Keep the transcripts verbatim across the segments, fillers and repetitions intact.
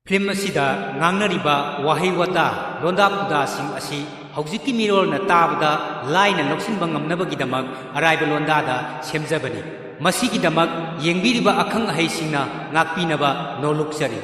Film ꯑꯁꯤꯗ ꯉꯥꯡꯅꯔꯤꯕ ꯋꯥꯍꯩ ꯋꯥꯇꯥ, ꯂꯣꯟꯗꯥ ꯄꯨꯗꯥꯁꯤꯡ ꯑꯁꯤ ꯍꯧꯖꯤꯛꯀꯤ ꯃꯤꯔꯣꯜꯅ ꯇꯥꯕꯗ ꯂꯥꯏꯅ ꯂꯧꯁꯤꯟꯕ ꯉꯝꯅꯕꯒꯤꯗꯃꯛ ꯑꯔꯥꯏꯕ ꯂꯣꯟꯗꯥꯗ ꯁꯦꯝꯖꯕꯅꯤ꯫ ꯃꯁꯤꯒꯤꯗꯃꯛ ꯌꯦꯡꯕꯤꯔꯤꯕ ꯑꯈꯪ ꯑꯍꯩꯁꯤꯡꯅ ꯉꯥꯛꯄꯤꯅꯕ ꯅꯣꯜꯂꯨꯛꯆꯔꯤ꯫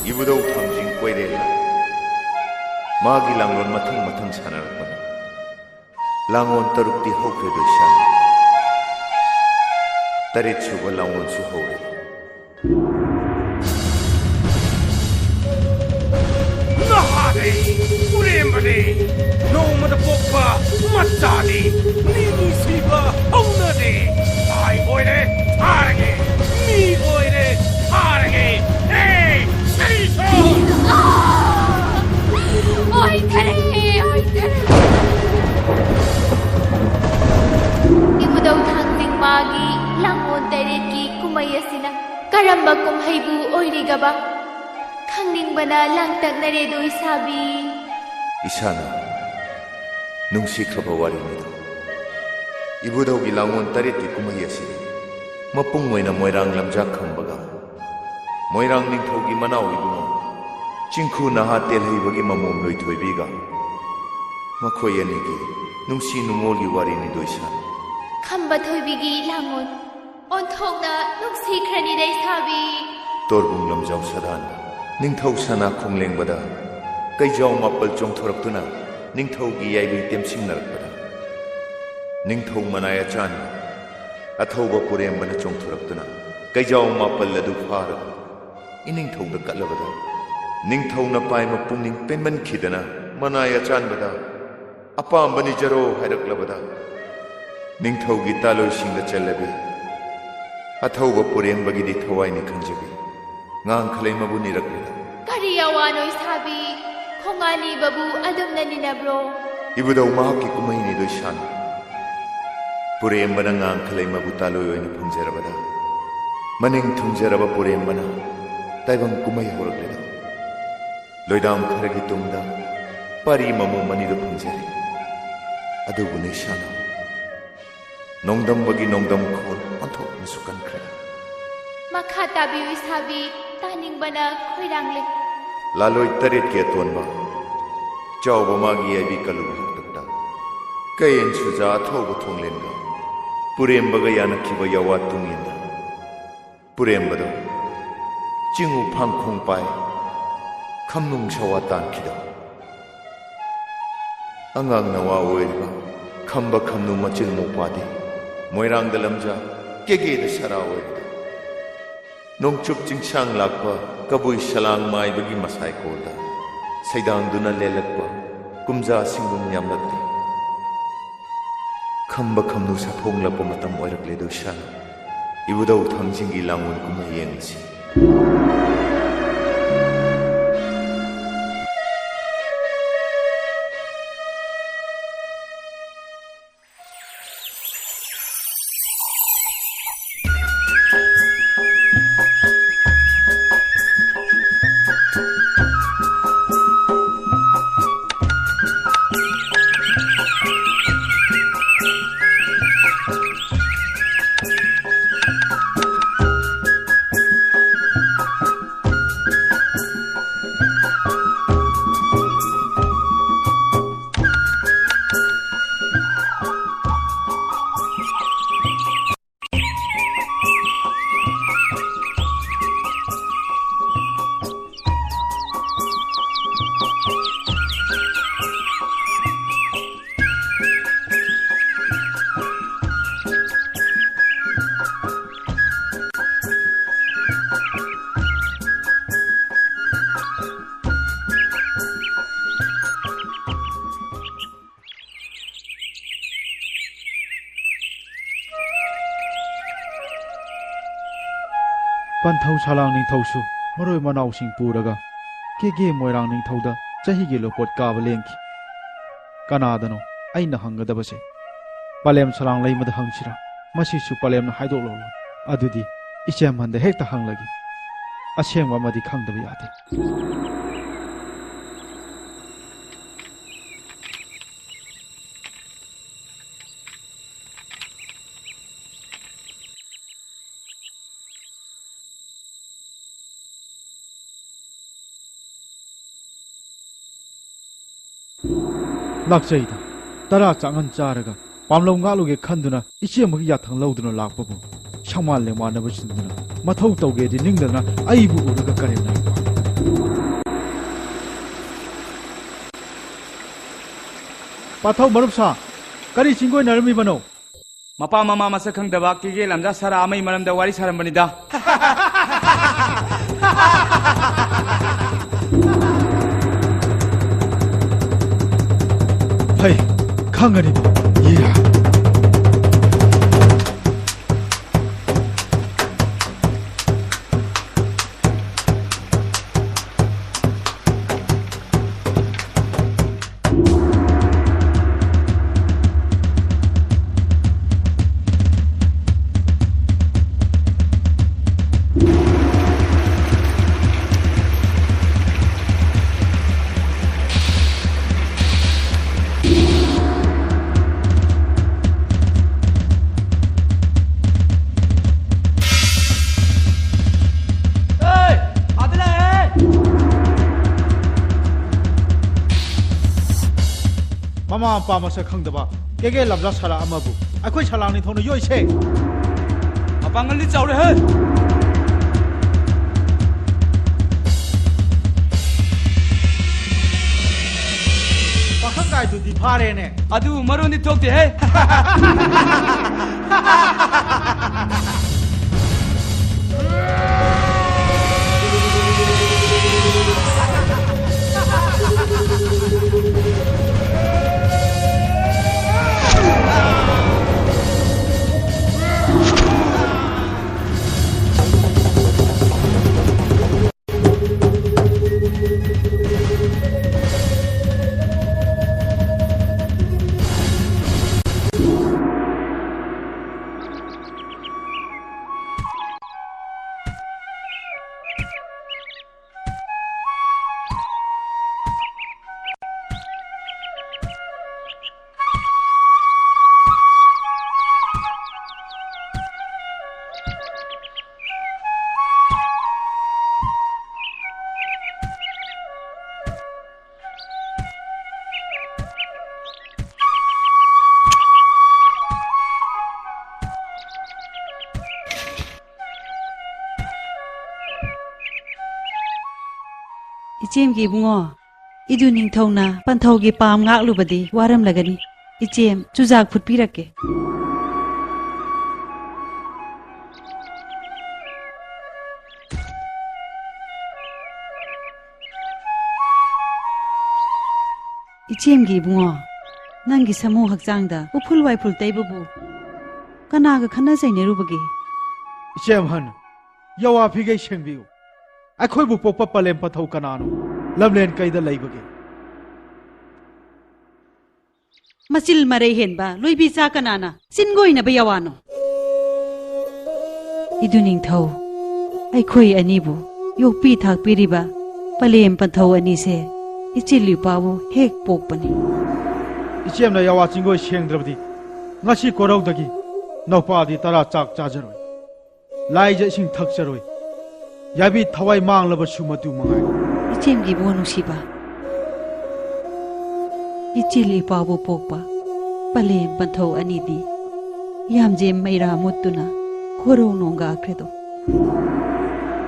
ꯏꯕꯨꯙꯧ ꯊꯥꯡꯖꯤꯡ ꯀꯣꯏꯔꯦꯜꯅ ꯃꯥꯒꯤ ꯂꯥꯡꯂꯣꯟ ꯃꯊꯪ ꯃꯊꯪ ꯁꯥꯟꯅꯔꯛꯄꯅꯤ꯫ ꯂꯥꯡꯂꯣꯟ ꯇꯔꯨꯛꯇꯤ ꯍꯧꯈ꯭ꯔꯦ ꯂꯣꯏꯁꯪ꯫ ꯇꯔꯦꯠ ꯁꯨꯕ ꯂꯥꯡꯂꯣꯟꯁꯨ ꯍꯧꯔꯦ꯫ ꯅꯣꯡꯃꯗ ꯄꯣꯛꯄ ꯃꯆꯥꯗꯤ ꯃꯤ ꯁꯤꯕ ꯍꯧꯅꯗꯦ꯫ ꯁꯥꯏ ꯑꯣꯏꯔꯦ ꯊꯥꯔꯒꯦ, ꯃꯤ ꯑꯣꯏꯔꯦ ꯊꯥꯔꯒꯦ꯫ ꯍꯦ, ꯁꯔꯤꯁꯣ! ꯑꯣꯏꯊꯔꯦ, ꯑꯣꯏꯊꯔꯦ꯫ ꯏꯕꯨꯙꯧ ꯊꯥꯡꯖꯤꯡ ꯃꯥꯒꯤ ꯂꯥꯡꯑꯣꯟ ꯇꯔꯦꯠꯀꯤ ꯀꯨꯝꯍꯩ ꯑꯁꯤꯅ ꯀꯔꯝꯕ ꯀꯨꯝꯍꯩꯕꯨ ꯑꯣꯏꯔꯤꯒꯕ? ꯈꯪꯅꯤꯡꯕꯅ ꯂꯥꯡꯇꯛꯅꯔꯦ ꯗꯣꯏꯁꯥꯕꯤ꯫ ꯏꯁꯥꯅ ꯅꯨꯡꯁꯤꯈ꯭ꯔꯕ ꯋꯥꯔꯤꯅꯤꯗꯣ꯫ ꯏꯕꯨꯙꯧꯒꯤ ꯂꯥꯡꯑꯣꯟ ꯇꯔꯦꯠꯀꯤ ꯀꯨꯝꯍꯩ ꯑꯁꯤꯗꯤ ꯃꯄꯨꯡ ꯑꯣꯏꯅ ꯃꯣꯏꯔꯥꯡ ꯂꯝꯖꯥ ꯈꯝꯕꯒ ꯃꯣꯏꯔꯥꯡ ꯅꯤꯡꯊꯧꯒꯤ ꯃꯅꯥꯎ ꯏꯕꯨꯡꯉꯣ ꯆꯤꯡꯈꯨ ꯅꯍꯥ ꯇꯦꯜꯍꯩꯕꯒꯤ ꯃꯃꯣꯝ ꯂꯣꯏꯊꯣꯏꯕꯤꯒ ꯃꯈꯣꯏ ꯑꯅꯤꯒꯤ ꯅꯨꯡꯁꯤ ꯅꯨꯡꯉꯣꯜꯒꯤ ꯋꯥꯔꯤꯅꯤꯗꯣ ꯏꯁꯥꯅ꯫ ꯈꯝꯕ ꯊꯣꯏꯕꯤꯒꯤ ꯂꯥꯡꯑꯣꯟ ꯑꯣꯟꯊꯣꯛꯅ ꯅꯨꯡꯁꯤꯈ꯭ꯔꯅꯤ ꯂꯩꯁꯥꯕꯤ꯫ ꯇꯣꯔꯕꯨꯡ ꯂꯝꯖꯥꯎ ꯁꯥꯗꯥꯟ ꯅꯤꯡꯊꯧ ꯁꯅꯥ ꯈꯣꯡꯂꯦꯡꯕꯗ ꯀꯩꯖꯥꯎ ꯃꯥꯄꯜ ꯆꯣꯡꯊꯣꯔꯛꯇꯨꯅ ꯅꯤꯡꯊꯧꯒꯤ ꯌꯥꯏꯕꯤ ꯇꯦꯝꯁꯤꯡꯅꯔꯛꯄꯗ, ꯅꯤꯡꯊꯧ ꯃꯅꯥꯏ ꯑꯆꯥꯟꯕ ꯑꯊꯧꯕ ꯄꯨꯔꯦꯝꯕꯅ ꯆꯣꯡꯊꯣꯔꯛꯇꯨꯅ ꯀꯩꯖꯥꯎ ꯃꯥꯄꯜ ꯑꯗꯨ ꯐꯥꯔꯒ ꯏꯅꯤꯡꯊꯧꯗ ꯀꯠꯂꯕꯗ, ꯅꯤꯡꯊꯧꯅ ꯄꯥꯏꯃ ꯄꯨꯛꯅꯤꯡ ꯄꯦꯟꯃꯟꯈꯤꯗꯅ ꯃꯅꯥꯏ ꯑꯆꯥꯟꯕꯗ ꯑꯄꯥꯝꯕ ꯅꯤꯖꯔꯣ ꯍꯥꯏꯔꯛꯂꯕꯗ, ꯅꯤꯡꯊꯧꯒꯤ ꯇꯥꯂꯣꯏꯁꯤꯡꯗ ꯆꯜꯂꯕꯤ ꯑꯊꯧꯕ ꯄꯨꯔꯦꯝꯕꯒꯤꯗꯤ ꯊꯋꯥꯏꯅꯤ ꯈꯟꯖꯕꯤ ꯉꯥꯡꯈꯂꯩꯃꯕꯨ ꯅꯤꯔꯛꯂꯤꯕ꯫ ꯀꯔꯤ ꯑꯋꯥꯅꯣ ꯏꯁꯥꯕꯤ? ꯈꯣꯡꯉꯥꯅꯤꯕꯕꯨ ꯑꯗꯨꯝꯅ ꯅꯤꯅꯕ꯭ꯔꯣ? ꯏꯕꯨꯙꯧ ꯃꯍꯥꯛꯀꯤ ꯀꯨꯝꯍꯩꯅꯤꯗꯣ ꯏꯁꯥꯅ꯫ ꯄꯨꯔꯦꯝꯕꯅ ꯉꯥꯡꯈꯂꯩꯃꯕꯨ ꯇꯥꯂꯣꯏ ꯑꯣꯏꯅ ꯐꯪꯖꯔꯕꯗ, ꯃꯅꯤꯡ ꯊꯨꯡꯖꯔꯕ ꯄꯨꯔꯦꯝꯕꯅ ꯇꯥꯏꯕꯪ ꯀꯨꯝꯍꯩ ꯍꯧꯔꯛꯂꯤꯗꯣ꯫ ꯂꯣꯏꯗꯥꯝ ꯈꯔꯒꯤ ꯇꯨꯡꯗ ꯄꯥꯔꯤ ꯃꯃꯣꯝ ꯑꯅꯤꯗꯨ ꯐꯪꯖꯔꯦ꯫ ꯑꯗꯨꯕꯨ ꯅꯤꯁꯥꯅ ꯅꯣꯡꯗꯝꯕꯒꯤ ꯅꯣꯡꯗꯝ ꯈꯣꯟ ꯑꯣꯟꯊꯣꯛꯅꯁꯨ ꯀꯟꯈ꯭ꯔꯦ꯫ ꯃꯈꯥ ꯇꯥꯕꯤꯌꯨ ꯏꯁꯥꯕꯤ, ꯇꯥꯅꯤꯡꯕꯅ ꯈꯣꯏꯔꯥꯡꯂꯦ꯫ ꯂꯥꯂꯣꯏ ꯇꯔꯦꯠꯀꯤ ꯑꯇꯣꯟꯕ ꯆꯥꯎꯕ ꯃꯥꯒꯤ ꯌꯥꯏꯕꯤ ꯀꯜꯂꯨꯕ ꯍꯥꯛꯇꯛꯇ ꯀꯌꯦꯟ ꯁꯨꯖꯥ ꯑꯊꯧꯕ ꯊꯣꯡꯂꯦꯟꯒ ꯄꯨꯔꯦꯝꯕꯒ ꯌꯥꯅꯈꯤꯕ ꯌꯥꯋꯥ ꯇꯨꯡ ꯏꯟꯅ ꯄꯨꯔꯦꯝꯕꯗꯣ ꯆꯤꯡꯉꯨ ꯐꯥꯡꯈꯣꯡ ꯄꯥꯏ ꯈꯝꯅꯨꯡ ꯁꯋꯥ ꯇꯥꯟꯈꯤꯗꯣ꯫ ꯑꯉꯥꯡ ꯅꯋꯥ ꯑꯣꯏꯔꯤꯕ ꯈꯝꯕ ꯈꯝꯅꯨ ꯃꯆꯤꯜ ꯃꯧꯄ꯭ꯋꯥꯗꯤ ꯃꯣꯏꯔꯥꯡꯗ ꯂꯝꯖꯥ ꯀꯦꯒꯦꯗ ꯁꯔꯥ ꯑꯣꯏꯔꯤꯕ ꯅꯣꯡꯆꯨꯞ ꯆꯤꯡꯁꯥꯡ ꯂꯥꯛꯄ ꯀꯕꯨꯏ ꯁꯂꯥꯡ ꯃꯥꯏꯕꯒꯤ ꯃꯁꯥꯏꯀꯣꯜꯗ ꯁꯩꯗꯥꯡꯗꯨꯅ ꯂꯦꯜꯂꯛꯄ ꯀꯨꯝꯖꯥꯁꯤꯡꯒꯨꯝ ꯌꯥꯝꯂꯛꯂꯤ꯫ ꯈꯝꯕ ꯈꯝꯅꯨ ꯁꯥꯐꯣꯡꯂꯛꯄ ꯃꯇꯝ ꯑꯣꯏꯔꯛꯂꯦ꯫ ꯑꯗꯨ ꯁꯥ ꯏꯕꯨꯙꯧ ꯊꯥꯡꯖꯤꯡꯒꯤ ꯂꯥꯡꯑꯣꯟ ꯀꯨꯝꯍꯩ ꯌꯦꯡꯉꯁꯤ꯫ ꯄꯟꯊꯧ ꯁꯂꯥꯡ ꯅꯤꯡꯊꯧꯁꯨ ꯃꯔꯣꯏ ꯃꯅꯥꯎꯁꯤꯡ ꯄꯨꯔꯒ ꯀꯦꯒꯦ ꯃꯣꯏꯔꯥꯡ ꯅꯤꯡꯊꯧꯗ ꯆꯍꯤꯒꯤ ꯂꯣꯄꯣꯠ ꯀꯥꯕ ꯂꯦꯡꯈꯤ꯫ ꯀꯅꯥꯗꯅꯣ ꯑꯩꯅ ꯍꯪꯒꯗꯕꯁꯦ? ꯄꯂꯦꯝ ꯁꯂꯥꯡ ꯂꯩꯃꯗ ꯍꯪꯁꯤꯔꯥ? ꯃꯁꯤꯁꯨ ꯄꯂꯦꯝꯅ ꯍꯥꯏꯗꯣꯛꯂꯣ꯫ ꯑꯗꯨꯗꯤ ꯏꯆꯦꯝꯍꯟꯗ ꯍꯦꯛꯇ ꯍꯪꯂꯒꯦ꯫ ꯑꯁꯦꯡꯕ ꯑꯃꯗꯤ ꯈꯪꯗꯕ ꯌꯥꯗꯦ꯫ ꯂꯥꯛꯆꯩꯗ꯫ ꯇꯔꯥ ꯆꯥꯛꯉꯟ ꯆꯥꯔꯒ ꯄꯥꯝꯂꯧ ꯉꯥꯛꯂꯨꯒꯦ ꯈꯟꯗꯨꯅ ꯏꯆꯦ ꯑꯃꯒꯤ ꯌꯥꯊꯪ ꯂꯧꯗꯨꯅ ꯂꯥꯛꯄꯕꯨ ꯁꯪꯃꯥꯟ ꯂꯦꯡꯃꯥꯟꯅꯕ ꯆꯤꯟꯗꯨꯅ ꯃꯊꯧ ꯇꯧꯒꯦꯗꯤ ꯅꯤꯡꯗꯅ ꯑꯩꯕꯨ ꯎꯔꯒ ꯀꯔꯦꯝꯅꯔꯤꯕ꯫ ꯄꯥꯊꯧ ꯃꯔꯨꯞ ꯁꯥ, ꯀꯔꯤ ꯆꯤꯡꯒꯣꯏꯅꯔꯝꯃꯤꯕꯅꯣ? ꯃꯄꯥ ꯃꯃꯥ ꯃꯁꯛ ꯈꯪꯗꯕ ꯀꯦꯒꯦ ꯂꯝꯖꯥ ꯁꯥꯔꯥ ꯑꯃꯒꯤ ꯃꯔꯝꯗ ꯋꯥꯔꯤ ꯁꯥꯔꯝꯕꯅꯤꯗ꯫ ꯈꯪꯒꯅꯤꯀꯣ? ꯌꯦ꯫ ꯃꯃꯥ ꯃꯄꯥ ꯃꯁꯛ ꯈꯪꯗꯕ ꯀꯦꯒꯦ ꯂꯝꯖꯥ ꯁꯥꯂꯥ ꯑꯃꯕꯨ ꯑꯩꯈꯣꯏ ꯁꯂꯥꯡ ꯅꯤꯡꯊꯧꯅ ꯌꯣꯛꯏꯁꯦ꯫ ꯃꯄꯥꯡꯒꯜꯗꯤ ꯆꯥꯎꯔꯦꯍꯦ꯫ ꯄꯥꯈꯪ ꯀꯥꯏꯗꯨꯗꯤ ꯐꯥꯔꯦꯅꯦ꯫ ꯑꯗꯨ ꯃꯔꯣꯟꯗꯤ ꯊꯣꯛꯇꯦꯍꯦ꯫ ꯏꯆꯦꯝꯒꯤ ꯏꯕꯨꯡꯉꯣ, ꯏꯗꯨ ꯅꯤꯡꯊꯧꯅ ꯄꯟꯊꯧꯒꯤ ꯄꯥꯝ ꯉꯥꯛꯂꯨꯕꯗꯤ ꯋꯥꯔꯝꯂꯒꯅꯤ꯫ ꯏꯆꯦꯝ, ꯆꯨꯖꯥꯛ ꯐꯨꯠꯄꯤꯔꯛꯀꯦ꯫ ꯏꯆꯦꯝꯒꯤ ꯏꯕꯨꯡꯉꯣ, ꯅꯪꯒꯤ ꯁꯥꯃꯨ ꯍꯛꯆꯥꯡꯗ ꯎꯐꯨꯜ ꯋꯥꯏꯐꯨꯜ ꯇꯩꯕꯕꯨ ꯀꯅꯥꯒ ꯈꯠꯅ ꯆꯩꯅꯔꯨꯕꯒꯦ? ꯏꯆꯦ ꯑꯍꯟ, ꯌꯥꯋꯥ ꯐꯤꯒꯩ ꯁꯦꯡꯕꯤꯌꯨ꯫ ꯑꯩꯈꯣꯏꯕꯨ ꯄꯣꯛꯄ ꯄꯂꯦꯝ ꯄꯟꯊꯧ ꯀꯅꯥꯅꯣ? ꯂꯝꯂꯦꯟ ꯀꯩꯗ ꯂꯩꯕꯒꯦ? ꯃꯆꯤꯜ ꯃꯔꯩ ꯍꯦꯟꯕ ꯂꯣꯏꯕꯤ ꯆꯥ ꯀꯅꯥꯅ ꯆꯤꯟꯒꯣꯏꯅꯕ ꯌꯥꯋꯥꯅꯣ? ꯏꯗꯨ ꯅꯤꯡꯊꯧ, ꯑꯩꯈꯣꯏ ꯑꯅꯤꯕꯨ ꯌꯣꯛꯄꯤ ꯊꯥꯛꯄꯤꯔꯤꯕ ꯄꯂꯦꯝ ꯄꯟꯊꯧ ꯑꯅꯤꯁꯦ ꯏꯆꯤꯜ ꯏꯄꯥꯕꯨ ꯍꯦꯛ ꯄꯣꯛꯄꯅꯤ꯫ ꯏꯆꯦꯝꯅ ꯌꯥꯋꯥ ꯆꯤꯡꯒꯣꯏ ꯁꯦꯡꯗ꯭ꯔꯕꯗꯤ ꯉꯁꯤ ꯀꯣꯔꯧꯗꯒꯤ ꯅꯧꯄꯥꯗꯤ ꯇꯔꯥ ꯆꯥꯛ ꯆꯥꯖꯔꯣꯏ, ꯂꯥꯏꯖ ꯏꯁꯤꯡ ꯊꯛꯆꯔꯣꯏ꯫ ꯌꯥꯕꯤ ꯊꯋꯥꯏ ꯃꯥꯡꯂꯕꯁꯨ ꯃꯗꯨ ꯃꯉꯥꯏ꯫ ꯏꯆꯦꯝꯒꯤ ꯏꯕꯨꯡ ꯅꯨꯡꯁꯤꯕ, ꯏꯆꯤꯜ ꯏꯄꯥꯕꯨ ꯄꯣꯛꯄ ꯄꯂꯦꯝ ꯄꯟꯊꯧ ꯑꯅꯤꯗꯤ ꯌꯥꯝꯖꯦꯝ ꯃꯩꯔꯥ ꯃꯨꯠꯇꯨꯅ ꯈꯣꯔꯧ ꯅꯣꯡꯒꯥꯈ꯭ꯔꯦꯗꯣ꯫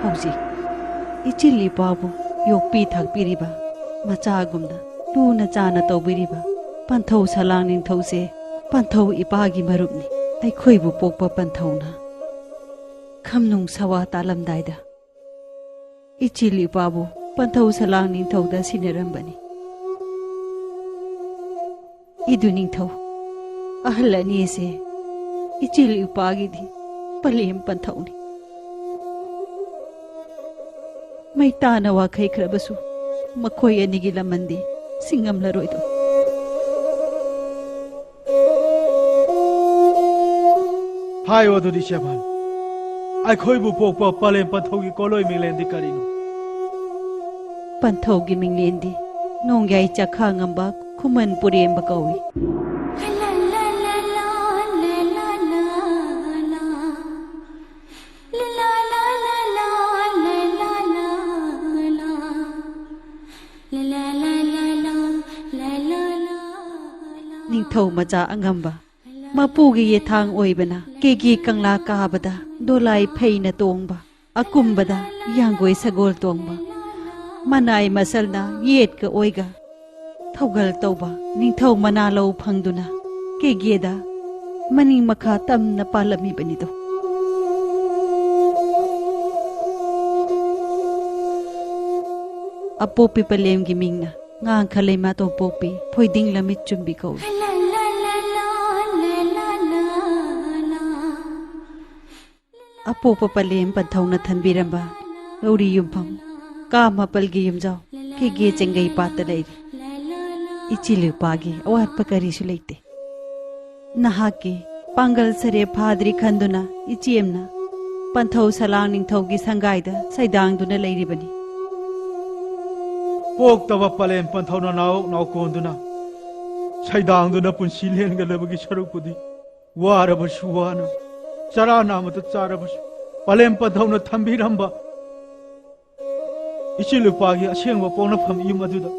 ꯍꯧꯖꯤꯛ ꯏꯆꯤꯜ ꯏꯄꯥꯕꯨ ꯌꯣꯛꯄꯤ ꯊꯥꯛꯄꯤꯔꯤꯕ ꯃꯆꯥꯒꯨꯝꯅ ꯂꯨꯅ ꯆꯥꯅ ꯇꯧꯕꯤꯔꯤꯕ ꯄꯟꯊꯧ ꯁꯂꯥꯡ ꯅꯤꯡꯊꯧꯁꯦ ꯄꯟꯊꯧ ꯏꯄꯥꯒꯤ ꯃꯔꯨꯞꯅꯤ꯫ ꯑꯩꯈꯣꯏꯕꯨ ꯄꯣꯛꯄ ꯄꯟꯊꯧꯅ ꯈꯝꯅꯨꯡ ꯁꯋꯥ ꯇꯥꯂꯝꯗꯥꯏꯗ ꯏꯆꯤꯜ ꯏꯄꯥꯕꯨ ꯄꯟꯊꯧ ꯁꯂꯥꯡ ꯅꯤꯡꯊꯧꯗ ꯁꯤꯟꯅꯔꯝꯕꯅꯤ꯫ ꯏꯗꯨ ꯅꯤꯡꯊꯧ, ꯑꯍꯜ ꯑꯅꯤ ꯑꯁꯦ ꯏꯆꯤꯜ ꯏꯄꯥꯒꯤꯗꯤ ꯄꯂꯦꯝ ꯄꯟꯊꯧꯅꯤ꯫ ꯃꯩꯇꯥꯅ ꯋꯥꯈꯩꯈ꯭ꯔꯕꯁꯨ ꯃꯈꯣꯏ ꯑꯅꯤꯒꯤ ꯂꯃꯟꯗꯤ ꯁꯤꯡꯉꯝꯂꯔꯣꯏꯗꯣ꯫ ꯍꯥꯏꯌꯣ ꯑꯗꯨꯗꯤ ꯏꯆꯦ ꯑꯍꯟ, ꯑꯩꯈꯣꯏꯕꯨ ꯄꯣꯛꯄ ꯄꯂꯦꯝ ꯄꯟꯊꯧꯒꯤ ꯀꯣꯂꯣꯏ ꯃꯤꯡꯂꯦꯟꯗꯤ ꯀꯔꯤꯅꯣ? ꯄꯟꯊꯧꯒꯤ ꯃꯤꯡꯂꯦꯟꯗꯤ ꯅꯣꯡꯌꯥꯏ ꯆꯥꯈꯥ ꯉꯝꯕ ꯈꯨꯃꯟ ꯄꯨꯔꯦꯝꯕ ꯀꯧꯏ꯫ ꯅꯤꯡꯊꯧ ꯃꯆꯥ ꯑꯉꯝꯕ ꯃꯄꯨꯒꯤ ꯌꯦꯊꯥꯡ ꯑꯣꯏꯕꯅ ꯀꯦꯒꯤ ꯀꯪꯂꯥ ꯀꯥꯕꯗ ꯗꯣꯂꯥꯏ ꯐꯩꯅ ꯇꯣꯡꯕ, ꯑꯀꯨꯝꯕꯗ ꯌꯥꯡꯒꯣꯏ ꯁꯒꯣꯜ ꯇꯣꯡꯕ, ꯃꯅꯥꯏ ꯃꯁꯜꯅ ꯌꯦꯠꯀ ꯑꯣꯏꯒ ꯊꯧꯒꯜ ꯇꯧꯕ ꯅꯤꯡꯊꯧ ꯃꯅꯥꯂꯧ ꯐꯪꯗꯨꯅ ꯀꯦꯒꯦꯗ ꯃꯅꯤꯡ ꯃꯈꯥ ꯇꯝꯅ ꯄꯥꯜꯂꯝꯃꯤꯕꯅꯤꯗꯣ꯫ ꯑꯄꯣꯛꯄꯤ ꯄꯂꯦꯝꯒꯤ ꯃꯤꯡꯅ ꯉꯥꯡꯈ ꯂꯩꯃꯥ ꯇꯣꯝꯄꯣꯛꯄꯤ ꯐꯣꯏꯗꯤꯡ ꯂꯝꯃꯤꯠ ꯆꯨꯝꯕꯤ ꯀꯧꯏ꯫ ꯑꯄꯣꯛꯄ ꯄꯂꯦꯝ ꯄꯟꯊꯧꯅ ꯊꯝꯕꯤꯔꯝꯕ ꯂꯧꯔꯤ ꯌꯨꯝꯐꯝ ꯀꯥ ꯃꯥꯄꯜꯒꯤ ꯌꯨꯝꯖꯥꯎ ꯀꯦꯒꯦ ꯆꯦꯡꯒꯩ ꯄꯥꯠꯇ ꯂꯩꯔꯤ꯫ ꯏꯆꯤꯜ ꯏꯄꯥꯒꯤ ꯑꯋꯥꯠꯄ ꯀꯔꯤꯁꯨ ꯂꯩꯇꯦ꯫ ꯅꯍꯥꯛꯀꯤ ꯄꯥꯡꯒꯜ ꯁꯔꯦꯞ ꯐꯥꯗ꯭ꯔꯤ ꯈꯟꯗꯨꯅ ꯏꯆꯦꯝꯅ ꯄꯟꯊꯧ ꯁꯂꯥꯡ ꯅꯤꯡꯊꯧꯒꯤ ꯁꯪꯒꯥꯏꯗ ꯁꯩꯗꯥꯡꯗꯨꯅ ꯂꯩꯔꯤꯕꯅꯤ꯫ ꯄꯣꯛꯇꯕ ꯄꯂꯦꯝ ꯄꯟꯊꯧꯅ ꯅꯥꯎ ꯅꯥꯎꯀꯣꯟꯗꯨꯅ ꯁꯩꯗꯥꯡꯗꯨꯅ ꯄꯨꯟꯁꯤ ꯂꯦꯟꯒꯗꯕꯒꯤ ꯁꯔꯨꯛꯄꯨꯗꯤ ꯋꯥꯔꯕꯁꯨ ꯋꯥꯅ, ꯆꯔꯥ ꯅꯥꯝꯃꯇ ꯆꯥꯔꯕꯁꯨ, ꯄꯂꯦꯝ ꯄꯟꯊꯧꯅ ꯊꯝꯕꯤꯔꯝꯕ ꯏꯆꯤꯜ ꯏꯄꯥꯒꯤ ꯑꯁꯦꯡꯕ ꯄꯣꯛꯅꯐꯝ ꯌꯨꯝ ꯑꯗꯨꯗ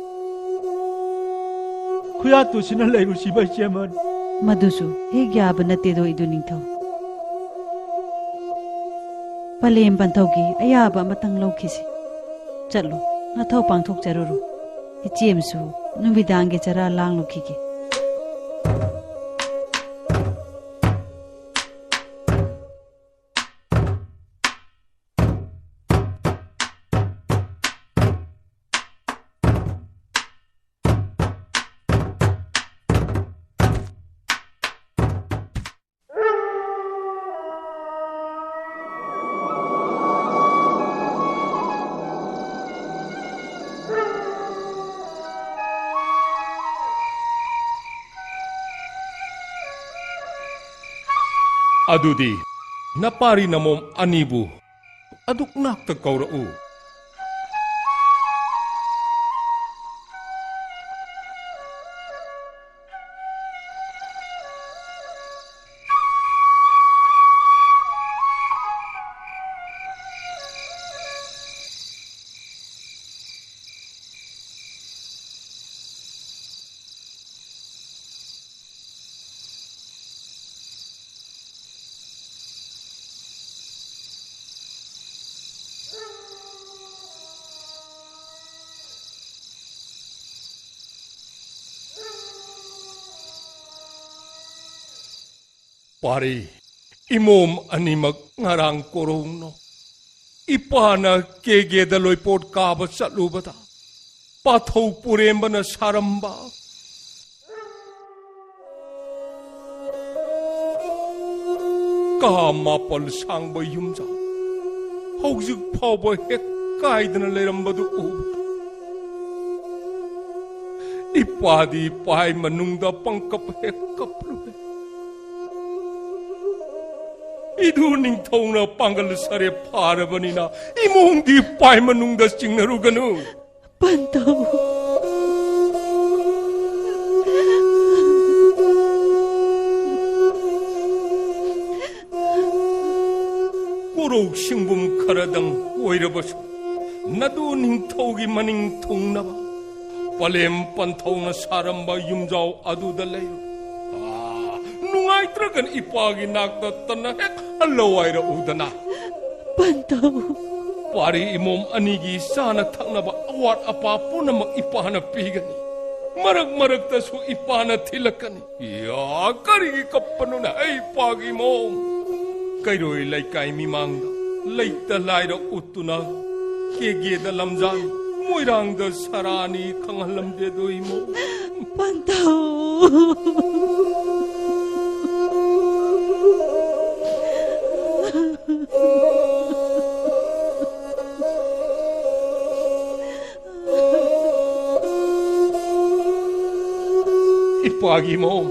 ꯈꯨꯌꯥꯠꯇꯨꯁꯤꯅ ꯂꯩꯔꯨꯁꯤꯕ ꯏꯆꯦꯃ꯫ ꯃꯗꯨꯁꯨ ꯍꯦꯛ ꯌꯥꯕ ꯅꯠꯇꯦꯗꯣ ꯏꯗꯨ ꯅꯤꯡꯊꯧ꯫ ꯄꯂꯦꯝ ꯄꯟꯊꯧꯒꯤ ꯑꯌꯥꯕ ꯑꯃꯇꯪ ꯂꯧꯈꯤꯁꯤ꯫ ꯆꯠꯂꯣ, ꯅꯊꯧ ꯄꯥꯡꯊꯣꯛꯆꯔꯨꯔꯣ꯫ ꯏꯆꯦꯝꯁꯨ ꯅꯨꯃꯤꯗꯥꯡꯒꯤ ꯆꯔꯥ ꯂꯥꯡꯂꯨꯈꯤꯒꯦ꯫ ꯑꯗꯨꯗꯤ ꯅꯄꯥꯔꯤ ꯅꯃꯣꯝ ꯑꯅꯤꯕꯨ ꯑꯗꯨꯛ ꯅꯥꯛꯇ ꯀꯧꯔꯛꯎ꯫ ꯄꯥꯔꯤ, ꯏꯃꯣꯝ ꯑꯅꯤꯃꯛ ꯉꯔꯥꯡ ꯀꯣꯔꯧꯅꯣ ꯏꯄꯥꯅ ꯀꯦꯒꯦꯗ ꯂꯣꯏꯄꯣꯠ ꯀꯥꯕ ꯆꯠꯂꯨꯕꯗ ꯄꯥꯊꯧ ꯄꯨꯔꯦꯝꯕꯅ ꯁꯥꯔꯝꯕ ꯀꯥ ꯃꯥꯄꯜ ꯁꯥꯡꯕ ꯌꯨꯝꯖꯥꯎ ꯍꯧꯖꯤꯛ ꯐꯥꯎꯕ ꯍꯦꯛ ꯀꯥꯏꯗꯅ ꯂꯩꯔꯝꯕꯗꯨ ꯎꯕꯗ ꯏꯄꯥꯗꯤ ꯄꯥꯏ ꯃꯅꯨꯡꯗ ꯄꯪꯀꯞ ꯍꯦꯛ ꯀꯞꯂꯨꯔꯦ꯫ ꯏꯗꯨ ꯅꯤꯡꯊꯧꯅ ꯄꯥꯡꯒꯜ ꯁꯔꯦ ꯐꯥꯔꯕꯅꯤꯅ ꯏꯃꯣꯝꯗꯤ ꯄꯥꯏ ꯃꯅꯨꯡꯗ ꯆꯤꯡꯅꯔꯨꯒꯅꯨ꯫ ꯄꯟꯊꯧ꯫ ꯀꯣꯔꯧ ꯁꯤꯡꯕꯨꯝ ꯈꯔꯗꯪ ꯑꯣꯏꯔꯕꯁꯨ ꯅꯗꯨ ꯅꯤꯡꯊꯧꯒꯤ ꯃꯅꯤꯡ ꯊꯨꯡꯅꯕ ꯄꯂꯦꯝ ꯄꯟꯊꯧꯅ ꯁꯥꯔꯝꯕ ꯌꯨꯝꯖꯥꯎ ꯑꯗꯨꯗ ꯂꯩꯔꯨ꯫ ꯑꯥ, ꯅꯨꯡꯉꯥꯏꯇ꯭ꯔꯒꯅ ꯏꯄꯥꯒꯤ ꯅꯥꯛꯇ ꯇꯟꯅ ꯍꯦꯛ ꯍꯜꯂꯣ ꯍꯥꯏꯔꯛꯎꯗꯅ꯫ ꯄꯟꯊꯧ꯫ ꯄꯥꯔꯤ ꯏꯃꯣꯝ ꯑꯅꯤꯒꯤ ꯆꯥꯅ ꯊꯛꯅꯕ ꯑꯋꯥꯠ ꯑꯄꯥ ꯄꯨꯝꯅꯃꯛ ꯏꯄꯥꯅ ꯄꯤꯒꯅꯤ꯫ ꯃꯔꯛ ꯃꯔꯛꯇꯁꯨ ꯏꯄꯥꯅ ꯊꯤꯜꯂꯛꯀꯅꯤ꯫ ꯌꯥ, ꯀꯔꯤꯒꯤ ꯀꯞꯄꯅꯣꯅꯦ, ꯑꯩ ꯏꯄꯥꯒꯤ ꯏꯃꯣꯝ? ꯀꯩꯔꯣꯏ ꯂꯩꯀꯥꯏ ꯃꯤꯃꯥꯡꯗ ꯂꯩꯇ ꯂꯥꯏꯔ ꯎꯠꯇꯨꯅ ꯀꯦꯒꯦꯗ ꯂꯝꯖꯥꯟ ꯃꯣꯏꯔꯥꯡꯗ ꯁꯔꯥꯅꯤ ꯈꯪꯍꯜꯂꯝꯗꯦꯗꯣ ꯏꯃꯣꯝ꯫ ꯄꯟꯊꯧ꯫ ꯏꯄꯥꯒꯤ ꯏꯃꯣꯝ,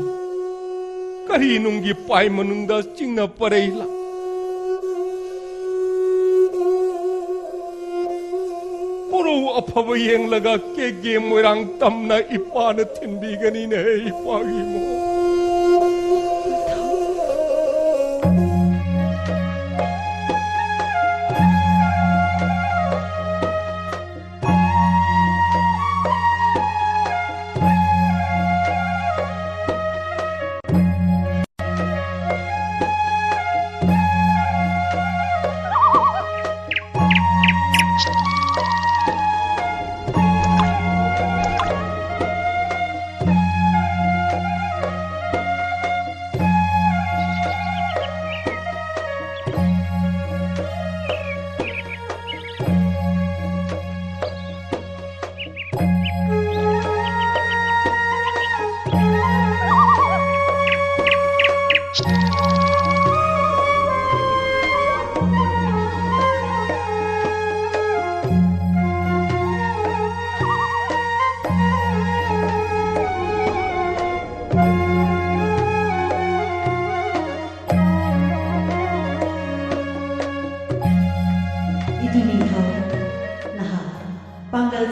ꯀꯔꯤ ꯅꯨꯡꯒꯤ ꯄꯥꯏ ꯃꯅꯨꯡꯗ ꯆꯤꯡꯅ ꯄꯔꯩ ꯂꯥꯡ? ꯀꯣꯔꯧ ꯑꯐꯕ ꯌꯦꯡꯂꯒ ꯀꯦꯒꯦ ꯃꯣꯏꯔꯥꯡ ꯇꯝꯅ ꯏꯄꯥꯅ ꯊꯤꯟꯕꯤꯒꯅꯤꯅꯦ, ꯏꯄꯥꯒꯤ ꯏꯃꯣꯝ꯫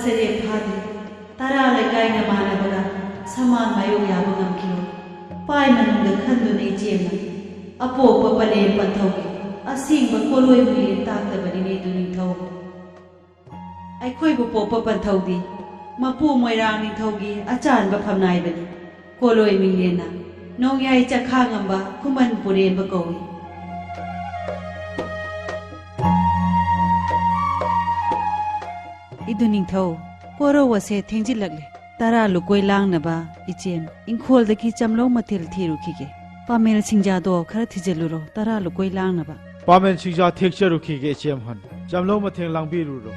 ꯁꯔꯦꯞ ꯐꯥꯗꯦ꯫ ꯇꯔꯥ ꯂꯩꯀꯥꯏ ꯅꯃꯥꯟꯅꯕꯒ ꯁꯃꯥꯟ ꯃꯥꯌꯣꯛ ꯌꯥꯕ ꯉꯝꯈꯤꯔꯣꯏ꯫ ꯄꯥꯏ ꯃꯅꯨꯡꯗ ꯈꯟꯗꯨꯅ ꯏꯆꯦꯝꯅ ꯑꯄꯣꯛꯄ ꯄꯂꯦꯝ ꯄꯟꯊꯧꯒꯤ ꯑꯁꯦꯡꯕ ꯀꯣꯂꯣꯏ ꯃꯤꯔꯦꯟ ꯇꯥꯛꯇꯕꯅꯤꯅꯦ ꯑꯗꯨ ꯅꯤꯡꯊꯧ꯫ ꯑꯩꯈꯣꯏꯕꯨ ꯄꯣꯛꯄ ꯄꯟꯊꯧꯗꯤ ꯃꯄꯨ ꯃꯣꯏꯔꯥꯡ ꯅꯤꯡꯊꯧꯒꯤ ꯑꯆꯥꯟꯕ ꯐꯝꯅꯥꯏꯕꯅꯤ꯫ ꯀꯣꯂꯣꯏ ꯃꯤꯡꯂꯦꯟꯅ ꯅꯣꯡꯌꯥꯏ ꯆꯈꯥ ꯉꯝꯕ ꯈꯨꯃꯟ ꯄꯨꯔꯦꯟꯕ ꯀꯧꯏ꯫ ꯏꯗꯨ ꯅꯤꯡꯊꯧ, ꯀꯣꯔꯧ ꯑꯁꯦ ꯊꯦꯡꯖꯤꯜꯂꯛꯂꯦ꯫ ꯇꯔꯥ ꯂꯨꯀꯣꯏ ꯂꯥꯡꯅꯕ ꯏꯆꯦꯝ ꯏꯪꯈꯣꯜꯗꯒꯤ ꯆꯝꯂꯧ ꯃꯊꯦꯜ ꯊꯤꯔꯨꯈꯤꯒꯦ꯫ ꯄꯥꯃꯦꯜ ꯁꯤꯡꯖꯥꯗꯣ ꯈꯔ ꯊꯤꯖꯤꯜꯂꯨꯔꯣ, ꯇꯔꯥ ꯂꯨꯀꯣꯏ ꯂꯥꯡꯅꯕ꯫ ꯄꯥꯃꯦꯟ ꯁꯤꯡꯖꯥ ꯊꯦꯛꯆꯔꯨꯈꯤꯒꯦ ꯏꯆꯦꯝꯍꯟ꯫ ꯆꯝꯂꯧ ꯃꯊꯦꯜ ꯂꯥꯡꯕꯤꯔꯨꯔꯣ꯫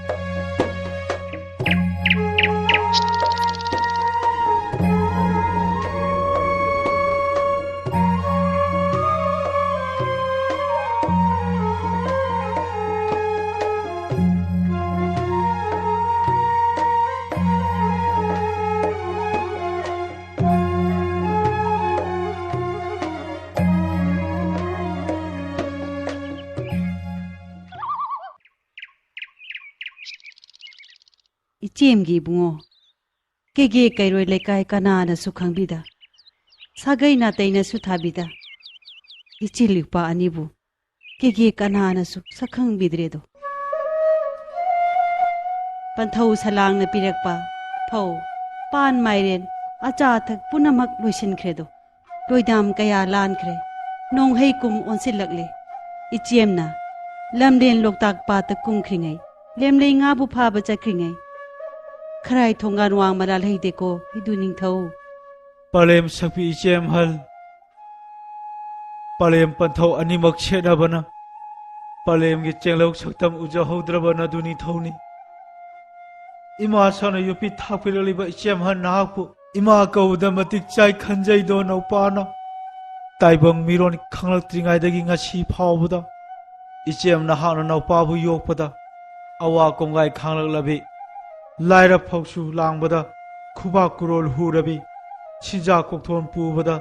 ꯏꯆꯦꯝꯒꯤ ꯏꯕꯨꯡꯉꯣ, ꯀꯦꯒꯦ ꯀꯩꯔꯣꯏ ꯂꯩꯀꯥꯏ ꯀꯅꯥꯅꯁꯨ ꯈꯪꯕꯤꯗ, ꯁꯥꯒꯩ ꯅꯥꯇꯩꯅꯁꯨ ꯊꯥꯕꯤꯗ, ꯏꯆꯤꯜ ꯏꯄꯥ ꯑꯅꯤꯕꯨ ꯀꯦꯒꯦ ꯀꯅꯥꯅꯁꯨ ꯁꯛꯈꯪꯕꯤꯗ꯭ꯔꯦꯗꯣ꯫ ꯄꯟꯊꯧ ꯁꯂꯥꯡꯅ ꯄꯤꯔꯛꯄ ꯐꯧ, ꯄꯥꯟ, ꯃꯥꯏꯔꯦꯟ, ꯑꯆꯥ ꯑꯊꯛ ꯄꯨꯝꯅꯃꯛ ꯂꯣꯏꯁꯤꯟꯈ꯭ꯔꯦꯗꯣ꯫ ꯂꯣꯏꯗꯥꯝ ꯀꯌꯥ ꯂꯥꯟꯈ꯭ꯔꯦ꯫ ꯅꯣꯡꯍꯩ ꯀꯨꯝ ꯑꯣꯟꯁꯤꯜꯂꯛꯂꯦ꯫ ꯏꯆꯦꯝꯅ ꯂꯝꯂꯦꯟ ꯂꯣꯛꯇꯥꯛ ꯄꯥꯠꯇ ꯀꯨꯝꯈ꯭ꯔꯤꯉꯩ, ꯂꯦꯝꯂꯩ ꯉꯥꯕꯨ ꯐꯥꯕ ꯆꯠꯈ꯭ꯔꯤꯉꯩ, ꯈꯔꯥꯏ ꯊꯣꯡꯒꯥꯟ ꯋꯥꯡꯃ ꯂꯥꯜꯍꯩꯗꯦꯀꯣ ꯏꯗꯨ ꯅꯤꯡꯊꯧ꯫ ꯄꯂꯦꯝ ꯁꯛꯄꯤ ꯏꯆꯦꯝꯍꯜ, ꯄꯂꯦꯝ ꯄꯟꯊꯧ ꯑꯅꯤꯃꯛ ꯁꯦꯠꯅꯕꯅ ꯄꯂꯦꯝꯒꯤ ꯆꯦꯡꯂꯧ ꯁꯛꯇꯝ ꯎꯖꯍꯧꯗ꯭ꯔꯕ ꯅꯗꯨ ꯅꯤꯡꯊꯧꯅꯤ꯫ ꯏꯃꯥ ꯁꯛꯅ ꯌꯣꯛꯄꯤ ꯊꯥꯛꯄꯤꯔꯛꯂꯤꯕ ꯏꯆꯦꯝꯍꯜ ꯅꯍꯥꯛꯄꯨ ꯏꯃꯥ ꯀꯧꯕꯗ ꯃꯇꯤꯛ ꯆꯥꯏ ꯈꯟꯖꯩꯗꯣ ꯅꯧꯄꯥꯅ꯫ ꯇꯥꯏꯕꯪ ꯃꯤꯔꯣꯟ ꯈꯪꯂꯛꯇ꯭ꯔꯤꯉꯩꯗꯒꯤ ꯉꯁꯤ ꯐꯥꯎꯕꯗ ꯏꯆꯦꯝ ꯅꯍꯥꯛꯅ ꯅꯧꯄꯥꯕꯨ ꯌꯣꯛꯄꯗ ꯑꯋꯥ ꯀꯣꯡꯒꯥꯏ ꯈꯥꯡꯂꯛꯂꯕꯤ, ꯂꯥꯏꯔ ꯐꯧꯁꯨ ꯂꯥꯡꯕꯗ ꯈꯨꯕꯥꯛ ꯀꯨꯔꯣꯜ ꯍꯨꯔꯕꯤ, ꯁꯤꯖꯥ ꯀꯣꯛꯊꯣꯟ ꯄꯨꯕꯗ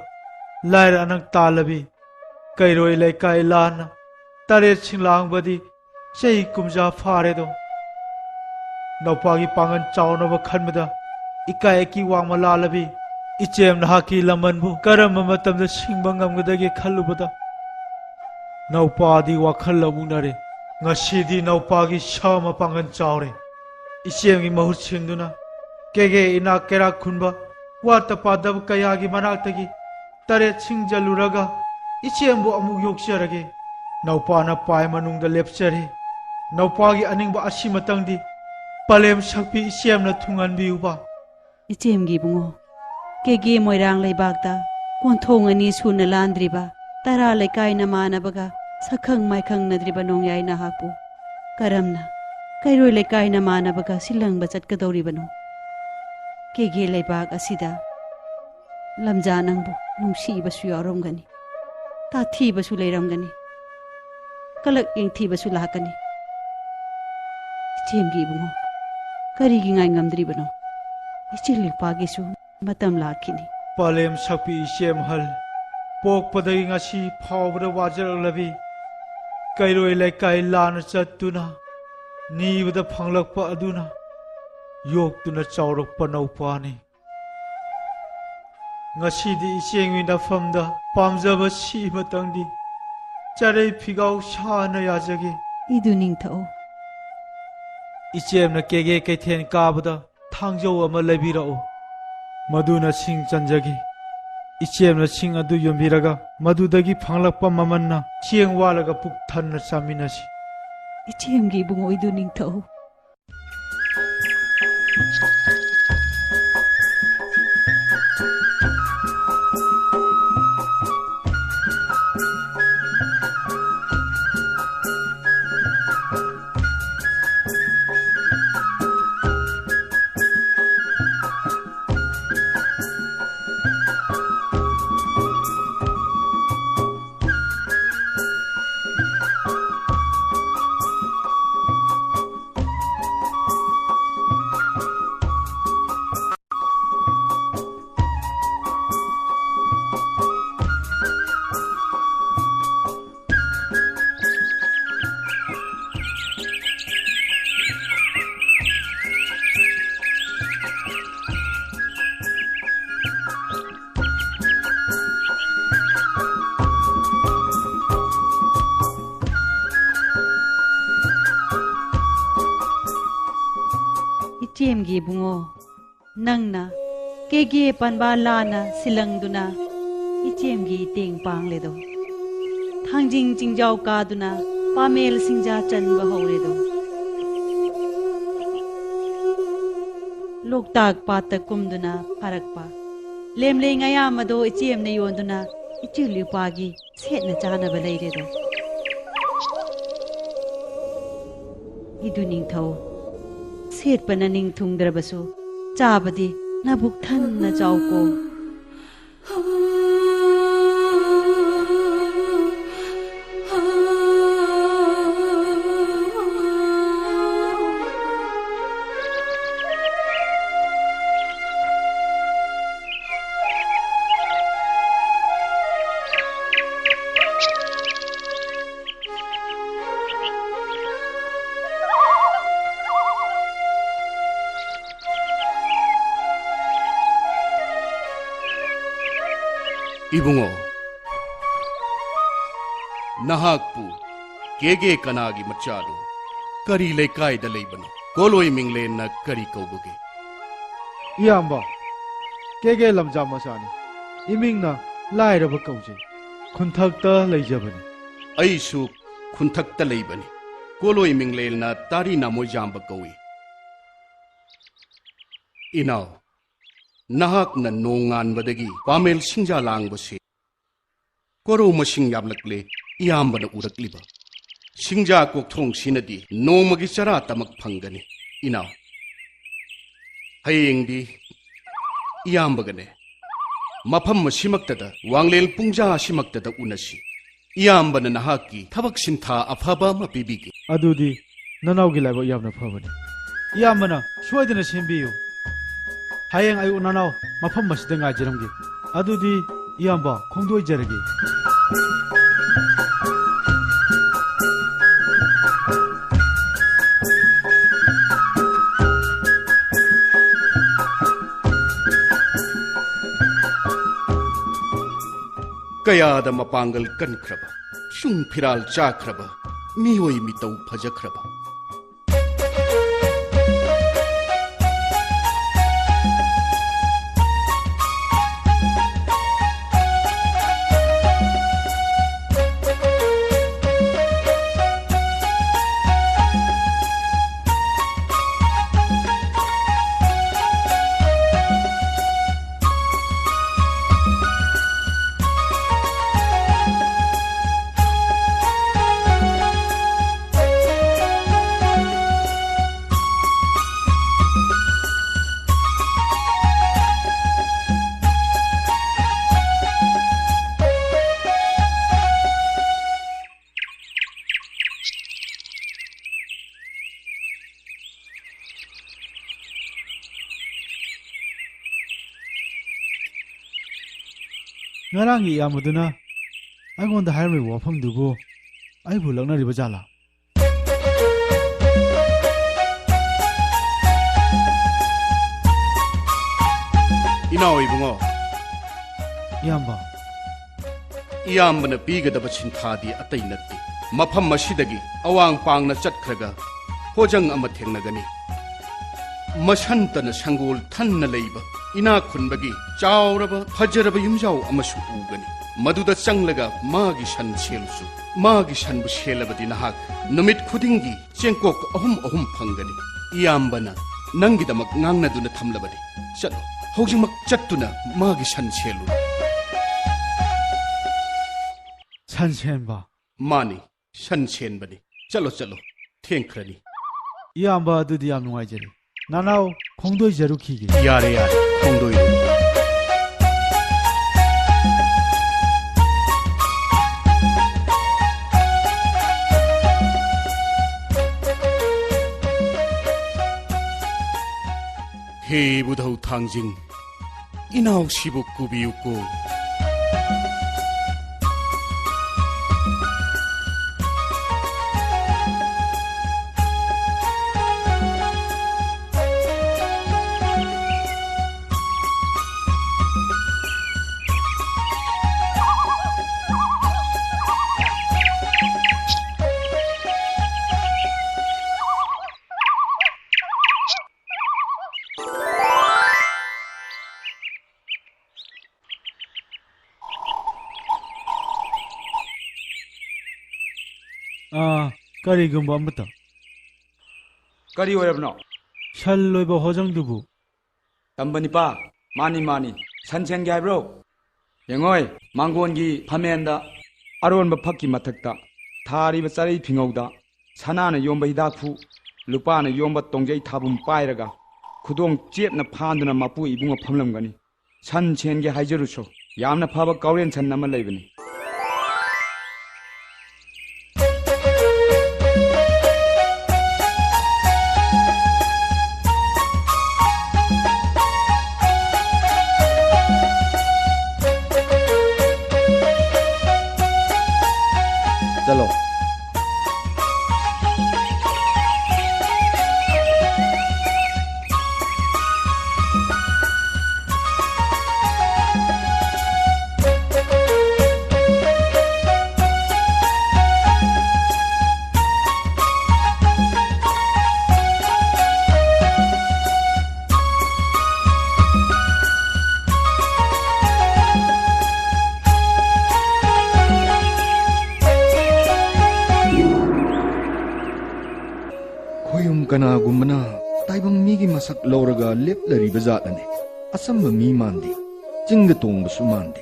ꯂꯥꯏꯔ ꯑꯅꯪ ꯇꯥꯜꯂꯕꯤ, ꯀꯩꯔꯣꯏ ꯂꯩꯀꯥꯏ ꯂꯥꯟꯅ ꯇꯔꯦꯠ ꯁꯤꯡꯂꯥꯡꯕꯗꯤ ꯆꯍꯤ ꯀꯨꯝꯖꯥ ꯐꯥꯔꯦꯗꯣ꯫ ꯅꯧꯄꯥꯒꯤ ꯄꯥꯡꯒꯜ ꯆꯥꯎꯅꯕ ꯈꯟꯕꯗ ꯏꯀꯥꯏ ꯑꯀꯤ ꯋꯥꯡꯃ ꯂꯥꯜꯂꯕꯤ ꯏꯆꯦꯝ ꯅꯍꯥꯛꯀꯤ ꯂꯃꯟꯕꯨ ꯀꯔꯝꯕ ꯃꯇꯝꯗ ꯁꯤꯡꯕ ꯉꯝꯒꯗꯒꯦ ꯈꯜꯂꯨꯕꯗ ꯅꯧꯄꯥꯗꯤ ꯋꯥꯈꯜ ꯑꯃꯨꯛꯅꯔꯦ꯫ ꯉꯁꯤꯗꯤ ꯅꯧꯄꯥꯒꯤ ꯁꯥ ꯑꯃ ꯄꯥꯡꯒꯜ ꯆꯥꯎꯔꯦ꯫ ꯏꯆꯦꯝꯒꯤ ꯃꯍꯨꯠ ꯁꯤꯟꯗꯨꯅ ꯀꯦꯒꯦ ꯏꯅꯥꯛ ꯀꯩꯔꯥꯛ ꯈꯨꯟꯕ ꯋꯥꯠꯇ ꯄꯥꯗꯕ ꯀꯌꯥꯒꯤ ꯃꯅꯥꯛꯇꯒꯤ ꯇꯔꯦꯠ ꯁꯤꯡꯖꯜꯂꯨꯔꯒ ꯏꯆꯦꯝꯕꯨ ꯑꯃꯨꯛ ꯌꯣꯛꯆꯔꯒꯦ꯫ ꯅꯧꯄꯥꯅ ꯄꯥꯏ ꯃꯅꯨꯡꯗ ꯂꯦꯞꯆꯔꯦ꯫ ꯅꯧꯄꯥꯒꯤ ꯑꯅꯤꯡꯕ ꯑꯁꯤꯃꯇꯪꯗꯤ ꯄꯂꯦꯝ ꯁꯛꯄꯤ ꯏꯆꯦꯝꯅ ꯊꯨꯡꯍꯟꯕꯤꯌꯨꯕ꯫ ꯏꯆꯦꯝꯒꯤ ꯏꯕꯨꯡꯉꯣ, ꯀꯦꯒꯦ ꯃꯣꯏꯔꯥꯡ ꯂꯩꯕꯥꯛꯇ ꯀꯣꯟꯊꯣꯡ ꯑꯅꯤ ꯁꯨꯅ ꯂꯥꯟꯗ꯭ꯔꯤꯕ ꯇꯔꯥ ꯂꯩꯀꯥꯏ ꯅꯃꯥꯟꯅꯕꯒ ꯁꯛꯈꯪ ꯃꯥꯏꯈꯪꯅꯗ꯭ꯔꯤꯕ ꯅꯣꯡꯌꯥꯏ ꯅꯍꯥꯛꯄꯨ ꯀꯔꯝꯅ ꯀꯩꯔꯣꯏ ꯂꯩꯀꯥꯏ ꯅꯃꯥꯟꯅꯕꯒ ꯁꯤꯜꯂꯪꯕ ꯆꯠꯀꯗꯧꯔꯤꯕꯅꯣ? ꯀꯦꯒꯦ ꯂꯩꯕꯥꯛ ꯑꯁꯤꯗ ꯂꯝꯖꯥ ꯅꯪꯕꯨ ꯅꯨꯡꯁꯤꯕꯁꯨ ꯌꯥꯎꯔꯝꯒꯅꯤ, ꯇꯥꯊꯤꯕꯁꯨ ꯂꯩꯔꯝꯒꯅꯤ, ꯀꯂꯛ ꯌꯦꯡꯊꯤꯕꯁꯨ ꯂꯥꯛꯀꯅꯤ꯫ ꯏꯆꯦꯝꯒꯤ ꯏꯕꯨꯡꯉꯣ, ꯀꯔꯤꯒꯤ ꯉꯥꯏ ꯉꯝꯗ꯭ꯔꯤꯕꯅꯣ? ꯏꯆꯦꯜ ꯏꯄꯥꯒꯤꯁꯨ ꯃꯇꯝ ꯂꯥꯛꯈꯤꯅꯤ꯫ ꯄꯂꯦꯝ ꯁꯛꯄꯤ ꯏꯆꯦꯝ ꯑꯍꯜ, ꯄꯣꯛꯄꯗꯒꯤ ꯉꯁꯤ ꯐꯥꯎꯕꯗ ꯋꯥꯖꯔꯛꯂꯕꯤ ꯀꯩꯔꯣꯏ ꯂꯩꯀꯥꯏ ꯂꯥꯟꯅ ꯆꯠꯇꯨꯅ ꯅꯤꯕꯗ ꯐꯪꯂꯛꯄ ꯑꯗꯨꯅ ꯌꯣꯛꯇꯨꯅ ꯆꯥꯎꯔꯛꯄ ꯅꯧꯄꯥꯅꯤ꯫ ꯉꯁꯤꯗꯤ ꯏꯆꯦꯝꯒꯤ ꯅꯐꯝꯗ ꯄꯥꯝꯖꯕ ꯁꯤꯃꯇꯪꯗꯤ ꯆꯔꯩ ꯐꯤꯒꯥꯎ ꯁꯥꯅ ꯌꯥꯖꯒꯦ꯫ ꯏꯗꯨ ꯅꯤꯡꯊꯧ꯫ ꯏꯆꯦꯝꯅ ꯀꯦꯒꯦ ꯀꯩꯊꯦꯜ ꯀꯥꯕꯗ ꯊꯥꯡꯖꯧ ꯑꯃ ꯂꯩꯕꯤꯔꯛꯎ꯫ ꯃꯗꯨꯅ ꯁꯤꯡ ꯆꯟꯖꯒꯦ꯫ ꯏꯆꯦꯝꯅ ꯁꯤꯡ ꯑꯗꯨ ꯌꯣꯟꯕꯤꯔꯒ ꯃꯗꯨꯗꯒꯤ ꯐꯪꯂꯛꯄ ꯃꯃꯜꯅ ꯆꯦꯡ ꯋꯥꯜꯂꯒ ꯄꯨꯛ ꯊꯟꯅ ꯆꯥꯃꯤꯟꯅꯁꯤ꯫ ꯏꯆꯦꯝꯒꯤ ꯏꯕꯨꯡꯉꯣ ꯏꯗꯨ ꯅꯤꯡꯊꯧ꯫ ꯏꯆꯦꯝꯒꯤ ꯏꯕꯨꯡꯉꯣ, ꯅꯪꯅ ꯀꯦꯒꯦ ꯄꯥꯟꯕ ꯂꯥꯟꯅ ꯁꯤꯜꯂꯪꯗꯨꯅ ꯏꯆꯦꯝꯒꯤ ꯇꯦꯡ ꯄꯥꯡꯂꯦꯗꯣ꯫ ꯊꯥꯡꯖꯤꯡ ꯆꯤꯡꯖꯥꯎ ꯀꯥꯗꯨꯅ ꯄꯥꯃꯦꯜ ꯁꯤꯡꯖꯥ ꯆꯟꯕ ꯍꯧꯔꯦꯗꯣ꯫ ꯂꯣꯛꯇꯥꯛ ꯄꯥꯠꯇ ꯀꯨꯝꯗꯨꯅ ꯐꯥꯔꯛꯄ ꯂꯦꯝꯂꯩ ꯉꯌꯥꯝ ꯑꯗꯣ ꯏꯆꯦꯝꯅ ꯌꯣꯟꯗꯨꯅ ꯏꯆꯤꯜ ꯏꯄꯥꯒꯤ ꯁꯦꯠꯅ ꯆꯥꯅꯕ ꯂꯩꯔꯦꯗꯣ꯫ ꯏꯗꯨ ꯅꯤꯡꯊꯧ, ꯁꯦꯠꯄꯅ ꯅꯤꯡ ꯊꯨꯡꯗ꯭ꯔꯕꯁꯨ ꯆꯥꯕꯗꯤ ꯅꯕꯨꯛ ꯊꯟꯅ ꯆꯥꯎꯀꯣ꯫ ꯏꯕꯨꯡꯉꯣ, ꯅꯍꯥꯛꯄꯨ ꯀꯦꯒꯦ ꯀꯅꯥꯒꯤ ꯃꯆꯥꯅꯣ? ꯀꯔꯤ ꯂꯩꯀꯥꯏꯗ ꯂꯩꯕꯅꯣ? ꯀꯣꯂꯣꯏ ꯃꯤꯡꯂꯦꯟꯅ ꯀꯔꯤ ꯀꯧꯕꯒꯦ? ꯏꯌꯥꯝꯕ, ꯀꯦꯒꯦ ꯂꯝꯖꯥ ꯃꯆꯥꯅꯤ꯫ ꯏꯃꯤꯡꯅ ꯂꯥꯏꯔꯕ ꯀꯧꯖꯩ꯫ ꯈꯨꯟꯊꯛꯇ ꯂꯩꯖꯕꯅꯤ꯫ ꯑꯩꯁꯨ ꯈꯨꯟꯊꯛꯇ ꯂꯩꯕꯅꯤ꯫ ꯀꯣꯂꯣꯏ ꯃꯤꯡꯂꯦꯟꯅ ꯇꯥꯔꯤ ꯅꯥꯃꯣꯏꯖꯥꯝꯕ ꯀꯧꯏ꯫ ꯏꯅꯥꯎ, ꯅꯍꯥꯛꯅ ꯅꯣꯡꯉꯥꯟꯕꯗꯒꯤ ꯄꯥꯃꯦꯜ ꯁꯤꯡꯖꯥ ꯂꯥꯡꯕꯁꯤ ꯀꯣꯔꯧ ꯃꯁꯤꯡ ꯌꯥꯝꯂꯛꯂꯦ, ꯏꯌꯥꯝꯕꯅ ꯎꯔꯛꯂꯤꯕ꯫ ꯁꯤꯡꯖꯥ ꯀꯣꯛꯊꯣꯡꯁꯤꯅꯗꯤ ꯅꯣꯡꯃꯒꯤ ꯆꯔꯥ ꯇꯃꯛ ꯐꯪꯒꯅꯤ꯫ ꯏꯅꯥꯎ, ꯍꯌꯦꯡꯗꯤ ꯏꯌꯥꯝꯕꯒꯅꯦ ꯃꯐꯝ ꯑꯁꯤꯃꯛꯇꯗ, ꯋꯥꯡꯂꯦꯟ ꯄꯨꯡꯖꯥ ꯑꯁꯤꯃꯛꯇꯗ ꯎꯅꯁꯤ꯫ ꯏꯌꯥꯝꯕꯅ ꯅꯍꯥꯛꯀꯤ ꯊꯕꯛ ꯁꯤꯟꯊꯥ ꯑꯐꯕ ꯑꯃ ꯄꯤꯕꯤꯒꯦ꯫ ꯑꯗꯨꯗꯤ ꯅꯅꯥꯎꯒꯤ ꯂꯥꯏꯕꯛ ꯌꯥꯝꯅ ꯐꯕꯅꯤ꯫ ꯏꯌꯥꯝꯕꯅ ꯁꯣꯏꯗꯅ ꯁꯦꯝꯕꯤꯌꯨ꯫ ꯍꯌꯦꯡ ꯑꯌꯨꯛ ꯅꯅꯥꯎ ꯃꯐꯝ ꯑꯁꯤꯗ ꯉꯥꯏꯖꯔꯝꯒꯦ꯫ ꯑꯗꯨꯗꯤ ꯏꯌꯥꯝꯕ, ꯈꯣꯡꯗꯣꯏꯖꯔꯒꯦ꯫ ꯀꯌꯥꯗ ꯃꯄꯥꯡꯒꯜ ꯀꯟꯈ꯭ꯔꯕ, ꯁꯨꯡ ꯐꯤꯔꯥꯜ ꯆꯥꯈ꯭ꯔꯕ, ꯃꯤꯑꯣꯏ ꯃꯤꯇꯧ ꯐꯖꯈ꯭ꯔꯕ꯫ ꯉꯔꯥꯡꯒꯤ ꯏꯌꯥꯝꯕꯗꯨꯅ ꯑꯩꯉꯣꯟꯗ ꯍꯥꯏꯔꯝꯂꯤꯕ ꯋꯥꯐꯝꯗꯨꯕꯨ ꯑꯩꯕꯨ ꯂꯛꯅꯔꯤꯕ ꯖꯥꯠꯂꯥ? ꯏꯅꯥꯎ ꯏꯕꯨꯡꯉꯣ꯫ ꯏꯌꯥꯝꯕ꯫ ꯏꯌꯥꯝꯕꯅ ꯄꯤꯒꯗꯕ ꯁꯤꯟꯊꯥꯗꯤ ꯑꯇꯩ ꯅꯠꯇꯦ꯫ ꯃꯐꯝ ꯑꯁꯤꯗꯒꯤ ꯑꯋꯥꯡ ꯄꯥꯡꯅ ꯆꯠꯈ꯭ꯔꯒ ꯍꯣꯖꯪ ꯑꯃ ꯊꯦꯡꯅꯒꯅꯤ꯫ ꯃꯁꯟꯇꯅ ꯁꯪꯒꯣꯜ ꯊꯟꯅ ꯂꯩꯕ ꯏꯅꯥꯛ ꯈꯨꯟꯕꯒꯤ ꯆꯥꯎꯔꯕ ꯐꯖꯔꯕ ꯌꯨꯝꯖꯥꯎ ꯑꯃꯁꯨ ꯎꯒꯅꯤ꯫ ꯃꯗꯨꯗ ꯆꯪꯂꯒ ꯃꯥꯒꯤ ꯁꯟ ꯁꯦꯜꯂꯨꯁꯨ꯫ ꯃꯥꯒꯤ ꯁꯟꯕꯨ ꯁꯦꯜꯂꯕꯗꯤ ꯅꯍꯥꯛ ꯅꯨꯃꯤꯠ ꯈꯨꯗꯤꯡꯒꯤ ꯆꯦꯡꯀꯣꯛ ꯑꯍꯨꯝ ꯑꯍꯨꯝ ꯐꯪꯒꯅꯤ꯫ ꯏꯌꯥꯝꯕꯅ ꯅꯪꯒꯤꯗꯃꯛ ꯉꯥꯡꯅꯗꯨꯅ ꯊꯝꯂꯕꯅꯤ꯫ ꯆꯠꯂꯣ, ꯍꯧꯖꯤꯛꯃꯛ ꯆꯠꯇꯨꯅ ꯃꯥꯒꯤ ꯁꯟ ꯁꯦꯜꯂꯨ꯫ ꯁꯟ ꯁꯦꯟꯕ? ꯃꯥꯅꯤ, ꯁꯟ ꯁꯦꯟꯕꯅꯤ꯫ ꯆꯠꯂꯣ, ꯆꯠꯂꯣ, ꯊꯦꯡꯈ꯭ꯔꯅꯤ꯫ ꯏꯌꯥꯝꯕ, ꯑꯗꯨꯗꯤ ꯌꯥꯝ ꯅꯨꯡꯉꯥꯏꯖꯔꯦ꯫ ꯅꯅꯥꯎ, ꯈꯣꯡꯗꯣꯏꯖꯔꯨꯈꯤꯒꯦ꯫ ꯌꯥꯔꯦ, ꯌꯥꯔꯦ, ꯈꯣꯡꯗꯣꯏꯔꯨ꯫ ꯍꯦ ꯏꯕꯨꯙꯧ ꯊꯥꯡꯖꯤꯡ, ꯏꯅꯥꯎꯁꯤꯕꯨ ꯀꯨꯕꯤꯌꯨꯀꯣ꯫ ꯑꯥ, ꯀꯔꯤꯒꯨꯝꯕ ꯑꯃꯇ꯫ ꯀꯔꯤ ꯑꯣꯏꯔꯕꯅꯣ? ꯁꯟ ꯂꯣꯏꯕ ꯍꯣꯖꯪꯗꯨꯕꯨ꯫ ꯇꯝꯕꯅꯤꯄꯥ, ꯃꯥꯅꯤ, ꯃꯥꯅꯤ꯫ ꯁꯟ ꯁꯦꯟꯒꯦ ꯍꯥꯏꯕ꯭ꯔꯣ? ꯌꯦꯡꯉꯣꯏ, ꯃꯥꯡꯒꯣꯟꯒꯤ ꯐꯝꯃꯦꯟꯗ ꯑꯔꯣꯟꯕ ꯐꯛꯀꯤ ꯃꯊꯛꯇ ꯊꯥꯔꯤꯕ ꯆꯔꯩ ꯐꯤꯉꯧꯗ ꯁꯅꯥꯅ ꯌꯣꯝꯕ ꯍꯤꯗꯥꯛꯐꯨ, ꯂꯨꯄꯥꯅ ꯌꯣꯝꯕ ꯇꯣꯡꯖꯩ ꯊꯥꯕꯨꯝ ꯄꯥꯏꯔꯒ ꯈꯨꯗꯣꯡ ꯆꯦꯠꯅ ꯐꯥꯟꯗꯨꯅ ꯃꯄꯨ ꯏꯕꯨꯡꯉꯣ ꯐꯝꯂꯝꯒꯅꯤ꯫ ꯁꯟ ꯁꯦꯟꯒꯦ ꯍꯥꯏꯖꯔꯨꯁꯣ, ꯌꯥꯝꯅ ꯐꯕ ꯀꯥꯎꯔꯦꯟ ꯁꯟ ꯑꯃ ꯂꯩꯕꯅꯤ꯫ ꯆꯠꯂꯣ꯫ ꯈꯣꯏꯌꯨꯝ ꯀꯅꯥꯒꯨꯝꯕꯅ ꯇꯥꯏꯕꯪ ꯃꯤꯒꯤ ꯃꯁꯛ ꯂꯧꯔꯒ ꯂꯦꯞꯂꯔꯤꯕ ꯖꯥꯠꯂꯅꯦ꯫ ꯑꯆꯝꯕ ꯃꯤ ꯃꯥꯟꯗꯦ, ꯆꯤꯡꯗ ꯇꯣꯡꯕꯁꯨ ꯃꯥꯟꯗꯦ꯫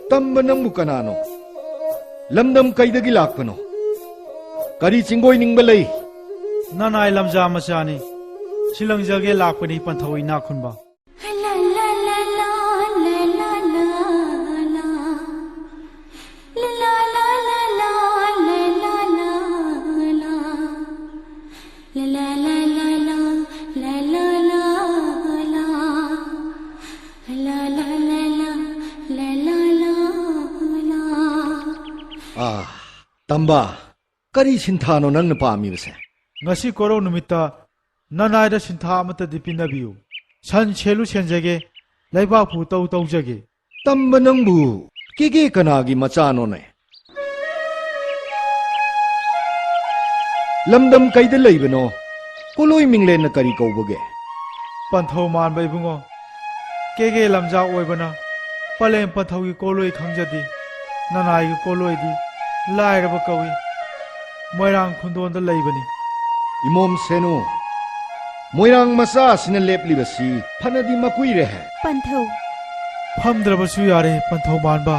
ꯇꯝꯕ ꯅꯪꯕꯨ ꯀꯅꯥꯅꯣ? ꯂꯝꯗꯝ ꯀꯩꯗꯒꯤ ꯂꯥꯛꯄꯅꯣ? ꯀꯔꯤ ꯆꯤꯡꯒꯣꯏ ꯅꯤꯡꯕ ꯂꯩ? ꯅꯅꯥꯏ ꯂꯝꯖꯥ ꯃꯆꯥꯅꯤ, ꯁꯤꯂꯪꯖꯒꯦ ꯂꯥꯛꯄꯅꯤ ꯄꯟꯊꯧ ꯏꯅꯥꯛ ꯈꯨꯟꯕ꯫ ꯑꯥ, ꯇꯝꯕ, ꯀꯔꯤ ꯁꯤꯟꯊꯥꯅꯣ ꯅꯪꯅ ꯄꯥꯝꯃꯤꯕꯁꯦ? ꯉꯁꯤ ꯀꯣꯔꯧ ꯅꯨꯃꯤꯠꯇ ꯅꯅꯥꯏꯗ ꯁꯤꯟꯊꯥ ꯑꯃꯠꯇꯗꯤ ꯄꯤꯅꯕꯤꯌꯨ꯫ ꯁꯟ ꯁꯦꯜꯂꯨ ꯁꯦꯟꯖꯒꯦ, ꯂꯩꯕꯥꯛꯄꯨ ꯇꯧ ꯇꯧꯖꯒꯦ꯫ ꯇꯝꯕ ꯅꯪꯕꯨ ꯀꯦꯒꯦ ꯀꯅꯥꯒꯤ ꯃꯆꯥꯅꯣꯅꯦ? ꯂꯝꯗꯝ ꯀꯩꯗ ꯂꯩꯕꯅꯣ? ꯀꯣꯂꯣꯏ ꯃꯤꯡꯂꯦꯟꯅ ꯀꯔꯤ ꯀꯧꯕꯒꯦ? ꯄꯟꯊꯧ ꯃꯥꯟꯕ ꯏꯕꯨꯡꯉꯣ, ꯀꯦꯒꯦ ꯂꯝꯖꯥ ꯑꯣꯏꯕꯅ ꯄꯂꯦꯝ ꯄꯟꯊꯧꯒꯤ ꯀꯣꯂꯣꯏ ꯈꯪꯖꯗꯦ꯫ ꯅꯅꯥꯏꯒꯤ ꯀꯣꯂꯣꯏꯗꯤ ꯂꯥꯏꯔꯕ ꯀꯧꯏ꯫ ꯃꯣꯏꯔꯥꯡ ꯈꯨꯟꯗꯣꯟꯗ ꯂꯩꯕꯅꯤ꯫ ꯏꯃꯣꯝ ꯁꯦꯅꯨ, ꯃꯣꯏꯔꯥꯡ ꯃꯆꯥ ꯑꯁꯤꯅ ꯂꯦꯞꯂꯤꯕꯁꯤ ꯐꯅꯗꯤ ꯃꯀꯨꯏꯔꯦ꯫ ꯄꯟꯊꯧ꯫ ꯐꯝꯗ꯭ꯔꯕꯁꯨ ꯌꯥꯔꯦ, ꯄꯟꯊꯧ ꯃꯥꯟꯕ꯫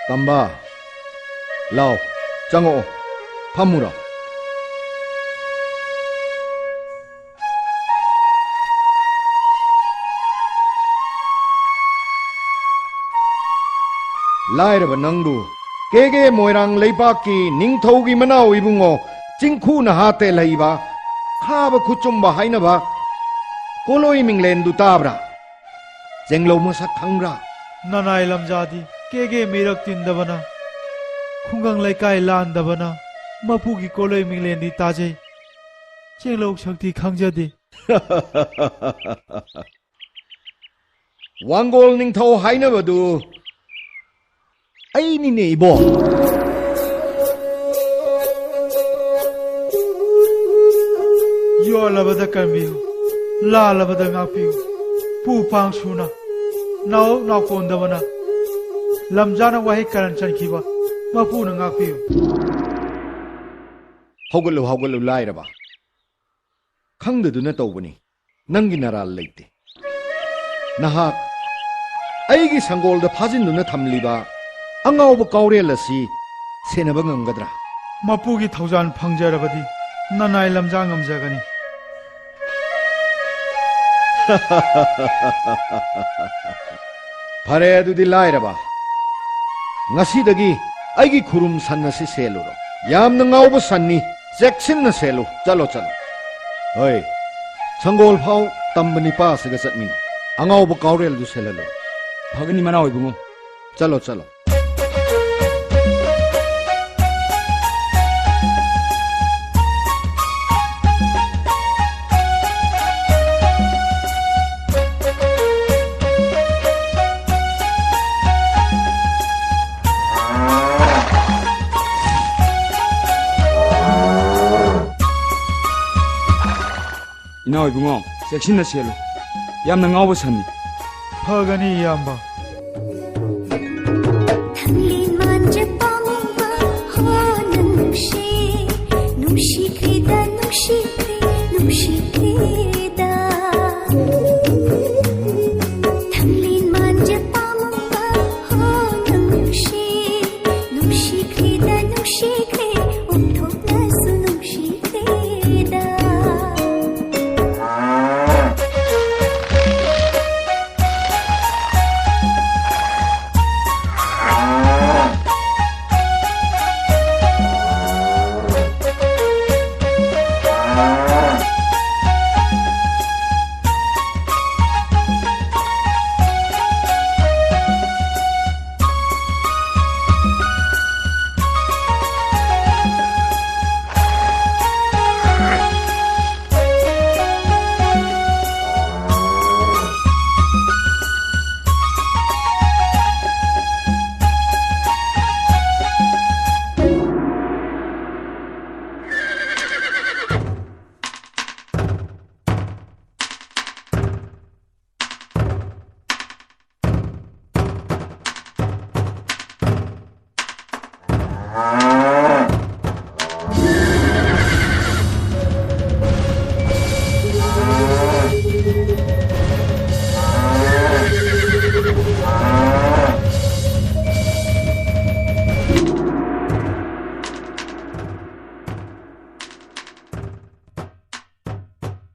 ꯇꯝꯕ, ꯂꯥꯎ, ꯆꯪꯉꯛꯑꯣ, ꯐꯝꯃꯨꯔꯣ꯫ ꯂꯥꯏꯔꯕ ꯅꯪꯕꯨ ꯀꯦꯒꯦ ꯃꯣꯏꯔꯥꯡ ꯂꯩꯕꯥꯛꯀꯤ ꯅꯤꯡꯊꯧꯒꯤ ꯃꯅꯥꯎ ꯏꯕꯨꯡꯉꯣ ꯆꯤꯡꯈꯨ ꯅꯍꯥ ꯇꯦꯜꯍꯩꯕ, ꯈꯥꯕ ꯈꯨꯆꯨꯝꯕ ꯍꯥꯏꯅꯕ ꯀꯣꯂꯣꯏ ꯃꯤꯡꯂꯦꯟꯗꯨ ꯇꯥꯕ꯭ꯔꯥ? ꯆꯦꯡꯂꯧ ꯃꯁꯛ ꯈꯪꯕ꯭ꯔꯥ? ꯅꯅꯥꯏ ꯂꯝꯖꯥꯗꯤ ꯀꯦꯒꯦ ꯃꯤꯔꯛ ꯇꯤꯟꯗꯕꯅ ꯈꯨꯡꯒꯪ ꯂꯩꯀꯥꯏ ꯂꯥꯟꯗꯕꯅ ꯃꯄꯨꯒꯤ ꯀꯣꯂꯣꯏ ꯃꯤꯡꯂꯦꯟꯗꯤ ꯇꯥꯖꯩ, ꯆꯦꯡꯂꯧ ꯁꯛꯇꯤ ꯈꯪꯖꯗꯦ꯫ ꯋꯥꯡꯒꯣꯜ ꯅꯤꯡꯊꯧ ꯍꯥꯏꯅꯕꯗꯨ ꯑꯩꯅꯤꯅꯦ, ꯏꯕꯣ꯫ ꯌꯣꯜꯂꯕꯗ ꯀꯟꯕꯤꯌꯨ, ꯂꯥꯜꯂꯕꯗ ꯉꯥꯛꯄꯤꯌꯨ꯫ ꯄꯨ ꯄꯥꯡ ꯁꯨꯅ, ꯅꯥꯎ ꯅꯥꯎꯀꯣꯟꯗꯕꯅ ꯂꯝꯖꯥꯅ ꯋꯥꯍꯩ ꯀꯔꯟ ꯆꯟꯈꯤꯕ ꯃꯄꯨꯅ ꯉꯥꯛꯄꯤꯌꯨ꯫ ꯍꯧꯒꯠꯂꯨ, ꯍꯧꯒꯠꯂꯨ, ꯂꯥꯏꯔꯕ꯫ ꯈꯪꯗꯗꯨꯅ ꯇꯧꯕꯅꯤ꯫ ꯅꯪꯒꯤ ꯅꯔꯥꯜ ꯂꯩꯇꯦ꯫ ꯅꯍꯥꯛ ꯑꯩꯒꯤ ꯁꯪꯒꯣꯜꯗ ꯐꯥꯖꯤꯟꯗꯨꯅ ꯊꯝꯂꯤꯕ ꯑꯉꯥꯎꯕ ꯀꯥꯎꯔꯦꯜ ꯑꯁꯤ ꯁꯦꯟꯅꯕ ꯉꯝꯒꯗ꯭ꯔꯥ? ꯃꯄꯨꯒꯤ ꯊꯧꯖꯥꯜ ꯐꯪꯖꯔꯕꯗꯤ ꯅꯅꯥꯏ ꯂꯝꯖꯥ ꯉꯝꯖꯒꯅꯤ꯫ ꯐꯔꯦ, ꯑꯗꯨꯗꯤ ꯂꯥꯏꯔꯕ, ꯉꯁꯤꯗꯒꯤ ꯑꯩꯒꯤ ꯈꯨꯔꯨꯝ ꯁꯟ ꯑꯁꯤ ꯁꯦꯜꯂꯨꯔꯣ꯫ ꯌꯥꯝꯅ ꯉꯥꯎꯕ ꯁꯟꯅꯤ, ꯆꯦꯛꯁꯤꯟꯅ ꯁꯦꯜꯂꯨ꯫ ꯆꯠꯂꯣ, ꯆꯠꯂꯣ꯫ ꯍꯣꯏ, ꯁꯪꯒꯣꯜ ꯐꯥꯎ ꯇꯝꯕ ꯅꯤꯄꯥ ꯑꯁꯤꯒ ꯆꯠꯃꯤꯟꯅꯧ꯫ ꯑꯉꯥꯎꯕ ꯀꯥꯎꯔꯦꯜꯗꯨ ꯁꯦꯜꯍꯜꯂꯨ꯫ ꯐꯒꯅꯤ ꯃꯅꯥꯎ ꯏꯕꯨꯡꯉꯣ꯫ ꯆꯠꯂꯣ, ꯆꯠꯂꯣ꯫ ꯏꯅꯥꯎ ꯏꯕꯨꯡꯉꯣ, ꯆꯦꯛꯁꯤꯟꯅ ꯁꯦꯜꯂꯨ꯫ ꯌꯥꯝꯅ ꯉꯥꯎꯕ ꯁꯟꯅꯤ꯫ ꯐꯒꯅꯤ, ꯏꯌꯥꯝꯕ꯫ ꯊꯥꯡꯂꯦꯟ ꯃꯥꯟꯖ ꯄꯥꯝꯃꯨꯕ ꯍꯣ ꯅꯪ ꯅꯨꯡꯁꯤ, ꯅꯨꯡꯁꯤꯈ꯭ꯔꯦꯗ, ꯅꯨꯡꯁꯤꯈ꯭ꯔꯦ, ꯅꯨꯡꯁꯤꯈ꯭ꯔꯦꯗ꯫ ꯊꯥꯡꯂꯦꯟ ꯃꯥꯟꯖ ꯄꯥꯝꯃꯨꯕ ꯍꯣ ꯅꯪ ꯅꯨꯡꯁꯤ, ꯅꯨꯡꯁꯤꯈ꯭ꯔꯦꯗ, ꯅꯨꯡꯁꯤꯈ꯭ꯔꯦ, ꯑꯣꯟꯊꯣꯛꯅꯁꯨ ꯅꯨꯡꯁꯤꯈ꯭ꯔꯦꯗ꯫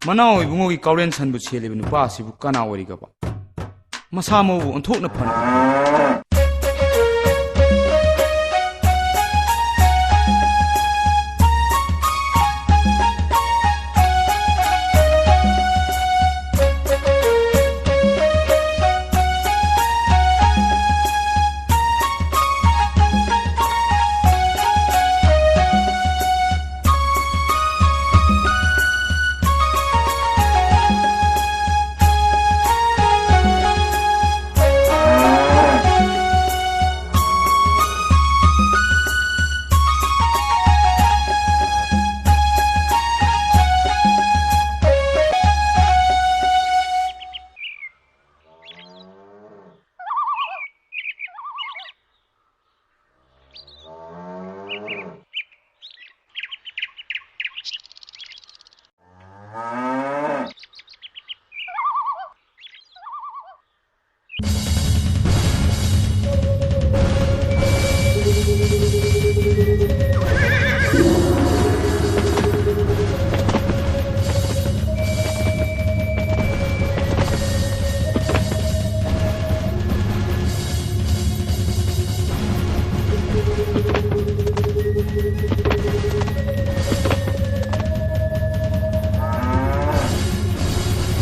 ꯃꯅꯥꯎ ꯏꯕꯨꯡꯉꯣꯒꯤ ꯀꯥꯎꯔꯦꯟ ꯁꯟꯕꯨ ꯁꯦꯜꯂꯤꯕ ꯅꯨꯄꯥ ꯑꯁꯤꯕꯨ ꯀꯅꯥ ꯑꯣꯏꯔꯤꯒꯕ? ꯃꯁꯥ ꯃꯎꯕꯨ ꯑꯣꯟꯊꯣꯛꯅ ꯐꯅ꯫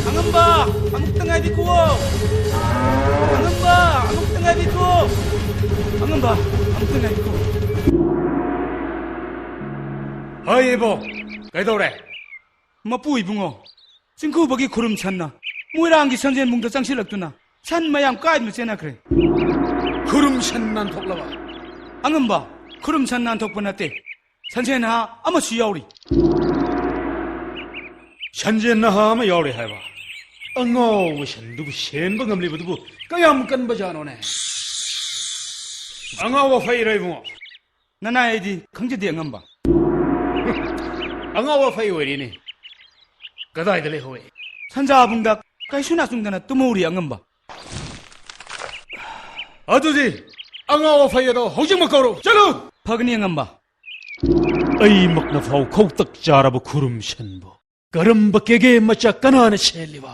ꯑꯉꯝꯕ, ꯑꯃꯨꯛꯇ ꯉꯥꯏꯕꯤꯈꯣ꯫ ꯑꯉꯝꯕ, ꯑꯃꯨꯛꯇ ꯉꯥꯏꯕꯤꯈꯣ꯫ ꯑꯉꯝꯕ, ꯑꯃꯨꯛꯇ ꯉꯥꯏꯕꯤꯈꯣ꯫ ꯍꯩ ꯏꯕꯣ, ꯀꯩꯗꯧꯔꯦ? ꯃꯄꯨ ꯏꯕꯨꯡꯉꯣ, ꯆꯤꯡꯈꯨꯕꯒꯤ ꯈꯨꯔꯨꯝ ꯁꯟꯅ ꯃꯣꯏꯔꯥꯡꯒꯤ ꯁꯟꯖꯦꯟꯕꯨꯡꯗ ꯆꯪꯁꯤꯜꯂꯛꯇꯨꯅ ꯁꯟ ꯃꯌꯥꯝ ꯀꯥꯏꯗꯨꯅ ꯆꯦꯟꯅꯈ꯭ꯔꯦ꯫ ꯈꯨꯔꯨꯝ ꯁꯟ ꯅꯥꯟꯊꯣꯛꯂꯕ? ꯑꯉꯝꯕ, ꯈꯨꯔꯨꯝ ꯁꯟ ꯅꯥꯟꯊꯣꯛꯄ ꯅꯠꯇꯦ, ꯁꯟꯖꯦꯟ ꯅꯍꯥ ꯑꯃꯁꯨ ꯌꯥꯎꯔꯤ꯫ ꯁꯟꯖꯦꯟ ꯅꯍꯥ ꯑꯃ ꯌꯥꯎꯔꯤ ꯍꯥꯏꯕ? ꯑꯉꯥꯎꯕ ꯁꯟꯗꯨꯕꯨ ꯁꯦꯟꯕ ꯉꯝꯂꯤꯕꯗꯨꯕꯨ ꯀꯌꯥꯝ ꯀꯟꯕ ꯖꯥꯠꯅꯣꯅꯦ? ꯑꯉꯥꯎꯕ ꯐꯩꯔꯣ ꯏꯕꯨꯡꯉꯣ? ꯅꯅꯥꯏ ꯑꯩꯗꯤ ꯈꯪꯖꯗꯦ ꯑꯉꯝꯕ꯫ ꯑꯉꯥꯎꯕ ꯐꯩ ꯑꯣꯏꯔꯦꯅꯦ꯫ ꯀꯗꯥꯏꯗ ꯂꯩꯍꯧꯋꯦ? ꯁꯟꯖꯥꯕꯨꯡꯗ ꯀꯩꯁꯨ ꯅꯥꯆꯨꯡꯗꯅ ꯇꯨꯝꯍꯧꯔꯤ ꯑꯉꯝꯕ꯫ ꯑꯗꯨꯗꯤ ꯑꯉꯥꯎ ꯑꯐꯩ ꯑꯗꯣ ꯍꯧꯖꯤꯛꯃꯛ ꯀꯧꯔꯣ꯫ ꯆꯠꯂꯨ! ꯐꯒꯅꯤ ꯑꯉꯝꯕ꯫ ꯑꯩꯃꯛꯅ ꯐꯥꯎ ꯈꯧꯇꯛ ꯆꯥꯔꯕ ꯈꯨꯔꯨꯝ ꯁꯟꯕꯨ ꯀꯔꯝꯕ ꯀꯦꯒꯦ ꯃꯆꯥ ꯀꯅꯥꯅ ꯁꯦꯜꯂꯤꯕ?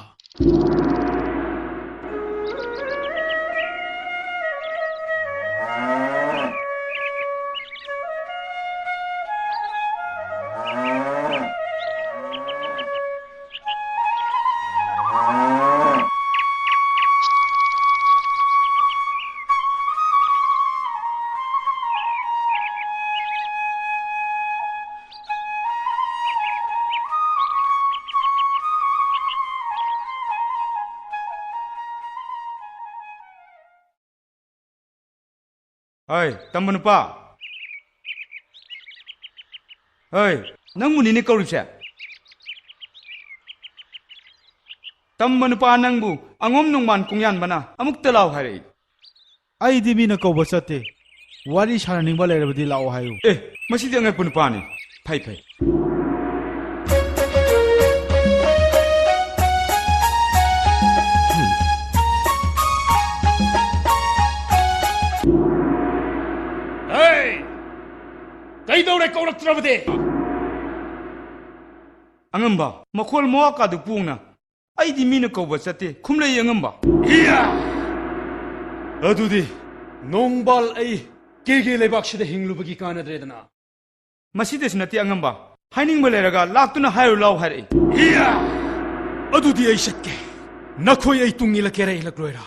ꯑꯩ, ꯇꯝꯕ ꯅꯨꯄꯥ꯫ ꯑꯩ, ꯅꯪꯕꯨꯅꯤꯅꯦ ꯀꯧꯔꯤꯁꯦ꯫ ꯇꯝꯕ ꯅꯨꯄꯥ ꯅꯪꯕꯨ ꯑꯉꯣꯝ ꯅꯣꯡꯃꯥꯟ ꯀꯣꯡꯌꯥꯟꯕꯅ ꯑꯃꯨꯛꯇ ꯂꯥꯎ ꯍꯥꯏꯔꯛꯏ꯫ ꯑꯩꯗꯤ ꯃꯤꯅ ꯀꯧꯕ ꯆꯠꯇꯦ꯫ ꯋꯥꯔꯤ ꯁꯥꯟꯅꯅꯤꯡꯕ ꯂꯩꯔꯕꯗꯤ ꯂꯥꯛꯑꯣ ꯍꯥꯏꯌꯨ꯫ ꯑꯦ, ꯃꯁꯤꯗꯤ ꯑꯉꯛꯄ ꯅꯨꯄꯥꯅꯤ꯫ ꯐꯩ, ꯐꯩ꯫ ꯍꯦ! ꯀꯩꯗꯧꯔꯦ ꯀꯧꯔꯛꯇ꯭ꯔꯕꯗꯤ? ꯑꯉꯝꯕ, ꯃꯈꯣꯜ ꯃꯋꯥ ꯀꯥꯗꯨ ꯄꯣꯡꯅ ꯑꯩꯗꯤ ꯃꯤꯅ ꯀꯧꯕ ꯆꯠꯇꯦ, ꯈꯨꯝꯂꯩ ꯑꯉꯝꯕ꯫ ꯏꯌꯥ! ꯑꯗꯨꯗꯤ ꯅꯣꯡꯕꯥꯜ ꯑꯩ ꯀꯦꯒꯦ ꯂꯩꯕꯥꯛꯁꯤꯗ ꯍꯤꯡꯂꯨꯕꯒꯤ ꯀꯥꯟꯅꯗ꯭ꯔꯦꯗꯅ꯫ ꯃꯁꯤꯗꯁꯨ ꯅꯠꯇꯦ ꯑꯉꯝꯕ, ꯍꯥꯏꯅꯤꯡꯕ ꯂꯩꯔꯒ ꯂꯥꯛꯇꯨꯅ ꯍꯥꯏꯔꯨ ꯂꯥꯎ ꯍꯥꯏꯔꯛꯏ꯫ ꯏꯌꯥ! ꯑꯗꯨꯗꯤ ꯑꯩ ꯆꯠꯀꯦ꯫ ꯅꯈꯣꯏ ꯑꯩ ꯇꯨꯡ ꯏꯜꯂꯛꯀꯦꯔꯥ ꯏꯜꯂꯛꯂꯣꯏꯔꯥ?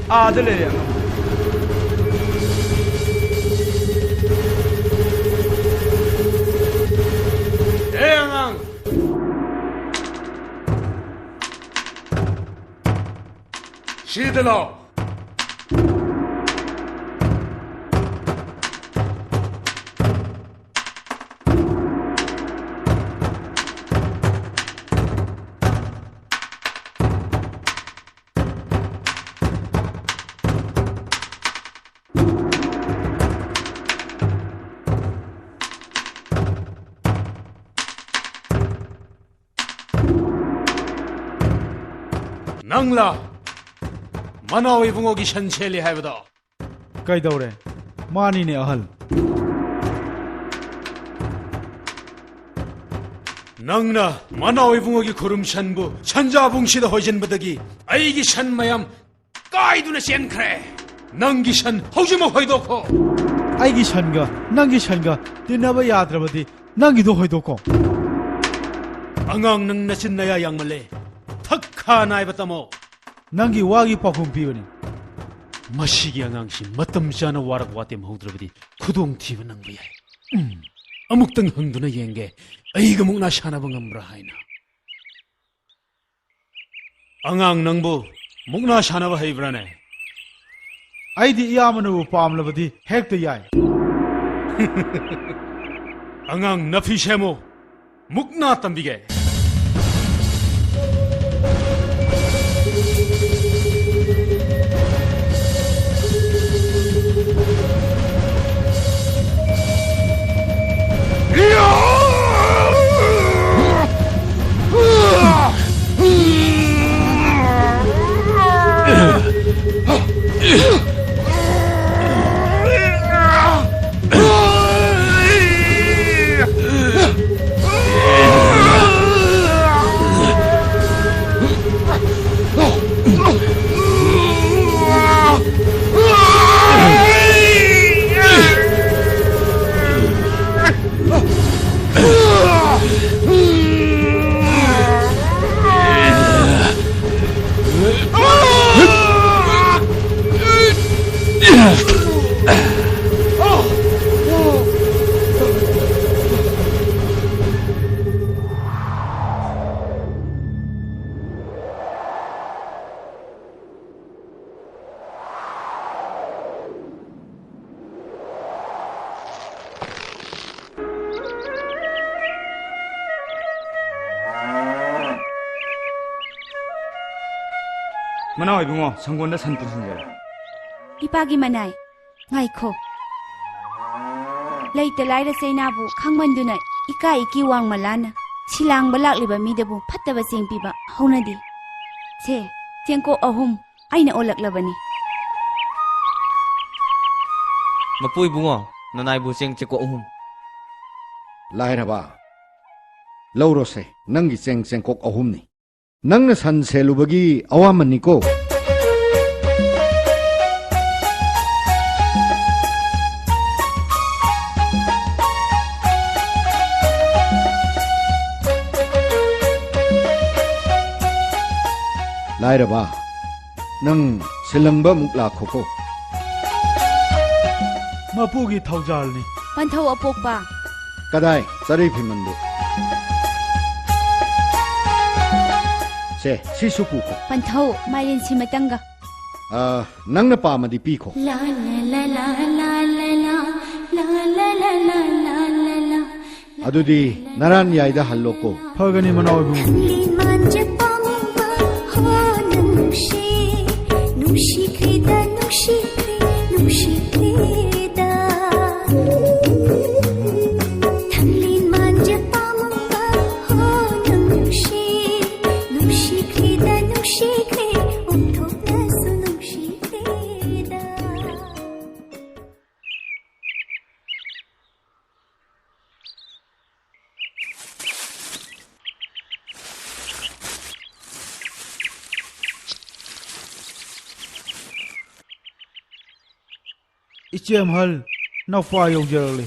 ꯑꯥꯗ ꯂꯩꯔꯦ ꯑꯉꯥꯡ꯫ ꯑꯦ ꯑꯉꯥꯡ! ꯁꯤꯗ ꯂꯥꯎ꯫ ꯅꯪꯂꯥ ꯃꯅꯥꯎ ꯏꯕꯨꯡꯉꯣꯒꯤ ꯁꯟ ꯁꯦꯜꯂꯤ ꯍꯥꯏꯕꯗꯣ? ꯀꯩꯗꯧꯔꯦ? ꯃꯥꯅꯤꯅꯦ ꯑꯍꯜ꯫ ꯅꯪꯅ ꯃꯅꯥꯎ ꯏꯕꯨꯡꯉꯣꯒꯤ ꯈꯨꯔꯨꯝ ꯁꯟꯕꯨ ꯁꯟꯖꯥꯕꯨꯡꯁꯤꯗ ꯍꯣꯏꯖꯤꯟꯕꯗꯒꯤ ꯑꯩꯒꯤ ꯁꯟ ꯃꯌꯥꯝ ꯀꯥꯏꯗꯨꯅ ꯆꯦꯟꯈ꯭ꯔꯦ꯫ ꯅꯪꯒꯤ ꯁꯟ ꯍꯧꯖꯤꯛꯃꯛ ꯍꯣꯏꯗꯣꯛꯈꯣ꯫ ꯑꯩꯒꯤ ꯁꯟꯒ ꯅꯪꯒꯤ ꯁꯟꯒ ꯇꯤꯟꯅꯕ ꯌꯥꯗ꯭ꯔꯕꯗꯤ ꯅꯪꯒꯤꯗꯣ ꯍꯣꯏꯗꯣꯛꯈꯣ꯫ ꯑꯉꯥꯡ, ꯅꯪ ꯅꯆꯤꯟ ꯅꯌꯥ ꯌꯥꯡꯃꯜꯂꯦ꯫ ꯊꯛ ꯈꯥ ꯅꯥꯏꯕ ꯇꯝꯃꯣ꯫ ꯅꯪꯒꯤ ꯋꯥꯒꯤ ꯄꯥꯎꯈꯨꯝ ꯄꯤꯕꯅꯤ꯫ ꯃꯁꯤꯒꯤ ꯑꯉꯥꯡꯁꯤ ꯃꯇꯝ ꯆꯥꯅ ꯋꯥꯔꯛ ꯋꯥꯇꯦꯝ ꯍꯧꯗ꯭ꯔꯕꯗꯤ ꯈꯨꯗꯣꯡꯊꯤꯕ ꯅꯪꯕ ꯌꯥꯏ꯫ ꯎꯝ, ꯑꯃꯨꯛꯇꯪ ꯍꯪꯗꯨꯅ ꯌꯦꯡꯒꯦ, ꯑꯩꯒ ꯃꯨꯛꯅꯥ ꯁꯥꯟꯅꯕ ꯉꯝꯕ꯭ꯔꯥ ꯍꯥꯏꯅ꯫ ꯑꯉꯥꯡ, ꯅꯪꯕꯨ ꯃꯨꯛꯅꯥ ꯁꯥꯟꯅꯕ ꯍꯩꯕ꯭ꯔꯥꯅꯦ? ꯑꯩꯗꯤ ꯏꯌꯥꯝꯕꯅꯕꯨ ꯄꯥꯝꯂꯕꯗꯤ ꯍꯦꯛꯇ ꯌꯥꯏ꯫ ꯑꯉꯥꯡ, ꯅꯐꯤ ꯁꯦꯝꯃꯨ, ꯃꯨꯛꯅꯥ ꯇꯝꯕꯤꯒꯦ꯫ ꯃꯅꯥꯎ ꯏꯕꯨꯡꯉꯣ, ꯁꯪꯒꯣꯟꯗ ꯁꯟ ꯄꯨꯁꯤꯟꯖꯔꯦ꯫ ꯏꯄꯥꯒꯤ ꯃꯅꯥꯏ, ꯉꯥꯏꯈꯣ꯫ ꯂꯩꯇ ꯂꯥꯏꯔ ꯆꯩꯅꯥꯕꯨ ꯈꯪꯃꯟꯗꯨꯅ ꯏꯀꯥꯏ ꯏꯀꯤ ꯋꯥꯡꯃ ꯂꯥꯟꯅ ꯁꯤꯂꯥꯡꯕ ꯂꯥꯛꯂꯤꯕ ꯃꯤꯗꯕꯨ ꯐꯠꯇꯕ ꯆꯦꯡ ꯄꯤꯕ ꯍꯧꯅꯗꯦ꯫ ꯁꯦ, ꯆꯦꯡꯀꯣꯛ ꯑꯍꯨꯝ ꯑꯩꯅ ꯑꯣꯜꯂꯛꯂꯕꯅꯤ꯫ ꯃꯄꯨ ꯏꯕꯨꯡꯉꯣ, ꯅꯅꯥꯏꯕꯨ ꯆꯦꯡ ꯆꯦꯡꯀꯣꯛ ꯑꯍꯨꯝ꯫ ꯂꯥꯏꯔꯕ, ꯂꯧꯔꯣꯁꯦ, ꯅꯪꯒꯤ ꯆꯦꯡ ꯆꯦꯡꯀꯣꯛ ꯑꯍꯨꯝꯅꯤ꯫ ꯅꯪꯅ ꯁꯟ ꯁꯦꯜꯂꯨꯕꯒꯤ ꯑꯋꯥꯃꯟꯅꯤꯀꯣ꯫ ꯂꯥꯏꯔꯕ, ꯅꯪ ꯁꯤꯜꯂꯪꯕ ꯑꯃꯨꯛ ꯂꯥꯛꯈꯣꯀꯣ꯫ ꯃꯄꯨꯒꯤ ꯊꯧꯖꯥꯜꯅꯤ꯫ ꯄꯟꯊꯧ ꯑꯄꯣꯛꯄ꯫ ꯀꯗꯥꯏ, ꯆꯔꯩ ꯐꯤꯃꯟꯗꯨ? ꯁꯦ, ꯁꯤꯁꯨ ꯄꯨꯈꯣ꯫ ꯄꯟꯊꯧ, ꯃꯥꯏꯔꯦꯟ ꯁꯤ ꯃꯇꯪꯒ꯫ ꯑ, ꯅꯪꯅ ꯄꯥꯝꯃꯗꯤ ꯄꯤꯈꯣ꯫ ꯂꯥ ꯂꯥ ꯂꯥ ꯂꯥ ꯂꯥ ꯂꯥ꯫ ꯑꯗꯨꯗꯤ ꯅꯔꯥꯟ ꯌꯥꯏꯗ ꯍꯜꯂꯣꯀꯣ꯫ ꯐꯒꯅꯤ, ꯃꯅꯥꯎ ꯏꯕꯨꯡꯉꯣ꯫ ꯊꯪꯂꯤ ꯃꯥꯟꯖ ꯄꯥꯝꯕ ꯍꯣ ꯅꯨꯡꯁꯤ, ꯅꯨꯡꯁꯤꯈ꯭ꯔꯦꯗ, ꯅꯨꯡꯁꯤꯈ꯭ꯔꯦ, ꯅꯨꯡꯁꯤꯈ꯭ꯔꯦꯗ꯫ ꯊꯪꯂꯤ ꯃꯥꯟꯖ ꯄꯥꯝꯕ ꯍꯣ ꯅꯨꯡꯁꯤ, ꯅꯨꯡꯁꯤꯈ꯭ꯔꯦꯗ, ꯅꯨꯡꯁꯤꯈ꯭ꯔꯦ, ꯑꯣꯟꯊꯣꯛꯅꯁꯨ ꯅꯨꯡꯁꯤꯈ꯭ꯔꯦꯗ꯫ ꯏꯆꯦ ꯑꯃꯍꯜ, ꯅꯧꯄꯥ ꯌꯧꯖꯔꯛꯂꯦ꯫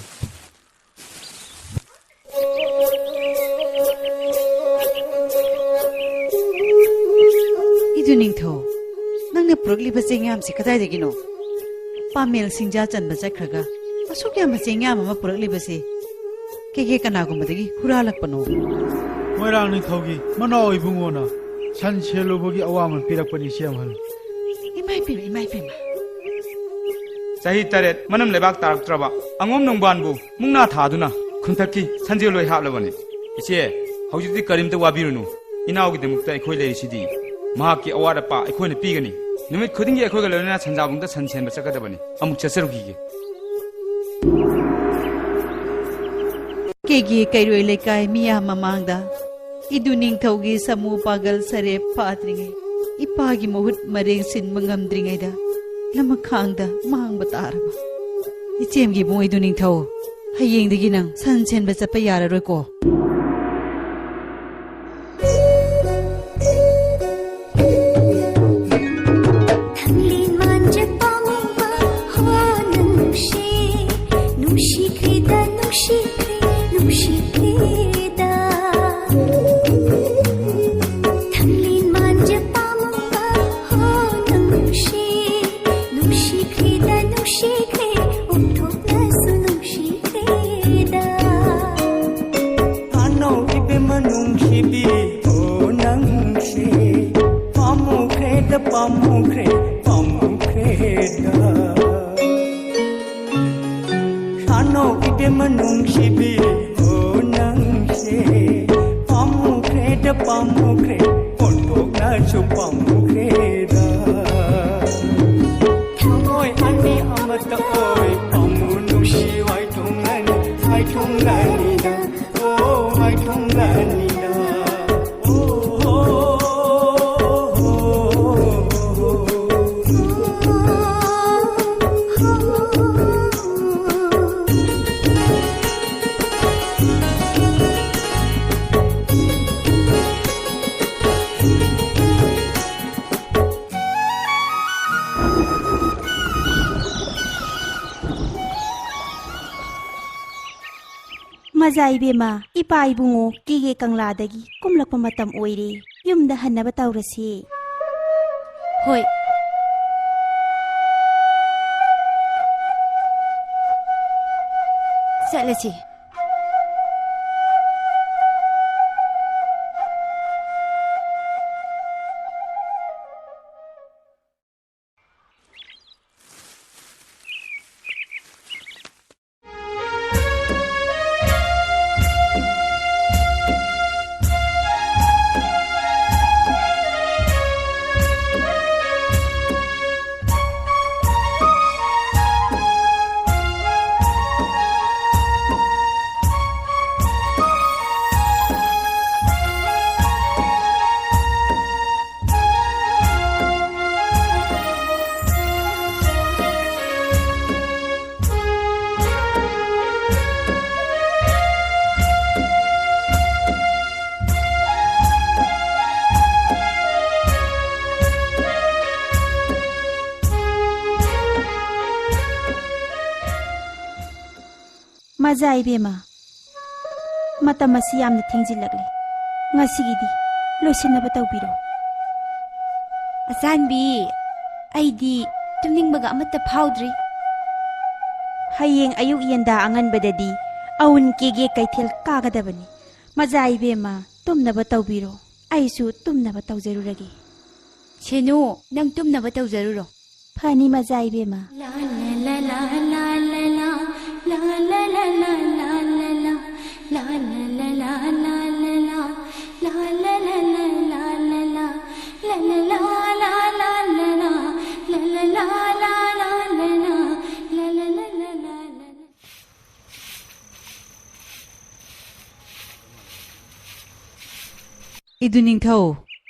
ꯏꯗꯨ ꯅꯤꯡꯊꯧ, ꯅꯪꯅ ꯄꯨꯔꯛꯂꯤꯕ ꯆꯦꯡꯌꯥꯝꯁꯤ ꯀꯗꯥꯏꯗꯒꯤꯅꯣ? ꯄꯥꯃꯦꯜ ꯁꯤꯡꯖꯥ ꯆꯟꯕ ꯆꯠꯈ꯭ꯔꯒ ꯑꯁꯨꯛ ꯌꯥꯝꯕ ꯆꯦꯡꯌꯥꯝ ꯑꯃ ꯄꯨꯔꯛꯂꯤꯕꯁꯤ ꯀꯦꯒꯦ ꯀꯅꯥꯒꯨꯝꯕꯗꯒꯤ ꯍꯨꯔꯥꯜꯂꯛꯄꯅꯣ? ꯃꯣꯏꯔꯥꯡ ꯅꯤꯡꯊꯧꯒꯤ ꯃꯅꯥꯎ ꯏꯕꯨꯡꯉꯣꯅ ꯁꯟ ꯁꯦꯜꯂꯨꯕꯒꯤ ꯑꯋꯥꯃꯟ ꯄꯤꯔꯛꯄꯅꯤ, ꯏꯆꯦ ꯑꯃꯍꯜ꯫ ꯏꯃꯥꯏ ꯄꯦꯝꯃ, ꯏꯃꯥꯏ ꯄꯦꯝꯃ꯫ ꯆꯍꯤ ꯇꯔꯦꯠ ꯃꯅꯝ ꯂꯩꯕꯥꯛ ꯇꯥꯔꯛꯇ꯭ꯔꯕ ꯑꯉꯣꯝ ꯅꯣꯡꯕꯥꯟꯕꯨ ꯃꯨꯛꯅꯥ ꯊꯥꯗꯨꯅ ꯈꯨꯟꯊꯛꯀꯤ ꯁꯟꯖꯦꯜ ꯂꯣꯏ ꯍꯥꯞꯂꯕꯅꯤ꯫ ꯏꯆꯦ, ꯍꯧꯖꯤꯛꯇꯤ ꯀꯔꯤꯝꯇ ꯋꯥꯕꯤꯔꯨꯅꯨ꯫ ꯏꯅꯥꯎꯒꯤꯗꯃꯛꯇ ꯑꯩꯈꯣꯏ ꯂꯩꯔꯤꯁꯤꯗꯤ꯫ ꯃꯍꯥꯛꯀꯤ ꯑꯋꯥꯠ ꯑꯄꯥ ꯑꯩꯈꯣꯏꯅ ꯄꯤꯒꯅꯤ꯫ ꯅꯨꯃꯤꯠ ꯈꯨꯗꯤꯡꯒꯤ ꯑꯩꯈꯣꯏꯒ ꯂꯣꯏꯅꯅ ꯁꯟꯖꯥꯕꯨꯡꯗ ꯁꯟ ꯁꯦꯟꯕ ꯆꯠꯀꯗꯕꯅꯤ꯫ ꯑꯃꯨꯛ ꯆꯠꯆꯔꯨꯈꯤꯒꯦ꯫ ꯀꯦꯒꯦ ꯀꯩꯔꯣꯏ ꯂꯩꯀꯥꯏ ꯃꯤꯌꯥꯝ ꯃꯃꯥꯡꯗ ꯏꯗꯨ ꯅꯤꯡꯊꯧꯒꯤ ꯁꯥꯃꯨ ꯄꯥꯒꯜ ꯁꯔꯦꯞ ꯐꯥꯗ꯭ꯔꯤꯉꯩ ꯏꯄꯥꯒꯤ ꯃꯍꯨꯠ ꯃꯔꯦꯡ ꯁꯤꯟꯕ ꯉꯝꯗ꯭ꯔꯤꯉꯩꯗ ꯂꯃꯈꯥꯡꯗ ꯃꯥꯡꯕ ꯇꯥꯔꯕ꯫ ꯏꯆꯦꯝꯒꯤ ꯏꯕꯨꯡ ꯏꯗꯨ ꯅꯤꯡꯊꯧ, ꯍꯌꯦꯡꯗꯒꯤ ꯅꯪ ꯁꯟ ꯁꯦꯟꯕ ꯆꯠꯄ ꯌꯥꯔꯔꯣꯏꯀꯣ꯫ ꯊꯥꯡꯂꯦꯟ ꯃꯥꯟꯖ ꯄꯥꯝꯃꯨꯕ ꯍꯣ ꯅꯪꯁꯦ, ꯅꯨꯡꯁꯤꯈ꯭ꯔꯦꯗ, ꯅꯨꯡꯁꯤꯈ꯭ꯔꯦ, ꯅꯨꯡꯁꯤꯈ꯭ꯔꯦꯗ꯫ ꯊꯥꯡꯂꯦꯟ ꯃꯥꯟꯖ ꯄꯥꯝꯃꯨꯕ ꯍꯣ ꯅꯪꯁꯦ, ꯅꯨꯡꯁꯤꯈ꯭ꯔꯦꯗ, ꯅꯨꯡꯁꯤꯈ꯭ꯔꯦ, ꯑꯣꯟꯊꯣꯛꯅꯁꯨ ꯅꯨꯡꯁꯤꯈ꯭ꯔꯦꯗ꯫ ꯊꯥꯅꯧ ꯏꯕꯦꯝꯃ ꯅꯨꯡꯁꯤꯕꯤ, ꯑꯣ ꯅꯪꯁꯦ꯫ ꯄꯥꯝꯃꯨꯈ꯭ꯔꯦꯗ, ꯄꯥꯝꯃꯨꯈ꯭ꯔꯦ, ꯄꯥꯝꯃꯨꯈ꯭ꯔꯦꯗ꯫ ꯊꯥꯅꯧ ꯏꯕꯦꯝꯃ ꯅꯨꯡꯁꯤꯕꯤ, ꯑꯣ ꯅꯪꯁꯦ꯫ ꯄꯥꯝꯃꯨꯈ꯭ꯔꯦꯗ, ꯄꯥꯝꯃꯨꯈ꯭ꯔꯦ, ꯑꯣꯟꯊꯣꯛꯅꯁꯨ ꯄꯥꯝꯃꯨꯈ꯭ꯔꯦꯗ꯫ ꯊꯃꯣꯏ ꯑꯅꯤ ꯑꯃꯠꯇ ꯑꯣꯏ, ꯄꯥꯝꯃꯨ ꯅꯨꯡꯁꯤ ꯋꯥꯏꯊꯨꯡꯅꯅꯤ, ꯋꯥꯏꯊꯨꯡꯅꯅꯤꯗ꯫ ꯑꯣ, ꯋꯥꯏꯊꯨꯡꯅꯅꯤꯗ꯫ ꯑꯣ, ꯑꯣ, ꯑꯣ, ꯑꯣ, ꯑꯣ꯫ ꯃꯖꯥ ꯏꯕꯦꯝꯃ, ꯏꯄꯥ ꯏꯕꯨꯡꯉꯣ ꯀꯦꯒꯦ ꯀꯪꯂꯥꯗꯒꯤ ꯀꯨꯝꯂꯛꯄ ꯃꯇꯝ ꯑꯣꯏꯔꯦ꯫ ꯌꯨꯝꯗ ꯍꯟꯅꯕ ꯇꯧꯔꯁꯤ꯫ ꯍꯣꯏ꯫ ꯆꯠꯂꯁꯤ꯫ ꯃꯖꯥ ꯏꯕꯦꯝꯃ, ꯃꯇꯝ ꯑꯁꯤ ꯌꯥꯝꯅ ꯊꯦꯡꯖꯤꯜꯂꯛꯂꯦ꯫ ꯉꯁꯤꯒꯤꯗꯤ ꯂꯣꯏꯁꯤꯟꯅꯕ ꯇꯧꯕꯤꯔꯣ꯫ ꯑꯆꯥꯟꯕꯤ, ꯑꯩꯗꯤ ꯇꯨꯝꯅꯤꯡꯕꯒ ꯑꯃꯠꯇ ꯐꯥꯎꯗ꯭ꯔꯤ꯫ ꯍꯌꯦꯡ ꯑꯌꯨꯛ ꯌꯦꯟꯗꯥ ꯑꯉꯟꯕꯗꯗꯤ ꯑꯎꯟ ꯀꯦꯒꯦ ꯀꯩꯊꯦꯜ ꯀꯥꯒꯗꯕꯅꯤ꯫ ꯃꯖꯥ ꯏꯕꯦꯝꯃ, ꯇꯨꯝꯅꯕ ꯇꯧꯕꯤꯔꯣ꯫ ꯑꯩꯁꯨ ꯇꯨꯝꯅꯕ ꯇꯧꯖꯔꯨꯔꯒꯦ꯫ ꯁꯦꯅꯨ, ꯅꯪ ꯇꯨꯝꯅꯕ ꯇꯧꯖꯔꯨꯔꯣ꯫ ꯐꯅꯤ ꯃꯖꯥ ꯏꯕꯦꯝꯃ꯫ ꯏꯗꯨ ꯅꯤꯡꯊꯧ,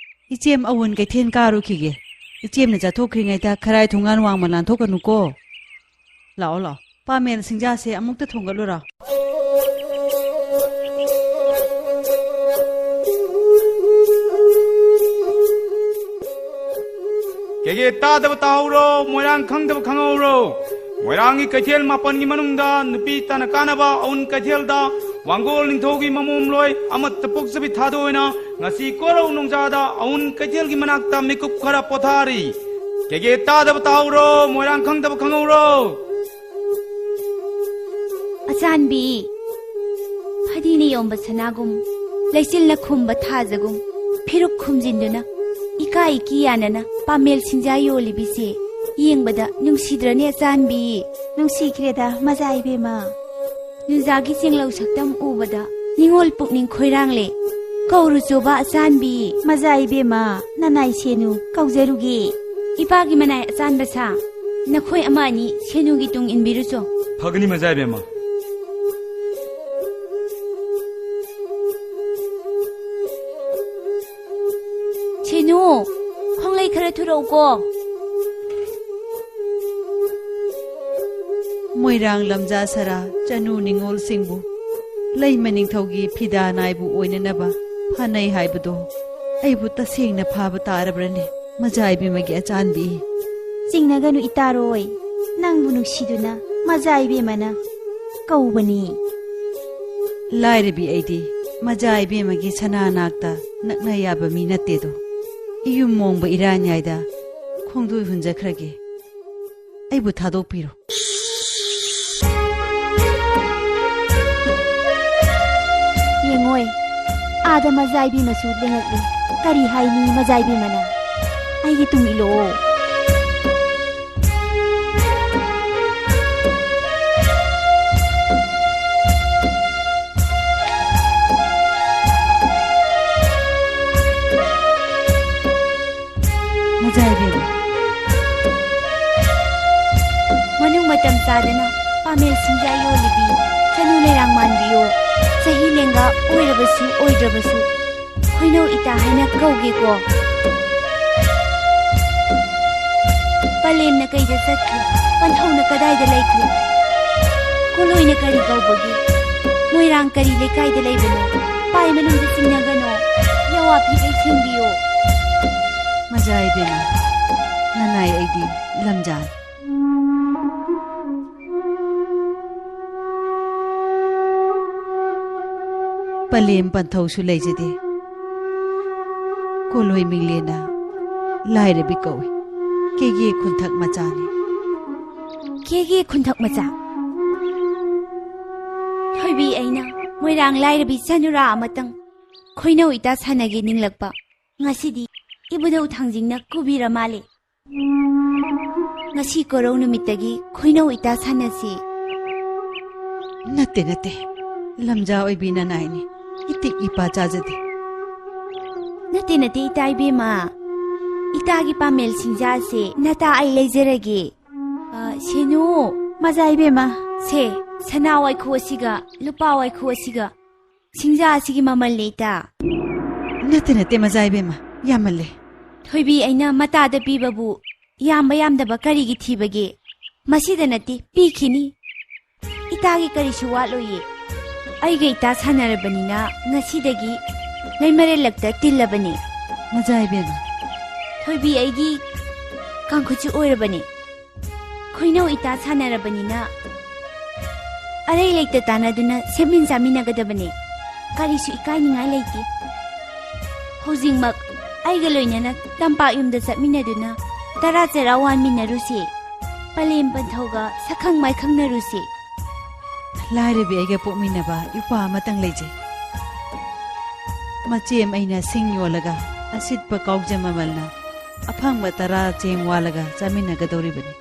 ꯏꯆꯦꯝ ꯑꯋꯨꯟ ꯀꯩꯊꯦꯜ ꯀꯥꯔꯨꯈꯤꯒꯦ꯫ ꯏꯆꯦꯝꯅ ꯆꯠꯊꯣꯛꯈ꯭ꯔꯤꯉꯩꯗ ꯈꯔꯥꯏ ꯊꯣꯡꯒꯥꯟ ꯋꯥꯡꯃ ꯂꯥꯟꯊꯣꯛꯀꯅꯨꯀꯣ꯫ ꯂꯥꯛꯑꯣ, ꯂꯥꯛꯑꯣ꯫ ꯄꯥꯃꯦꯜ ꯁꯤꯡꯖꯥꯁꯦ ꯑꯃꯨꯛꯇ ꯊꯣꯡꯒꯠꯂꯨꯔꯣ꯫ ꯀꯦꯒꯦ ꯇꯥꯗꯕ ꯇꯥꯍꯧꯔꯣ, ꯃꯣꯏꯔꯥꯡ ꯈꯪꯗꯕ ꯈꯪꯍꯧꯔꯣ꯫ ꯃꯣꯏꯔꯥꯡꯒꯤ ꯀꯩꯊꯦꯜ ꯃꯥꯄꯟꯒꯤ ꯃꯅꯨꯡꯗ ꯅꯨꯄꯤ ꯇꯥꯟꯅ ꯀꯥꯟꯅꯕ ꯑꯋꯨꯟ ꯀꯩꯊꯦꯜꯗ ꯋꯥꯡꯒꯣꯜ ꯅꯤꯡꯊꯧꯒꯤ ꯃꯃꯣꯝꯂꯣꯏ ꯑꯃꯠꯇ ꯄꯣꯛꯆꯕꯤ ꯊꯥꯗꯣꯏꯅ ꯉꯁꯤ ꯀꯣꯔꯧ ꯅꯣꯡꯖꯥꯗ ꯑꯋꯨꯟ ꯀꯩꯊꯦꯜꯒꯤ ꯃꯅꯥꯛꯇ ꯃꯤꯀꯨꯞ ꯈꯔ ꯄꯣꯊꯥꯔꯤ꯫ ꯀꯦꯒꯦ ꯇꯥꯗꯕ ꯇꯥꯍꯧꯔꯣ, ꯃꯣꯏꯔꯥꯡ ꯈꯪꯗꯕ ꯈꯪꯍꯧꯔꯣ꯫ ꯑꯆꯥꯟꯕꯤ, ꯐꯗꯤꯅ ꯌꯣꯝꯕ ꯁꯅꯥꯒꯨꯝ, ꯂꯩꯆꯤꯜꯅ ꯈꯨꯝꯕ ꯊꯥꯖꯒꯨꯝ, ꯐꯤꯔꯨꯛ ꯈꯨꯝꯖꯤꯟꯗꯨꯅ, ꯏꯀꯥꯏ ꯏꯀꯤ ꯌꯥꯅꯅ ꯄꯥꯃꯦꯜ ꯁꯤꯡꯖꯥ ꯌꯣꯜꯂꯤꯕꯤꯁꯦ ꯌꯦꯡꯕꯗ ꯅꯨꯡꯁꯤꯗ꯭ꯔꯅꯦ ꯑꯆꯥꯟꯕꯤ? ꯅꯨꯡꯁꯤꯈ꯭ꯔꯦꯗ ꯃꯖꯥ ꯏꯕꯦꯝꯃ꯫ ꯅꯨꯡꯖꯥꯒꯤ ꯆꯦꯡꯂꯧ ꯁꯛꯇꯝ ꯎꯕꯗ ꯅꯤꯉꯣꯜ ꯄꯨꯛꯅꯤꯡ ꯈꯣꯏꯔꯥꯡꯂꯦ꯫ ꯀꯧꯔꯨꯆꯣꯕ ꯑꯆꯥꯟꯕꯤ꯫ ꯃꯖꯥ ꯏꯕꯦꯝꯃ, ꯅꯅꯥꯏ ꯁꯦꯅꯨ ꯀꯧꯖꯔꯨꯒꯦ꯫ ꯏꯄꯥꯒꯤ ꯃꯅꯥꯏ ꯑꯆꯥꯟꯕ ꯁꯥ, ꯅꯈꯣꯏ ꯑꯃ ꯑꯅꯤ ꯁꯦꯅꯨꯒꯤ ꯇꯨꯡ ꯏꯟꯕꯤꯔꯨꯆꯣ꯫ ꯐꯒꯅꯤ ꯃꯖꯥ ꯏꯕꯦꯝꯃ꯫ ꯁꯦꯅꯨ, ꯈꯣꯡꯂꯩ ꯈꯔ ꯊꯨꯔꯛꯎꯀꯣ꯫ ꯃꯣꯏꯔꯥꯡ ꯂꯝꯖꯥ ꯁꯔꯥ ꯆꯅꯨ ꯅꯤꯉꯣꯜꯁꯤꯡꯕꯨ ꯂꯩꯃ ꯅꯤꯡꯊꯧꯒꯤ ꯐꯤꯗꯥ ꯅꯥꯏꯕꯨ ꯑꯣꯏꯅꯅꯕ ꯐꯥꯅꯩ ꯍꯥꯏꯕꯗꯣ ꯑꯩꯕꯨ ꯇꯁꯦꯡꯅ ꯐꯥꯕ ꯇꯥꯔꯕ꯭ꯔꯅꯦ, ꯃꯖꯥ ꯏꯕꯦꯝꯃꯒꯤ ꯑꯆꯥꯟꯕꯤ? ꯆꯤꯡꯅꯒꯅꯨ ꯏꯇꯥꯔꯣꯏ, ꯅꯪꯕꯨ ꯅꯨꯡꯁꯤꯗꯨꯅ ꯃꯖꯥ ꯏꯕꯦꯝꯃꯅ ꯀꯧꯕꯅꯤ꯫ ꯂꯥꯏꯔꯕꯤ ꯑꯩꯗꯤ ꯃꯖꯥ ꯏꯕꯦꯝꯃꯒꯤ ꯁꯅꯥ ꯅꯥꯛꯇ ꯅꯛꯅ ꯌꯥꯕ ꯃꯤ ꯅꯠꯇꯦꯗꯣ꯫ ꯏꯌꯨꯝ ꯃꯣꯡꯕ ꯏꯔꯥꯏꯅꯥꯏꯗ ꯈꯣꯡꯗꯣꯏ ꯍꯨꯟꯖꯈ꯭ꯔꯒꯦ꯫ ꯑꯩꯕꯨ ꯊꯥꯗꯣꯛꯄꯤꯔꯣ꯫ ꯌꯦꯡꯉꯣꯏ, ꯑꯥꯗ ꯃꯖꯥ ꯏꯕꯦꯝꯃꯁꯨ ꯂꯦꯡꯉꯛꯂꯤ꯫ ꯀꯔꯤ ꯍꯥꯏꯅꯤ ꯃꯖꯥ ꯏꯕꯦꯝꯃꯅ? ꯑꯩꯒꯤ ꯇꯨꯡ ꯏꯜꯂꯛꯑꯣ꯫ ꯃꯖꯥ ꯏꯕꯦꯝꯃ꯫ ꯃꯅꯨꯡ ꯃꯇꯝ ꯆꯥꯗꯅ ꯄꯥꯃꯦꯜ ꯁꯤꯡꯖꯥ ꯌꯣꯜꯂꯤꯕꯤ ꯆꯅꯨ ꯂꯩꯔꯥꯡ ꯃꯥꯟꯕꯤꯌꯣ꯫ ꯆꯍꯤ ꯂꯦꯡꯒꯥ ꯑꯣꯏꯔꯕꯁꯨ ꯑꯣꯏꯗ꯭ꯔꯕꯁꯨ ꯈꯣꯏꯅꯧ ꯏꯇꯥ ꯍꯥꯏꯅ ꯀꯧꯒꯦꯀꯣ꯫ ꯄꯂꯦꯝꯅ ꯀꯩꯗ ꯆꯠꯈ꯭ꯔꯦ? ꯄꯟꯊꯧꯅ ꯀꯗꯥꯏꯗ ꯂꯩꯈ꯭ꯔꯦ? ꯀꯣꯂꯣꯏꯅ ꯀꯔꯤ ꯀꯧꯕꯒꯦ? ꯃꯣꯏꯔꯥꯡ ꯀꯔꯤ ꯂꯩꯀꯥꯏꯗ ꯂꯩꯕꯅꯣ? ꯄꯥꯏ ꯃꯅꯨꯡꯗ ꯆꯤꯡꯅꯒꯅꯣ꯫ ꯌꯥꯋꯥ ꯐꯤꯗꯩ ꯁꯦꯡꯕꯤꯌꯣ꯫ ꯃꯖꯥ ꯏꯕꯦꯝꯃ, ꯅꯅꯥꯏ ꯑꯩꯗꯤ ꯂꯝꯖꯥꯟ꯫ ꯄꯂꯦꯝ ꯄꯟꯊꯧꯁꯨ ꯂꯩꯖꯗꯦ꯫ ꯀꯣꯂꯣꯏ ꯃꯤꯡꯂꯦꯟꯅ ꯂꯥꯏꯔꯕꯤ ꯀꯧꯏ꯫ ꯀꯦꯒꯦ ꯈꯨꯟꯊꯛ ꯃꯆꯥꯅꯤ꯫ ꯀꯦꯒꯦ ꯈꯨꯟꯊꯛ ꯃꯆꯥ? ꯊꯣꯏꯕꯤ ꯑꯩꯅ ꯃꯣꯏꯔꯥꯡ ꯂꯥꯏꯔꯕꯤ ꯆꯅꯨꯔꯥ ꯑꯃꯇꯪ ꯈꯣꯏꯅꯧ ꯏꯇꯥ ꯁꯥꯟꯅꯒꯦ ꯅꯤꯡꯂꯛꯄ꯫ ꯉꯁꯤꯗꯤ ꯏꯕꯨꯙꯧ ꯊꯥꯡꯖꯤꯡꯅ ꯀꯨꯕꯤꯔ ꯃꯥꯜꯂꯦ꯫ ꯉꯁꯤ ꯀꯣꯔꯧ ꯅꯨꯃꯤꯠꯇꯒꯤ ꯈꯣꯏꯅꯧ ꯏꯇꯥ ꯁꯥꯟꯅꯁꯤ꯫ ꯅꯠꯇꯦ, ꯅꯠꯇꯦ꯫ ꯂꯝꯖꯥ ꯑꯣꯏꯕꯤ ꯅꯅꯥꯏꯅꯤ꯫ ꯏꯇꯤꯛ ꯏꯄꯥ ꯆꯥꯖꯗꯦ꯫ ꯅꯠꯇꯦ, ꯅꯠꯇꯦ, ꯏꯇꯥ ꯏꯕꯦꯝꯃ꯫ ꯏꯇꯥꯒꯤ ꯄꯥꯃꯦꯜ ꯁꯤꯡꯖꯥꯁꯦ ꯅꯇꯥ ꯑꯩ ꯂꯩꯖꯔꯒꯦ꯫ ꯑ, ꯁꯦꯅꯨ꯫ ꯃꯖꯥ ꯏꯕꯦꯝꯃ꯫ ꯁꯦ, ꯁꯅꯥ ꯋꯥꯏꯈꯨ ꯑꯁꯤꯒ ꯂꯨꯄꯥ ꯋꯥꯏꯈꯨ ꯑꯁꯤꯒ ꯁꯤꯡꯖꯥ ꯑꯁꯤꯒꯤ ꯃꯃꯜꯅꯦ, ꯏꯇꯥ꯫ ꯅꯠꯇꯦ, ꯅꯠꯇꯦ, ꯃꯖꯥ ꯏꯕꯦꯝꯃ, ꯌꯥꯝꯃꯜꯂꯦ꯫ ꯊꯣꯏꯕꯤ, ꯑꯩꯅ ꯃꯇꯥꯗ ꯄꯤꯕꯕꯨ ꯌꯥꯝꯕ ꯌꯥꯝꯗꯕ ꯀꯔꯤꯒꯤ ꯊꯤꯕꯒꯦ? ꯃꯁꯤꯗ ꯅꯠꯇꯦ, ꯄꯤꯈꯤꯅꯤ꯫ ꯏꯇꯥꯒꯤ ꯀꯔꯤꯁꯨ ꯋꯥꯠꯂꯣꯏꯌꯦ꯫ ꯑꯩꯒ ꯏꯇꯥ ꯁꯥꯟꯅꯔꯕꯅꯤꯅ ꯉꯁꯤꯗꯒꯤ ꯂꯩꯃꯔꯦꯜꯂꯛꯇ ꯇꯤꯜꯂꯕꯅꯦ꯫ ꯃꯖꯥ ꯏꯕꯦꯝꯃ꯫ ꯊꯣꯏꯕꯤ, ꯑꯩꯒꯤ ꯀꯥꯡꯈꯨꯠꯁꯨ ꯑꯣꯏꯔꯕꯅꯦ꯫ ꯈꯣꯏꯅꯧ ꯏꯇꯥ ꯁꯥꯟꯅꯔꯕꯅꯤꯅ ꯑꯔꯩ ꯂꯩꯇ ꯇꯥꯟꯅꯗꯨꯅ ꯁꯦꯝꯃꯤꯟ ꯆꯥꯃꯤꯟꯅꯒꯗꯕꯅꯤ꯫ ꯀꯔꯤꯁꯨ ꯏꯀꯥꯏꯅꯤꯡꯉꯥꯏ ꯂꯩꯇꯦ꯫ ꯍꯧꯖꯤꯛꯃꯛ ꯑꯩꯒ ꯂꯣꯏꯅꯅ ꯇꯝꯄꯥꯛ ꯌꯨꯝꯗ ꯆꯠꯃꯤꯟꯅꯗꯨꯅ ꯇꯔꯥ ꯆꯔꯥ ꯋꯥꯟꯃꯤꯟꯅꯔꯨꯁꯤ꯫ ꯄꯂꯦꯝ ꯄꯟꯊꯧꯒ ꯁꯛꯈꯪ ꯃꯥꯏꯈꯪꯅꯔꯨꯁꯤ꯫ ꯂꯥꯏꯔꯕꯤ ꯑꯩꯒ ꯄꯣꯛꯃꯤꯟꯅꯕ ꯏꯄ꯭ꯋꯥ ꯑꯃꯇꯪ ꯂꯩꯖꯩ꯫ ꯃꯆꯦꯝ ꯑꯩꯅ ꯁꯤꯡ ꯌꯣꯜꯂꯒ ꯑꯁꯤꯠꯄ ꯀꯥꯎꯖ ꯃꯃꯜꯅ ꯑꯐꯪꯕ ꯇꯔꯥ ꯆꯦꯡ ꯋꯥꯜꯂꯒ ꯆꯥꯃꯤꯟꯅꯒꯗꯧꯔꯤꯕꯅꯤ꯫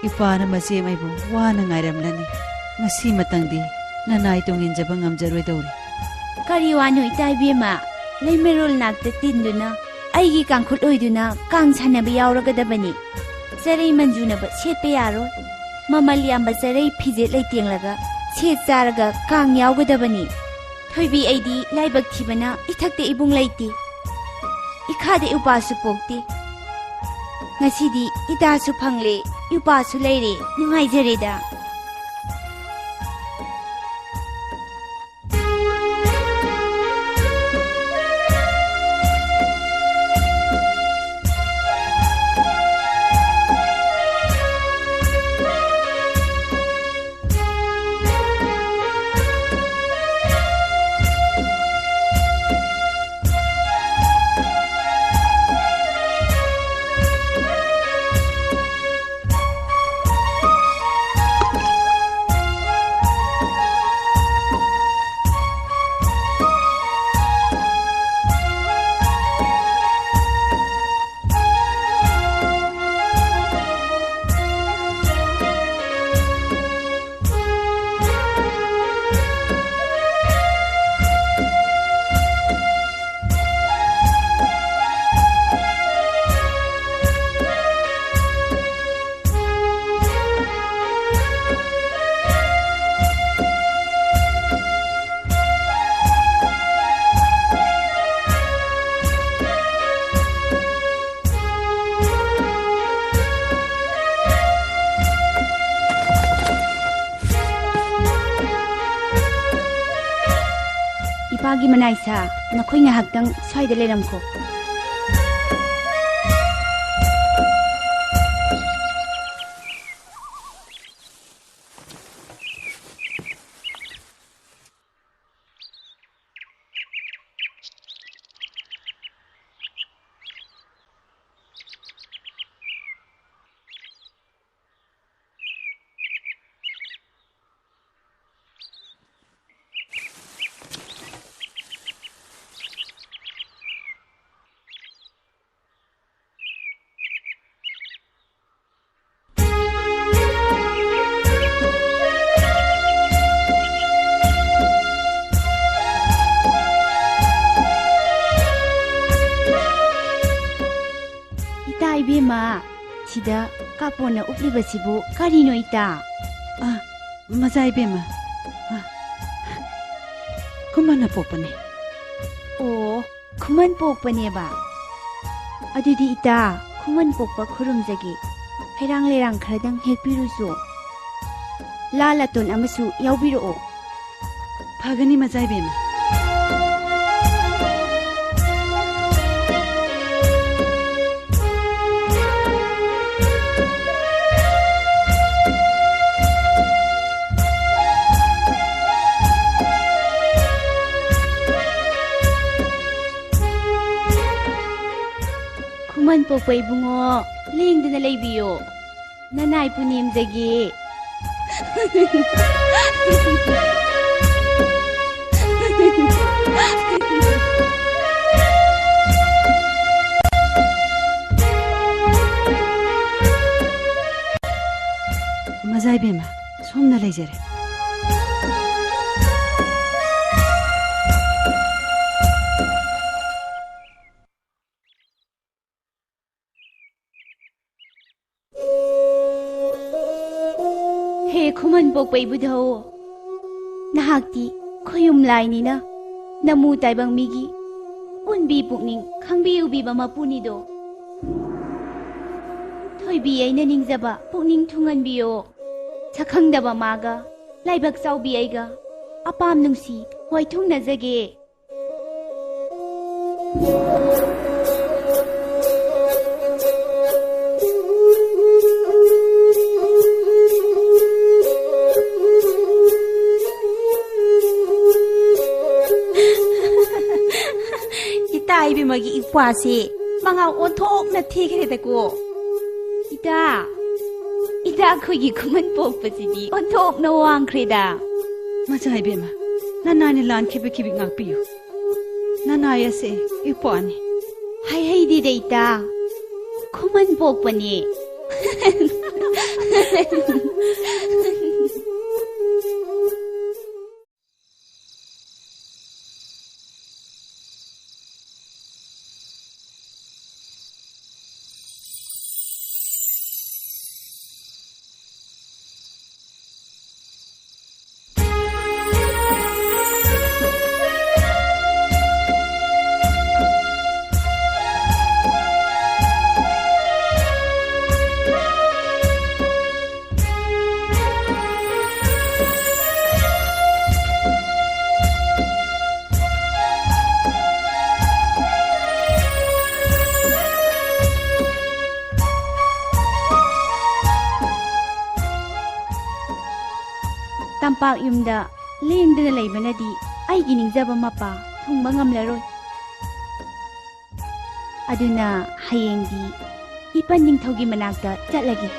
ꯏꯄ꯭ꯋꯥꯅ ꯃꯆꯦꯝ ꯑꯩꯕꯨ ꯋꯥꯅ ꯉꯥꯏꯔꯝꯂꯅꯤ꯫ ꯉꯁꯤꯃꯇꯪꯗꯤ ꯅꯅꯥꯏ ꯇꯨꯡ ꯏꯟꯖꯕ ꯉꯝꯖꯔꯣꯏꯗꯧꯔꯤ꯫ ꯀꯔꯤ ꯋꯥꯅꯣ ꯏꯇꯥ ꯏꯕꯦꯝꯃ? ꯂꯩꯃꯔꯣꯜ ꯅꯥꯛꯇ ꯇꯤꯟꯗꯨꯅ ꯑꯩꯒꯤ ꯀꯥꯡꯈꯨꯠ ꯑꯣꯏꯗꯨꯅ ꯀꯥꯡ ꯁꯥꯟꯅꯕ ꯌꯥꯎꯔꯒꯗꯕꯅꯤ꯫ ꯆꯔꯩ ꯃꯟꯖꯨꯅꯕ ꯁꯦꯠꯄ ꯌꯥꯔꯣꯏ꯫ ꯃꯃꯜ ꯌꯥꯝꯕ ꯆꯔꯩ ꯐꯤꯖꯦꯠ ꯂꯩꯇꯦꯡꯂꯒ ꯁꯦꯠ ꯆꯥꯔꯒ ꯀꯥꯡ ꯌꯥꯎꯒꯗꯕꯅꯤ꯫ ꯊꯣꯏꯕꯤ, ꯑꯩꯗꯤ ꯂꯥꯏꯕꯛ ꯊꯤꯕꯅ ꯏꯊꯛꯇ ꯏꯕꯨꯡ ꯂꯩꯇꯦ, ꯏꯈꯥꯗ ꯏꯄꯥꯁꯨ ꯄꯣꯛꯇꯦ꯫ ꯉꯁꯤꯗꯤ ꯏꯇꯥꯁꯨ ꯐꯪꯂꯦ, ꯏꯄꯥꯁꯨ ꯂꯩꯔꯦ, ꯅꯨꯡꯉꯥꯏꯖꯔꯦꯗ꯫ ꯏꯄꯥꯒꯤ ꯃꯅꯥꯏꯁꯥ, ꯅꯈꯣꯏ ꯉꯥꯏꯍꯥꯛꯇꯪ ꯁ꯭ꯋꯥꯏꯗ ꯂꯩꯔꯝꯈꯣ꯫ ꯁꯤꯗ ꯀꯥꯄꯣꯟꯅ ꯎꯞꯂꯤꯕꯁꯤꯕꯨ ꯀꯔꯤꯅꯣ, ꯏꯇꯥ? ꯑ, ꯃꯖꯥ ꯏꯕꯦꯝꯃ꯫ ꯑ, ꯈꯨꯃꯟꯅ ꯄꯣꯛꯄꯅꯦ꯫ ꯑꯣ, ꯈꯨꯃꯟ ꯄꯣꯛꯄꯅꯦꯕ꯫ ꯑꯗꯨꯗꯤ ꯏꯇꯥ, ꯈꯨꯃꯟ ꯄꯣꯛꯄ ꯈꯨꯔꯨꯝꯖꯒꯦ꯫ ꯍꯩꯔꯥꯡ ꯂꯩꯔꯥꯡ ꯈꯔꯗꯪ ꯍꯦꯛꯄꯤꯔꯨꯁꯨ꯫ ꯂꯥ ꯂꯥꯇꯣꯟ ꯑꯃꯁꯨ ꯌꯥꯎꯕꯤꯔꯛꯑꯣ꯫ ꯐꯒꯅꯤ, ꯃꯆꯥ ꯏꯕꯦꯝꯃ꯫ ꯈꯨꯃꯟ ꯄꯣꯛꯄ ꯏꯕꯨꯡꯉꯣ, ꯂꯦꯡꯗꯅ ꯂꯩꯕꯤꯌꯣ꯫ ꯅꯅꯥꯏ ꯄꯨꯅꯦꯝꯖꯒꯦ꯫ ꯃꯖꯥ ꯏꯕꯦꯝꯃ, ꯁꯣꯝꯅ ꯂꯩꯖꯔꯦ꯫ ꯍꯦ ꯈꯨꯃꯟ ꯄꯣꯛꯄ ꯏꯕꯨꯙꯧ, ꯅꯍꯥꯛꯇꯤ ꯈꯣꯌꯨꯝ ꯂꯥꯏꯅꯤꯅ ꯅꯃꯨ ꯇꯥꯏꯕꯪ ꯃꯤꯒꯤ ꯎꯟꯕꯤ ꯄꯨꯛꯅꯤꯡ ꯈꯪꯕꯤ ꯎꯕꯤꯕ ꯃꯄꯨꯅꯤꯗꯣ꯫ ꯊꯣꯏꯕꯤ ꯑꯩꯅ ꯅꯤꯡꯖꯕ ꯄꯨꯛꯅꯤꯡ ꯊꯨꯡꯍꯟꯕꯤꯌꯣ꯫ ꯁꯛꯈꯪꯗꯕ ꯃꯥꯒ ꯂꯥꯏꯕꯛ ꯆꯥꯎꯕꯤ ꯑꯩꯒ ꯑꯄꯥꯝ ꯅꯨꯡꯁꯤ ꯋꯥꯏꯊꯨꯡꯅꯖꯒꯦ꯫ ꯏꯇꯥ ꯏꯕꯦꯝꯃꯒꯤ ꯏꯄ꯭ꯋꯥꯁꯦ ꯃꯉꯥ ꯑꯣꯟꯊꯣꯛꯅ ꯊꯤꯈ꯭ꯔꯦꯗꯀꯣ꯫ ꯏꯇꯥ, ꯏꯇꯥ, ꯑꯩꯈꯣꯏꯒꯤ ꯈꯨꯃꯟ ꯄꯣꯛꯄꯁꯤꯗꯤ ꯑꯣꯟꯊꯣꯛꯅ ꯋꯥꯡꯈ꯭ꯔꯦꯗ꯫ ꯃꯆꯥ ꯏꯕꯦꯝꯃ, ꯅꯅꯥꯏꯅ ꯂꯥꯟꯈꯤꯕ ꯈꯤꯕꯤ ꯉꯥꯛꯄꯤꯌꯨ꯫ ꯅꯅꯥꯏ ꯑꯁꯦ ꯏꯄ꯭ꯋꯥꯅꯤ꯫ ꯍꯥꯏꯍꯩꯗꯦꯗ ꯏꯇꯥ, ꯈꯨꯃꯟ ꯄꯣꯛꯄꯅꯦ꯫ ꯇꯝꯄꯥꯛ ꯌꯨꯝꯗ ꯂꯦꯡꯗꯅ ꯂꯩꯕꯅꯗꯤ ꯑꯩꯒꯤ ꯅꯤꯡꯖꯕ ꯃꯄꯥ ꯊꯨꯡꯕ ꯉꯝꯂꯔꯣꯏ꯫ ꯑꯗꯨꯅ ꯍꯌꯦꯡꯗꯤ ꯏꯄꯟ ꯅꯤꯡꯊꯧꯒꯤ ꯃꯅꯥꯛꯇ ꯆꯠꯂꯒꯦ꯫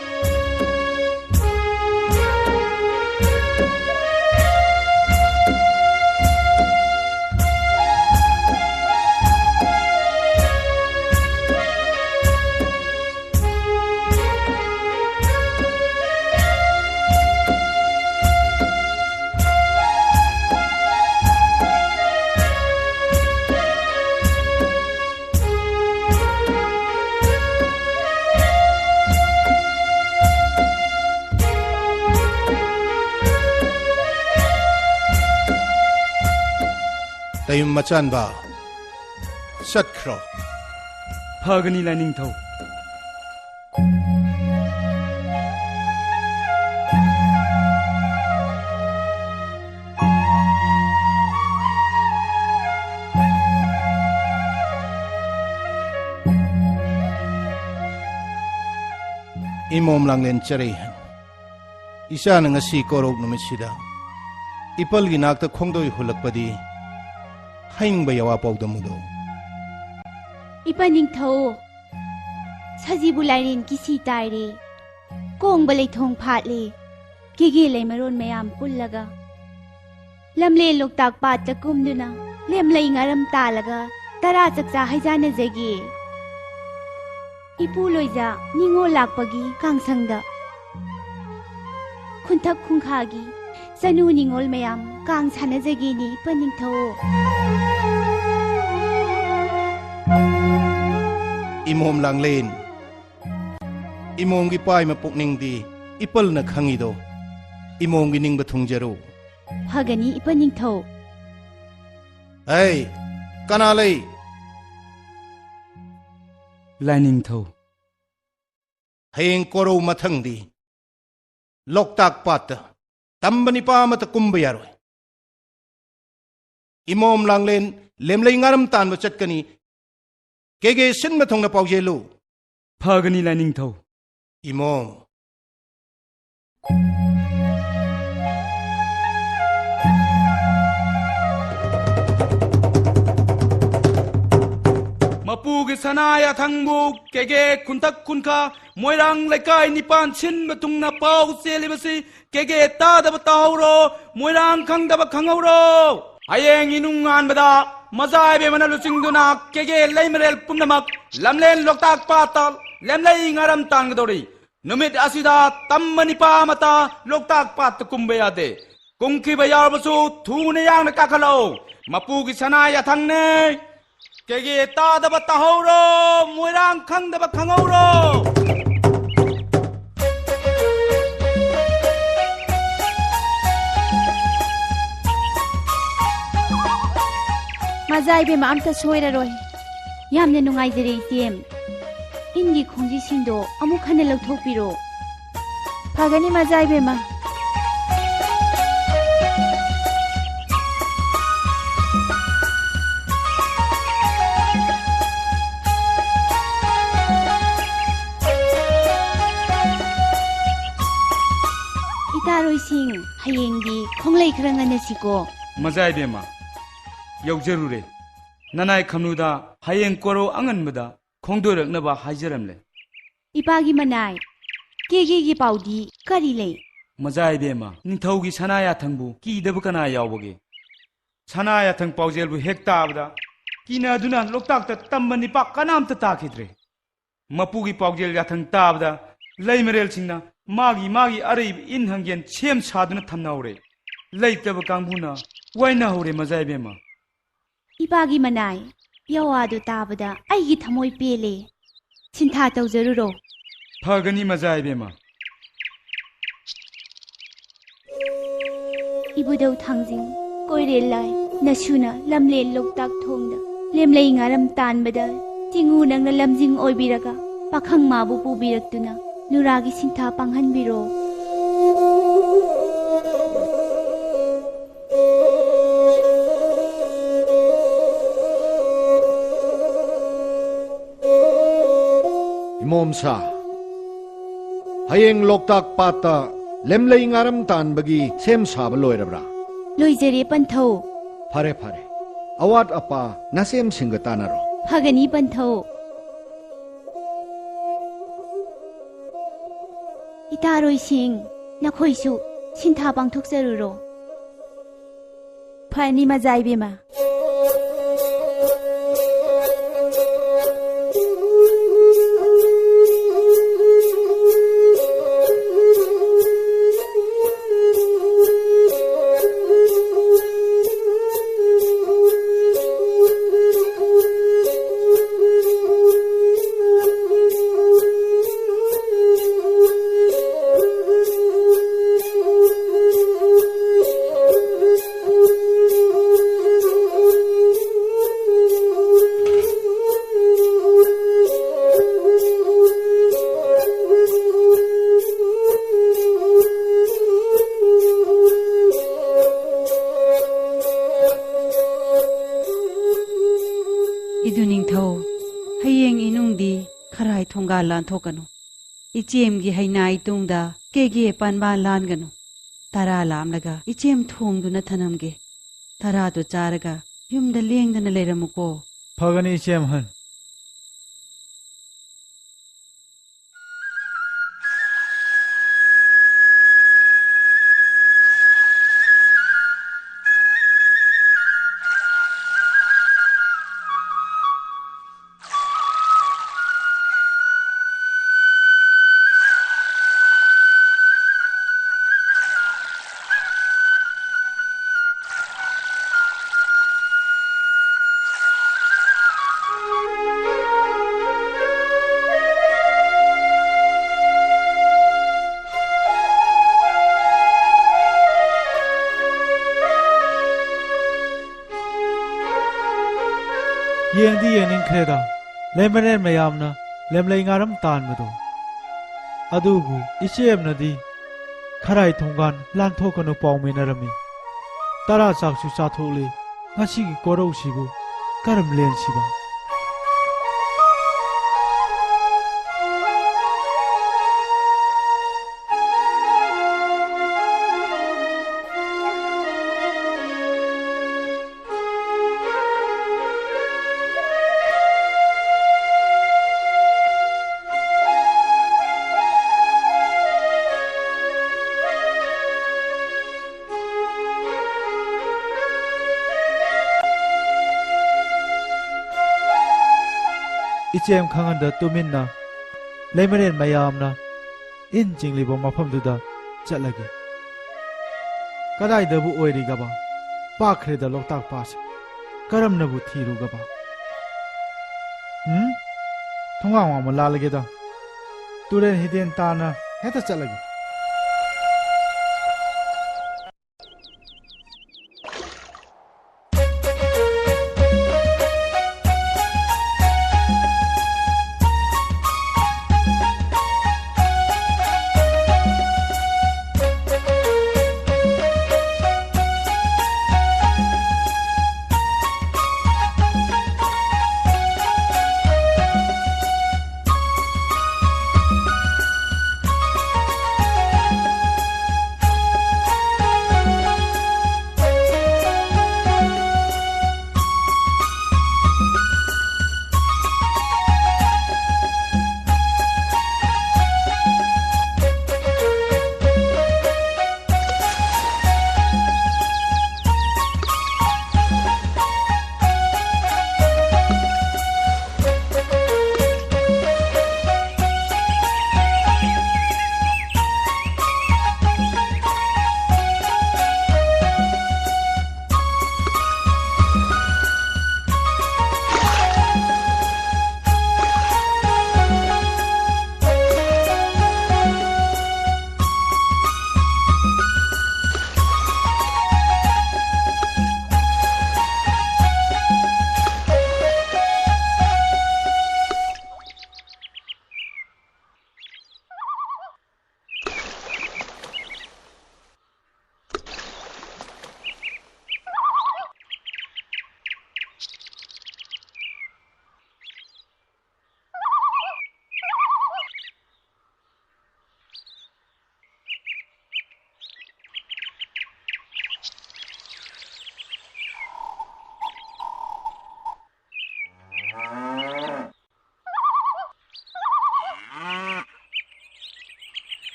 ꯇꯌꯨꯝ ꯃꯆꯥꯟꯕ, ꯆꯠꯈ꯭ꯔꯣ꯫ ꯐꯒꯅꯤ, ꯂꯥꯏꯅꯤꯡꯊꯧ꯫ ꯏꯃꯣꯝ ꯂꯥꯡꯂꯦꯟ ꯆꯔꯩꯍꯟ, ꯏꯆꯥꯅ ꯉꯁꯤ ꯀꯣꯔꯧ ꯅꯨꯃꯤꯠꯁꯤꯗ ꯏꯄꯜꯒꯤ ꯅꯥꯛꯇ ꯈꯣꯡꯗꯣꯏ ꯍꯨꯜꯂꯛꯄꯗꯤ ꯍꯥꯏꯅꯤꯡꯕ ꯌꯥꯋꯥ ꯄꯥꯎꯗꯝꯃꯨꯗꯣ꯫ ꯏꯄꯟ ꯅꯤꯡꯊꯧ, ꯁꯖꯤꯕꯨ ꯂꯥꯏꯔꯦꯟ ꯀꯤꯁꯤ ꯇꯥꯏꯔꯦ, ꯀꯣꯡꯕ ꯂꯩꯊꯣꯡ ꯐꯥꯠꯂꯦ, ꯀꯦꯒꯦ ꯂꯩꯃꯔꯣꯟ ꯃꯌꯥꯝ ꯄꯨꯜꯂꯒ ꯂꯝꯂꯦꯟ ꯂꯣꯛꯇꯥꯛ ꯄꯥꯠꯇ ꯀꯨꯝꯗꯨꯅ ꯂꯦꯝꯂꯩ ꯉꯥꯔꯝ ꯇꯥꯜꯂꯒ ꯇꯔꯥ ꯆꯥꯛꯆꯥ ꯍꯩꯖꯥꯟꯅꯖꯒꯦ꯫ ꯏꯄꯨ ꯂꯣꯏꯖ ꯅꯤꯉꯣꯜ ꯂꯥꯛꯄꯒꯤ ꯀꯥꯡꯁꯪꯗ ꯈꯨꯟꯊꯛ ꯈꯨꯡꯈꯥꯒꯤ ꯆꯅꯨ ꯅꯤꯉꯣꯜ ꯃꯌꯥꯝ ꯀꯥꯡ ꯁꯥꯟꯅꯖꯒꯦꯅꯦ ꯏꯄꯟ ꯅꯤꯡꯊꯧ꯫ ꯏꯃꯣꯝ ꯂꯥꯡꯂꯦꯟ, ꯏꯃꯣꯝꯒꯤ ꯄꯥꯏꯃ ꯄꯨꯛꯅꯤꯡꯗꯤ ꯏꯄꯜꯅ ꯈꯪꯉꯤꯗꯣ, ꯏꯃꯣꯝꯒꯤ ꯅꯤꯡꯕ ꯊꯨꯡꯖꯔꯨ꯫ ꯐꯒꯅꯤ ꯏꯄꯟ ꯅꯤꯡꯊꯧ꯫ ꯑꯩ ꯀꯅꯥ ꯂꯩ? ꯂꯥꯏꯅꯤꯡꯊꯧ꯫ ꯍꯌꯦꯡ ꯀꯣꯔꯧ ꯃꯊꯪꯗꯤ ꯂꯣꯛꯇꯥꯛ ꯄꯥꯠꯇ ꯇꯝꯕ ꯅꯤꯄꯥ ꯑꯃꯠꯇ ꯀꯨꯝꯕ ꯌꯥꯔꯣꯏ꯫ ꯏꯃꯣꯝ ꯂꯥꯡꯂꯦꯟ ꯂꯦꯝꯂꯩ ꯉꯥꯔꯝ ꯇꯥꯟꯕ ꯆꯠꯀꯅꯤ꯫ ꯀꯦꯒꯦ ꯁꯤꯟꯕ ꯊꯨꯡꯅ ꯄꯥꯎꯖꯦꯜꯂꯨ꯫ ꯐꯒꯅꯤ ꯂꯥꯏꯅꯤꯡꯊꯧ꯫ ꯏꯃꯣꯝ꯫ ꯄꯨꯒꯤ ꯁꯅꯥ ꯌꯥꯊꯪꯕꯨ ꯀꯦꯒꯦ ꯈꯨꯟꯊꯛ ꯈꯨꯟꯈꯥ ꯃꯣꯏꯔꯥꯡ ꯂꯩꯀꯥꯏ ꯅꯤꯄꯥꯟ ꯁꯤꯟꯕ ꯊꯨꯡꯅ ꯄꯥꯎ ꯆꯦꯜꯂꯤꯕꯁꯤ ꯀꯦꯒꯦ ꯇꯥꯗꯕ ꯇꯥꯍꯧꯔꯣ, ꯃꯣꯏꯔꯥꯡ ꯈꯪꯗꯕ ꯈꯪꯍꯧꯔꯣ꯫ ꯍꯌꯦꯡ ꯏꯅꯨꯡ ꯉꯥꯟꯕꯗ ꯃꯖꯥ ꯏꯕꯦꯝꯃꯅ ꯂꯨꯆꯤꯡꯗꯨꯅ ꯀꯦꯒꯦ ꯂꯩꯃꯔꯦꯜ ꯄꯨꯝꯅꯃꯛ ꯂꯝꯂꯦꯟ ꯂꯣꯛꯇꯥꯛ ꯄꯥꯠꯇ ꯂꯦꯝꯂꯩ ꯉꯥꯔꯝ ꯇꯥꯟꯒꯗꯧꯔꯤ꯫ ꯅꯨꯃꯤꯠ ꯑꯁꯤꯗ ꯇꯝꯕ ꯅꯤꯄꯥ ꯑꯃꯇ ꯂꯣꯛꯇꯥꯛ ꯄꯥꯠꯇ ꯀꯨꯝꯕ ꯌꯥꯗꯦ꯫ ꯀꯨꯝꯈꯤꯕ ꯌꯥꯎꯔꯕꯁꯨ ꯊꯨꯅ ꯌꯥꯡꯅ ꯀꯥꯈꯠꯂꯛꯎ꯫ ꯃꯄꯨꯒꯤ ꯁꯅꯥ ꯌꯥꯊꯪꯅꯦ꯫ ꯀꯦꯒꯦ ꯇꯥꯗꯕ ꯇꯥꯍꯧꯔꯣ, ꯃꯣꯏꯔꯥꯡ ꯈꯪꯗꯕ ꯈꯪꯍꯧꯔꯣ꯫ ꯃꯖꯥ ꯏꯕꯦꯝꯃ ꯑꯝꯇ ꯁꯣꯏꯔꯔꯣꯏ꯫ ꯌꯥꯝꯅ ꯅꯨꯡꯉꯥꯏꯖꯔꯦ ꯏꯆꯦꯝ꯫ ꯏꯟꯒꯤ ꯈꯣꯡꯖꯤꯁꯤꯡꯗꯣ ꯑꯃꯨꯛ ꯍꯟꯅ ꯂꯧꯊꯣꯛꯄꯤꯔꯣ꯫ ꯐꯒꯅꯤ ꯃꯖꯥ ꯏꯕꯦꯝꯃ꯫ ꯏꯇꯥꯔꯣꯏꯁꯤꯡ, ꯍꯌꯦꯡꯗꯤ ꯈꯣꯡꯂꯩ ꯈꯔ ꯉꯟꯅꯁꯤꯀꯣ꯫ ꯃꯖꯥ ꯏꯕꯦꯝꯃ, ꯌꯧꯖꯔꯨꯔꯦ꯫ ꯅꯅꯥꯏ ꯈꯝꯅꯨꯗ ꯍꯌꯦꯡ ꯀꯣꯔꯧ ꯑꯉꯟꯕꯗ ꯈꯣꯡꯗꯣꯏꯔꯛꯅꯕ ꯍꯥꯏꯖꯔꯝꯂꯦ꯫ ꯏꯄꯥꯒꯤ ꯃꯅꯥꯏ, ꯀꯦꯒꯦꯒꯤ ꯄꯥꯎꯗꯤ ꯀꯔꯤ ꯂꯩ? ꯃꯖꯥ ꯏꯕꯦꯝꯃ, ꯅꯤꯡꯊꯧꯒꯤ ꯁꯅꯥ ꯌꯥꯊꯪꯕꯨ ꯀꯤꯗꯕ ꯀꯅꯥ ꯌꯥꯎꯕꯒꯦ? ꯁꯅꯥ ꯌꯥꯊꯪ ꯄꯥꯎꯖꯦꯜꯕꯨ ꯍꯦꯛ ꯇꯥꯕꯗ ꯀꯤꯅꯗꯨꯅ ꯂꯣꯛꯇꯥꯛꯇ ꯇꯝꯕ ꯅꯤꯄꯥ ꯀꯅꯥꯝꯇ ꯇꯥꯈꯤꯗ꯭ꯔꯦ꯫ ꯃꯄꯨꯒꯤ ꯄꯥꯎꯖꯦꯜ ꯌꯥꯊꯪ ꯇꯥꯕꯗ ꯂꯩꯃꯔꯦꯜꯁꯤꯡꯅ ꯃꯥꯒꯤ ꯃꯥꯒꯤ ꯑꯔꯩꯕ ꯏꯟ ꯍꯪꯒꯦꯟ ꯁꯦꯝ ꯁꯥꯗꯨꯅ ꯊꯝꯅꯍꯧꯔꯦ꯫ ꯂꯩꯇꯕ ꯀꯥꯡꯕꯨꯅ ꯋꯥꯏꯅꯍꯧꯔꯦ ꯃꯖꯥ ꯏꯕꯦꯝꯃ꯫ ꯏꯄꯥꯒꯤ ꯃꯅꯥꯏ, ꯌꯥꯋꯥꯗꯨ ꯇꯥꯕꯗ ꯑꯩꯒꯤ ꯊꯃꯣꯏ ꯄꯦꯜꯂꯦ꯫ ꯁꯤꯟꯊꯥ ꯇꯧꯖꯔꯨꯔꯣ꯫ ꯐꯒꯅꯤ ꯃꯖꯥ ꯏꯕꯦꯝꯃ꯫ ꯏꯕꯨꯙꯧ ꯊꯥꯡꯖꯤꯡ, ꯀꯣꯏꯔꯦꯜ ꯂꯥꯏ, ꯅꯁꯨꯅ ꯂꯝꯂꯦꯟ ꯂꯣꯛꯇꯥꯛ ꯊꯣꯡꯗ ꯂꯦꯝꯂꯩ ꯉꯥꯔꯝ ꯇꯥꯟꯕꯗ ꯆꯤꯡꯉꯨ ꯅꯪꯅ ꯂꯝꯖꯤꯡ ꯑꯣꯏꯕꯤꯔꯒ ꯄꯥꯈꯪ ꯃꯥꯕꯨ ꯄꯨꯕꯤꯔꯛꯇꯨꯅ ꯅꯨꯔꯥꯒꯤ ꯁꯤꯟꯊꯥ ꯄꯥꯡꯍꯟꯕꯤꯔꯣ꯫ ꯏꯃꯣꯝꯁꯥ, ꯍꯌꯦꯡ ꯂꯣꯛꯇꯥꯛ ꯄꯥꯠꯇ ꯂꯦꯝꯂꯩ ꯉꯥꯔꯝ ꯇꯥꯟꯕꯒꯤ ꯁꯦꯝ ꯁꯥꯕ ꯂꯣꯏꯔꯕ꯭ꯔꯥ? ꯂꯣꯏꯖꯔꯦ ꯄꯟꯊꯧ꯫ ꯐꯔꯦ, ꯐꯔꯦ꯫ ꯑꯋꯥꯠ ꯑꯄꯥ ꯅꯁꯦꯝꯁꯤꯡꯒ ꯇꯥꯟꯅꯔꯣ꯫ ꯐꯒꯅꯤ ꯄꯟꯊꯧ꯫ ꯏꯇꯥꯔꯣꯏꯁꯤꯡ, ꯅꯈꯣꯏꯁꯨ ꯁꯤꯟꯊꯥ ꯄꯥꯡꯊꯣꯛꯆꯔꯨꯔꯣ꯫ ꯐꯅꯤ ꯃꯖꯥ ꯏꯕꯦꯝꯃ꯫ ꯏꯗꯨ ꯅꯤꯡꯊꯧ, ꯍꯌꯦꯡ ꯏꯅꯨꯡꯗꯤ ꯈꯔꯥꯏ ꯊꯣꯡꯒꯥꯜ ꯂꯥꯟꯊꯣꯛꯀꯅꯨ꯫ ꯏꯆꯦꯝꯒꯤ ꯍꯩꯅꯥ ꯏꯇꯨꯡꯗ ꯀꯦꯒꯦ ꯄꯥꯟꯕ ꯂꯥꯟꯒꯅꯨ꯫ ꯇꯔꯥ ꯂꯥꯝꯂꯒ ꯏꯆꯦꯝ ꯊꯣꯡꯗꯨꯅ ꯊꯅꯝꯒꯦ꯫ ꯇꯔꯥꯗꯨ ꯆꯥꯔꯒ ꯌꯨꯝꯗ ꯂꯦꯡꯗꯅ ꯂꯩꯔꯝꯃꯨꯀꯣ꯫ ꯐꯒꯅꯤ, ꯏꯆꯦ ꯑꯍꯟ꯫ ꯌꯦꯡꯗꯤ ꯌꯦꯡꯅꯤꯡꯈ꯭ꯔꯦꯗ, ꯂꯦꯃꯔꯦꯟ ꯃꯌꯥꯝꯅ ꯂꯦꯝꯂꯩ ꯉꯥꯔꯝ ꯇꯥꯟꯕꯗꯣ꯫ ꯑꯗꯨꯕꯨ ꯏꯆꯦꯝꯅꯗꯤ ꯈꯔꯥꯏ ꯊꯣꯡꯒꯥꯟ ꯂꯥꯟꯊꯣꯛꯀꯅꯨ ꯄꯥꯎꯃꯤꯟꯅꯔꯝꯃꯤ꯫ ꯇꯔꯥ ꯆꯥꯛꯁꯨ ꯆꯥꯊꯣꯛꯂꯦ, ꯉꯁꯤꯒꯤ ꯀꯣꯔꯧꯁꯤꯕꯨ ꯀꯔꯝ ꯂꯦꯟꯁꯤꯕ? ꯏꯆꯦꯝ ꯈꯪꯍꯟꯗ ꯇꯨꯃꯤꯟꯅ ꯂꯩꯃꯔꯦꯟ ꯃꯌꯥꯝꯅ ꯏꯟ ꯆꯤꯡꯂꯤꯕ ꯃꯐꯝꯗꯨꯗ ꯆꯠꯂꯒꯦ꯫ ꯀꯗꯥꯏꯗꯕꯨ ꯑꯣꯏꯔꯤꯒꯕ? ꯄꯥꯛꯈ꯭ꯔꯦꯗ ꯂꯣꯛꯇꯥꯛ ꯄꯥꯠꯁꯦ꯫ ꯀꯔꯝꯅꯕꯨ ꯊꯤꯔꯨꯒꯕ? ꯎꯝ? ꯊꯣꯡꯒꯥꯡ ꯋꯥꯡꯃ ꯂꯥꯜꯂꯒꯦꯗ꯫ ꯇꯨꯔꯦꯜ ꯍꯤꯗꯦꯟ ꯇꯥꯅ ꯍꯦꯛꯇ ꯆꯠꯂꯒꯦ꯫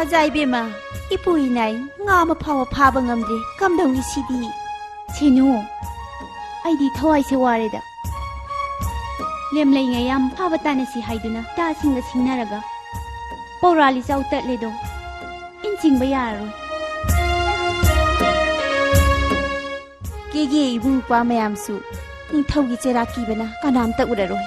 ꯏꯆꯥ ꯏꯕꯦꯝꯃ, ꯏꯄꯨ ꯏꯅꯥꯏ ꯉꯥ ꯑꯃ ꯐꯥꯎꯕ ꯐꯥꯕ ꯉꯝꯗ꯭ꯔꯦ꯫ ꯀꯝꯗꯧꯅꯤ ꯁꯤꯗꯤ? ꯁꯤꯅꯨ, ꯑꯩꯗꯤ ꯊꯋꯥꯏꯁꯦ ꯋꯥꯔꯦꯗ꯫ ꯂꯦꯝꯂꯩ ꯉꯥ ꯌꯥꯝ ꯐꯥꯕ ꯇꯥꯅꯁꯤ ꯍꯥꯏꯗꯨꯅ ꯇꯥꯁꯤꯡꯒ ꯁꯤꯡꯅꯔꯒ ꯄꯧꯔꯥ ꯂꯤꯆꯥꯎ ꯇꯠꯂꯦꯗꯣ꯫ ꯏꯟ ꯆꯤꯡꯕ ꯌꯥꯔꯔꯣꯏ꯫ ꯀꯦꯒꯦ ꯏꯕꯨꯡ ꯏꯄ꯭ꯋꯥ ꯃꯌꯥꯝꯁꯨ ꯅꯤꯡꯊꯧꯒꯤ ꯆꯩꯔꯥꯛ ꯀꯤꯕꯅ ꯀꯅꯥꯝꯇ ꯎꯔꯔꯣꯏ꯫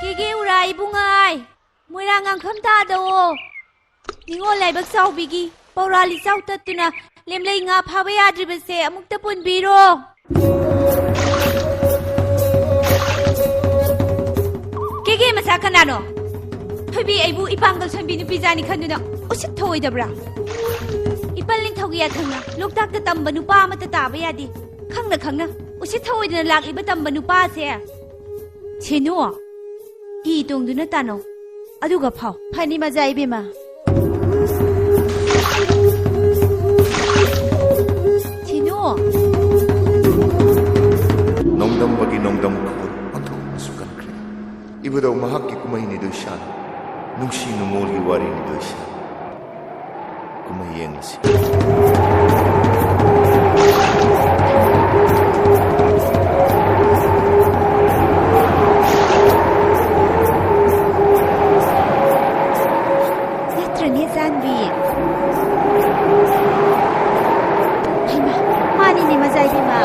ꯀꯦꯒꯦ ꯎꯔꯥ ꯏꯕꯨꯡꯉꯥꯏ, ꯃꯣꯏꯔꯥꯡ ꯉꯥꯡꯐꯝ ꯇꯥꯗꯑꯣ꯫ ꯅꯤꯉꯣꯜ ꯂꯥꯏꯕꯛ ꯆꯥꯎꯕꯤꯒꯤ ꯄꯧꯔꯥ ꯂꯤꯆꯥꯎ ꯇꯠꯇꯨꯅ ꯂꯦꯝꯂꯩ ꯉꯥ ꯐꯥꯕ ꯌꯥꯗ꯭ꯔꯤꯕꯁꯦ ꯑꯃꯨꯛꯇ ꯄꯨꯟꯕꯤꯔꯣ꯫ ꯀꯦꯒꯦ ꯃꯆꯥ ꯀꯅꯥꯅꯣ? ꯊꯣꯏꯕꯤ ꯑꯩꯕꯨ ꯏꯄꯥꯡꯒꯜ ꯁꯣꯟꯕꯤ ꯅꯨꯄꯤꯖꯥꯅꯤ ꯈꯟꯗꯨꯅ ꯎꯁꯤꯠ ꯊꯧꯑꯣꯏꯗꯕ꯭ꯔꯥ? ꯏꯄꯜ ꯅꯤꯡꯊꯧꯒꯤ ꯌꯥꯊꯪꯅ ꯂꯣꯛꯇꯥꯛꯇ ꯇꯝꯕ ꯅꯨꯄꯥ ꯑꯃꯠꯇ ꯇꯥꯕ ꯌꯥꯗꯦ꯫ ꯈꯪꯅ ꯈꯪꯅ ꯎꯁꯤꯠ ꯊꯧꯑꯣꯏꯗꯅ ꯂꯥꯛꯂꯤꯕ ꯇꯝꯕ ꯅꯨꯄꯥꯁꯦ꯫ ꯁꯤꯅꯨ, ꯍꯤ ꯇꯣꯡꯗꯨꯅ ꯇꯥꯅꯧ, ꯑꯗꯨꯒ ꯐꯥꯎ꯫ ꯐꯅꯤ ꯃꯖꯥ ꯏꯕꯦꯝꯃ꯫ ꯁꯤꯅꯨ꯫ ꯅꯣꯡꯗꯝꯕꯒꯤ ꯅꯣꯡꯗꯝ ꯈꯨꯗꯣꯜ ꯑꯣꯟꯊꯣꯛꯅꯁꯨ ꯀꯟꯈ꯭ꯔꯦ꯫ ꯏꯕꯨꯙꯧ ꯃꯍꯥꯛꯀꯤ ꯀꯨꯝꯍꯩꯅꯤꯗꯣ ꯏꯁꯥꯅ꯫ ꯅꯨꯡꯁꯤ ꯅꯨꯡꯉꯣꯜꯒꯤ ꯋꯥꯔꯤꯅꯤꯗꯣ ꯏꯁꯥꯅ꯫ ꯀꯨꯝꯍꯩ ꯌꯦꯡꯂꯁꯤ꯫ ꯅꯠꯇ꯭ꯔꯅꯦ, ꯆꯥꯟꯕꯤ? ꯍꯩꯃꯥ, ꯃꯥꯅꯤꯅꯦ, ꯃꯖꯥ ꯏꯕꯦꯝꯃ꯫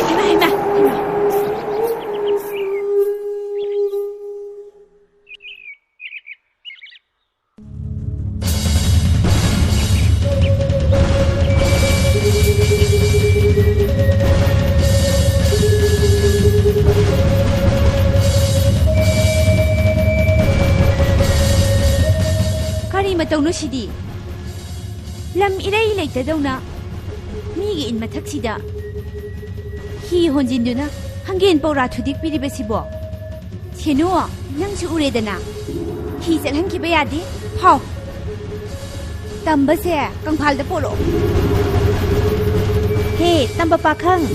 ꯍꯩꯃꯥ, ꯍꯩꯃꯥ, ꯍꯩꯃꯥ꯫ ꯀꯩꯅꯣ ꯁꯤꯗꯤ? ꯂꯝ ꯏꯔꯩ ꯂꯩꯇꯗꯧꯅ ꯃꯤꯒꯤ ꯏꯟ ꯃꯊꯛꯁꯤꯗ ꯍꯤ ꯍꯣꯟꯖꯤꯟꯗꯨꯅ ꯍꯪꯒꯦꯟ ꯄꯧꯔꯥ ꯊꯨꯗꯦꯛꯄꯤꯔꯤꯕꯁꯤꯕꯣ? ꯁꯦꯅꯨ, ꯅꯪꯁꯨ ꯎꯔꯦꯗꯅ꯫ ꯍꯤ ꯆꯠꯍꯟꯈꯤꯕ ꯌꯥꯗꯦ꯫ ꯐꯥꯎ꯫ ꯇꯝꯕꯁꯦ ꯀꯪꯐꯥꯜꯗ ꯄꯣꯔꯛꯑꯣ꯫ ꯍꯦ, ꯇꯝꯕ ꯄꯥꯈꯪ꯫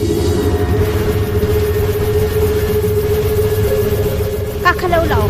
ꯀꯥꯈꯠꯂꯛꯎ ꯂꯥꯛꯑꯣ꯫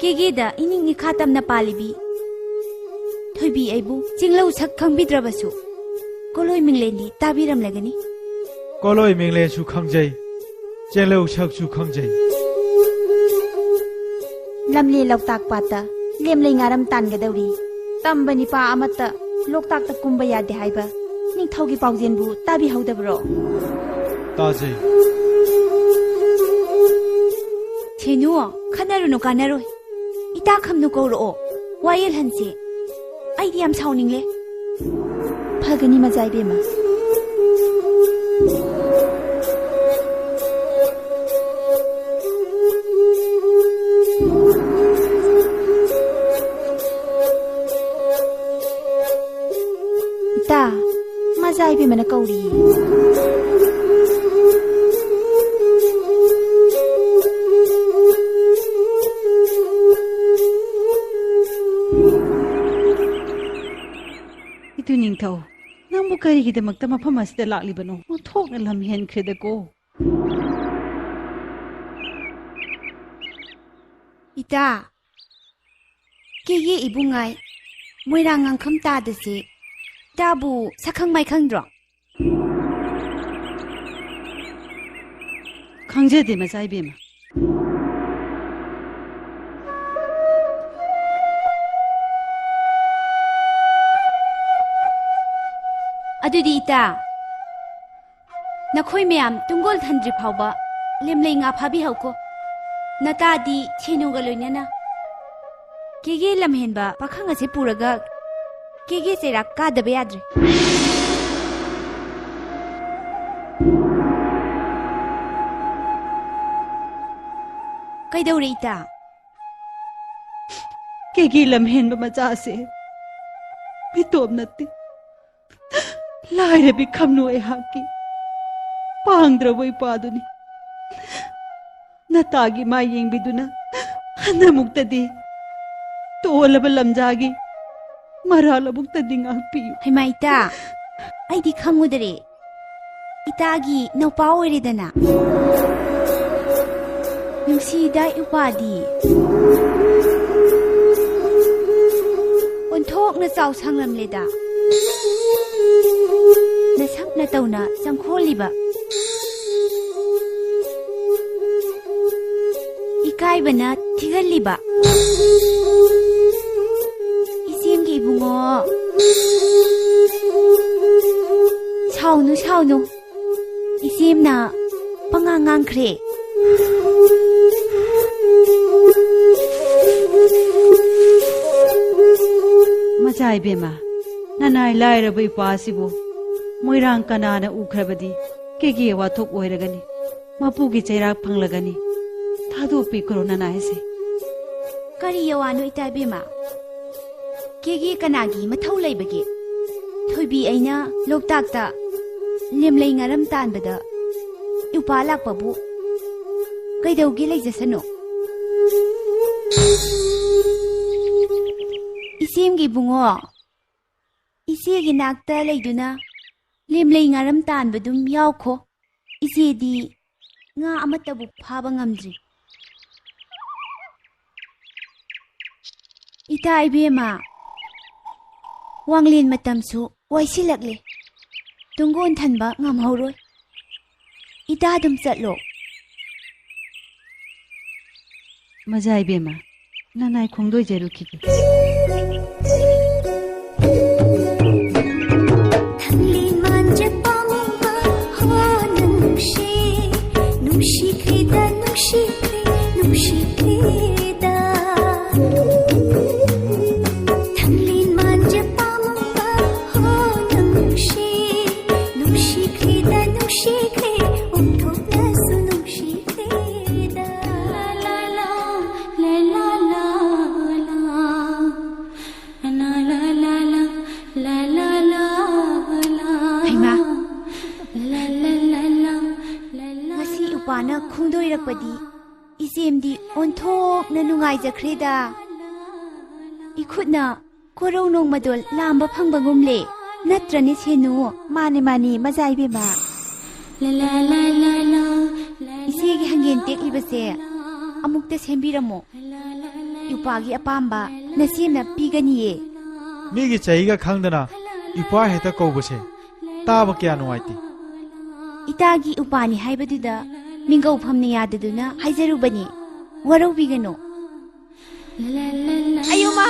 ꯀꯦꯒꯦꯗ ꯏꯅꯤꯡ ꯅꯤꯈꯥ ꯇꯝꯅ ꯄꯥꯜꯂꯤꯕꯤ ꯊꯣꯏꯕꯤ ꯑꯩꯕꯨ ꯆꯤꯡꯂꯧ ꯁꯛ ꯈꯪꯕꯤꯗ꯭ꯔꯕꯁꯨ ꯀꯣꯂꯣꯏ ꯃꯤꯡꯂꯦꯟꯗꯤ ꯇꯥꯕꯤꯔꯝꯂꯒꯅꯤ꯫ ꯀꯣꯂꯣꯏ ꯃꯤꯡꯂꯦꯟꯁꯨ ꯈꯪꯖꯩ, ꯆꯤꯡꯂꯧ ꯁꯛꯁꯨ ꯈꯪꯖꯩ꯫ ꯂꯝꯂꯦ ꯂꯣꯛꯇꯥꯛ ꯄꯥꯠꯇ ꯂꯦꯝꯂꯩ ꯉꯥꯔꯝ ꯇꯥꯟꯒꯗꯧꯔꯤ꯫ ꯇꯝꯕ ꯅꯤꯄꯥ ꯑꯃꯠꯇ ꯂꯣꯛꯇꯥꯛꯇ ꯀꯨꯝꯕ ꯌꯥꯗꯦ ꯍꯥꯏꯕ ꯅꯤꯡꯊꯧꯒꯤ ꯄꯥꯎꯖꯦꯜꯕꯨ ꯇꯥꯕꯤꯍꯧꯗꯕ꯭ꯔꯣ? ꯇꯥꯖꯩ꯫ ꯁꯦꯅꯨ, ꯈꯟꯅꯔꯨꯅꯨ, ꯀꯥꯟꯅꯔꯣꯏ꯫ ꯏꯇꯥ ꯈꯝꯅꯨ ꯀꯧꯔꯛꯑꯣ, ꯋꯥꯌꯦꯜꯍꯟꯁꯦ꯫ ꯑꯩꯗꯤ ꯌꯥꯝ ꯁꯥꯎꯅꯤꯡꯂꯦ꯫ ꯐꯒꯅꯤ, ꯃꯆꯥ ꯏꯕꯦꯝꯃ꯫ ꯏꯇꯥ, ꯃꯆꯥ ꯏꯕꯦꯝꯃꯅ ꯀꯧꯔꯤꯌꯦ꯫ ꯏꯇꯨ ꯅꯤꯡꯊꯧ, ꯅꯪꯕꯨ ꯀꯔꯤꯒꯤꯗꯃꯛꯇ ꯃꯐꯝ ꯑꯁꯤꯗ ꯂꯥꯛꯂꯤꯕꯅꯣ? ꯑꯣꯟꯊꯣꯛꯅ ꯂꯝ ꯍꯦꯟꯈ꯭ꯔꯦꯗꯀꯣ꯫ ꯏꯇꯥ, ꯀꯦꯒꯦ ꯏꯕꯨꯡꯉꯥꯏ, ꯃꯣꯏꯔꯥꯡ ꯉꯥꯡꯈꯝ ꯇꯥꯗꯁꯦ꯫ ꯏꯇꯥꯕꯨ ꯁꯛꯈꯪ ꯃꯥꯏꯈꯪꯗ꯭ꯔꯣ? ꯈꯪꯖꯗꯦ, ꯃꯆꯥ ꯏꯕꯦꯝꯃ꯫ ꯑꯗꯨꯗꯤ ꯏꯇꯥ, ꯅꯈꯣꯏ ꯃꯌꯥꯝ ꯇꯨꯡꯒꯣꯜ ꯊꯟꯗ꯭ꯔꯤ ꯐꯥꯎꯕ ꯂꯦꯝꯂꯩ ꯉꯥ ꯐꯥꯕꯤꯍꯧꯀꯣ꯫ ꯅꯇꯥꯗꯤ ꯁꯦꯅꯨꯒ ꯂꯣꯏꯅꯅ ꯀꯦꯒꯦ ꯂꯝꯍꯦꯟꯕ ꯄꯥꯈꯪ ꯑꯁꯤ ꯄꯨꯔꯒ ꯀꯦꯒꯦ ꯆꯩꯔꯥꯛ ꯀꯥꯗꯕ ꯌꯥꯗ꯭ꯔꯦ꯫ ꯀꯩꯗꯧꯔꯦ ꯏꯇꯥ? ꯀꯦꯒꯦ ꯂꯝꯍꯦꯟꯕ ꯃꯆꯥꯁꯦ ꯃꯤꯇꯣꯞ ꯅꯠꯇꯦ꯫ ꯂꯥꯏꯔꯕꯤ ꯈꯝꯅꯨ ꯑꯩꯍꯥꯛꯀꯤ ꯄꯥꯡꯗ꯭ꯔꯕ ꯏꯄꯥꯗꯨꯅꯤ꯫ ꯅꯇꯥꯒꯤ ꯃꯥꯏ ꯌꯦꯡꯕꯤꯗꯨꯅ ꯍꯟꯗꯃꯨꯛꯇꯗꯤ ꯇꯣꯜꯂꯕ ꯂꯝꯖꯥꯒꯤ ꯃꯔꯥꯜ ꯑꯃꯨꯛꯇꯗꯤ ꯉꯥꯛꯄꯤꯌꯨ꯫ ꯍꯩꯃꯥ ꯏꯇꯥ, ꯑꯩꯗꯤ ꯈꯪꯉꯨꯗꯔꯦ꯫ ꯏꯇꯥꯒꯤ ꯅꯧꯄꯥ ꯑꯣꯏꯔꯦꯗꯅ꯫ ꯅꯨꯡꯁꯤꯗ ꯏꯄꯥꯗꯤ꯫ ꯑꯣꯟꯊꯣꯛꯅ ꯆꯥꯎ ꯁꯥꯡꯂꯝꯂꯦꯗ꯫ ꯅꯁꯛ ꯅꯇꯧꯅ ꯆꯪꯈꯣꯜꯂꯤꯕ꯫ ꯏꯀꯥꯏꯕꯅ ꯊꯤꯒꯜꯂꯤꯕ꯫ ꯏꯆꯦꯝꯒꯤ ꯏꯕꯨꯡꯉꯣ꯫ ꯁꯥꯎꯅꯨ, ꯁꯥꯎꯅꯨ꯫ ꯏꯆꯦꯝꯅ ꯄꯉꯥꯡ ꯉꯥꯡꯈ꯭ꯔꯦ꯫ ꯃꯆꯥ ꯏꯕꯦꯝꯃ, ꯅꯅꯥꯏ ꯂꯥꯏꯔꯕ ꯏꯄꯥꯁꯤꯕꯨ ꯃꯣꯏꯔꯥꯡ ꯀꯅꯥꯅ ꯎꯈ꯭ꯔꯕꯗꯤ ꯀꯦꯒꯦ ꯋꯥꯊꯣꯛ ꯑꯣꯏꯔꯒꯅꯤ꯫ ꯃꯄꯨꯒꯤ ꯆꯩꯔꯥꯛ ꯐꯪꯂꯒꯅꯤ꯫ ꯊꯥꯗꯣꯛꯄꯤꯈ꯭ꯔꯣ ꯅꯅꯥꯏꯁꯦ꯫ ꯀꯔꯤ ꯌꯋꯥꯅꯣ ꯏꯇꯥ ꯏꯕꯦꯝꯃ? ꯀꯦꯒꯦ ꯀꯅꯥꯒꯤ ꯃꯊꯧ ꯂꯩꯕꯒꯦ? ꯊꯣꯏꯕꯤ ꯑꯩꯅ ꯂꯣꯛꯇꯥꯛꯇ ꯂꯦꯝꯂꯩ ꯉꯥꯔꯝ ꯇꯥꯟꯕꯗ ꯏꯄꯥ ꯂꯥꯛꯄꯕꯨ ꯀꯩꯗꯧꯒꯦ ꯂꯩꯖꯁꯅꯨ꯫ ꯏꯆꯦꯝꯒꯤ ꯏꯕꯨꯡꯉꯣ, ꯏꯆꯦꯒꯤ ꯅꯥꯛꯇ ꯂꯩꯗꯨꯅ ꯂꯦꯝꯂꯩ ꯉꯥꯔꯝ ꯇꯥꯟꯕꯗꯨꯝ ꯌꯥꯎꯈꯣ꯫ ꯏꯆꯦꯗꯤ ꯉꯥ ꯑꯃꯠꯇꯕꯨ ꯐꯥꯕ ꯉꯝꯗ꯭ꯔꯤ꯫ ꯏꯇꯥ ꯏꯕꯦꯝꯃ, ꯋꯥꯡꯂꯦꯟ ꯃꯇꯝꯁꯨ ꯋꯥꯏꯁꯤꯜꯂꯛꯂꯦ꯫ ꯇꯨꯡꯒꯣꯟ ꯊꯟꯕ ꯉꯝꯍꯧꯔꯣꯏ꯫ ꯏꯇꯥ ꯑꯗꯨꯝ ꯆꯠꯂꯣ꯫ ꯃꯖꯥ ꯏꯕꯦꯝꯃ, ꯅꯅꯥꯏ ꯈꯣꯡꯗꯣꯏꯖꯔꯨꯈꯤꯒꯦ꯫ ꯐꯣꯡꯗꯣꯏꯔꯛꯄꯗꯤ ꯏꯆꯦꯝꯗꯤ ꯑꯣꯟꯊꯣꯛꯅ ꯅꯨꯡꯉꯥꯏꯖꯈ꯭ꯔꯦꯗ꯫ ꯏꯈꯨꯠꯅ ꯀꯣꯔꯧ ꯅꯣꯡꯃꯗꯣꯜ ꯂꯥꯝꯕ ꯐꯪꯕꯒꯨꯝꯂꯦ, ꯅꯠꯇ꯭ꯔꯅꯦ ꯁꯦꯅꯨ? ꯃꯥꯅꯤ, ꯃꯥꯅꯤ, ꯃꯆꯥ ꯏꯕꯦꯝꯃ꯫ ꯏꯆꯦꯒꯤ ꯍꯪꯒꯦꯟ ꯇꯦꯛꯂꯤꯕꯁꯦ ꯑꯃꯨꯛꯇ ꯁꯦꯝꯕꯤꯔꯝꯃꯣ꯫ ꯏꯄ꯭ꯋꯥꯒꯤ ꯑꯄꯥꯝꯕ ꯅꯆꯦꯝꯅ ꯄꯤꯒꯅꯤꯌꯦ꯫ ꯃꯤꯒꯤ ꯆꯍꯤꯒ ꯈꯪꯗꯅ ꯏꯄ꯭ꯋꯥ ꯍꯦꯛꯇ ꯀꯧꯕꯁꯦ ꯇꯥꯕ ꯀꯌꯥ ꯅꯨꯡꯉꯥꯏꯇꯦ꯫ ꯏꯇꯥꯒꯤ ꯎꯄꯥꯅꯤ ꯍꯥꯏꯕꯗꯨꯗ ꯃꯤꯡꯒꯧ ꯐꯝꯅ ꯌꯥꯗꯗꯨꯅ ꯍꯥꯏꯖꯔꯨꯕꯅꯤ꯫ ꯋꯥꯔꯧꯕꯤꯒꯅꯨ꯫ ꯑꯌꯣꯃꯥ!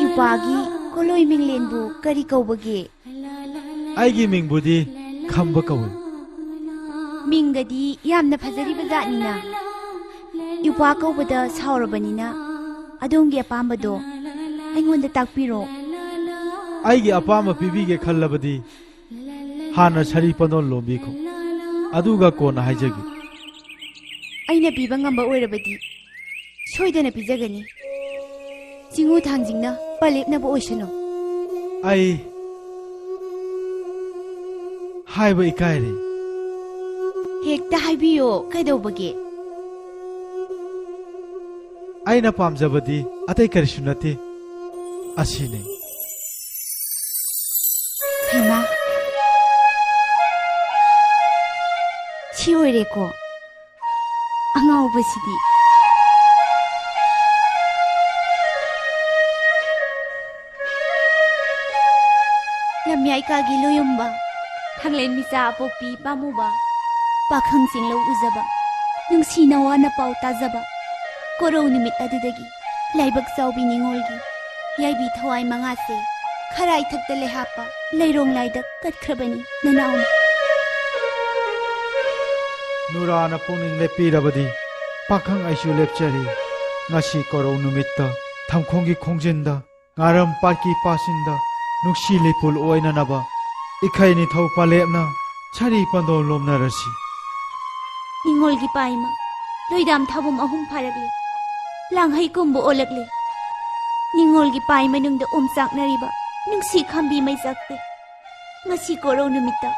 ꯏꯄ꯭ꯋꯥꯒꯤ ꯀꯣꯂꯣꯏ ꯃꯤꯡꯂꯦꯟꯕꯨ ꯀꯔꯤ ꯀꯧꯕꯒꯦ? ꯑꯩꯒꯤ ꯃꯤꯡꯕꯨꯗꯤ ꯈꯝꯕ ꯀꯧꯏ꯫ ꯃꯤꯡꯒꯗꯤ ꯌꯥꯝꯅ ꯐꯖꯔꯤꯕ ꯖꯥꯠꯅꯤꯅ꯫ ꯏꯄ꯭ꯋꯥ ꯀꯧꯕꯗ ꯁꯥꯎꯔꯕꯅꯤꯅ ꯑꯗꯣꯝꯒꯤ ꯑꯄꯥꯝꯕꯗꯣ ꯑꯩꯉꯣꯟꯗ ꯇꯥꯛꯄꯤꯔꯣ꯫ ꯑꯩꯒꯤ ꯑꯄꯥꯝꯕ ꯄꯤꯕꯤꯒꯦ ꯈꯜꯂꯕꯗꯤ ꯍꯥꯟꯅ ꯁꯔꯤ ꯄꯣꯟꯗꯣꯟ ꯂꯣꯝꯕꯤꯈꯣ, ꯑꯗꯨꯒ ꯀꯣꯟꯅ ꯍꯥꯏꯖꯒꯦ꯫ ꯑꯩꯅ ꯄꯤꯕ ꯉꯝꯕ ꯑꯣꯏꯔꯕꯗꯤ ꯁꯣꯏꯗꯅ ꯄꯤꯖꯒꯅꯤ꯫ ꯆꯤꯡꯉꯨ ꯊꯥꯡꯖꯤꯡꯅ ꯄꯂꯦꯞꯅꯕ ꯑꯣꯏꯁꯅꯨ꯫ ꯑꯩ ꯍꯥꯏꯕ ꯏꯀꯥꯏꯔꯦ꯫ ꯍꯦꯛꯇ ꯍꯥꯏꯕꯤꯌꯣ, ꯀꯩꯗꯧꯕꯒꯦ? ꯑꯩꯅ ꯄꯥꯝꯖꯕꯗꯤ ꯑꯇꯩ ꯀꯔꯤꯁꯨ ꯅꯠꯇꯦ, ꯑꯁꯤꯅꯤ꯫ ꯍꯩꯃꯥ! ꯁꯤ ꯑꯣꯏꯔꯦꯀꯣ꯫ ꯑꯉꯥꯎꯕꯁꯤꯗꯤ꯫ ꯂꯝꯌꯥꯏ ꯀꯥꯒꯤ ꯂꯣꯌꯨꯝꯕ, ꯊꯥꯡꯂꯦꯟ ꯃꯤꯆꯥ ꯑꯄꯣꯛꯄꯤ ꯄꯥꯝꯃꯨꯕ, ꯄꯥꯈꯪꯁꯤꯡ ꯂꯧ ꯎꯖꯕ, ꯅꯨꯡꯁꯤ ꯅꯋꯥꯅ ꯄꯥꯎ ꯇꯥꯖꯕ, ꯀꯣꯔꯧ ꯅꯨꯃꯤꯠ ꯑꯗꯨꯗꯒꯤ ꯂꯥꯏꯕꯛ ꯆꯥꯎꯕꯤ ꯅꯤꯉꯣꯜꯒꯤ ꯌꯥꯏꯕꯤ ꯊꯋꯥꯏ ꯃꯉꯥꯁꯦ ꯈꯔꯥꯏꯊꯛꯇ ꯂꯩꯍꯥꯞꯄ ꯂꯩꯔꯣꯡ ꯂꯥꯏꯗ ꯀꯠꯈ꯭ꯔꯕꯅꯤ ꯅꯅꯥꯎꯅ꯫ ꯅꯨꯔꯥꯅ ꯄꯨꯛꯅꯤꯡ ꯂꯦꯞꯄꯤꯔꯕꯗꯤ ꯄꯥꯈꯪ ꯑꯩꯁꯨ ꯂꯦꯞꯆꯔꯤ꯫ ꯉꯁꯤ ꯀꯣꯔꯧ ꯅꯨꯃꯤꯠꯇ ꯊꯝꯈꯣꯡꯒꯤ ꯈꯣꯡꯖꯤꯟꯗ ꯉꯥꯔꯝ ꯄꯥꯠꯀꯤ ꯄꯥꯠꯁꯤꯟꯗ ꯅꯨꯡꯁꯤ ꯂꯩꯄꯨꯜ ꯑꯣꯏꯅꯅꯕ ꯏꯈꯩ ꯅꯤꯡꯊꯧ ꯄꯂꯦꯞꯅ ꯁꯥꯔꯤ ꯄꯟꯗꯣꯝ ꯂꯣꯝꯅꯔꯁꯤ꯫ ꯅꯤꯉꯣꯜꯒꯤ ꯄꯥꯏꯃ ꯂꯣꯏꯗꯥꯝ ꯊꯥꯕꯨꯝ ꯑꯍꯨꯝ ꯐꯥꯔꯛꯂꯦ꯫ ꯂꯥꯡꯍꯩ ꯀꯨꯝꯕ ꯑꯣꯜꯂꯛꯂꯦ꯫ ꯅꯤꯉꯣꯜꯒꯤ ꯄꯥꯏ ꯃꯅꯨꯡꯗ ꯑꯣꯝꯆꯥꯛꯅꯔꯤꯕ ꯅꯨꯡꯁꯤ ꯈꯥꯝꯕꯤ ꯃꯩ ꯆꯥꯛꯇꯦ꯫ ꯉꯁꯤ ꯀꯣꯔꯧ ꯅꯨꯃꯤꯠꯇ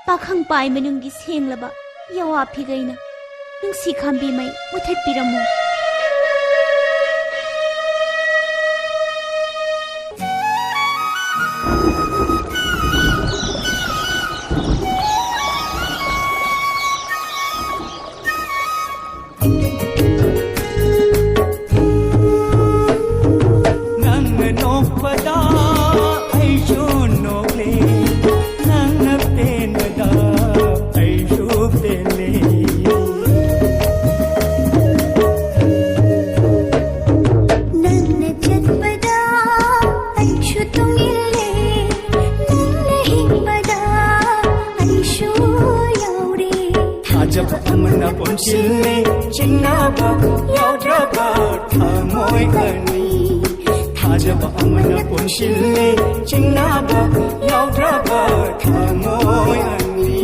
ꯄꯥꯈꯪ ꯄꯥꯏ ꯃꯅꯨꯡꯒꯤ ꯁꯦꯡꯂꯕ ꯌꯥꯋꯥ ꯐꯤꯒꯩꯅ ꯅꯨꯡꯁꯤ ꯈꯥꯝꯕꯤ ꯃꯩ ꯃꯨꯊꯠꯄꯤꯔꯝꯃꯨ꯫ ꯅꯪꯅ ꯅꯣꯛꯄꯗ ꯑꯩꯁꯨ ꯅꯣꯛꯂꯦ, ꯅꯪꯅ ꯄꯦꯟꯕꯗ ꯑꯩꯁꯨ ꯄꯦꯜꯂꯦ꯫ ꯅꯪꯅ ꯆꯠꯄꯗ ꯑꯩꯁꯨ ꯇꯨꯡ ꯏꯜꯂꯦ, ꯅꯪꯅ ꯍꯤꯡꯕꯗ ꯑꯩꯁꯨ ꯌꯥꯎꯔꯦ꯫ ꯊꯥꯖꯕ ꯑꯃꯅ ꯄꯨꯟꯁꯤꯜꯂꯦ ꯆꯤꯡꯅꯕ ꯌꯥꯎꯗ꯭ꯔꯕ ꯊꯃꯣꯏ ꯑꯅꯤ꯫ ꯊꯥꯖꯕ ꯑꯃꯅ ꯄꯨꯟꯁꯤꯜꯂꯦ ꯆꯤꯡꯅꯕ ꯌꯥꯎꯗ꯭ꯔꯕ ꯊꯃꯣꯏ ꯑꯅꯤ꯫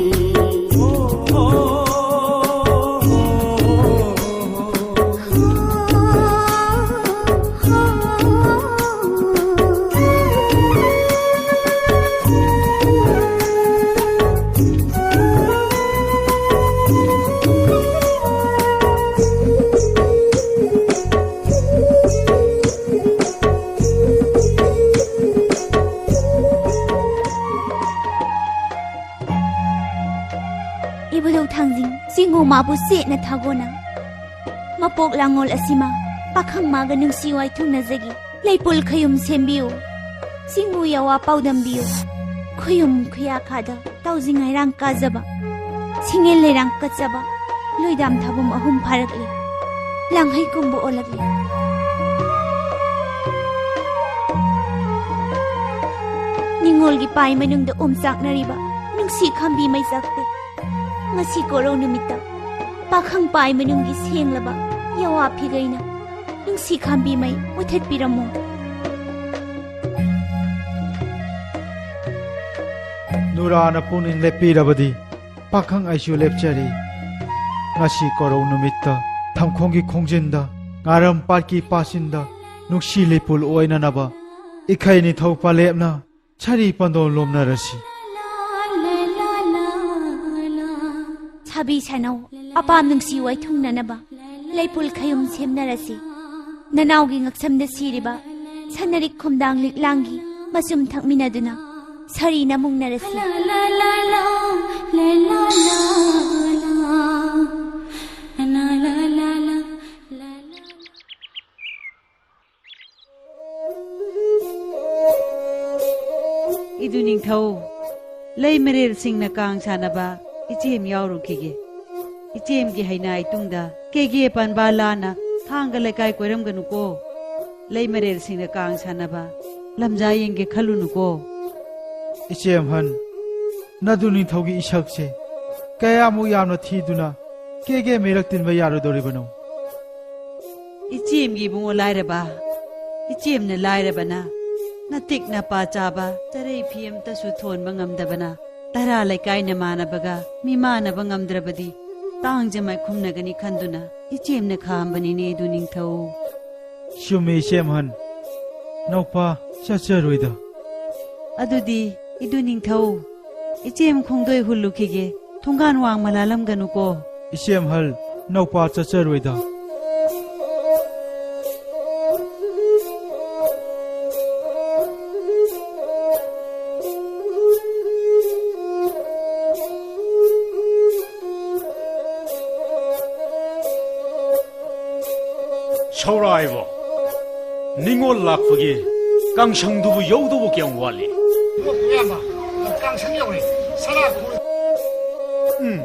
ꯏꯕꯨꯙꯧ ꯊꯥꯡꯖꯤꯡ, ꯆꯤꯡꯉꯨ ꯃꯥꯕꯨ ꯆꯦꯠꯅ ꯊꯥꯒꯣꯅ꯫ ꯃꯄꯣꯛ ꯂꯥꯡꯉꯣꯜ ꯑꯁꯤꯃ ꯄꯥꯈꯪ ꯃꯥꯒ ꯅꯨꯡꯁꯤ ꯋꯥꯏꯊꯨꯡꯅꯖꯒꯤ꯫ ꯂꯩꯄꯨꯜ ꯈꯌꯨꯝ ꯁꯦꯝꯕꯤꯌꯨ꯫ ꯆꯤꯡꯉꯨ ꯌꯥꯋꯥ ꯄꯥꯎꯗꯝꯕꯤꯌꯨ꯫ ꯈꯨꯌꯨꯝ ꯈꯨꯌꯥꯈꯥꯗ ꯇꯥꯎꯖꯤꯡ ꯍꯩꯔꯥꯡ ꯀꯥꯖꯕ꯫ ꯁꯤꯡꯉꯦꯜ ꯂꯩꯔꯥꯡ ꯀꯠꯆꯕ꯫ ꯂꯣꯏꯗꯥꯝ ꯊꯥꯕꯨꯝ ꯑꯍꯨꯝ ꯐꯥꯔꯛꯂꯦ꯫ ꯂꯥꯡꯍꯩ ꯀꯨꯝꯕ ꯑꯣꯜꯂꯛꯂꯦ꯫ ꯅꯤꯉꯣꯜꯒꯤ ꯄꯥꯏ ꯃꯅꯨꯡꯗ ꯑꯣꯝꯆꯥꯛꯅꯔꯤꯕ ꯅꯨꯡꯁꯤ ꯈꯥꯝꯕꯤ ꯃꯩꯆꯥꯛꯇꯤ ꯉꯁꯤ ꯀꯣꯔꯧ ꯅꯨꯃꯤꯠꯇ ꯄꯥꯈꯪ ꯄꯥꯏ ꯃꯅꯨꯡꯒꯤ ꯁꯦꯡꯂꯕ ꯌꯥꯋꯥ ꯐꯤꯒꯩꯅ ꯅꯨꯡꯁꯤ ꯈꯥꯝꯕꯤ ꯃꯩ ꯃꯨꯊꯠꯄꯤꯔꯝꯃꯣ꯫ ꯅꯨꯔꯥꯅ ꯄꯨꯛꯅꯤꯡ ꯂꯦꯞꯄꯤꯔꯕꯗꯤ ꯄꯥꯈꯪ ꯑꯩꯁꯨ ꯂꯦꯞꯆꯔꯤ꯫ ꯉꯁꯤ ꯀꯣꯔꯧ ꯅꯨꯃꯤꯠꯇ ꯊꯝꯈꯣꯡꯒꯤ ꯈꯣꯡꯖꯤꯟꯗ, ꯉꯥꯔꯝ ꯄꯥꯠꯀꯤ ꯄꯥꯠꯁꯤꯟꯗ ꯅꯨꯡꯁꯤ ꯂꯩꯄꯨꯜ ꯑꯣꯏꯅꯅꯕ ꯏꯈꯩ ꯅꯤꯡꯊꯧ ꯄꯥꯂꯦꯞꯅ ꯁꯥꯔꯤ ꯄꯟꯗꯣꯝ ꯂꯣꯝꯅꯔꯁꯤ꯫ ꯁꯥꯕꯤ ꯁꯥꯅꯧ, ꯑꯄꯥꯝ ꯅꯨꯡꯁꯤ ꯋꯥꯏꯊꯨꯡꯅꯅꯕ ꯂꯩꯄꯨꯜ ꯈꯌꯨꯝ ꯁꯦꯝꯅꯔꯁꯤ꯫ ꯅꯅꯥꯎꯒꯤ ꯉꯛꯁꯝꯗ ꯁꯤꯔꯤꯕ ꯁꯅꯔꯤꯛ ꯈꯣꯝꯗꯥꯡ ꯂꯤꯛꯂꯥꯡꯒꯤ ꯃꯆꯨꯝ ꯊꯛꯃꯤꯟꯅꯗꯨꯅ ꯁꯥꯔꯤꯅ ꯃꯨꯡꯅꯔꯁꯤ꯫ ꯏꯗꯨ ꯅꯤꯡꯊꯧ, ꯂꯩ ꯃꯔꯦꯜꯁꯤꯡꯅ ꯀꯥꯡ ꯁꯥꯟꯅꯕ ꯏꯆꯦꯝ ꯌꯥꯎꯔꯨꯈꯤꯒꯦ꯫ ꯏꯆꯦꯝꯒꯤ ꯍꯩꯅꯥꯏ ꯇꯨꯡꯗ ꯀꯦꯒꯦ ꯄꯥꯟꯕ ꯂꯥꯟꯅ ꯊꯥꯡꯒ ꯂꯩꯀꯥꯏ ꯀꯣꯏꯔꯝꯒꯅꯨꯀꯣ꯫ ꯂꯩ ꯃꯔꯦꯜꯁꯤꯡꯅ ꯀꯥꯡ ꯁꯥꯟꯅꯕ ꯂꯝꯖꯥ ꯌꯦꯡꯒꯦ ꯈꯜꯂꯨꯅꯨꯀꯣ꯫ ꯏꯆꯦꯝꯍꯟ, ꯅꯗꯨ ꯅꯤꯡꯊꯧꯒꯤ ꯏꯁꯛꯁꯦ ꯀꯌꯥꯃꯨꯛ ꯌꯥꯝꯅ ꯊꯤꯗꯨꯅ ꯀꯦꯒꯦ ꯃꯤꯔꯛ ꯇꯤꯟꯕ ꯌꯥꯔꯣꯏꯗꯧꯔꯤꯕꯅꯣ? ꯏꯆꯦꯝꯒꯤ ꯏꯕꯨꯡꯉꯣ ꯂꯥꯏꯔꯕ, ꯏꯆꯦꯝꯅ ꯂꯥꯏꯔꯕꯅ ꯅꯇꯤꯛ ꯅꯄꯥ ꯆꯥꯕ ꯆꯔꯩ ꯐꯤ ꯑꯃꯇꯁꯨ ꯊꯣꯟꯕ ꯉꯝꯗꯕꯅ ꯇꯔꯥ ꯂꯩꯀꯥꯏ ꯅꯃꯥꯟꯅꯕꯒ ꯃꯤꯃꯥꯟꯅꯕ ꯉꯝꯗ꯭ꯔꯕꯗꯤ ꯇꯥꯡꯖ ꯃꯥꯏꯈꯨꯝꯅꯒꯅꯤ ꯈꯟꯗꯨꯅ ꯏꯆꯦꯝꯅ ꯈꯥꯝꯕꯅꯤꯅꯦ ꯏꯗꯨ ꯅꯤꯡꯊꯧ꯫ ꯆꯨꯝꯃꯤ ꯏꯆꯦꯝꯍꯟ, ꯅꯧꯄꯥ ꯆꯠꯆꯔꯣꯏꯗ꯫ ꯑꯗꯨꯗꯤ ꯏꯗꯨ ꯅꯤꯡꯊꯧ, ꯏꯆꯦꯝ ꯈꯣꯡꯗꯣꯏ ꯍꯨꯜꯂꯨꯈꯤꯒꯦ, ꯊꯣꯡꯒꯥꯟ ꯋꯥꯡꯃ ꯂꯥꯜꯂꯝꯒꯅꯨꯀꯣ꯫ ꯏꯆꯦꯝꯍꯜ, ꯅꯧꯄꯥ ꯆꯠꯆꯔꯣꯏꯗ꯫ ꯁꯧꯔꯥꯏꯕꯣ, ꯅꯤꯉꯣꯜ ꯂꯥꯛꯄꯒꯤ ꯀꯥꯡꯁꯪꯗꯨꯕꯨ ꯌꯧꯗꯧꯕ ꯀꯌꯥꯝ ꯋꯥꯠꯂꯤ? ꯏꯌꯥꯝꯕ, ꯀꯥꯡꯁꯪ ꯌꯧꯔꯦ꯫ ꯁꯅꯥ ꯈꯣꯏ- ꯎꯝ꯫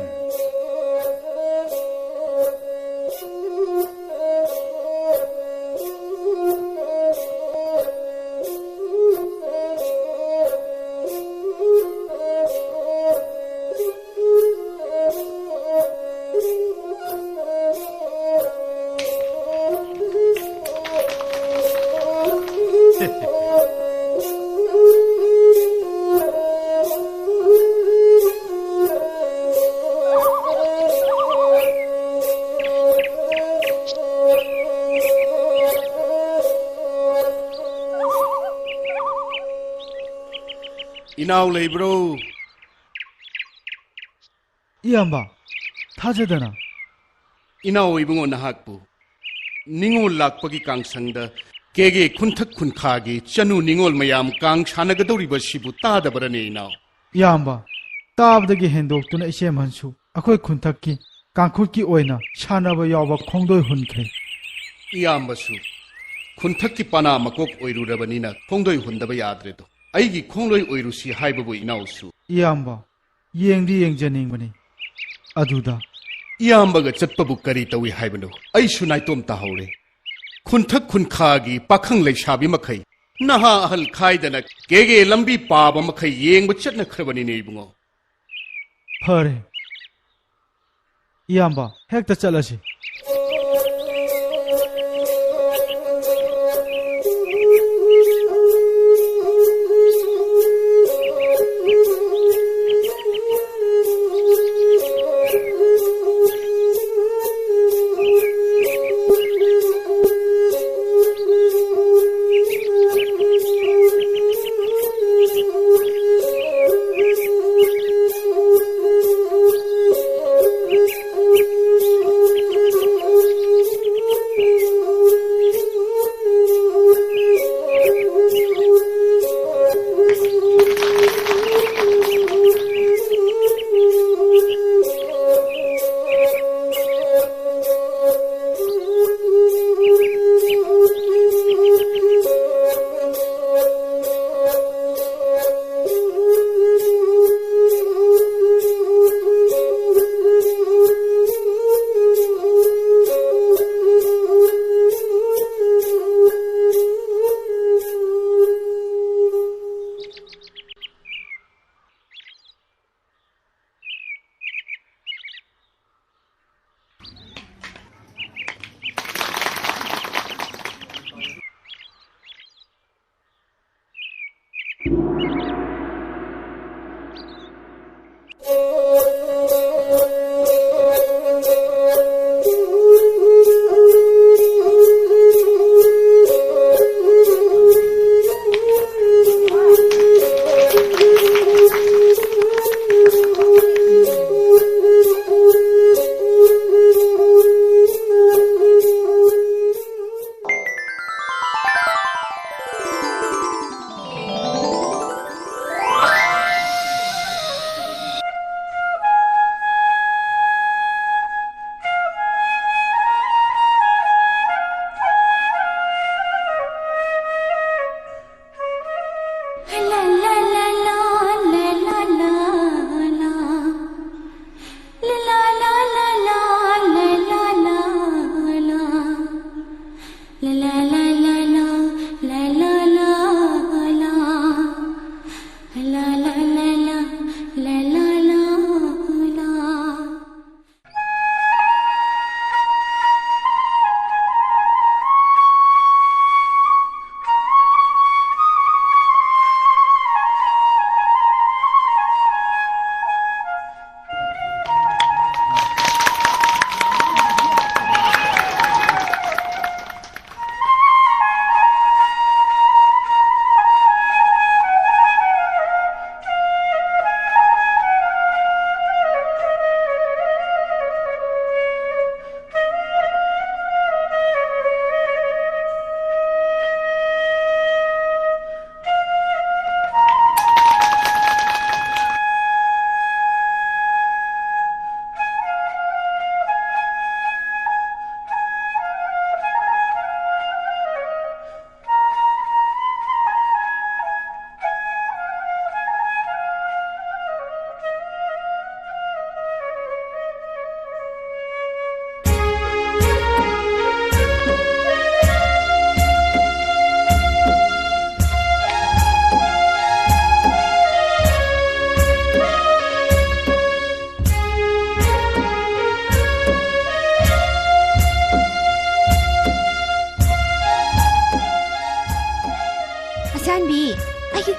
ꯏꯅꯥꯎ ꯂꯩꯕ꯭ꯔꯣ? ꯏꯌꯥꯝꯕ, ꯊꯥꯖꯗꯅ꯫ ꯏꯅꯥꯎ ꯏꯕꯨꯡꯉꯣ, ꯅꯍꯥꯛꯄꯨ ꯅꯤꯉꯣꯜ ꯂꯥꯛꯄꯒꯤ ꯀꯥꯡꯁꯪꯗ ꯀꯦꯒꯦ ꯈꯨꯟꯊꯛ ꯈꯨꯟꯈꯥꯒꯤ ꯆꯅꯨ ꯅꯤꯉꯣꯜ ꯃꯌꯥꯝ ꯀꯥꯡ ꯁꯥꯟꯅꯒꯗꯧꯔꯤꯕꯁꯤꯕꯨ ꯇꯥꯗꯕꯔꯅꯦ ꯏꯅꯥꯎ? ꯏꯌꯥꯝꯕ, ꯇꯥꯕꯗꯒꯤ ꯍꯦꯟꯗꯣꯛꯇꯨꯅ ꯏꯆꯦꯝꯍꯟꯁꯨ ꯑꯩꯈꯣꯏ ꯈꯨꯟꯊꯛꯀꯤ ꯀꯥꯡꯈꯨꯠꯀꯤ ꯑꯣꯏꯅ ꯁꯥꯟꯅꯕ ꯌꯥꯎꯕ ꯈꯣꯡꯗꯣꯏ ꯍꯨꯟꯈ꯭ꯔꯦ꯫ ꯏꯌꯥꯝꯕꯁꯨ ꯈꯨꯟꯊꯛꯀꯤ ꯄꯅꯥ ꯃꯀꯣꯛ ꯑꯣꯏꯔꯨꯔꯕꯅꯤꯅ ꯈꯣꯡꯗꯣꯏ ꯍꯨꯟꯗꯕ ꯌꯥꯗ꯭ꯔꯦꯗꯣ꯫ ꯑꯩꯒꯤ ꯈꯣꯡꯂꯣꯏ ꯑꯣꯏꯔꯨꯁꯤ ꯍꯥꯏꯕꯕꯨ ꯏꯅꯥꯎꯁꯨ꯫ ꯏꯌꯥꯝꯕ, ꯌꯦꯡꯗꯤ ꯌꯦꯡꯖꯅꯤꯡꯕꯅꯤ꯫ ꯑꯗꯨꯗ ꯏꯌꯥꯝꯕꯒ ꯆꯠꯄꯕꯨ ꯀꯔꯤ ꯇꯧꯏ ꯍꯥꯏꯕꯅꯣ? ꯑꯩꯁꯨ ꯅꯥꯏꯇꯣꯝ ꯇꯥꯍꯧꯔꯦ꯫ ꯈꯨꯟꯊꯛ ꯈꯨꯟꯈꯥꯒꯤ ꯄꯥꯈꯪ ꯂꯩꯁꯥꯕꯤ ꯃꯈꯩ, ꯅꯍꯥ ꯑꯍꯜ ꯈꯥꯏꯗꯅ ꯀꯦꯒꯦ ꯂꯝꯕꯤ ꯄꯥꯕ ꯃꯈꯩ ꯌꯦꯡꯕ ꯆꯠꯅꯈ꯭ꯔꯕꯅꯤꯅꯦ ꯏꯕꯨꯡꯉꯣ꯫ ꯐꯔꯦ꯫ ꯏꯌꯥꯝꯕ, ꯍꯦꯛꯇ ꯆꯠꯂꯁꯤ꯫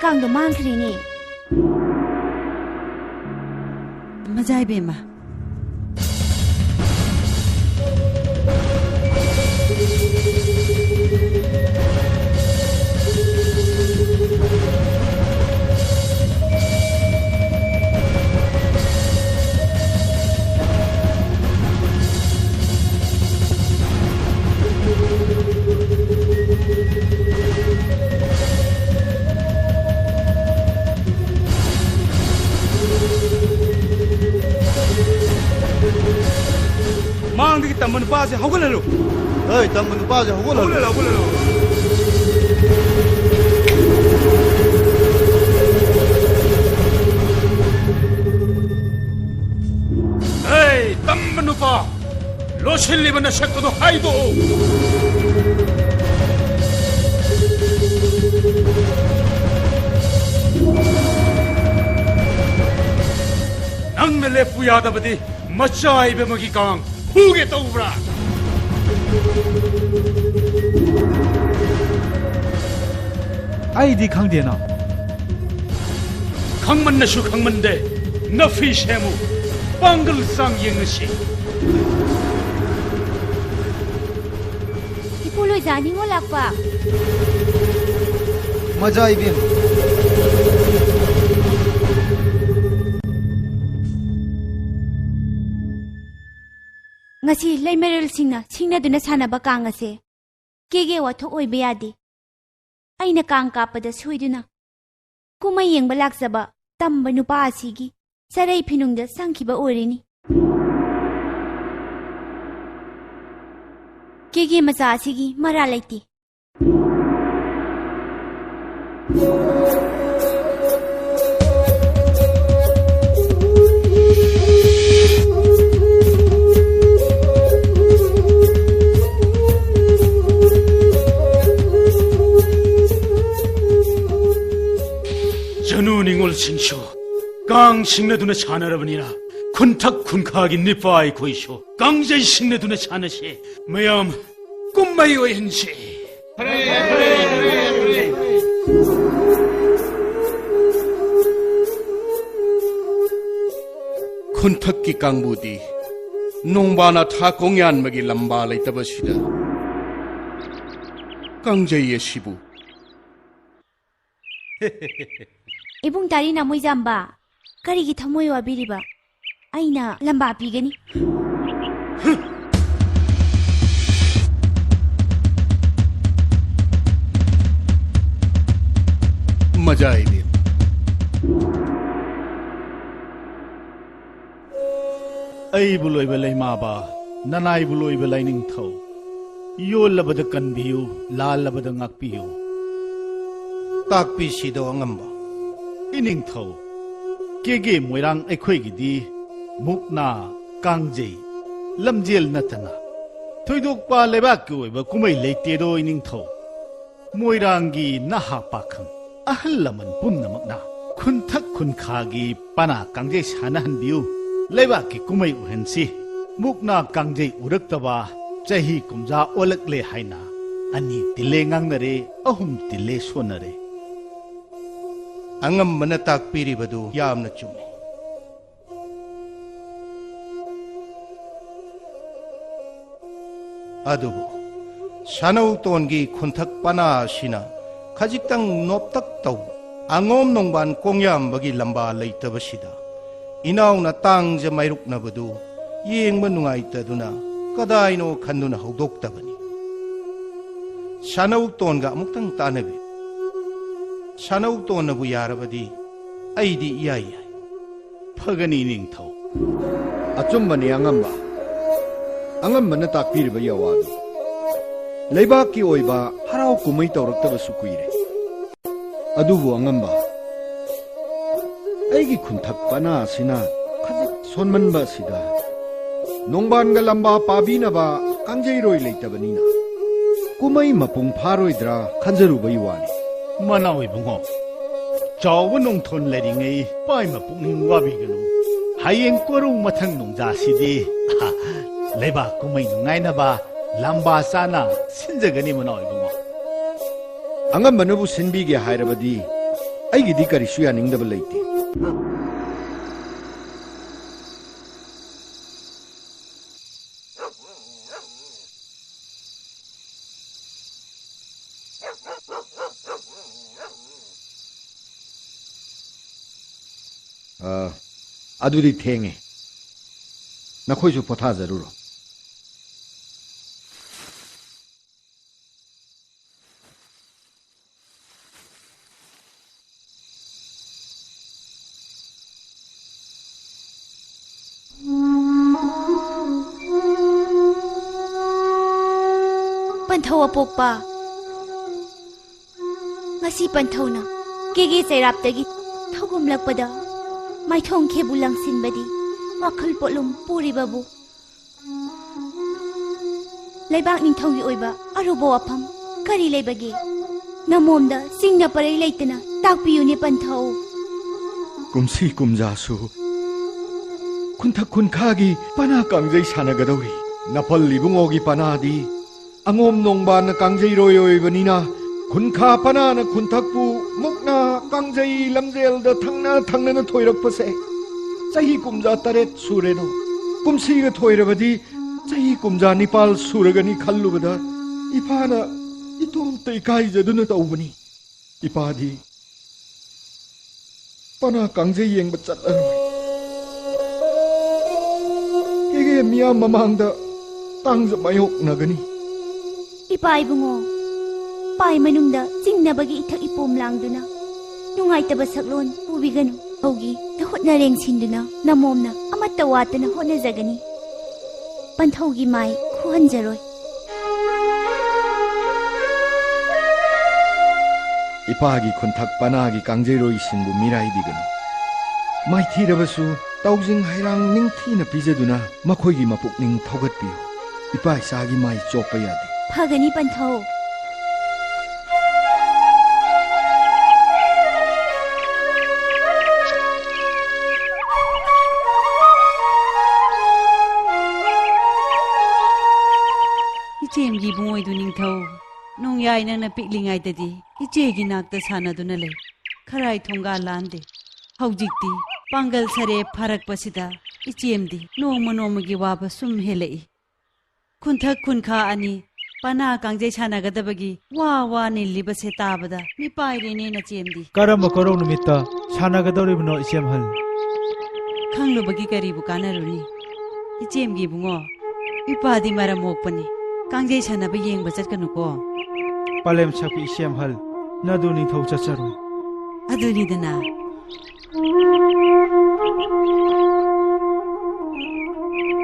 ꯀꯥꯡꯗꯣ ꯃꯥꯡꯈ꯭ꯔꯦꯅꯦ꯫ ꯃꯖꯥ ꯏꯕꯦꯝꯃ꯫ ꯃꯥꯡꯗꯒꯤ ꯇꯝꯕ ꯅꯨꯄꯥꯁꯦ ꯍꯧꯒꯠꯍꯜꯂꯨ꯫ ꯍꯣꯏ, ꯇꯝꯕ ꯅꯨꯄꯥꯁꯦ ꯍꯧꯒꯠꯍꯜꯂꯨ꯫ ꯍꯧꯒꯠꯍꯜꯂꯨ, ꯍꯧꯒꯠꯍꯜꯂꯨ꯫ ꯍꯦ, ꯇꯝꯕ ꯅꯨꯄꯥ, ꯂꯣꯠꯁꯤꯜꯂꯤꯕ ꯅꯁꯛ ꯑꯗꯨ ꯍꯥꯏꯗꯣꯛꯎ꯫ ꯅꯪꯅ ꯂꯦꯞꯄꯨ ꯌꯥꯗꯕꯗꯤ ꯃꯆꯥ ꯏꯕꯦꯝꯃꯒꯤ ꯀꯥꯡ ꯐꯨꯒꯦ ꯇꯧꯕ꯭ꯔꯥ? ꯑꯩꯗꯤ ꯈꯪꯗꯦꯅ꯫ ꯈꯪꯃꯟꯅꯁꯨ ꯈꯪꯃꯟꯗꯦ꯫ ꯅꯐꯤ ꯁꯦꯝꯃꯨ꯫ ꯄꯥꯡꯒꯜ ꯆꯥꯡ ꯌꯦꯡꯉꯁꯤ꯫ ꯏꯄꯨ ꯂꯣꯏꯖꯥ ꯅꯤꯉꯣꯜ ꯂꯥꯛꯄ꯫ ꯃꯖꯥ ꯏꯕꯦꯝ꯫ ꯉꯁꯤ ꯂꯩꯃꯔꯦꯜꯁꯤꯡꯅ ꯁꯤꯡꯅꯗꯨꯅ ꯁꯥꯟꯅꯕ ꯀꯥꯡ ꯑꯁꯦ ꯀꯦꯒꯦ ꯋꯥꯊꯣꯛ ꯑꯣꯏꯕ ꯌꯥꯗꯦ꯫ ꯑꯩꯅ ꯀꯥꯡ ꯀꯥꯞꯄꯗ ꯁꯣꯏꯗꯨꯅ ꯀꯨꯝꯍꯩ ꯌꯦꯡꯕ ꯂꯥꯛꯆꯕ ꯇꯝꯕ ꯅꯨꯄꯥ ꯑꯁꯤꯒꯤ ꯆꯔꯩ ꯐꯤꯅꯨꯡꯗ ꯆꯪꯈꯤꯕ ꯑꯣꯏꯔꯤꯅꯤ꯫ ꯀꯦꯒꯦ ꯃꯆꯥ ꯑꯁꯤꯒꯤ ꯃꯔꯥ ꯂꯩꯇꯦ꯫ ꯖꯅꯨ ꯅꯤꯉꯣꯜꯁꯤꯡꯁꯨ ꯀꯥꯡ ꯁꯤꯡꯅꯗꯨꯅ ꯁꯥꯟꯅꯔꯕꯅꯤꯅ, ꯈꯨꯟꯊꯛ ꯈꯨꯟꯈꯥꯒꯤ ꯅꯤꯄꯥ ꯑꯩꯈꯣꯏꯁꯨ ꯀꯥꯡꯖꯩ ꯁꯤꯡꯅꯗꯨꯅ ꯁꯥꯟꯅꯁꯦ꯫ ꯃꯌꯥꯝ ꯀꯨꯝꯍꯩ ꯑꯣꯏꯍꯟꯁꯦ꯫ ꯈꯨꯟꯊꯛꯀꯤ ꯀꯥꯡꯕꯨꯗꯤ ꯅꯣꯡꯕꯥꯅ ꯊꯥ ꯀꯣꯡꯌꯥꯟꯕꯒꯤ ꯂꯝꯕꯥ ꯂꯩꯇꯕꯁꯤꯗ ꯀꯥꯡꯖꯩ ꯑꯁꯤꯕꯨ ꯏꯕꯨꯡ ꯇꯥꯔꯤ ꯅꯥꯃꯣꯏꯖꯥꯝꯕ, ꯀꯔꯤꯒꯤ ꯊꯃꯣꯏ ꯋꯥꯕꯤꯔꯤꯕ? ꯑꯩꯅ ꯂꯝꯕꯥ ꯄꯤꯒꯅꯤ꯫ ꯃꯖꯥ ꯏꯕꯦꯝ꯫ ꯑꯩꯕꯨ ꯂꯣꯏꯕ ꯂꯩꯃꯥꯕ, ꯅꯅꯥꯏꯕꯨ ꯂꯣꯏꯕ ꯂꯥꯏꯅꯤꯡꯊꯧ, ꯌꯣꯜꯂꯕꯗ ꯀꯟꯕꯤꯌꯨ, ꯂꯥꯜꯂꯕꯗ ꯉꯥꯛꯄꯤꯌꯨ꯫ ꯇꯥꯛꯄꯤꯁꯤꯗꯣ ꯑꯉꯝꯕ꯫ ꯏꯅꯤꯡꯊꯧ, ꯀꯦꯒꯦ ꯃꯣꯏꯔꯥꯡ ꯑꯩꯈꯣꯏꯒꯤꯗꯤ ꯃꯨꯛꯅꯥ, ꯀꯥꯡꯖꯩ, ꯂꯝꯖꯦꯜ ꯅꯠꯇꯅ ꯊꯣꯏꯗꯣꯛꯄ ꯂꯩꯕꯥꯛꯀꯤ ꯑꯣꯏꯕ ꯀꯨꯝꯍꯩ ꯂꯩꯇꯦꯗꯣ ꯏꯅꯤꯡꯊꯧ꯫ ꯃꯣꯏꯔꯥꯡꯒꯤ ꯅꯍꯥ ꯄꯥꯈꯪ, ꯑꯍꯜ ꯂꯃꯟ ꯄꯨꯝꯅꯃꯛꯅ ꯈꯨꯟꯊꯛ ꯈꯨꯟꯈꯥꯒꯤ ꯄꯅꯥ ꯀꯥꯡꯖꯩ ꯁꯥꯟꯅꯍꯟꯕꯤꯌꯨ꯫ ꯂꯩꯕꯥꯛꯀꯤ ꯀꯨꯝꯍꯩ ꯎꯍꯟꯁꯤ꯫ ꯃꯨꯛꯅꯥ ꯀꯥꯡꯖꯩ ꯎꯔꯛꯇꯕ ꯆꯍꯤ ꯀꯨꯝꯖꯥ ꯑꯣꯜꯂꯛꯂꯦ ꯍꯥꯏꯅ ꯑꯅꯤ ꯇꯤꯜꯂꯦ ꯉꯥꯡꯅꯔꯦ, ꯑꯍꯨꯝ ꯇꯤꯜꯂꯦ ꯁꯣꯟꯅꯔꯦ꯫ ꯑꯉꯝꯕꯅ ꯇꯥꯛꯄꯤꯔꯤꯕꯗꯨ ꯌꯥꯝꯅ ꯆꯨꯝꯃꯤ꯫ ꯑꯗꯨꯕꯨ ꯁꯥꯅꯧꯇꯣꯟꯒꯤ ꯈꯨꯟꯊꯛ ꯄꯅꯥ ꯑꯁꯤꯅ ꯈꯖꯤꯛꯇꯪ ꯅꯣꯞꯇꯛ ꯇꯧꯕ ꯑꯉꯣꯝ ꯅꯣꯡꯕꯥꯟ ꯀꯣꯡꯌꯥꯝꯕꯒꯤ ꯂꯝꯕꯥ ꯂꯩꯇꯕꯁꯤꯗ ꯏꯅꯥꯎꯅ ꯇꯥꯡꯖ ꯃꯥꯏꯔꯨꯛꯅꯕꯗꯨ ꯌꯦꯡꯕ ꯅꯨꯡꯉꯥꯏꯇꯗꯨꯅ ꯀꯗꯥꯏꯅꯣ ꯈꯟꯗꯨꯅ ꯍꯧꯗꯣꯛꯇꯕꯅꯤ꯫ ꯁꯥꯅꯧꯇꯣꯟꯒ ꯑꯃꯨꯛꯇꯪ ꯇꯥꯟꯅꯕꯤ꯫ ꯁꯥꯅꯧꯇꯣꯟꯅꯕꯨ ꯌꯥꯔꯕꯗꯤ ꯑꯩꯗꯤ ꯏꯌꯥ ꯌꯥꯏ꯫ ꯐꯒꯅꯤ ꯅꯤꯡꯊꯧ꯫ ꯑꯆꯨꯝꯕꯅꯤ ꯑꯉꯝꯕ꯫ ꯑꯉꯝꯕꯅ ꯇꯥꯛꯄꯤꯔꯤꯕ ꯌꯥꯋꯥꯗꯨ꯫ ꯂꯩꯕꯥꯛꯀꯤ ꯑꯣꯏꯕ ꯍꯔꯥꯎ ꯀꯨꯝꯍꯩ ꯇꯧꯔꯛꯇꯕꯁꯨ ꯀꯨꯏꯔꯦ꯫ ꯑꯗꯨꯕꯨ ꯑꯉꯝꯕ, ꯑꯩꯒꯤ ꯈꯨꯟꯊꯛ ꯄꯅꯥ ꯑꯁꯤꯅ ꯈꯖꯤꯛ ꯁꯣꯟꯃꯟꯕ ꯑꯁꯤꯗ ꯅꯣꯡꯕꯥꯟꯒ ꯂꯝꯕꯥ ꯄꯥꯕꯤꯅꯕ ꯀꯥꯡꯖꯩꯔꯣꯏ ꯂꯩꯇꯕꯅꯤꯅ ꯀꯨꯝꯍꯩ ꯃꯄꯨꯡ ꯐꯥꯔꯣꯏꯗ꯭ꯔꯥ ꯈꯟꯖꯔꯨꯕꯒꯤ ꯋꯥꯅꯤ꯫ ꯃꯅꯥꯎ ꯏꯕꯨꯡꯉꯣ, ꯆꯥꯎꯕ ꯅꯣꯡꯊꯣꯟ ꯂꯩꯔꯤꯉꯩ ꯄꯥꯏꯃ ꯄꯨꯛꯅꯤꯡ ꯋꯥꯕꯤꯒꯅꯨ꯫ ꯍꯌꯦꯡ ꯀꯣꯔꯧ ꯃꯊꯪ ꯅꯣꯡꯖꯥꯁꯤꯗꯤ ꯂꯩꯕꯥꯛ ꯀꯨꯝꯍꯩ ꯅꯨꯡꯉꯥꯏꯅꯕ ꯂꯝꯕꯥ ꯆꯥꯅ ꯁꯤꯟꯖꯒꯅꯤ ꯃꯅꯥꯎ ꯏꯕꯨꯡꯉꯣ꯫ ꯑꯉꯝꯕꯅꯕꯨ ꯁꯤꯟꯕꯤꯒꯦ ꯍꯥꯏꯔꯕꯗꯤ ꯑꯩꯒꯤꯗꯤ ꯀꯔꯤꯁꯨ ꯌꯥꯅꯤꯡꯗꯕ ꯂꯩꯇꯦ꯫ ꯑ, ꯑꯗꯨꯗꯤ ꯊꯦꯡꯉꯦ꯫ ꯅꯈꯣꯏꯁꯨ ꯄꯣꯊꯥꯖꯔꯨꯔꯣ꯫ ꯄꯟꯊꯧ ꯑꯄꯣꯛꯄ, ꯉꯁꯤ ꯄꯟꯊꯧꯅ ꯀꯦꯒꯦ ꯆꯩꯔꯥꯞꯇꯒꯤ ꯊꯧꯒꯨꯝꯂꯛꯄꯗ ꯃꯥꯏꯊꯣꯡ ꯈꯦꯕꯨ ꯂꯪꯁꯤꯟꯕꯗꯤ ꯋꯥꯈꯜ ꯄꯣꯠꯂꯨꯝ ꯄꯨꯔꯤꯕꯕꯨ ꯂꯩꯕꯥꯛ ꯅꯤꯡꯊꯧꯒꯤ ꯑꯣꯏꯕ ꯑꯔꯨꯕ ꯋꯥꯐꯝ ꯀꯔꯤ ꯂꯩꯕꯒꯦ? ꯅꯃꯣꯝꯗ ꯆꯤꯡꯅ ꯄꯔꯩ ꯂꯩꯇꯅ ꯇꯥꯛꯄꯤꯌꯨꯅꯦ ꯄꯟꯊꯧ꯫ ꯀꯨꯝꯁꯤ ꯀꯨꯝꯖꯥꯁꯨ ꯈꯨꯟꯊꯛ ꯈꯨꯟꯈꯥꯒꯤ ꯄꯅꯥ ꯀꯥꯡꯖꯩ ꯁꯥꯟꯅꯒꯗꯧꯔꯤ꯫ ꯅꯄꯜ ꯏꯕꯨꯡꯉꯣꯒꯤ ꯄꯅꯥꯗꯤ ꯑꯉꯣꯝ ꯅꯣꯡꯕꯥꯟꯅ ꯀꯥꯡꯖꯩꯔꯣꯏ ꯑꯣꯏꯕꯅꯤꯅ, ꯈꯨꯟꯈꯥ ꯄꯅꯥꯅ ꯈꯨꯟꯊꯛꯄꯨ ꯃꯨꯛꯅꯥ ꯀꯥꯡꯖꯩ ꯂꯝꯖꯦꯜꯗ ꯊꯪꯅ ꯊꯪꯅꯅ ꯊꯣꯏꯔꯛꯄꯁꯦ ꯆꯍꯤ ꯀꯨꯝꯖꯥ ꯇꯔꯦꯠ ꯁꯨꯔꯦꯗꯣ꯫ ꯀꯨꯝꯁꯤꯒ ꯊꯣꯏꯔꯕꯗꯤ ꯆꯍꯤ ꯀꯨꯝꯖꯥ ꯅꯤꯄꯥꯜ ꯁꯨꯔꯒꯅꯤ ꯈꯜꯂꯨꯕꯗ ꯏꯄꯥꯅ ꯏꯇꯣꯝꯇ ꯏꯀꯥꯏꯖꯗꯨꯅ ꯇꯧꯕꯅꯤ꯫ ꯏꯄꯥꯗꯤ ꯄꯅꯥ ꯀꯥꯡꯖꯩ ꯌꯦꯡꯕ ꯆꯠꯂꯔꯣꯏ꯫ ꯀꯦꯒꯦ ꯃꯤꯌꯥꯝ ꯃꯃꯥꯡꯗ ꯇꯥꯡꯖ ꯃꯥꯌꯣꯛꯅꯒꯅꯤ꯫ ꯏꯄꯥ ꯏꯕꯨꯡꯉꯣ, ꯄꯥꯏ ꯃꯅꯨꯡꯗ ꯆꯤꯡꯅꯕꯒꯤ ꯏꯊꯛ ꯏꯄꯣꯝ ꯂꯥꯡꯗꯨꯅ ꯅꯨꯡꯉꯥꯏꯇꯕ ꯁꯛꯂꯣꯟ ꯄꯨꯕꯤꯒꯅꯨ꯫ ꯍꯧꯒꯤ ꯅꯍꯨꯠꯅ ꯔꯦꯡꯁꯤꯟꯗꯨꯅ ꯅꯃꯣꯝꯅ ꯑꯃꯠꯇ ꯋꯥꯠꯇꯅ ꯍꯣꯠꯅꯖꯒꯅꯤ꯫ ꯄꯟꯊꯧꯒꯤ ꯃꯥꯏ ꯈꯨꯍꯟꯖꯔꯣꯏ꯫ ꯏꯄꯥꯒꯤ ꯈꯨꯟꯊꯛ ꯄꯅꯥꯒꯤ ꯀꯥꯡꯖꯩꯔꯣꯏꯁꯤꯡꯕꯨ ꯃꯤꯔꯥꯏꯕꯤꯒꯅꯨ꯫ ꯃꯥꯏꯊꯤꯔꯕꯁꯨ ꯇꯥꯎꯖꯤꯡ ꯍꯩꯔꯥꯡ ꯅꯤꯡꯊꯤꯅ ꯄꯤꯖꯗꯨꯅ ꯃꯈꯣꯏꯒꯤ ꯃꯄꯨꯛꯅꯤꯡ ꯊꯧꯒꯠꯄꯤꯌꯨ꯫ ꯏꯄꯥ ꯏꯆꯥꯒꯤ ꯃꯥꯏ ꯆꯣꯞꯄ ꯌꯥꯗꯦ꯫ ꯐꯒꯅꯤ ꯄꯟꯊꯧ꯫ ꯏꯆꯦꯝꯒꯤ ꯏꯕꯨꯡꯉꯣꯏꯗꯨ ꯅꯤꯡꯊꯧ, ꯅꯣꯡꯌꯥꯏ ꯅꯪꯅ ꯄꯤꯛꯂꯤꯉꯩꯗꯗꯤ ꯏꯆꯦꯒꯤ ꯅꯥꯛꯇ ꯁꯥꯟꯅꯗꯨꯅ ꯂꯩ꯫ ꯈꯔꯥꯏ ꯊꯣꯡꯒꯥꯜ ꯂꯥꯟꯗꯦ꯫ ꯍꯧꯖꯤꯛꯇꯤ ꯄꯥꯡꯒꯜ ꯁꯔꯦ ꯐꯔꯛꯄꯁꯤꯗ ꯏꯆꯦꯝꯗꯤ ꯅꯣꯡꯃ ꯅꯣꯡꯃꯒꯤ ꯋꯥꯕ ꯁꯨꯝ ꯍꯦꯜꯂꯛꯏ꯫ ꯈꯨꯟꯊꯛ ꯈꯨꯟꯈꯥ ꯑꯅꯤ ꯄꯅꯥ ꯀꯥꯡꯖꯩ ꯁꯥꯟꯅꯒꯗꯕꯒꯤ ꯋꯥ ꯋꯥ ꯅꯤꯜꯂꯤꯕꯁꯦ ꯇꯥꯕꯗ ꯃꯤꯄꯥꯏꯔꯦꯅꯦ ꯅꯆꯦꯝꯗꯤ꯫ ꯀꯔꯝꯕ ꯀꯣꯔꯧ ꯅꯨꯃꯤꯠꯇ ꯁꯥꯟꯅꯒꯗꯧꯔꯤꯕꯅꯣ ꯏꯆꯦꯝꯍꯜ? ꯈꯪꯂꯨꯕꯒꯤ ꯀꯔꯤꯕꯨ ꯀꯥꯟꯅꯔꯨꯅꯤ? ꯏꯆꯦꯝꯒꯤ ꯏꯕꯨꯡꯉꯣ, ꯏꯄꯥꯗꯤ ꯃꯔꯝ ꯃꯣꯛꯄꯅꯤ꯫ ꯀꯥꯡꯖꯩ ꯁꯥꯟꯅꯕ ꯌꯦꯡꯕ ꯆꯠꯀꯅꯨꯀꯣ꯫ ꯄꯂꯦꯝ ꯁꯛꯄꯤ ꯏꯆꯦꯝꯍꯜ, ꯅꯗꯨ ꯅꯤꯡꯊꯧ ꯆꯠꯆꯔꯣꯏ꯫ ꯑꯗꯨꯅꯤꯗꯅ꯫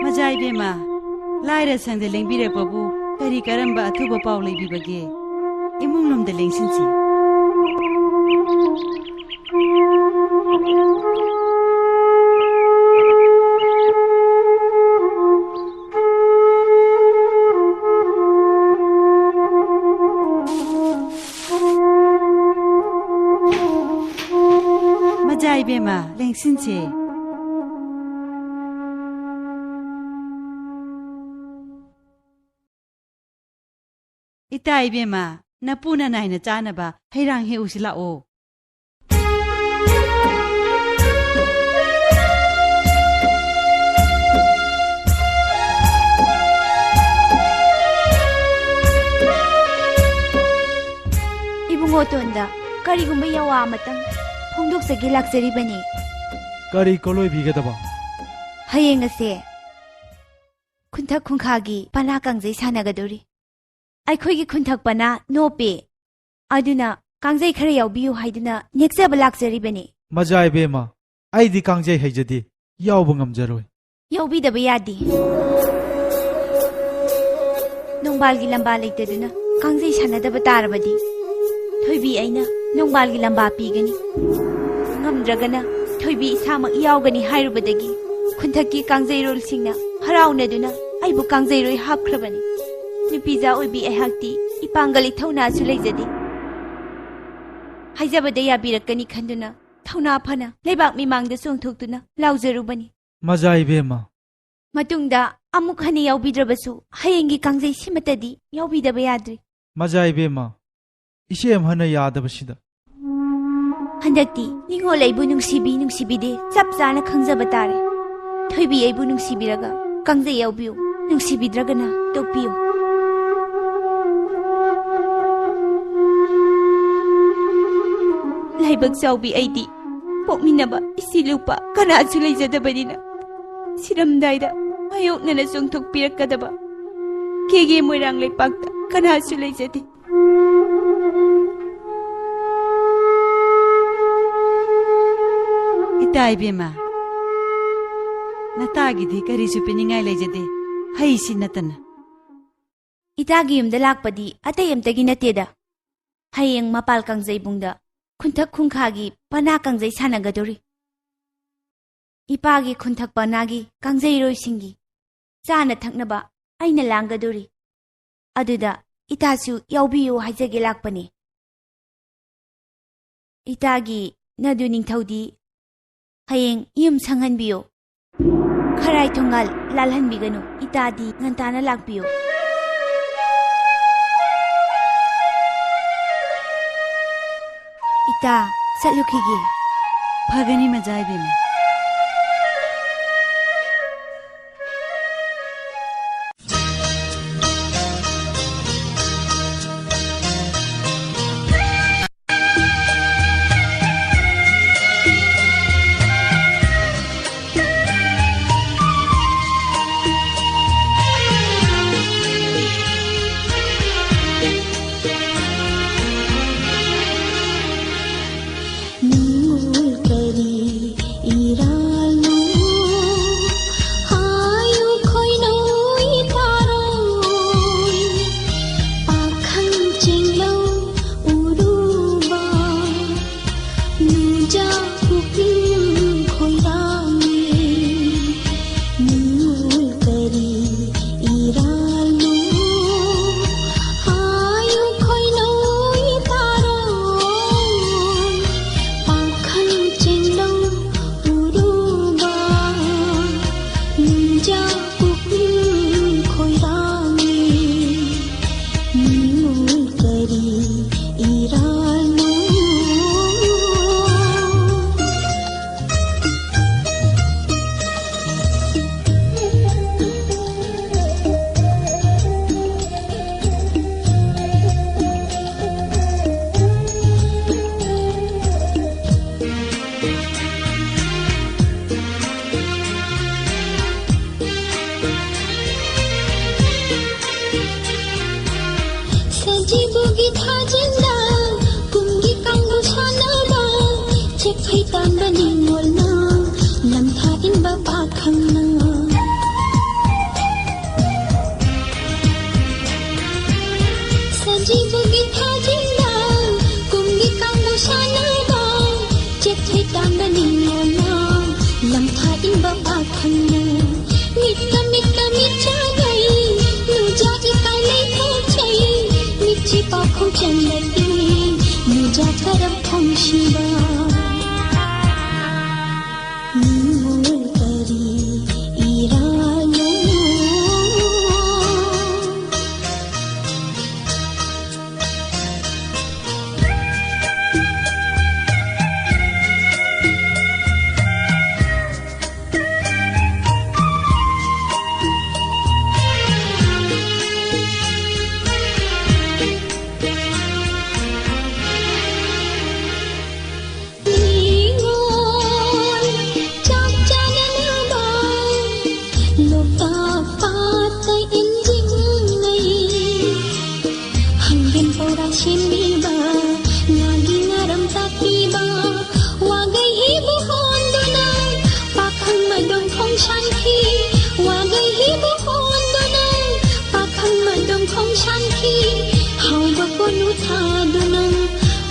ꯃꯖꯥ ꯏꯕꯦꯝꯃ, ꯂꯥꯏꯔ ꯁꯪꯗ ꯂꯦꯡꯕꯤꯔꯛꯄꯕꯨ ꯀꯔꯤ ꯀꯔꯝꯕ ꯑꯊꯨꯕ ꯄꯥꯎ ꯂꯩꯕꯤꯕꯒꯦ? ꯏꯃꯨꯡ ꯂꯣꯝꯗ ꯂꯦꯡꯁꯤꯟꯁꯤ꯫ ꯃꯖꯥ ꯏꯕꯦꯝꯃ, ꯂꯦꯡꯁꯤꯟꯁꯦ꯫ ꯏꯇꯥ ꯏꯕꯦꯝꯃ, ꯅꯄꯨꯅ ꯅꯥꯏꯅ ꯆꯥꯅꯕ ꯍꯩꯔꯥꯡ ꯍꯦꯛꯎꯁꯤ ꯂꯥꯛꯑꯣ꯫ ꯏꯕꯨꯡꯉꯣ ꯇꯣꯟꯗ, ꯀꯔꯤꯒꯨꯝꯕ ꯌꯥꯋꯥ ꯑꯃꯇꯪ ꯐꯣꯡꯗꯣꯛꯆꯒꯦ ꯂꯥꯛꯆꯔꯤꯕꯅꯤ꯫ ꯀꯔꯤ ꯀꯣꯂꯣꯏꯕꯤꯒꯗꯕ? ꯍꯌꯦꯡ ꯑꯁꯦ ꯈꯨꯟꯊꯛ ꯈꯨꯟꯈꯥꯒꯤ ꯄꯅꯥ ꯀꯥꯡꯖꯩ ꯁꯥꯟꯅꯒꯗꯧꯔꯤ꯫ ꯑꯩꯈꯣꯏꯒꯤ ꯈꯨꯟꯊꯛ ꯄꯅꯥ ꯅꯣꯞꯄꯦ꯫ ꯑꯗꯨꯅ ꯀꯥꯡꯖꯩ ꯈꯔ ꯌꯥꯎꯕꯤꯌꯨ ꯍꯥꯏꯗꯨꯅ ꯅꯦꯛꯆꯕ ꯂꯥꯛꯆꯔꯤꯕꯅꯤ꯫ ꯃꯖꯥ ꯏꯕꯦꯝꯃ, ꯑꯩꯗꯤ ꯀꯥꯡꯖꯩ ꯍꯩꯖꯗꯦ, ꯌꯥꯎꯕ ꯉꯝꯖꯔꯣꯏ꯫ ꯌꯥꯎꯕꯤꯗꯕ ꯌꯥꯗꯦ꯫ ꯅꯣꯡꯕꯥꯜꯒꯤ ꯂꯝꯕꯥ ꯂꯩꯇꯗꯨꯅ ꯀꯥꯡꯖꯩ ꯁꯥꯟꯅꯗꯕ ꯇꯥꯔꯕꯗꯤ ꯊꯣꯏꯕꯤ ꯑꯩꯅ ꯅꯣꯡꯕꯥꯜꯒꯤ ꯂꯝꯕꯥ ꯄꯤꯒꯅꯤ꯫ ꯉꯝꯗ꯭ꯔꯒꯅ ꯊꯣꯏꯕꯤ ꯏꯁꯥꯃꯛ ꯌꯥꯎꯒꯅꯤ ꯍꯥꯏꯔꯨꯕꯗꯒꯤ ꯈꯨꯟꯊꯛꯀꯤ ꯀꯥꯡꯖꯩꯔꯣꯜꯁꯤꯡꯅ ꯍꯔꯥꯎꯅꯗꯨꯅ ꯑꯩꯕꯨ ꯀꯥꯡꯖꯩꯔꯣꯏ ꯍꯥꯞꯈ꯭ꯔꯕꯅꯤ꯫ ꯅꯨꯄꯤꯖꯥ ꯑꯣꯏꯕꯤ ꯑꯩꯍꯥꯛꯇꯤ ꯏꯄꯥꯡꯒꯜ ꯏꯊꯧꯅꯥꯁꯨ ꯂꯩꯖꯗꯦ꯫ ꯍꯥꯏꯖꯕꯗ ꯌꯥꯕꯤꯔꯛꯀꯅꯤ ꯈꯟꯗꯨꯅ ꯊꯧꯅꯥ ꯐꯅ ꯂꯩꯕꯥꯛ ꯃꯤꯃꯥꯡꯗ ꯆꯣꯡꯊꯣꯛꯇꯨꯅ ꯂꯥꯎꯖꯔꯨꯕꯅꯤ꯫ ꯃꯖꯥ ꯏꯕꯦꯝꯃ꯫ ꯃꯇꯨꯡꯗ ꯑꯃꯨꯛ ꯍꯟꯅ ꯌꯥꯎꯕꯤꯗ꯭ꯔꯕꯁꯨ ꯍꯌꯦꯡꯒꯤ ꯀꯥꯡꯖꯩ ꯁꯤꯃꯇꯗꯤ ꯌꯥꯎꯕꯤꯗꯕ ꯌꯥꯗ꯭ꯔꯤ꯫ ꯃꯖꯥ ꯏꯕꯦꯝꯃ, ꯏꯆꯦ ꯑꯃꯅ ꯌꯥꯗꯕꯁꯤꯗ꯫ ꯍꯟꯗꯛꯇꯤ ꯅꯤꯉꯣꯜ ꯑꯩꯕꯨ ꯅꯨꯡꯁꯤꯕꯤ ꯅꯨꯡꯁꯤꯕꯤꯗꯦ ꯆꯞ ꯆꯥꯅ ꯈꯪꯖꯕ ꯇꯥꯔꯦ꯫ ꯊꯣꯏꯕꯤ ꯑꯩꯕꯨ ꯅꯨꯡꯁꯤꯕꯤꯔꯒ ꯀꯥꯡꯖꯩ ꯌꯥꯎꯕꯤꯌꯨ, ꯅꯨꯡꯁꯤꯕꯤꯗ꯭ꯔꯒꯅ ꯇꯣꯛꯄꯤꯌꯨ꯫ ꯂꯥꯏꯕꯛ ꯆꯥꯎꯕꯤ ꯑꯩꯗꯤ ꯄꯣꯛꯃꯤꯟꯅꯕ ꯏꯆꯤ ꯂꯨꯄꯥ ꯀꯅꯥꯁꯨ ꯂꯩꯖꯗꯕꯅꯤꯅ, ꯁꯤꯔꯝꯗꯥꯏꯗ ꯃꯥꯌꯣꯛꯅꯅ ꯆꯣꯡꯊꯣꯛꯄꯤꯔꯛꯀꯗꯕ ꯀꯦꯒꯦ ꯃꯣꯏꯔꯥꯡ ꯂꯩꯄꯥꯛꯇ ꯀꯅꯥꯁꯨ ꯂꯩꯖꯗꯦ꯫ ꯏꯇꯥ ꯏꯕꯦꯝꯃ, ꯅꯇꯥꯒꯤꯗꯤ ꯀꯔꯤꯁꯨ ꯄꯤꯅꯤꯡꯉꯥꯏ ꯂꯩꯖꯗꯦ, ꯍꯩꯁꯤ ꯅꯠꯇꯅ꯫ ꯏꯇꯥꯒꯤ ꯌꯨꯝꯗ ꯂꯥꯛꯄꯗꯤ ꯑꯇꯩ ꯑꯝꯇꯒꯤ ꯅꯠꯇꯦꯗ꯫ ꯍꯌꯦꯡ ꯃꯄꯥꯜ ꯀꯥꯡꯖꯩꯕꯨꯡꯗ ꯈꯨꯟꯊꯛ ꯈꯨꯟꯈꯥꯒꯤ ꯄꯅꯥ ꯀꯥꯡꯖꯩ ꯁꯥꯟꯅꯒꯗꯧꯔꯤ꯫ ꯏꯄꯥꯒꯤ ꯈꯨꯟꯊꯛ ꯄꯅꯥꯒꯤ ꯀꯥꯡꯖꯩꯔꯣꯏꯁꯤꯡꯒꯤ ꯆꯥꯅ ꯊꯛꯅꯕ ꯑꯩꯅ ꯂꯥꯡꯒꯗꯧꯔꯤ꯫ ꯑꯗꯨꯗ ꯏꯇꯥꯁꯨ ꯌꯥꯎꯕꯤꯌꯨ ꯍꯥꯏꯖꯒꯦ ꯂꯥꯛꯄꯅꯦ꯫ ꯏꯇꯥꯒꯤ ꯅꯗꯨ ꯅꯤꯡꯊꯧꯗꯤ ꯍꯌꯦꯡ ꯌꯨꯝ ꯁꯪꯍꯟꯕꯤꯌꯨ꯫ ꯈꯔꯥꯏ ꯊꯣꯡꯒꯥꯜ ꯂꯥꯜꯍꯟꯕꯤꯒꯅꯨ꯫ ꯏꯇꯥꯗꯤ ꯉꯟꯇꯥꯅ ꯂꯥꯛꯄꯤꯌꯨ꯫ ꯏꯇꯥ, ꯆꯠꯂꯨꯈꯤꯒꯦ꯫ ꯐꯒꯅꯤ, ꯃꯖꯥ ꯏꯕꯦꯝꯃ꯫ ꯁꯖꯤꯕꯨꯒꯤ ꯊꯥꯖꯤꯟꯗ ꯀꯨꯝꯒꯤ ꯀꯥꯡꯕꯨ ꯁꯥꯟꯅꯕ, ꯆꯦꯛꯐꯩ ꯇꯥꯟꯕ ꯅꯤꯡꯉꯣꯜꯅ ꯂꯝꯊꯥ ꯏꯟꯕ ꯄꯥꯈꯪꯅ꯫ ꯁꯖꯤꯕꯨꯒꯤ ꯊꯥꯖꯤꯟꯗ ꯀꯨꯝꯒꯤ ꯀꯥꯡꯕꯨ ꯁꯥꯟꯅꯕ, ꯆꯦꯛꯊꯩ ꯇꯥꯟꯕ ꯅꯤꯡꯉꯣꯜꯅ ꯂꯝꯊꯥ ꯏꯟꯕ ꯄꯥꯈꯪꯅ꯫ ꯃꯤꯠꯇ ꯃꯤꯠꯇ ꯃꯤꯠꯆꯥꯟꯅꯩ, ꯅꯨꯖꯥ ꯏꯀꯥꯏ ꯂꯩꯊꯣꯛꯆꯩ, ꯃꯤꯠꯁꯤ ꯄꯥꯎꯈꯣꯡ ꯆꯜꯂꯛꯏ, ꯅꯨꯖꯥ ꯀꯔꯝ ꯊꯣꯡꯁꯤꯕ꯫ ꯅꯤꯡꯉꯣꯜ ꯀꯔꯤ ꯏꯔꯥꯜꯅꯣ? ꯅꯤꯡꯉꯣꯜ ꯆꯥꯛ ꯆꯥꯅꯅꯕ ꯂꯣꯛꯇꯥꯛ ꯄꯥꯠꯇ ꯏꯟꯖꯤꯟꯅꯩ꯫ ꯍꯪꯒꯦꯟ ꯄꯧꯔꯥ ꯁꯦꯝꯕꯤꯕ, ꯉꯥꯒꯤ ꯉꯥꯔꯝ ꯇꯥꯛꯄꯤꯕ, ꯋꯥꯒꯩ ꯍꯤꯕꯨ ꯍꯣꯟꯗꯨꯅ ꯄꯥꯈꯪ ꯃꯗꯣꯝ ꯈꯣꯡꯁꯥꯟꯈꯤ꯫ ꯋꯥꯒꯩ ꯍꯤꯕꯨ ꯍꯣꯟꯗꯨꯅ ꯄꯥꯈꯪ ꯃꯗꯣꯝ ꯈꯣꯡꯁꯥꯟꯈꯤ꯫ ꯍꯥꯎꯕ ꯀꯣꯅꯨ ꯊꯥꯗꯨꯅ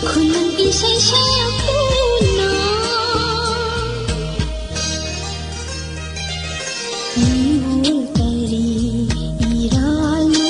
ꯈꯨꯂꯪ ꯏꯁꯩ ꯁꯛꯇꯨꯅ꯫ ꯅꯤꯡꯉꯣꯜ ꯀꯔꯤ ꯏꯔꯥꯜꯅꯣ?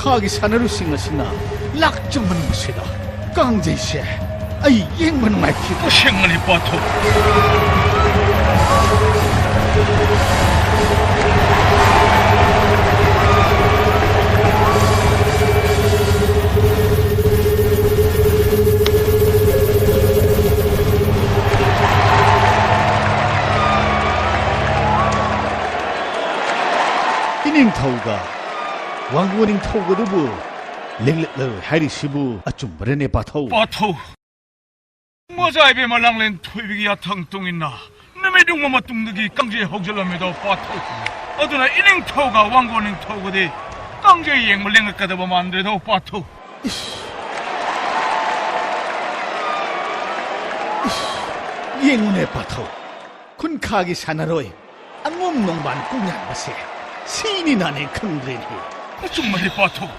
ꯃꯥꯒꯤ ꯁꯥꯟꯅꯔꯣꯏꯁꯤꯡ ꯑꯁꯤꯅ ꯂꯥꯛꯆꯃꯟꯕꯁꯤꯗ ꯀꯥꯡꯖꯩꯁꯦ ꯑꯩ ꯌꯦꯡꯕ ꯅꯨꯡꯉꯥꯏꯈꯤꯗꯦ꯫ ꯑꯁꯦꯡꯕꯅꯤ, ꯄꯥꯊꯧ꯫ ꯏꯅꯤꯡꯊꯧꯒ ꯋꯥꯡꯒꯣ ꯅꯤꯡꯊꯧꯒꯗꯨꯕꯨ ꯂꯦꯡꯂꯛꯂꯔꯣꯏ ꯍꯥꯏꯔꯤꯁꯤꯕꯨ ꯑꯆꯨꯝꯕꯔꯅꯦ, ꯄꯥꯊꯧ? ꯄꯥꯊꯧ, ꯃꯖꯥ ꯏꯕꯦꯝꯃ ꯂꯥꯡꯂꯦꯟ ꯊꯣꯏꯕꯤꯒꯤ ꯌꯥꯊꯪ ꯇꯨꯡꯏꯟꯅ ꯅꯨꯃꯤꯠ ꯌꯨꯡꯕ ꯃꯇꯨꯡꯗꯒꯤ ꯀꯥꯡꯖꯩ ꯍꯧꯖꯤꯜꯂꯝꯃꯤꯗꯣ, ꯄꯥꯊꯧ꯫ ꯑꯗꯨꯅ ꯏꯅꯤꯡꯊꯧꯒ ꯋꯥꯡꯒꯣ ꯅꯤꯡꯊꯧꯒꯗꯤ ꯀꯥꯡꯖꯩ ꯌꯦꯡꯕ ꯂꯦꯡꯉꯛꯀꯗꯕ ꯃꯥꯟꯗ꯭ꯔꯦꯗꯣ, ꯄꯥꯊꯧ꯫ ꯏꯁ! ꯏꯁ! ꯌꯦꯡꯉꯨꯅꯦ, ꯄꯥꯊꯧ꯫ ꯈꯨꯟꯈꯥꯒꯤ ꯁꯥꯟꯅꯔꯣꯏ ꯑꯉꯣꯝ ꯅꯣꯡꯕꯥꯟ ꯀꯣꯡꯌꯥꯟꯕꯁꯦ ꯁꯤꯅꯤ ꯅꯥꯅꯦ ꯈꯪꯗ꯭ꯔꯦꯅꯦ꯫ ꯑꯆꯨꯝꯕꯅꯤ, ꯄꯥꯊꯧ꯫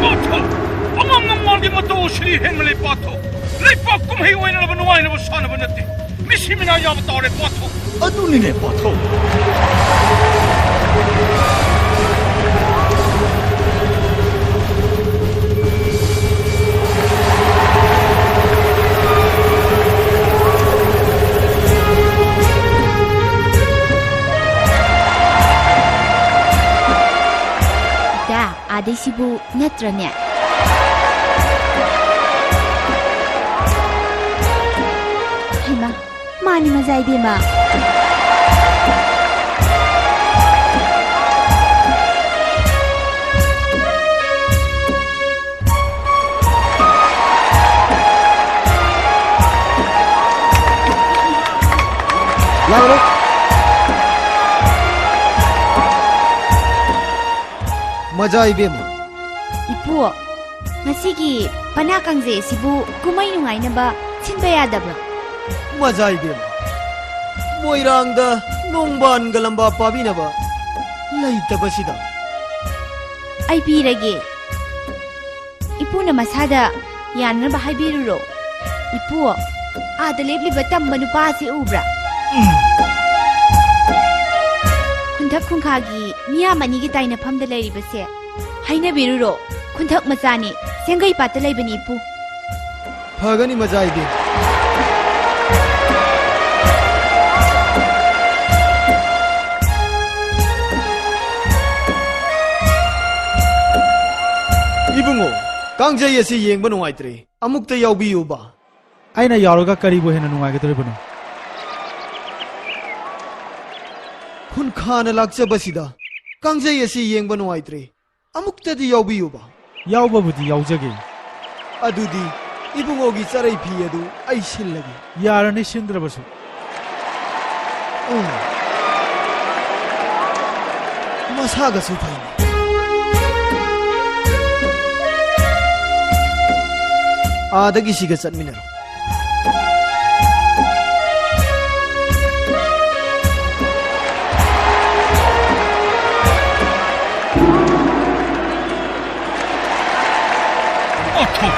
ꯄꯥꯊꯧ! ꯑꯉꯝ ꯅꯣꯡꯕꯥꯟꯒꯤ ꯃꯇꯧ ꯑꯁꯤꯗꯤ ꯍꯦꯟꯃꯜꯂꯦ, ꯄꯥꯊꯧ! ꯂꯩꯄꯥꯛ ꯀꯨꯝꯍꯩ ꯑꯣꯏꯅꯅꯕ ꯅꯨꯡꯉꯥꯏꯅꯕ ꯁꯥꯟꯅꯕ ꯅꯠꯇꯦ꯫ ꯃꯤꯁꯤ ꯃꯤꯅꯥ ꯌꯥꯕ ꯇꯥꯔꯦ, ꯄꯥꯊꯧ꯫ ꯑꯗꯨꯅꯤꯅꯦ, ꯄꯥꯊꯧ꯫ ꯏꯇꯥ, ꯑꯥꯗꯩꯁꯤꯕꯨ ꯅꯠꯇ꯭ꯔꯅꯦ? ꯍꯩꯃꯥ, ꯃꯥꯅꯤ ꯃꯖꯥ ꯏꯕꯦꯝꯃ꯫ ꯌꯥꯔꯣꯏ꯫ ꯃꯖꯥ ꯏꯕꯦꯝꯃ꯫ ꯏꯄꯨ, ꯉꯁꯤꯒꯤ ꯄꯅꯥ ꯀꯥꯡꯖꯩ ꯑꯁꯤꯕꯨ ꯀꯨꯝꯍꯩ ꯅꯨꯡꯉꯥꯏꯅꯕ ꯁꯤꯟꯕ ꯌꯥꯗꯕ꯭ꯔꯥ? ꯃꯖꯥ ꯏꯕꯦꯝꯃ, ꯃꯣꯏꯔꯥꯡꯗ ꯅꯣꯡꯕꯥꯟꯒ ꯂꯝꯕꯥ ꯄꯥꯕꯤꯅꯕ ꯂꯩꯇꯕꯁꯤꯗ꯫ ꯑꯩ ꯄꯤꯔꯒꯦ꯫ ꯏꯄꯨꯅ ꯃꯁꯥꯗ ꯌꯥꯅꯅꯕ ꯍꯥꯏꯕꯤꯔꯨꯔꯣ꯫ ꯏꯄꯨ, ꯑꯥꯗ ꯂꯦꯞꯂꯤꯕ ꯇꯝꯕ ꯅꯨꯄꯥ ꯑꯁꯤ ꯎꯕ꯭ꯔꯥ? ꯎꯝ꯫ ꯈꯨꯟꯊꯛ ꯈꯨꯟꯈꯥꯒꯤ ꯃꯤꯌꯥꯝ ꯑꯅꯤꯒꯤ ꯇꯥꯏꯅꯐꯝꯗ ꯂꯩꯔꯤꯕꯁꯦ ꯍꯥꯏꯅꯕꯤꯔꯨꯔꯣ꯫ ꯈꯨꯟꯊꯛ ꯃꯆꯥꯅꯤ, ꯁꯦꯡꯒꯩ ꯄꯥꯠꯇ ꯂꯩꯕꯅꯤ ꯏꯄꯨ꯫ ꯐꯒꯅꯤ ꯃꯖꯥ ꯏꯕꯦꯝ꯫ ꯏꯕꯨꯡꯉꯣ, ꯀꯥꯡꯖꯩ ꯑꯁꯤ ꯌꯦꯡꯕ ꯅꯨꯡꯉꯥꯏꯇ꯭ꯔꯦ꯫ ꯑꯃꯨꯛꯇ ꯌꯥꯎꯕꯤꯌꯨꯕ꯫ ꯑꯩꯅ ꯌꯥꯎꯔꯒ ꯀꯔꯤꯕꯨ ꯍꯦꯟꯅ ꯅꯨꯡꯉꯥꯏꯒꯗꯧꯔꯤꯕꯅꯣ? ꯈꯨꯟꯈꯥꯅ ꯂꯥꯛꯆꯕꯁꯤꯗ ꯀꯥꯡꯖꯩ ꯑꯁꯤ ꯌꯦꯡꯕ ꯅꯨꯡꯉꯥꯏꯇ꯭ꯔꯦ꯫ ꯑꯃꯨꯛꯇꯗꯤ ꯌꯥꯎꯕꯤꯌꯨꯕ꯫ ꯌꯥꯎꯕꯕꯨꯗꯤ ꯌꯥꯎꯖꯒꯦ꯫ ꯑꯗꯨꯗꯤ ꯏꯕꯨꯡꯉꯣꯒꯤ ꯆꯔꯩ ꯐꯤ ꯑꯗꯨ ꯑꯩ ꯁꯤꯜꯂꯒꯦ꯫ ꯌꯥꯔꯅꯤ, ꯁꯤꯟꯗ꯭ꯔꯕꯁꯨ꯫ ꯎꯝ꯫ ꯃꯁꯥꯒꯁꯨ ꯐꯩꯅꯦ꯫ ꯑꯥꯗꯒꯤ ꯁꯤꯒ ꯆꯠꯃꯤꯟꯅꯔꯣ꯫ ꯑꯣꯊꯣ!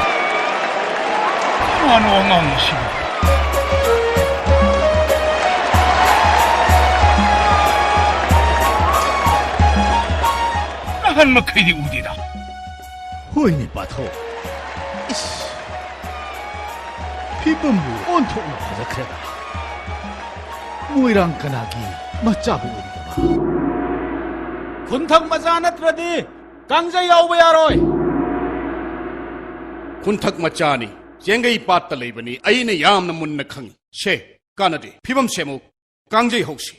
ꯀꯅꯥꯅꯣ ꯑꯉꯥꯡ ꯑꯁꯤꯕꯨ? ꯅꯍꯥꯟ ꯃꯈꯩꯗꯤ ꯎꯗꯦꯗ꯫ ꯍꯣꯏꯅꯦ, ꯄꯥꯊꯧ꯫ ꯏꯁ! ꯐꯤꯕꯝꯕꯨ ꯑꯣꯟꯊꯣꯛꯅ ꯐꯖꯈ꯭ꯔꯦꯗ꯫ ꯃꯣꯏꯔꯥꯡ ꯀꯅꯥꯒꯤ ꯃꯆꯥꯕꯨ ꯑꯣꯏꯔꯤꯕ? ꯈꯨꯟꯊꯛ ꯃꯆꯥ ꯅꯠꯇ꯭ꯔꯗꯤ ꯀꯥꯡꯖꯩ ꯌꯥꯎꯕ ꯌꯥꯔꯣꯏ꯫ ꯈꯨꯟꯊꯛ ꯃꯆꯥꯅꯤ, ꯆꯦꯡꯒꯩ ꯄꯥꯠꯇ ꯂꯩꯕꯅꯤ, ꯑꯩꯅ ꯌꯥꯝꯅ ꯃꯨꯟꯅ ꯈꯪꯏ꯫ ꯁꯦ, ꯀꯥꯟꯅꯗꯦ, ꯐꯤꯕꯝ ꯁꯦꯝꯃꯨ, ꯀꯥꯡꯖꯩ ꯍꯧꯁꯤ꯫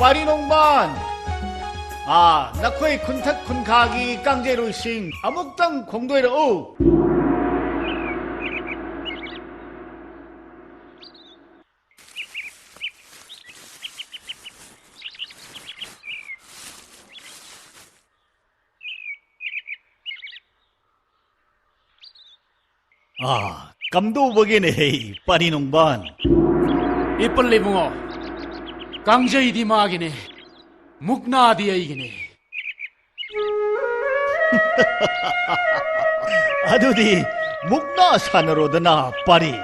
ꯄꯥꯔꯤ ꯅꯣꯡꯕꯥꯟ! ꯑꯥ, ꯅꯈꯣꯏ ꯈꯨꯟꯊꯛ ꯈꯨꯟꯈꯥꯒꯤ ꯀꯥꯡꯖꯩꯔꯣꯏꯁꯤꯡ ꯑꯃꯨꯛꯇꯪ ꯈꯣꯡꯗꯣꯏꯔꯛꯎ꯫ ꯑꯥ, ꯀꯝꯗꯧꯕꯒꯤꯅꯦ, ꯄꯥꯔꯤ ꯅꯣꯡꯕꯥꯟ? ꯏꯄꯜ ꯏꯕꯨꯡꯉꯣ, ꯀꯥꯡꯖꯩꯗꯤ ꯃꯥꯒꯤꯅꯦ, ꯃꯨꯛꯅꯥꯗꯤ ꯑꯩꯒꯤꯅꯦ꯫ ꯑꯗꯨꯗꯤ ꯃꯨꯛꯅꯥ ꯁꯥꯟꯅꯔꯣꯗꯅ, ꯄꯥꯔꯤ꯫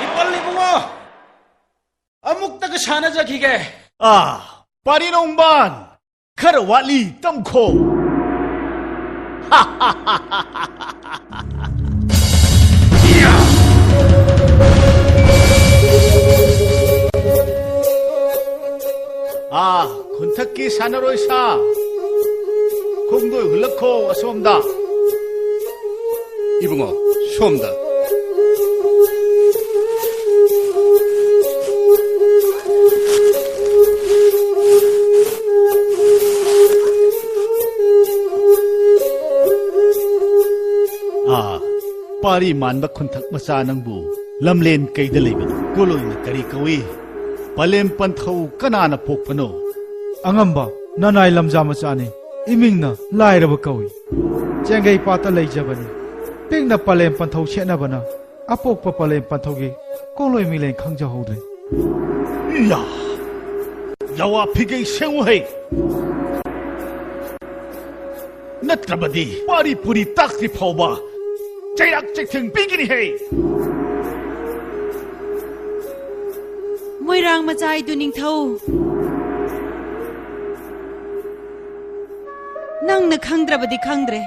ꯏꯄꯜ ꯏꯕꯨꯡꯉꯣ, ꯑꯃꯨꯛꯇꯒ ꯁꯥꯟꯅꯖꯈꯤꯒꯦ꯫ ꯑꯥ, ꯄꯥꯔꯤ ꯅꯣꯡꯕꯥꯟ, ꯈꯔ ꯋꯥꯠꯂꯤ, ꯇꯝꯈꯣ꯫ ꯑꯥ, ꯈꯨꯟꯊꯛꯀꯤ ꯁꯥꯟꯅꯔꯣꯏ ꯁꯥ, ꯈꯣꯡꯗꯣꯏ ꯍꯨꯜꯂꯛꯈꯣ ꯑꯁꯣꯝꯗ꯫ ꯏꯕꯨꯡꯉꯣ, ꯁꯣꯝꯗ꯫ ꯑꯥ, ꯄꯥꯔꯤ ꯃꯥꯟꯕ ꯈꯨꯟꯊꯛ ꯃꯆꯥ ꯅꯪꯕꯨ ꯂꯝꯂꯦꯟ ꯀꯩꯗ ꯂꯩꯕꯅꯣ? ꯀꯣꯂꯣꯏꯅ ꯀꯔꯤ ꯀꯧꯏ? ꯄꯂꯦꯝ ꯄꯟꯊꯧ ꯀꯅꯥꯅ ꯄꯣꯛꯄꯅꯣ? ꯑꯉꯝꯕ, ꯅꯅꯥꯏ ꯂꯝꯖꯥ ꯃꯆꯥꯅꯤ꯫ ꯏꯃꯤꯡꯅ ꯂꯥꯏꯔꯕ ꯀꯧꯏ꯫ ꯆꯦꯡꯒꯩ ꯄꯥꯠꯇ ꯂꯩꯖꯕꯅꯤ꯫ ꯄꯤꯛꯅ ꯄꯂꯦꯝ ꯄꯟꯊꯧ ꯁꯦꯠꯅꯕꯅ ꯑꯄꯣꯛꯄ ꯄꯂꯦꯝ ꯄꯟꯊꯧꯒꯤ ꯀꯣꯂꯣꯏ ꯃꯤꯂꯦꯟ ꯈꯪꯖꯍꯧꯗ꯭ꯔꯦ꯫ ꯌꯥ! ꯌꯥꯋꯥ ꯐꯤꯒꯩ ꯁꯦꯡꯉꯨꯍꯩ! ꯅꯠꯇ꯭ꯔꯕꯗꯤ ꯄꯥꯔꯤ ꯄꯨꯔꯤ ꯇꯥꯛꯇ꯭ꯔꯤ ꯐꯥꯎꯕ ꯆꯩꯔꯥꯛ ꯆꯩꯊꯦꯡ ꯄꯤꯒꯅꯤ ꯍꯦ! ꯃꯣꯏꯔꯥꯡ ꯃꯆꯥ ꯍꯥꯏꯗꯨ ꯅꯤꯡꯊꯧ꯫ ꯅꯪꯅ ꯈꯪꯗ꯭ꯔꯕꯗꯤ ꯈꯪꯗ꯭ꯔꯦ꯫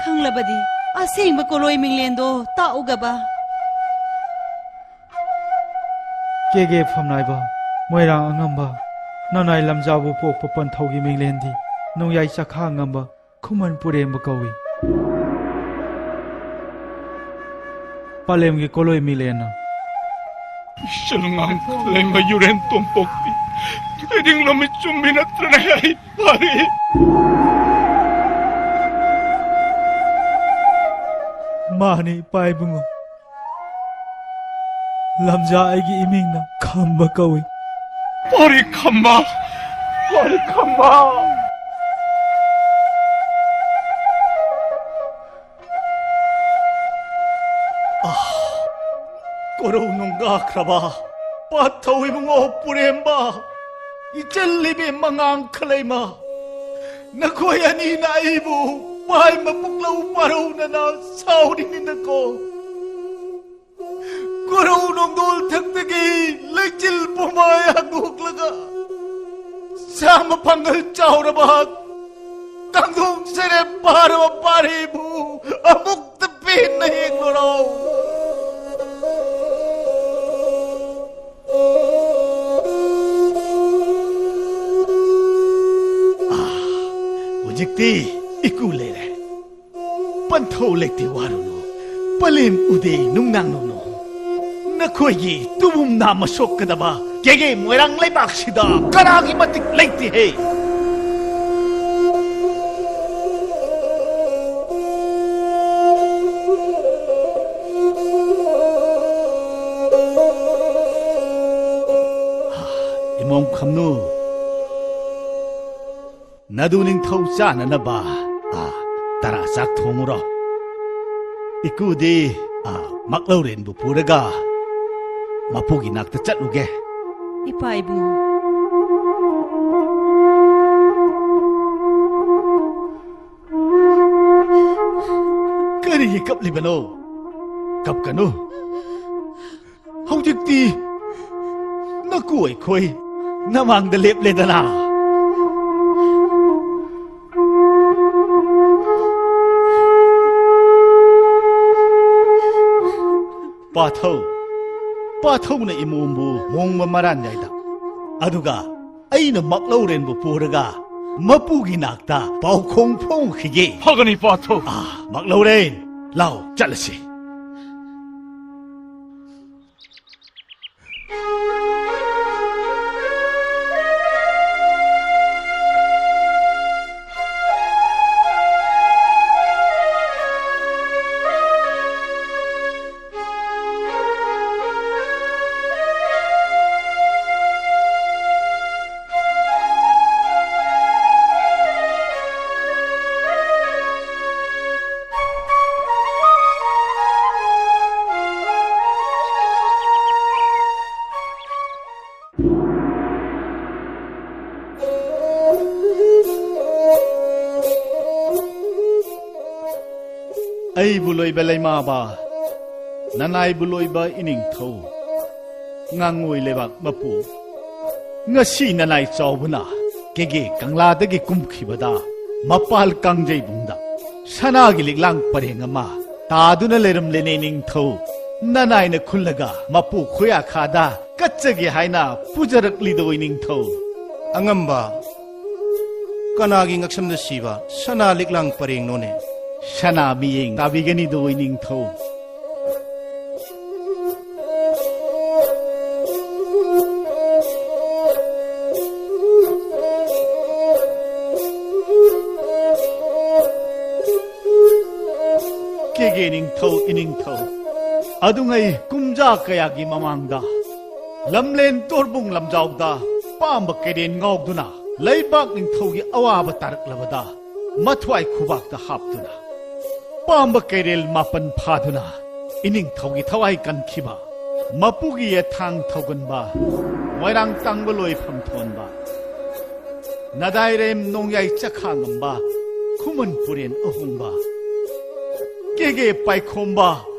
ꯈꯪꯂꯕꯗꯤ ꯑꯁꯦꯡꯕ ꯀꯣꯂꯣꯏ ꯃꯤꯡꯂꯦꯟꯗꯣ ꯇꯥꯛꯎꯒꯕ꯫ ꯀꯦꯒꯦ ꯐꯝꯅꯥꯏꯕ, ꯃꯣꯏꯔꯥꯡ ꯑꯉꯝꯕ, ꯅꯅꯥꯏ ꯂꯝꯖꯥꯕꯨ ꯄꯣꯛꯄ ꯄꯟꯊꯧꯒꯤ ꯃꯤꯡꯂꯦꯟꯗꯤ ꯅꯣꯡꯌꯥꯏ ꯆꯈꯥ ꯉꯝꯕ ꯈꯨꯃꯟ ꯄꯨꯔꯦꯝꯕ ꯀꯧꯏ꯫ ꯄꯂꯦꯝꯒꯤ ꯀꯣꯂꯣꯏ ꯃꯤꯂꯦꯟꯅ꯫ ꯏꯆꯜ ꯉꯥꯡ ꯂꯩꯃ ꯌꯨꯔꯦꯟ ꯇꯣꯝꯄꯣꯛꯄꯤ꯫ ꯊꯣꯏꯗꯤꯡ ꯂꯣꯃꯤ ꯆꯨꯝꯕꯤ ꯅꯠꯇ꯭ꯔꯅꯦ ꯑꯩ ꯐꯥꯔꯤ? ꯃꯥꯅꯤ, ꯏꯄꯥ ꯏꯕꯨꯡꯉꯣ꯫ ꯂꯝꯖꯥ ꯑꯩꯒꯤ ꯏꯃꯤꯡꯅ ꯈꯝꯕ ꯀꯧꯏ꯫ ꯄꯣꯔꯤ ꯈꯝꯕ! ꯄꯣꯔꯤ ꯈꯝꯕ! ꯑꯥ, ꯀꯣꯔꯧ ꯅꯨꯡꯒꯥꯈ꯭ꯔꯕ ꯄꯥꯊꯧ ꯏꯕꯨꯡꯉꯣ ꯄꯨꯔꯦꯝꯕ, ꯏꯆꯜ ꯏꯕꯦꯝꯃ ꯉꯥꯡꯈ ꯂꯩꯃ, ꯅꯈꯣꯏ ꯑꯅꯤꯅ ꯑꯩꯕꯨ ꯄꯥꯏ ꯃꯄꯨꯛꯂꯧ ꯄꯥꯔꯧꯅꯅ ꯁꯥꯎꯔꯤꯅꯤꯅꯀꯣ꯫ ꯀꯣꯔꯧ ꯅꯣꯡꯗꯣꯜ ꯊꯛꯇꯒꯤ ꯂꯩꯆꯤꯜ ꯄꯨꯝꯕ ꯍꯥꯡꯗꯣꯛꯂꯒ ꯁꯥ ꯃꯄꯥꯡꯒꯜ ꯆꯥꯎꯔꯕ ꯀꯥꯡꯗꯣꯡ ꯁꯦꯔꯦꯞ ꯄꯥꯔꯕ ꯄꯥꯔꯤꯕꯨ ꯑꯃꯨꯛꯇ ꯄꯦꯟꯅ ꯌꯦꯡꯂꯨꯔꯣ꯫ ꯑꯥ, ꯍꯧꯖꯤꯛꯇꯤ ꯏꯀꯨ ꯂꯩꯔꯦ꯫ ꯄꯟꯊꯧ ꯂꯩꯇꯦ ꯋꯥꯔꯨꯅꯨ, ꯄꯂꯦꯝ ꯎꯗꯦ ꯅꯨꯡꯅꯥꯡ ꯅꯨꯅꯨ꯫ ꯅꯈꯣꯏꯒꯤ ꯇꯨꯕꯨꯝ ꯅꯥꯝꯃ ꯁꯣꯛꯀꯗꯕ ꯀꯦꯒꯦ ꯃꯣꯏꯔꯥꯡ ꯂꯩꯕꯥꯛꯁꯤꯗ ꯀꯅꯥꯒꯤ ꯃꯇꯤꯛ ꯂꯩꯇꯦꯍꯦ꯫ ꯈꯝꯅꯨ, ꯅꯗꯨ ꯅꯤꯡꯊꯧ ꯆꯥꯅꯅꯕ, ꯑ, ꯇꯔꯥ ꯆꯥꯛ ꯊꯣꯡꯉꯨꯔꯣ꯫ ꯏꯀꯨꯗꯤ, ꯑ, ꯃꯛꯂꯧꯔꯦꯟꯕꯨ ꯄꯨꯔꯒ ꯃꯄꯨꯒꯤ ꯅꯥꯛꯇ ꯆꯠꯂꯨꯒꯦ꯫ ꯏꯄꯥ ꯏꯕꯨꯡ꯫ ꯀꯔꯤꯒꯤ ꯀꯞꯂꯤꯕꯅꯣ? ꯀꯞꯀꯅꯨ꯫ ꯍꯧꯖꯤꯛꯇꯤ ꯅꯀꯨ ꯑꯩꯈꯣꯏ ꯅꯃꯥꯡꯗ ꯂꯦꯞꯂꯦꯗꯅ꯫ ꯄꯥꯊꯧ, ꯄꯥꯊꯧꯅ ꯏꯃꯣꯝꯕꯨ ꯃꯣꯡꯕ ꯃꯔꯥꯟ ꯌꯥꯏꯗ꯫ ꯑꯗꯨꯒ ꯑꯩꯅ ꯃꯛꯂꯧꯔꯦꯟꯕꯨ ꯄꯨꯔꯒ ꯃꯄꯨꯒꯤ ꯅꯥꯛꯇ ꯄꯥꯎꯈꯣꯡ ꯐꯣꯡꯈꯤꯒꯦ꯫ ꯐꯒꯅꯤ, ꯄꯥꯊꯧ꯫ ꯑꯥ, ꯃꯛꯂꯧꯔꯦꯟ, ꯂꯥꯎ, ꯆꯠꯂꯁꯤ꯫ ꯑꯩꯕꯨ ꯂꯣꯏꯕ ꯂꯩꯃꯥꯕ, ꯅꯅꯥꯏꯕꯨ ꯂꯣꯏꯕ ꯏꯅꯤꯡꯊꯧ, ꯉꯥꯉꯣꯏ ꯂꯩꯕꯥꯛ ꯃꯄꯨ, ꯉꯁꯤ ꯅꯅꯥꯏ ꯆꯥꯎꯕꯅ ꯀꯦꯒꯦ ꯀꯪꯂꯥꯗꯒꯤ ꯀꯨꯝꯈꯤꯕꯗ ꯃꯄꯥꯜ ꯀꯥꯡꯖꯩꯕꯨꯡꯗ ꯁꯅꯥꯒꯤ ꯂꯤꯛꯂꯥꯡ ꯄꯔꯦꯡ ꯑꯃ ꯇꯥꯗꯨꯅ ꯂꯩꯔꯝꯂꯦꯅꯦ ꯅꯤꯡꯊꯧ꯫ ꯅꯅꯥꯏꯅ ꯈꯨꯜꯂꯒ ꯃꯄꯨ ꯈꯨꯌꯥꯈꯥꯗ ꯀꯠꯆꯒꯦ ꯍꯥꯏꯅ ꯄꯨꯖꯔꯛꯂꯤꯗꯣ ꯅꯤꯡꯊꯧ꯫ ꯑꯉꯝꯕ, ꯀꯅꯥꯒꯤ ꯉꯛꯁꯝꯗ ꯁꯤꯕ ꯁꯅꯥ ꯂꯤꯛꯂꯥꯡ ꯄꯔꯦꯡꯅꯣꯅꯦ? ꯁꯅꯥ ꯃꯤꯌꯦꯡ ꯇꯥꯕꯤꯒꯅꯤꯗꯣ ꯅꯤꯡꯊꯧ꯫ ꯀꯦꯒꯦ ꯅꯤꯡꯊꯧ ꯏꯅꯤꯡꯊꯧ, ꯑꯗꯨꯉꯩ ꯀꯨꯝꯖꯥ ꯀꯌꯥꯒꯤ ꯃꯃꯥꯡꯗ ꯂꯝꯂꯦꯟ ꯇꯣꯔꯕꯨꯡ ꯂꯝꯖꯥꯎꯗ ꯄꯥꯝꯕ ꯀꯩꯔꯦꯟ ꯉꯥꯎꯗꯨꯅ ꯂꯩꯕꯥꯛ ꯅꯤꯡꯊꯧꯒꯤ ꯑꯋꯥꯕ ꯇꯥꯔꯛꯂꯕꯗ ꯃꯊ꯭ꯋꯥꯏ ꯈꯨꯕꯥꯛꯇ ꯍꯥꯞꯇꯨꯅ, ꯄꯥꯝꯕ ꯀꯩꯔꯦꯜ ꯃꯥꯄꯟ ꯐꯥꯗꯨꯅ ꯏꯅꯤꯡꯊꯧꯒꯤ ꯊꯋꯥꯏ ꯀꯟꯈꯤꯕ, ꯃꯄꯨꯒꯤ ꯌꯦꯊꯥꯡ ꯊꯧꯒꯟꯕ, ꯃꯣꯏꯔꯥꯡ ꯇꯥꯡꯕ ꯂꯣꯏꯐꯝ ꯊꯣꯟꯕ, ꯅꯗꯥꯏꯔꯦꯝ ꯅꯣꯡꯌꯥꯏ ꯆꯈꯥ ꯉꯝꯕ, ꯈꯨꯃꯟ ꯄꯨꯔꯦꯟ ꯑꯍꯣꯡꯕ, ꯀꯦꯒꯦ ꯄꯥꯏꯈꯣꯝꯕ,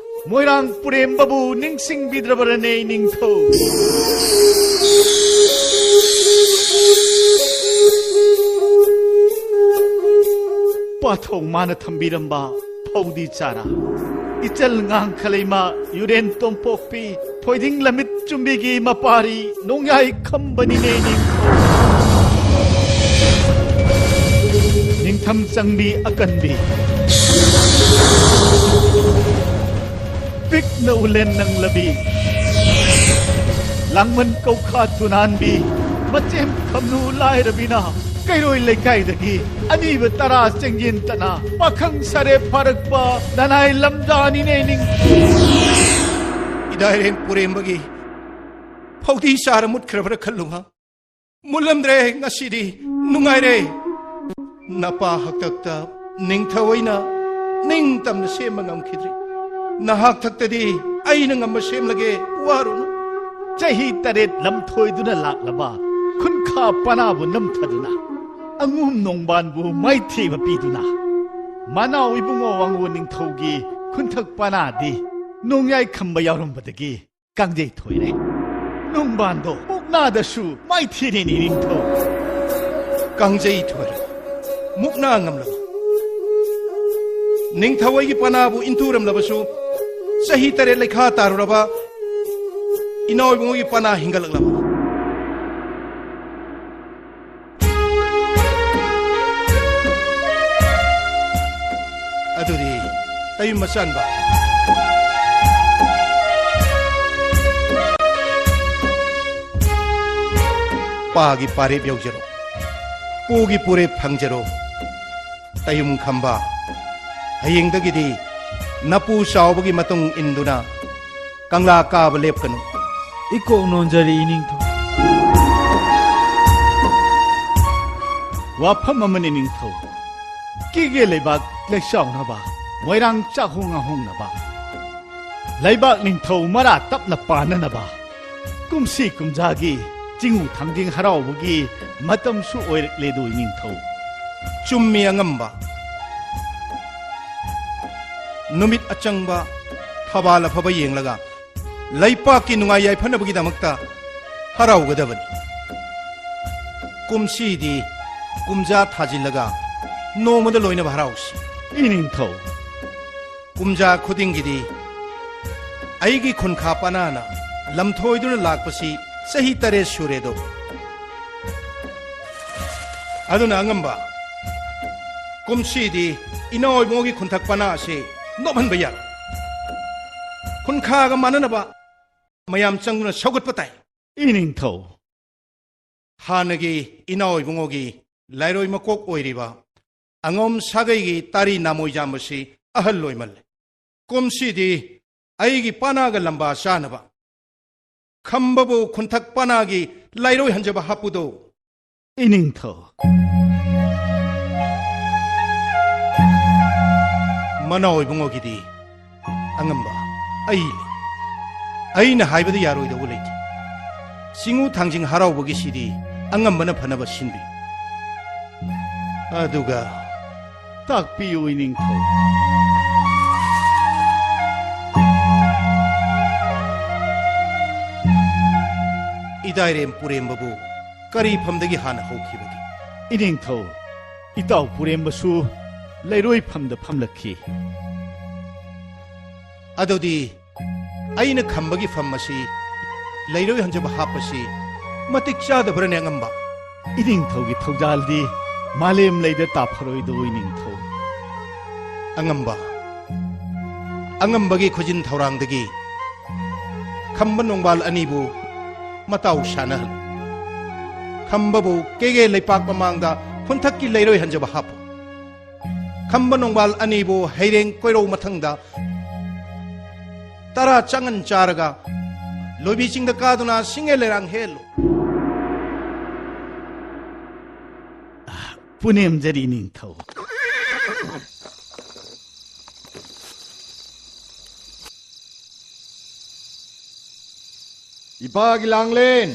ꯃꯣꯏꯔꯥꯡ ꯄꯨꯔꯦꯝꯕꯕꯨ ꯅꯤꯡꯁꯤꯡꯕꯤꯗ꯭ꯔꯕꯔꯅꯦ ꯏꯅꯤꯡꯊꯧ? ꯄꯥꯊꯧ ꯃꯥꯅ ꯊꯝꯕꯤꯔꯝꯕ ꯐꯧꯗꯤ ꯆꯥꯔꯥ, ꯏꯆꯜ ꯉꯥꯡꯈꯂꯩꯃ ꯌꯨꯔꯦꯟ ꯇꯣꯝꯄꯣꯛꯄꯤ, ꯊꯣꯏꯗꯤꯡ ꯂꯝꯃꯤꯠ ꯆꯨꯝꯕꯤꯒꯤ ꯃꯄꯥꯔꯤ ꯅꯣꯡꯌꯥꯏ ꯈꯝꯕꯅꯤꯅꯦ ꯅꯤꯡꯊꯧ꯫ ꯅꯤꯡꯊꯝ ꯆꯪꯕꯤ ꯑꯀꯟꯕꯤ, ꯄꯤꯛꯅ ꯎꯂꯦꯟ ꯅꯪꯂꯕꯤ, ꯂꯥꯡꯃꯟ ꯀꯧꯈꯥ ꯇꯨꯅꯥꯟꯕꯤ, ꯃꯆꯦꯝ ꯈꯝꯅꯨ ꯂꯥꯏꯔꯕꯤꯅ ꯀꯩꯔꯣꯏ ꯂꯩꯀꯥꯏꯗꯒꯤ ꯑꯅꯤꯕ ꯇꯔꯥ ꯆꯦꯡꯌꯦꯟ ꯇꯅ ꯄꯥꯈꯪ ꯁꯥꯔꯦ ꯐꯥꯔꯛꯄ ꯅꯅꯥꯏ ꯂꯝꯖꯥꯅꯤꯅꯦ ꯅꯤꯡꯊꯧ꯫ ꯏꯗꯥꯏꯔꯦꯟ ꯄꯨꯔꯦꯝꯕꯒꯤ ꯐꯧꯗꯤ ꯆꯥꯔ ꯃꯨꯠꯈ꯭ꯔꯕ꯭ꯔꯥ ꯈꯜꯂꯨꯕ꯫ ꯃꯨꯜꯂꯝꯗ꯭ꯔꯦ, ꯉꯁꯤꯗꯤ ꯅꯨꯡꯉꯥꯏꯔꯦ꯫ ꯅꯄꯥ ꯍꯥꯛꯇꯛꯇ ꯅꯤꯡꯊꯧ ꯑꯩꯅ ꯅꯤꯡꯇꯝꯅ ꯁꯦꯝꯕ ꯉꯝꯈꯤꯗ꯭ꯔꯤ꯫ ꯅꯍꯥꯛ ꯊꯛꯇꯗꯤ ꯑꯩꯅ ꯉꯝꯕ ꯁꯦꯝꯂꯒꯦ, ꯋꯥꯔꯨꯅꯨ꯫ ꯆꯍꯤ ꯇꯔꯦꯠ ꯂꯝꯊꯣꯏꯗꯨꯅ ꯂꯥꯛꯂꯕ ꯈꯨꯟꯈꯥ ꯄꯅꯥꯕꯨ ꯅꯝꯊꯗꯨꯅ, ꯑꯉꯨꯝ ꯅꯣꯡꯕꯥꯟꯕꯨ ꯃꯥꯏꯊꯤꯕ ꯄꯤꯗꯨꯅ, ꯃꯅꯥꯎ ꯏꯕꯨꯡꯉꯣ ꯋꯥꯡꯉꯨ ꯅꯤꯡꯊꯧꯒꯤ ꯈꯨꯟꯊꯛ ꯄꯅꯥꯗꯤ ꯅꯣꯡꯌꯥꯏ ꯈꯝꯕ ꯌꯥꯎꯔꯝꯕꯗꯒꯤ ꯀꯥꯡꯖꯩ ꯊꯣꯏꯔꯦ꯫ ꯅꯣꯡꯕꯥꯟꯗꯣ ꯃꯨꯛꯅꯥꯗꯁꯨ ꯃꯥꯏꯊꯤꯔꯦꯅꯦ ꯅꯤꯡꯊꯧ꯫ ꯀꯥꯡꯖꯩ ꯊꯣꯏꯔꯦ, ꯃꯨꯛꯅꯥ ꯉꯝꯂꯕ꯫ ꯅꯤꯡꯊꯧ ꯑꯩꯒꯤ ꯄꯅꯥꯕꯨ ꯏꯟꯊꯨꯔꯝꯂꯕꯁꯨ, ꯆꯍꯤ ꯇꯔꯦꯠ ꯂꯩꯈꯥ ꯇꯥꯔꯨꯔꯕ ꯏꯅꯥꯎ ꯏꯕꯨꯡꯉꯣꯒꯤ ꯄꯅꯥ ꯍꯤꯡꯒꯠꯂꯛꯂꯕ꯫ ꯑꯗꯨꯗꯤ ꯇꯌꯨꯝ ꯃꯆꯥꯟꯕ, ꯄꯥꯒꯤ ꯄꯥꯔꯦꯞ ꯌꯧꯖꯔꯣ, ꯄꯨꯒꯤ ꯄꯨꯔꯦꯞ ꯐꯪꯖꯔꯣ꯫ ꯇꯌꯨꯝ ꯈꯝꯕ, ꯍꯌꯦꯡꯗꯒꯤꯗꯤ ꯅꯄꯨ ꯆꯥꯎꯕꯒꯤ ꯃꯇꯨꯡ ꯏꯟꯗꯨꯅ ꯀꯪꯂꯥ ꯀꯥꯕ ꯂꯦꯞꯀꯅꯨ꯫ ꯏꯀꯣꯛ ꯅꯣꯟꯖꯔꯤ ꯏꯅꯤꯡꯊꯧ꯫ ꯋꯥꯐꯝ ꯑꯃꯅꯤ ꯅꯤꯡꯊꯧ꯫ ꯀꯦꯒꯦ ꯂꯩꯕꯥꯛ ꯂꯩꯆꯥꯎꯅꯕ, ꯃꯣꯏꯔꯥꯡ ꯆꯥꯛꯍꯣꯡ ꯉꯥꯍꯣꯡꯅꯕ, ꯂꯩꯕꯥꯛ ꯅꯤꯡꯊꯧ ꯃꯔꯥ ꯇꯞꯅ ꯄꯥꯟꯅꯅꯕ ꯀꯨꯝꯁꯤ ꯀꯨꯝꯖꯥꯒꯤ ꯆꯤꯡꯉꯨ ꯊꯥꯡꯖꯤꯡ ꯍꯔꯥꯎꯕꯒꯤ ꯃꯇꯝꯁꯨ ꯑꯣꯏꯔꯛꯂꯦꯗꯣ ꯅꯤꯡꯊꯧ꯫ ꯆꯨꯝꯃꯤ ꯑꯉꯝꯕ꯫ ꯅꯨꯃꯤꯠ ꯑꯆꯪꯕ, ꯊꯕꯥꯜ ꯑꯐꯕ ꯌꯦꯡꯂꯒ ꯂꯩꯄꯥꯛꯀꯤ ꯅꯨꯡꯉꯥꯏ ꯌꯥꯏꯐꯅꯕꯒꯤꯗꯃꯛꯇ ꯍꯔꯥꯎꯒꯗꯕꯅꯤ꯫ ꯀꯨꯝꯁꯤꯗꯤ ꯀꯨꯝꯖꯥ ꯊꯥꯖꯤꯜꯂꯒ ꯅꯣꯡꯃꯗ ꯂꯣꯏꯅꯕ ꯍꯔꯥꯎꯁꯤ꯫ ꯏꯅꯤꯡꯊꯧ꯫ ꯀꯨꯝꯖꯥ ꯈꯨꯗꯤꯡꯒꯤꯗꯤ ꯑꯩꯒꯤ ꯈꯨꯟꯈꯥ ꯄꯅꯥꯅ ꯂꯝꯊꯣꯏꯗꯨꯅ ꯂꯥꯛꯄꯁꯤ ꯆꯍꯤ ꯇꯔꯦꯠ ꯁꯨꯔꯦꯗꯣ꯫ ꯑꯗꯨꯅ ꯑꯉꯝꯕ, ꯀꯨꯝꯁꯤꯗꯤ ꯏꯅꯥꯎ ꯏꯕꯨꯡꯉꯣꯒꯤ ꯈꯨꯟꯊꯛ ꯄꯅꯥ ꯑꯁꯤ ꯅꯣꯞꯍꯟꯕ ꯌꯥꯔꯣꯏ꯫ ꯈꯨꯟꯈꯥꯒ ꯃꯥꯟꯅꯅꯕ ꯃꯌꯥꯝ ꯆꯪꯗꯨꯅ ꯁꯧꯒꯠꯄ ꯇꯥꯏ꯫ ꯏꯅꯤꯡꯊꯧ꯫ ꯍꯥꯟꯅꯒꯤ ꯏꯅꯥꯎ ꯏꯕꯨꯡꯉꯣꯒꯤ ꯂꯥꯏꯔꯣꯏ ꯃꯀꯣꯛ ꯑꯣꯏꯔꯤꯕ ꯑꯉꯣꯝ ꯁꯥꯒꯩꯒꯤ ꯇꯥꯔꯤ ꯅꯥꯃꯣꯏꯖꯥꯝꯕꯁꯤ ꯑꯍꯜ ꯑꯣꯏꯃꯜꯂꯦ꯫ ꯀꯨꯝꯁꯤꯗꯤ ꯑꯩꯒꯤ ꯄꯥꯅꯥꯒ ꯂꯝꯕꯥ ꯆꯥꯅꯕ ꯈꯝꯕꯕꯨ ꯈꯨꯟꯊꯛ ꯄꯥꯅꯥꯒꯤ ꯂꯥꯏꯔꯣꯏ ꯍꯟꯖꯕ ꯍꯥꯞꯄꯨꯗꯣ꯫ ꯏꯅꯤꯡꯊꯧ꯫ ꯃꯅꯥꯎ ꯏꯕꯨꯡꯉꯣꯒꯤꯗꯤ ꯑꯉꯝꯕ ꯑꯩ ꯂꯩ꯫ ꯑꯩꯅ ꯍꯥꯏꯕꯗ ꯌꯥꯔꯣꯏꯗꯧꯕ ꯂꯩꯇꯦ꯫ ꯆꯤꯡꯉꯨ ꯊꯥꯡꯖꯤꯡ ꯍꯔꯥꯎꯕꯒꯤꯁꯤꯗꯤ ꯑꯉꯝꯕꯅ ꯐꯅꯕ ꯁꯤꯟꯕꯤꯌꯨ꯫ ꯑꯗꯨꯒ ꯇꯥꯛꯄꯤꯌꯨ ꯏꯅꯤꯡꯊꯧ꯫ ꯏꯗꯥꯏꯔꯦꯝ ꯄꯨꯔꯦꯝꯕꯕꯨ ꯀꯔꯤ ꯐꯝꯗꯒꯤ ꯍꯥꯟꯅ ꯍꯧꯈꯤꯕꯒꯦ? ꯏꯅꯤꯡꯊꯧ, ꯏꯇꯥꯎ ꯄꯨꯔꯦꯝꯕꯁꯨ ꯂꯩꯔꯣꯏꯐꯝꯗ ꯐꯝꯂꯛꯈꯤ꯫ ꯑꯗꯨꯗꯤ ꯑꯩꯅ ꯈꯝꯕꯒꯤ ꯐꯝ ꯑꯁꯤ ꯂꯩꯔꯣꯏ ꯍꯟꯖꯕ ꯍꯥꯞꯄꯁꯤ ꯃꯇꯤꯛ ꯆꯥꯗꯕ꯭ꯔꯅꯦ ꯑꯉꯝꯕ? ꯏꯅꯤꯡꯊꯧꯒꯤ ꯊꯧꯖꯥꯜꯗꯤ ꯃꯥꯂꯦꯝ ꯂꯩꯗ ꯇꯥꯐꯔꯣꯏꯗꯣ ꯏꯅꯤꯡꯊꯧ꯫ ꯑꯉꯝꯕ, ꯑꯉꯝꯕꯒꯤ ꯈꯨꯖꯤꯟ ꯊꯧꯔꯥꯡꯗꯒꯤ ꯈꯝꯕ ꯅꯣꯡꯕꯥꯜ ꯑꯅꯤꯕꯨ ꯃꯇꯥꯎ ꯁꯥꯟꯅꯍꯜꯂꯨ꯫ ꯈꯝꯕꯕꯨ ꯀꯦꯒꯦ ꯂꯩꯄꯥꯛ ꯃꯃꯥꯡꯗ ꯈꯨꯟꯊꯛꯀꯤ ꯂꯩꯔꯣꯏ ꯍꯟꯖꯕ ꯍꯥꯞꯄꯨ꯫ ꯈꯝꯕ ꯅꯣꯡꯕꯥꯜ ꯑꯅꯤꯕꯨ ꯍꯩꯔꯦꯡ ꯀꯣꯏꯔꯧ ꯃꯊꯪꯗ ꯇꯔꯥ ꯆꯥꯡꯉꯟ ꯆꯥꯔꯒ ꯂꯣꯏꯕꯤ ꯆꯤꯡꯗ ꯀꯥꯗꯨꯅ ꯁꯤꯡꯉꯦ ꯂꯩꯔꯥꯡ ꯍꯦꯜꯂꯨ꯫ ꯄꯨꯅꯦꯝꯖꯔꯤ ꯅꯤꯡꯊꯧ꯫ ꯏꯄꯥꯒꯤ ꯂꯥꯡꯂꯦꯟ!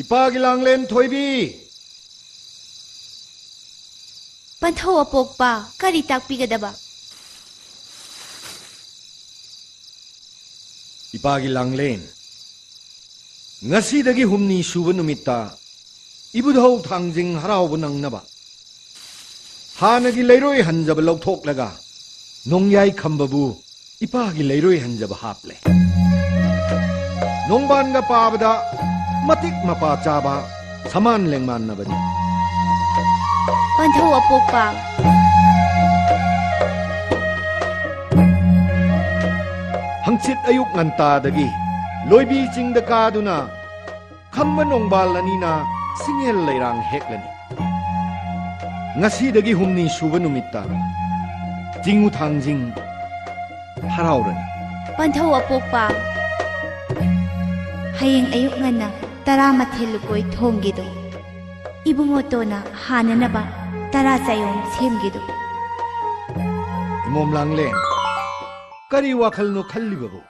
ꯏꯄꯥꯒꯤ ꯂꯥꯡꯂꯦꯟ ꯊꯣꯏꯕꯤ! ꯄꯟꯊꯧ ꯑꯄꯣꯛꯄ, ꯀꯔꯤ ꯇꯥꯛꯄꯤꯒꯗꯕ? ꯏꯄꯥꯒꯤ ꯂꯥꯡꯂꯦꯟ, ꯉꯁꯤꯗꯒꯤ ꯍꯨꯝꯅꯤ ꯁꯨꯕ ꯅꯨꯃꯤꯠꯇ ꯏꯕꯨꯙꯧ ꯊꯥꯡꯖꯤꯡ ꯍꯔꯥꯎꯕ ꯅꯪꯅꯕ ꯍꯥꯟꯅꯒꯤ ꯂꯩꯔꯣꯏ ꯍꯟꯖꯕ ꯂꯧꯊꯣꯛꯂꯒ ꯅꯣꯡꯌꯥꯏ ꯈꯝꯕꯕꯨ ꯏꯄꯥꯒꯤ ꯂꯩꯔꯣꯏ ꯍꯟꯖꯕ ꯍꯥꯞꯂꯦ꯫ ꯅꯣꯡꯕꯥꯟꯒ ꯄꯥꯕꯗ ꯃꯇꯤꯛ ꯃꯄꯥ ꯆꯥꯕ ꯁꯃꯥꯟ ꯂꯦꯡꯃꯥꯟꯅꯕꯅꯤ꯫ ꯄꯟꯊꯧ ꯑꯄꯣꯛꯄ꯫ ꯍꯪꯆꯤꯠ ꯑꯌꯨꯛ ꯉꯟꯇꯥꯗꯒꯤ ꯂꯣꯏꯕꯤ ꯆꯤꯡꯗ ꯀꯥꯗꯨꯅ ꯈꯝꯕ ꯅꯣꯡꯕꯥꯜ ꯑꯅꯤꯅ ꯁꯤꯡꯉꯦꯜ ꯂꯩꯔꯥꯡ ꯍꯦꯛꯂꯅꯤ꯫ ꯉꯁꯤꯗꯒꯤ ꯍꯨꯝꯅꯤ ꯁꯨꯕ ꯅꯨꯃꯤꯠꯇ ꯆꯤꯡꯉꯨ ꯊꯥꯡꯖꯤꯡ ꯍꯔꯥꯎꯔꯅꯤ꯫ ꯄꯟꯊꯧ ꯑꯄꯣꯛꯄ, ꯍꯌꯦꯡ ꯑꯌꯨꯛ ꯉꯟꯅ ꯇꯔꯥꯃꯥꯊꯣꯏ ꯂꯨꯀꯣꯏ ꯊꯣꯡꯒꯤꯗꯣ ꯏꯕꯨꯡꯉꯣꯇꯣꯟꯅ ꯍꯥꯟꯅꯅꯕ ꯇꯔꯥ ꯆꯥꯌꯣꯝ ꯁꯦꯝꯒꯤꯗꯣ꯫ ꯏꯃꯣꯝ ꯂꯥꯡꯂꯦꯟ, ꯀꯔꯤ ꯋꯥꯈꯜꯅꯣ ꯈꯜꯂꯤꯕꯕꯨ?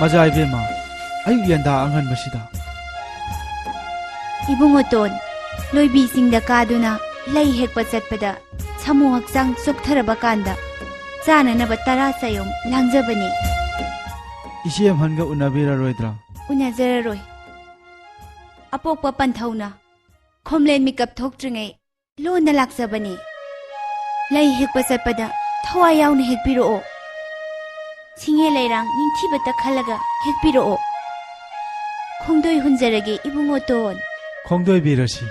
ꯃꯖꯥ ꯏꯕꯦꯝꯃ, ꯑꯌꯨꯛ ꯌꯦꯟꯗꯥ ꯑꯉꯟꯕꯁꯤꯗ꯫ ꯏꯕꯨꯡꯉꯣꯇꯣꯟ, ꯂꯣꯏꯕꯤꯁꯤꯡꯗ ꯀꯥꯗꯨꯅ ꯂꯩ ꯍꯦꯛꯄ ꯆꯠꯄꯗ ꯁꯥꯃꯨ ꯍꯛꯆꯥꯡ ꯆꯣꯛꯊꯔꯕ ꯀꯥꯟꯗ ꯆꯥꯅꯅꯕ ꯇꯔꯥ ꯆꯥꯌꯣꯝ ꯂꯥꯡꯖꯕꯅꯤ꯫ ꯏꯆꯦ ꯑꯝꯍꯟꯒ ꯎꯅꯕꯤꯔꯔꯣꯏꯗ꯭ꯔꯥ? ꯎꯅꯖꯔꯔꯣꯏ꯫ ꯑꯄꯣꯛꯄ ꯄꯟꯊꯧꯅ ꯈꯣꯝꯂꯦꯟ ꯃꯤꯀꯞ ꯊꯣꯛꯇ꯭ꯔꯤꯉꯩ ꯂꯣꯟꯅ ꯂꯥꯛꯆꯕꯅꯤ꯫ ꯂꯩ ꯍꯦꯛꯄ ꯆꯠꯄꯗ ꯊꯋꯥꯏ ꯌꯥꯎꯅ ꯍꯦꯛꯄꯤꯔꯛꯑꯣ꯫ ꯁꯤꯡꯉꯦ ꯂꯩꯔꯥꯡ ꯅꯤꯡꯊꯤꯕꯇ ꯈꯜꯂꯒ ꯍꯦꯛꯄꯤꯔꯛꯑꯣ꯫ ꯈꯣꯡꯗꯣꯏ ꯍꯨꯟꯖꯔꯒꯦ ꯏꯕꯨꯡꯉꯣꯇꯣꯟ꯫ ꯈꯣꯡꯗꯣꯏꯕꯤꯔꯁꯤ꯫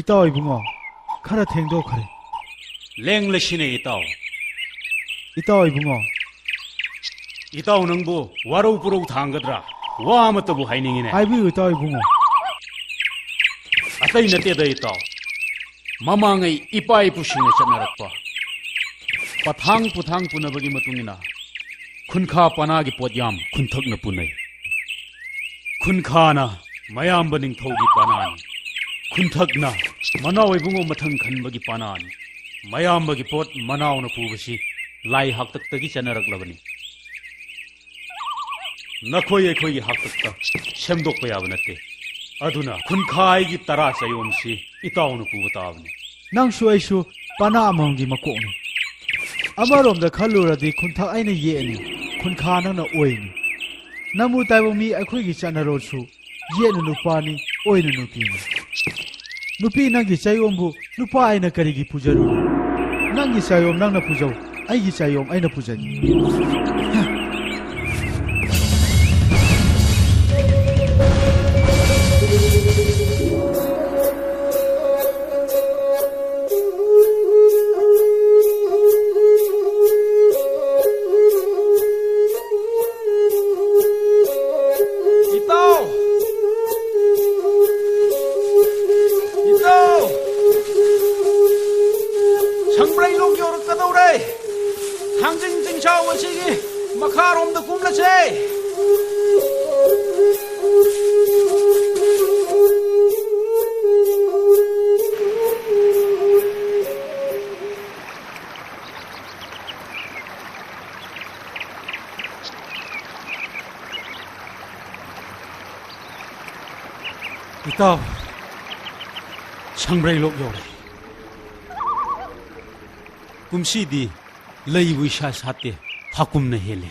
ꯏꯇꯥꯎ ꯏꯕꯨꯡꯉꯣ, ꯈꯔ ꯊꯦꯡꯗꯣꯛꯈ꯭ꯔꯦ꯫ ꯂꯦꯡꯂꯁꯤꯅꯦ ꯏꯇꯥꯎ꯫ ꯏꯇꯥꯎ ꯏꯕꯨꯡꯉꯣ꯫ ꯏꯇꯥꯎ ꯅꯪꯕꯨ ꯋꯥꯔꯧ ꯄꯨꯔꯧ ꯊꯥꯡꯒꯗ꯭ꯔꯥ? ꯋꯥ ꯑꯃꯠꯇꯕꯨ ꯍꯥꯏꯅꯤꯡꯉꯤꯅꯦ꯫ ꯍꯥꯏꯕꯤꯌꯨ ꯏꯇꯥꯎ ꯏꯕꯨꯡꯉꯣ꯫ ꯑꯇꯩ ꯅꯠꯇꯦꯗ ꯏꯇꯥꯎ꯫ ꯃꯃꯥꯡꯉꯩ ꯏꯄꯥ ꯏꯄꯨꯁꯤꯡꯅ ꯆꯠꯅꯔꯛꯄ ꯄꯊꯥꯡ ꯄꯨꯊꯥꯡ ꯄꯨꯅꯕꯒꯤ ꯃꯇꯨꯡ ꯏꯟꯅ ꯈꯨꯟꯈꯥ ꯄꯅꯥꯒꯤ ꯄꯣꯠꯌꯥꯝ ꯈꯨꯟꯊꯛꯅ ꯄꯨꯅꯩ꯫ ꯈꯨꯟꯈꯥꯅ ꯃꯌꯥꯝꯕ ꯅꯤꯡꯊꯧꯒꯤ ꯄꯅꯥꯅꯤ꯫ ꯈꯨꯟꯊꯛꯅ ꯃꯅꯥꯎ ꯏꯕꯨꯡꯉꯣ ꯃꯊꯪ ꯈꯟꯕꯒꯤ ꯄꯅꯥꯅꯤ꯫ ꯃꯌꯥꯝꯕꯒꯤ ꯄꯣꯠ ꯃꯅꯥꯎꯅ ꯄꯨꯕꯁꯤ ꯂꯥꯏ ꯍꯥꯛꯇꯛꯇꯒꯤ ꯆꯠꯅꯔꯛꯂꯕꯅꯤ꯫ ꯅꯈꯣꯏ ꯑꯩꯈꯣꯏꯒꯤ ꯍꯥꯛꯇꯛꯇ ꯁꯦꯝꯗꯣꯛꯄ ꯌꯥꯕ ꯅꯠꯇꯦ꯫ ꯑꯗꯨꯅ ꯈꯨꯟꯈꯥꯏꯒꯤ ꯇꯔꯥ ꯆꯌꯣꯝꯁꯤ ꯏꯇꯥꯎꯅ ꯄꯨꯕ ꯇꯥꯕꯅꯤ꯫ ꯅꯪꯁꯨ ꯑꯩꯁꯨ ꯄꯅꯥ ꯑꯃꯃꯝꯒꯤ ꯃꯀꯣꯛꯅꯤ꯫ ꯑꯃꯔꯣꯝꯗ ꯈꯜꯂꯨꯔꯗꯤ ꯈꯨꯟꯊꯛ ꯑꯩꯅ ꯌꯦꯠꯅꯤ, ꯈꯨꯟꯈꯥ ꯅꯪꯅ ꯑꯣꯏꯅꯤ꯫ ꯅꯃꯨ ꯇꯥꯏꯕꯪ ꯃꯤ ꯑꯩꯈꯣꯏꯒꯤ ꯆꯠꯅꯔꯣꯜꯁꯨ ꯌꯦꯠꯅ ꯅꯨꯄꯥꯅꯤ, ꯑꯣꯏꯅ ꯅꯨꯄꯤꯅꯤ꯫ ꯅꯨꯄꯤ ꯅꯪꯒꯤ ꯆꯌꯣꯝꯕꯨ ꯅꯨꯄꯥ ꯑꯩꯅ ꯀꯔꯤꯒꯤ ꯄꯨꯖꯔꯨꯅꯤ? ꯅꯪꯒꯤ ꯆꯌꯣꯝ ꯅꯪꯅ ꯄꯨꯖꯧ, ꯑꯩꯒꯤ ꯆꯌꯣꯝ ꯑꯩꯅ ꯄꯨꯖꯒꯦ꯫ ꯏꯇꯥꯎ! ꯏꯇꯥꯎ! ꯁꯪꯕ꯭ꯔꯩ ꯂꯣꯛ ꯌꯧꯔꯛꯀꯗꯧꯔꯦ꯫ ꯊꯥꯡꯖꯤꯡ ꯆꯤꯡꯁꯥꯎ ꯑꯁꯤꯒꯤ ꯃꯈꯥꯔꯣꯝꯗ ꯀꯨꯝꯂꯁꯦ꯫ ꯏꯇꯥꯎ, ꯁꯪꯕ꯭ꯔꯩ ꯂꯣꯛ ꯌꯧꯔꯦ꯫ ꯀꯨꯝꯁꯤꯗꯤ ꯂꯩꯕꯨ ꯏꯁꯥ ꯁꯥꯠꯇꯦ, ꯍꯥꯀꯨꯝꯅ ꯍꯦꯜꯂꯦ꯫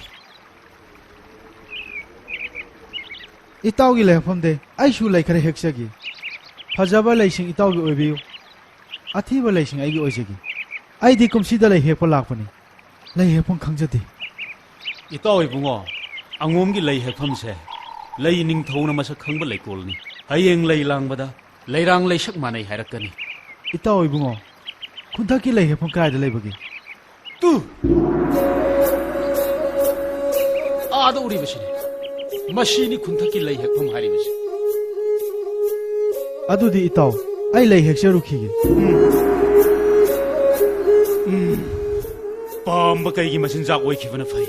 ꯏꯇꯥꯎꯒꯤ ꯂꯩꯍꯛꯐꯝꯗꯩ ꯑꯩꯁꯨ ꯂꯩ ꯈꯔ ꯍꯦꯛꯆꯒꯦ꯫ ꯐꯖꯕ ꯂꯩꯁꯤꯡ ꯏꯇꯥꯎꯒꯤ ꯑꯣꯏꯕꯤꯌꯨ, ꯑꯊꯤꯕ ꯂꯩꯁꯤꯡ ꯑꯩꯒꯤ ꯑꯣꯏꯖꯒꯦ꯫ ꯑꯩꯗꯤ ꯀꯨꯝꯁꯤꯗ ꯂꯩ ꯍꯦꯛꯄ ꯂꯥꯛꯄꯅꯤ꯫ ꯂꯩ ꯍꯦꯛꯐꯝ ꯈꯪꯖꯗꯦ꯫ ꯏꯇꯥꯎ ꯏꯕꯨꯡꯉꯣ, ꯑꯉꯣꯝꯒꯤ ꯂꯩ ꯍꯦꯛꯐꯝꯁꯦ ꯂꯩ ꯅꯤꯡꯊꯧꯅ ꯃꯁꯛ ꯈꯪꯕ ꯂꯩꯀꯣꯜꯅꯤ꯫ ꯍꯌꯦꯡ ꯂꯩ ꯂꯥꯡꯕꯗ ꯂꯩꯔꯥꯡ ꯂꯩꯁꯛ ꯃꯥꯟꯅꯩ ꯍꯥꯏꯔꯛꯀꯅꯤ꯫ ꯏꯇꯥꯎ ꯏꯕꯨꯡꯉꯣ, ꯈꯨꯟꯊꯛꯀꯤ ꯂꯩ ꯍꯦꯛꯐꯝ ꯀꯗꯥꯏꯗ ꯂꯩꯕꯒꯦ? ꯇꯨ! ꯑꯥꯗ ꯎꯔꯤꯕꯁꯤꯅꯤ꯫ ꯃꯁꯤꯅꯤ ꯈꯨꯟꯊꯛꯀꯤ ꯂꯩ ꯍꯦꯛꯐꯝ ꯍꯥꯏꯔꯤꯕꯁꯤ꯫ ꯑꯗꯨꯗꯤ ꯏꯇꯥꯎ, ꯑꯩ ꯂꯩ ꯍꯦꯛꯆꯔꯨꯈꯤꯒꯦ꯫ ꯎꯝ꯫ ꯎꯝ꯫ ꯄꯥꯝꯕ ꯀꯩꯒꯤ ꯃꯆꯤꯟꯖꯥꯛ ꯑꯣꯏꯈꯤꯕꯅ ꯐꯩ꯫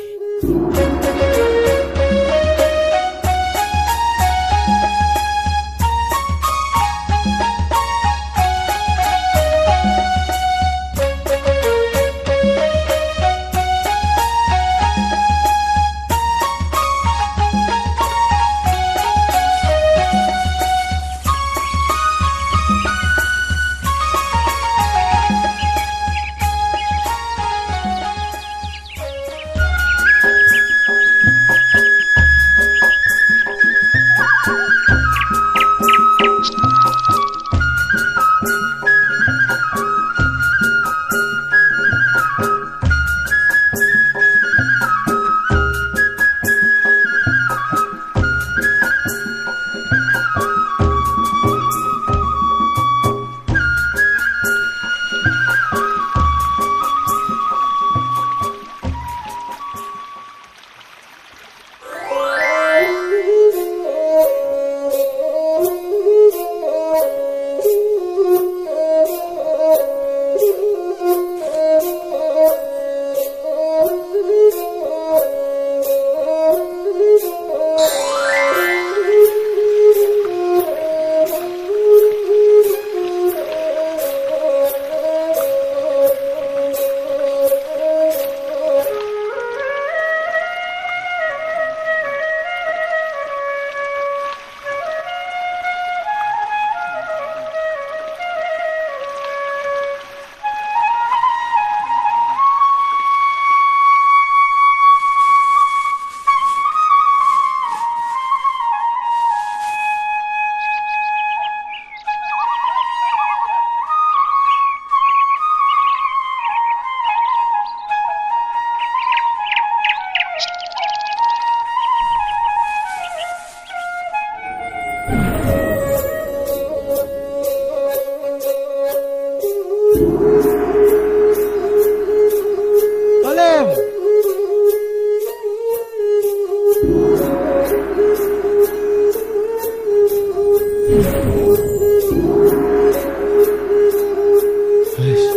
ꯑꯩꯁ,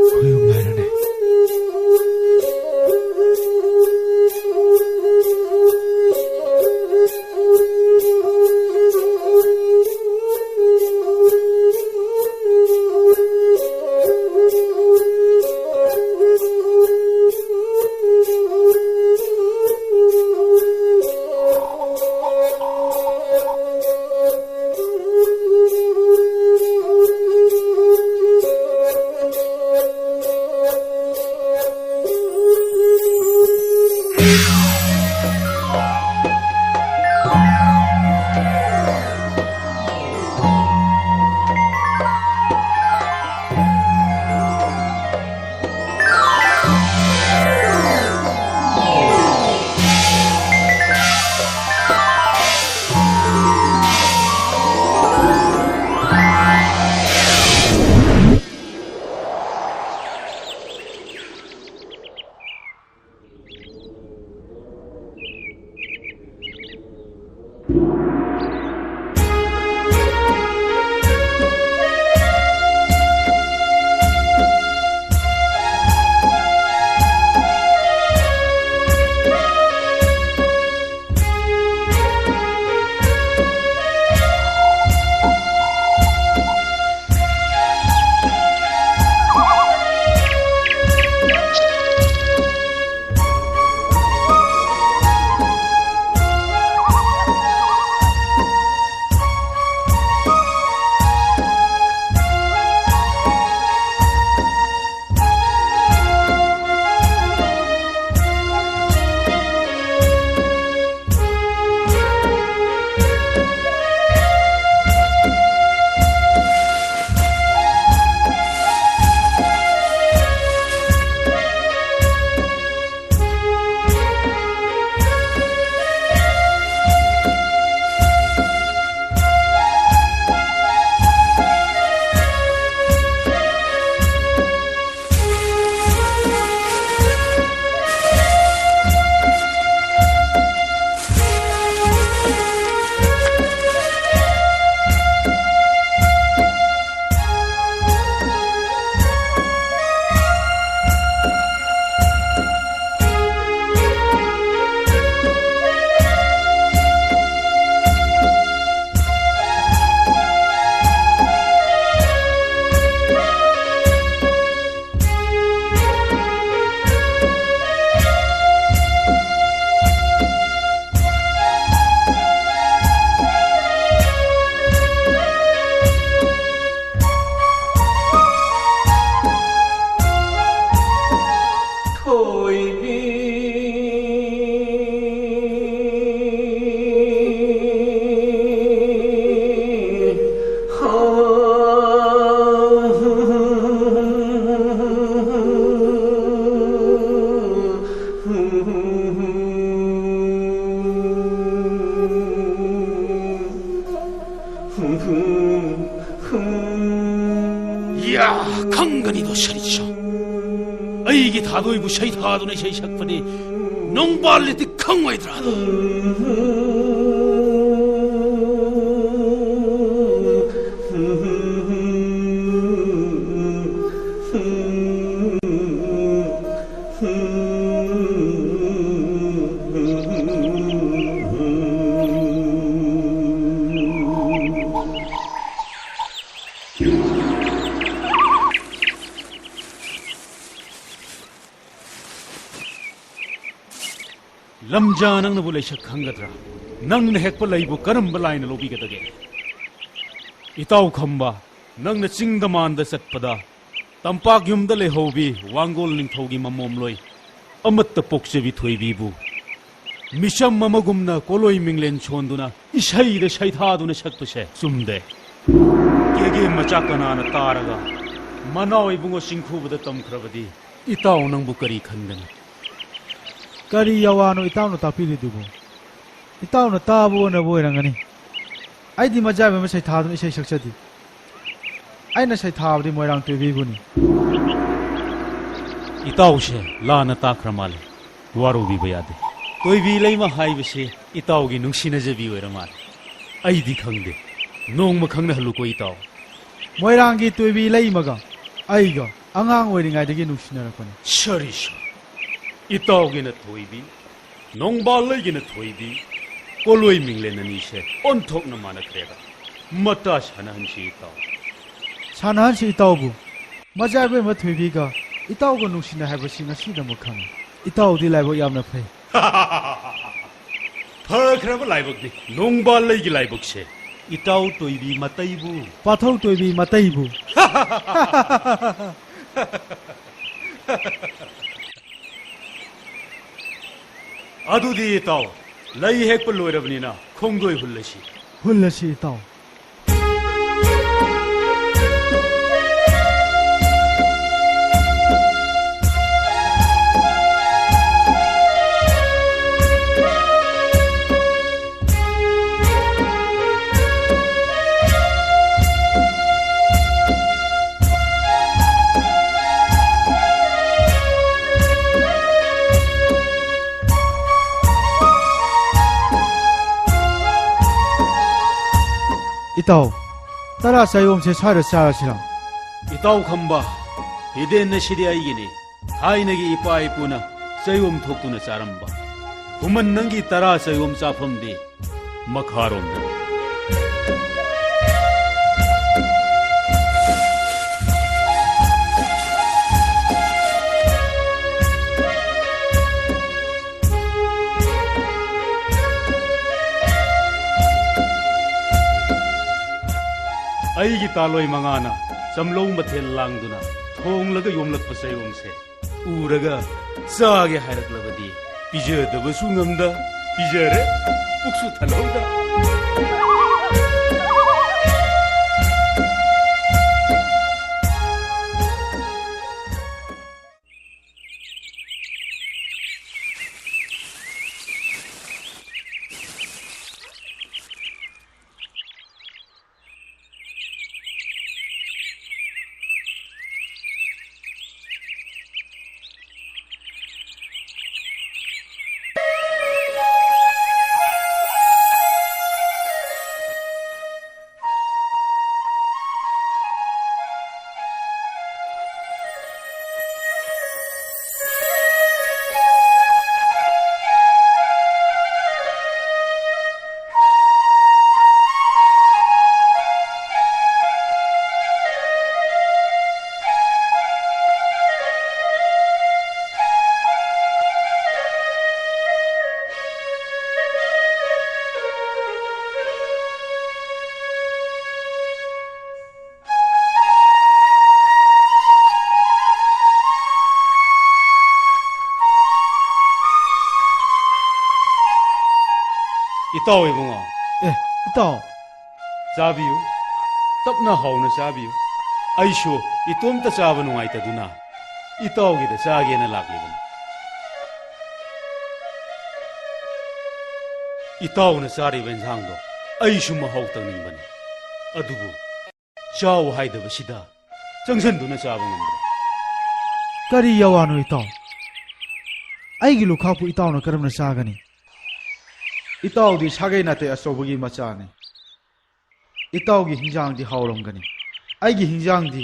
ꯈꯣꯏ ꯑꯍꯨꯝ ꯉꯥꯏꯔꯦꯅꯦ꯫ ꯈꯪꯒꯅꯤꯗꯣ ꯁꯔꯤꯠꯁꯨ꯫ ꯑꯩꯒꯤ ꯊꯥꯗꯣꯏꯕꯨ ꯁꯩꯊꯥꯗꯨꯅ ꯏꯁꯩ ꯁꯛꯄꯗꯤ ꯅꯣꯡꯕꯥꯜꯂꯤꯗꯤ ꯈꯪꯉꯣꯏꯗ꯭ꯔꯥ? ꯂꯝꯖꯥ, ꯅꯪꯅꯕꯨ ꯂꯩꯁꯛ ꯈꯪꯒꯗ꯭ꯔꯥ? ꯅꯪꯅ ꯍꯦꯛꯄ ꯂꯩꯕꯨ ꯀꯔꯝꯕ ꯂꯥꯏꯅ ꯂꯧꯕꯤꯒꯗꯒꯦ? ꯏꯇꯥꯎ ꯈꯝꯕ, ꯅꯪꯅ ꯆꯤꯡꯗ ꯃꯥꯟꯗ ꯆꯠꯄꯗ ꯇꯝꯄꯥꯛ ꯌꯨꯝꯗ ꯂꯩꯍꯧꯕꯤ ꯋꯥꯡꯒꯣꯜ ꯅꯤꯡꯊꯧꯒꯤ ꯃꯃꯣꯝꯂꯣꯏ ꯑꯃꯠꯇ ꯄꯣꯛꯆꯕꯤ ꯊꯣꯏꯕꯤꯕꯨ ꯃꯤꯆꯝ ꯑꯃꯒꯨꯝꯅ ꯀꯣꯂꯣꯏ ꯃꯤꯡꯂꯦꯟ ꯁꯣꯟꯗꯨꯅ ꯏꯁꯩꯗ ꯁꯩꯊꯥꯗꯨꯅ ꯁꯛꯄꯁꯦ ꯆꯨꯝꯗꯦ꯫ ꯀꯦꯒꯦ ꯃꯆꯥ ꯀꯅꯥꯅ ꯇꯥꯔꯒ ꯃꯅꯥꯎ ꯏꯕꯨꯡꯉꯣ ꯆꯤꯡꯈꯨꯕꯗ ꯇꯝꯈ꯭ꯔꯕꯗꯤ ꯏꯇꯥꯎ ꯅꯪꯕꯨ ꯀꯔꯤ ꯈꯟꯒꯅꯤ? ꯀꯔꯤ ꯌꯥꯋꯥꯅꯣ ꯏꯇꯥꯎꯅ ꯇꯥꯛꯄꯤꯔꯤꯗꯨꯕꯨ? ꯏꯇꯥꯎꯅ ꯇꯥꯕ ꯑꯣꯟꯅꯕ ꯑꯣꯏꯔꯝꯒꯅꯤ꯫ ꯑꯩꯗꯤ ꯃꯖꯥꯏꯕ ꯑꯃ ꯁꯩꯊꯥꯗꯨꯅ ꯏꯁꯩ ꯁꯛꯆꯗꯦ꯫ ꯑꯩꯅ ꯁꯩꯊꯥꯕꯗꯤ ꯃꯣꯏꯔꯥꯡ ꯇꯣꯏꯕꯤꯕꯨꯅꯤ꯫ ꯏꯇꯥꯎꯁꯦ ꯂꯥꯟꯅ ꯇꯥꯈ꯭ꯔ ꯃꯥꯜꯂꯦ꯫ ꯋꯥꯔꯧꯕꯤꯕ ꯌꯥꯗꯦ꯫ ꯇꯣꯏꯕꯤ ꯂꯩꯃ ꯍꯥꯏꯕꯁꯤ ꯏꯇꯥꯎꯒꯤ ꯅꯨꯡꯁꯤꯅꯖꯕꯤ ꯑꯣꯏꯔ ꯃꯥꯜꯂꯦ꯫ ꯑꯩꯗꯤ ꯈꯪꯗꯦ꯫ ꯅꯣꯡꯃ ꯈꯪꯅꯍꯜꯂꯨꯀꯣ ꯏꯇꯥꯎ꯫ ꯃꯣꯏꯔꯥꯡꯒꯤ ꯇꯣꯏꯕꯤ ꯂꯩꯃꯒ ꯑꯩꯒ ꯑꯉꯥꯡ ꯑꯣꯏꯔꯤꯉꯩꯗꯒꯤ ꯅꯨꯡꯁꯤꯅꯔꯛꯄꯅꯤ꯫ ꯁꯔꯤꯁꯥ, ꯏꯇꯥꯎꯒꯤꯅ ꯊꯣꯏꯕꯤ, ꯅꯣꯡꯕꯥꯜ ꯂꯩꯒꯤꯅ ꯊꯣꯏꯕꯤ, ꯀꯣꯂꯣꯏ ꯃꯤꯡꯂꯦꯟ ꯑꯅꯤꯁꯦ ꯑꯣꯟꯊꯣꯛꯅ ꯃꯥꯟꯅꯈ꯭ꯔꯦꯗ꯫ ꯃꯇꯥ ꯁꯥꯟꯅꯍꯟꯁꯤ ꯏꯇꯥꯎ꯫ ꯁꯥꯟꯅꯍꯟꯁꯤ ꯏꯇꯥꯎꯕꯨ꯫ ꯃꯖꯥ ꯏꯕꯦꯝꯃ ꯊꯣꯏꯕꯤꯒ ꯏꯇꯥꯎꯒ ꯅꯨꯡꯁꯤꯅꯩ ꯍꯥꯏꯕꯁꯤ ꯉꯁꯤꯗꯃꯛ ꯈꯪꯉꯤ꯫ ꯏꯇꯥꯎꯗꯤ ꯂꯥꯏꯕꯛ ꯌꯥꯝꯅ ꯐꯩ꯫ ꯐꯈ꯭ꯔꯕ ꯂꯥꯏꯕꯛꯅꯤ ꯅꯣꯡꯕꯥꯜ ꯂꯩꯒꯤ ꯂꯥꯏꯕꯛꯁꯦ꯫ ꯏꯇꯥꯎ ꯇꯣꯏꯕꯤ ꯃꯇꯩꯕꯨ꯫ ꯄꯥꯊꯧ ꯇꯣꯏꯕꯤ ꯃꯇꯩꯕꯨ꯫ ꯑꯗꯨꯗꯤ ꯏꯇꯥꯎ, ꯂꯩ ꯍꯦꯛꯄ ꯂꯣꯏꯔꯕꯅꯤꯅ ꯈꯣꯡꯗꯣꯏ ꯍꯨꯜꯂꯁꯤ꯫ ꯍꯨꯜꯂꯁꯤ ꯏꯇꯥꯎ꯫ ꯏꯇꯥꯎ, ꯇꯔꯥ ꯆꯌꯣꯝꯁꯦ ꯁ꯭ꯋꯥꯏꯗ ꯆꯥꯔꯁꯤꯔ? ꯏꯇꯥꯎ ꯈꯝꯕ, ꯍꯤꯗꯦꯟ ꯑꯁꯤꯗꯤ ꯑꯩꯒꯤꯅꯤ꯫ ꯊꯥꯏꯅꯒꯤ ꯏꯄꯥ ꯏꯄꯨꯅ ꯆꯌꯣꯝ ꯊꯣꯛꯇꯨꯅ ꯆꯥꯔꯝꯕ꯫ ꯈꯨꯃꯟ, ꯅꯪꯒꯤ ꯇꯔꯥ ꯆꯌꯣꯝ ꯆꯥꯐꯝꯗꯤ ꯃꯈꯥꯔꯣꯝꯗꯅꯤ꯫ ꯑꯩꯒꯤ ꯇꯥꯂꯣꯏ ꯃꯉꯥꯅ ꯆꯝꯂꯧ ꯃꯊꯦꯜ ꯂꯥꯡꯗꯨꯅ ꯊꯣꯡꯂꯒ ꯌꯣꯝꯂꯛꯄ ꯆꯌꯣꯝꯁꯦ ꯎꯔꯒ ꯆꯥꯒꯦ ꯍꯥꯏꯔꯛꯂꯕꯗꯤ, ꯄꯤꯖꯗꯕꯁꯨ ꯉꯝꯗ ꯄꯤꯖꯔꯦ, ꯄꯨꯛꯁꯨ ꯊꯜꯍꯧꯗ꯫ ꯏꯇꯥꯎ ꯏꯕꯨꯡꯉꯣ꯫ ꯑꯦ, ꯏꯇꯥꯎ꯫ ꯆꯥꯕꯤꯌꯨ꯫ ꯇꯞꯅ ꯍꯥꯎꯅ ꯆꯥꯕꯤꯌꯨ꯫ ꯑꯩꯁꯨ ꯏꯇꯣꯝꯇ ꯆꯥꯕ ꯅꯨꯡꯉꯥꯏꯇꯗꯨꯅ ꯏꯇꯥꯎꯒꯤꯗ ꯆꯥꯒꯦꯅ ꯂꯥꯛꯂꯤꯕꯅꯤ꯫ ꯏꯇꯥꯎꯅ ꯆꯥꯔꯤꯕ ꯏꯟꯁꯥꯡꯗꯣ ꯑꯩꯁꯨ ꯃꯍꯥꯎ ꯇꯪꯅꯤꯡꯕꯅꯤ꯫ ꯑꯗꯨꯕꯨ ꯆꯥꯎ ꯍꯥꯏꯗꯕꯁꯤꯗ ꯆꯪꯁꯤꯟꯗꯨꯅ ꯆꯥꯕ ꯉꯝꯗ꯭ꯔꯦ꯫ ꯀꯔꯤ ꯌꯥꯋꯥꯅꯣ ꯏꯇꯥꯎ? ꯑꯩꯒꯤ ꯂꯨꯈꯥꯛꯄꯨ ꯏꯇꯥꯎꯅ ꯀꯔꯝꯅ ꯆꯥꯒꯅꯤ? ꯏꯇꯥꯎꯗꯤ ꯁꯥꯒꯩ ꯅꯥꯇꯩ ꯑꯆꯧꯕꯒꯤ ꯃꯆꯥꯅꯤ꯫ ꯏꯇꯥꯎꯒꯤ ꯍꯤꯟꯖꯥꯡꯗꯤ ꯍꯥꯎꯔꯝꯒꯅꯤ꯫ ꯑꯩꯒꯤ ꯍꯤꯟꯖꯥꯡꯗꯤ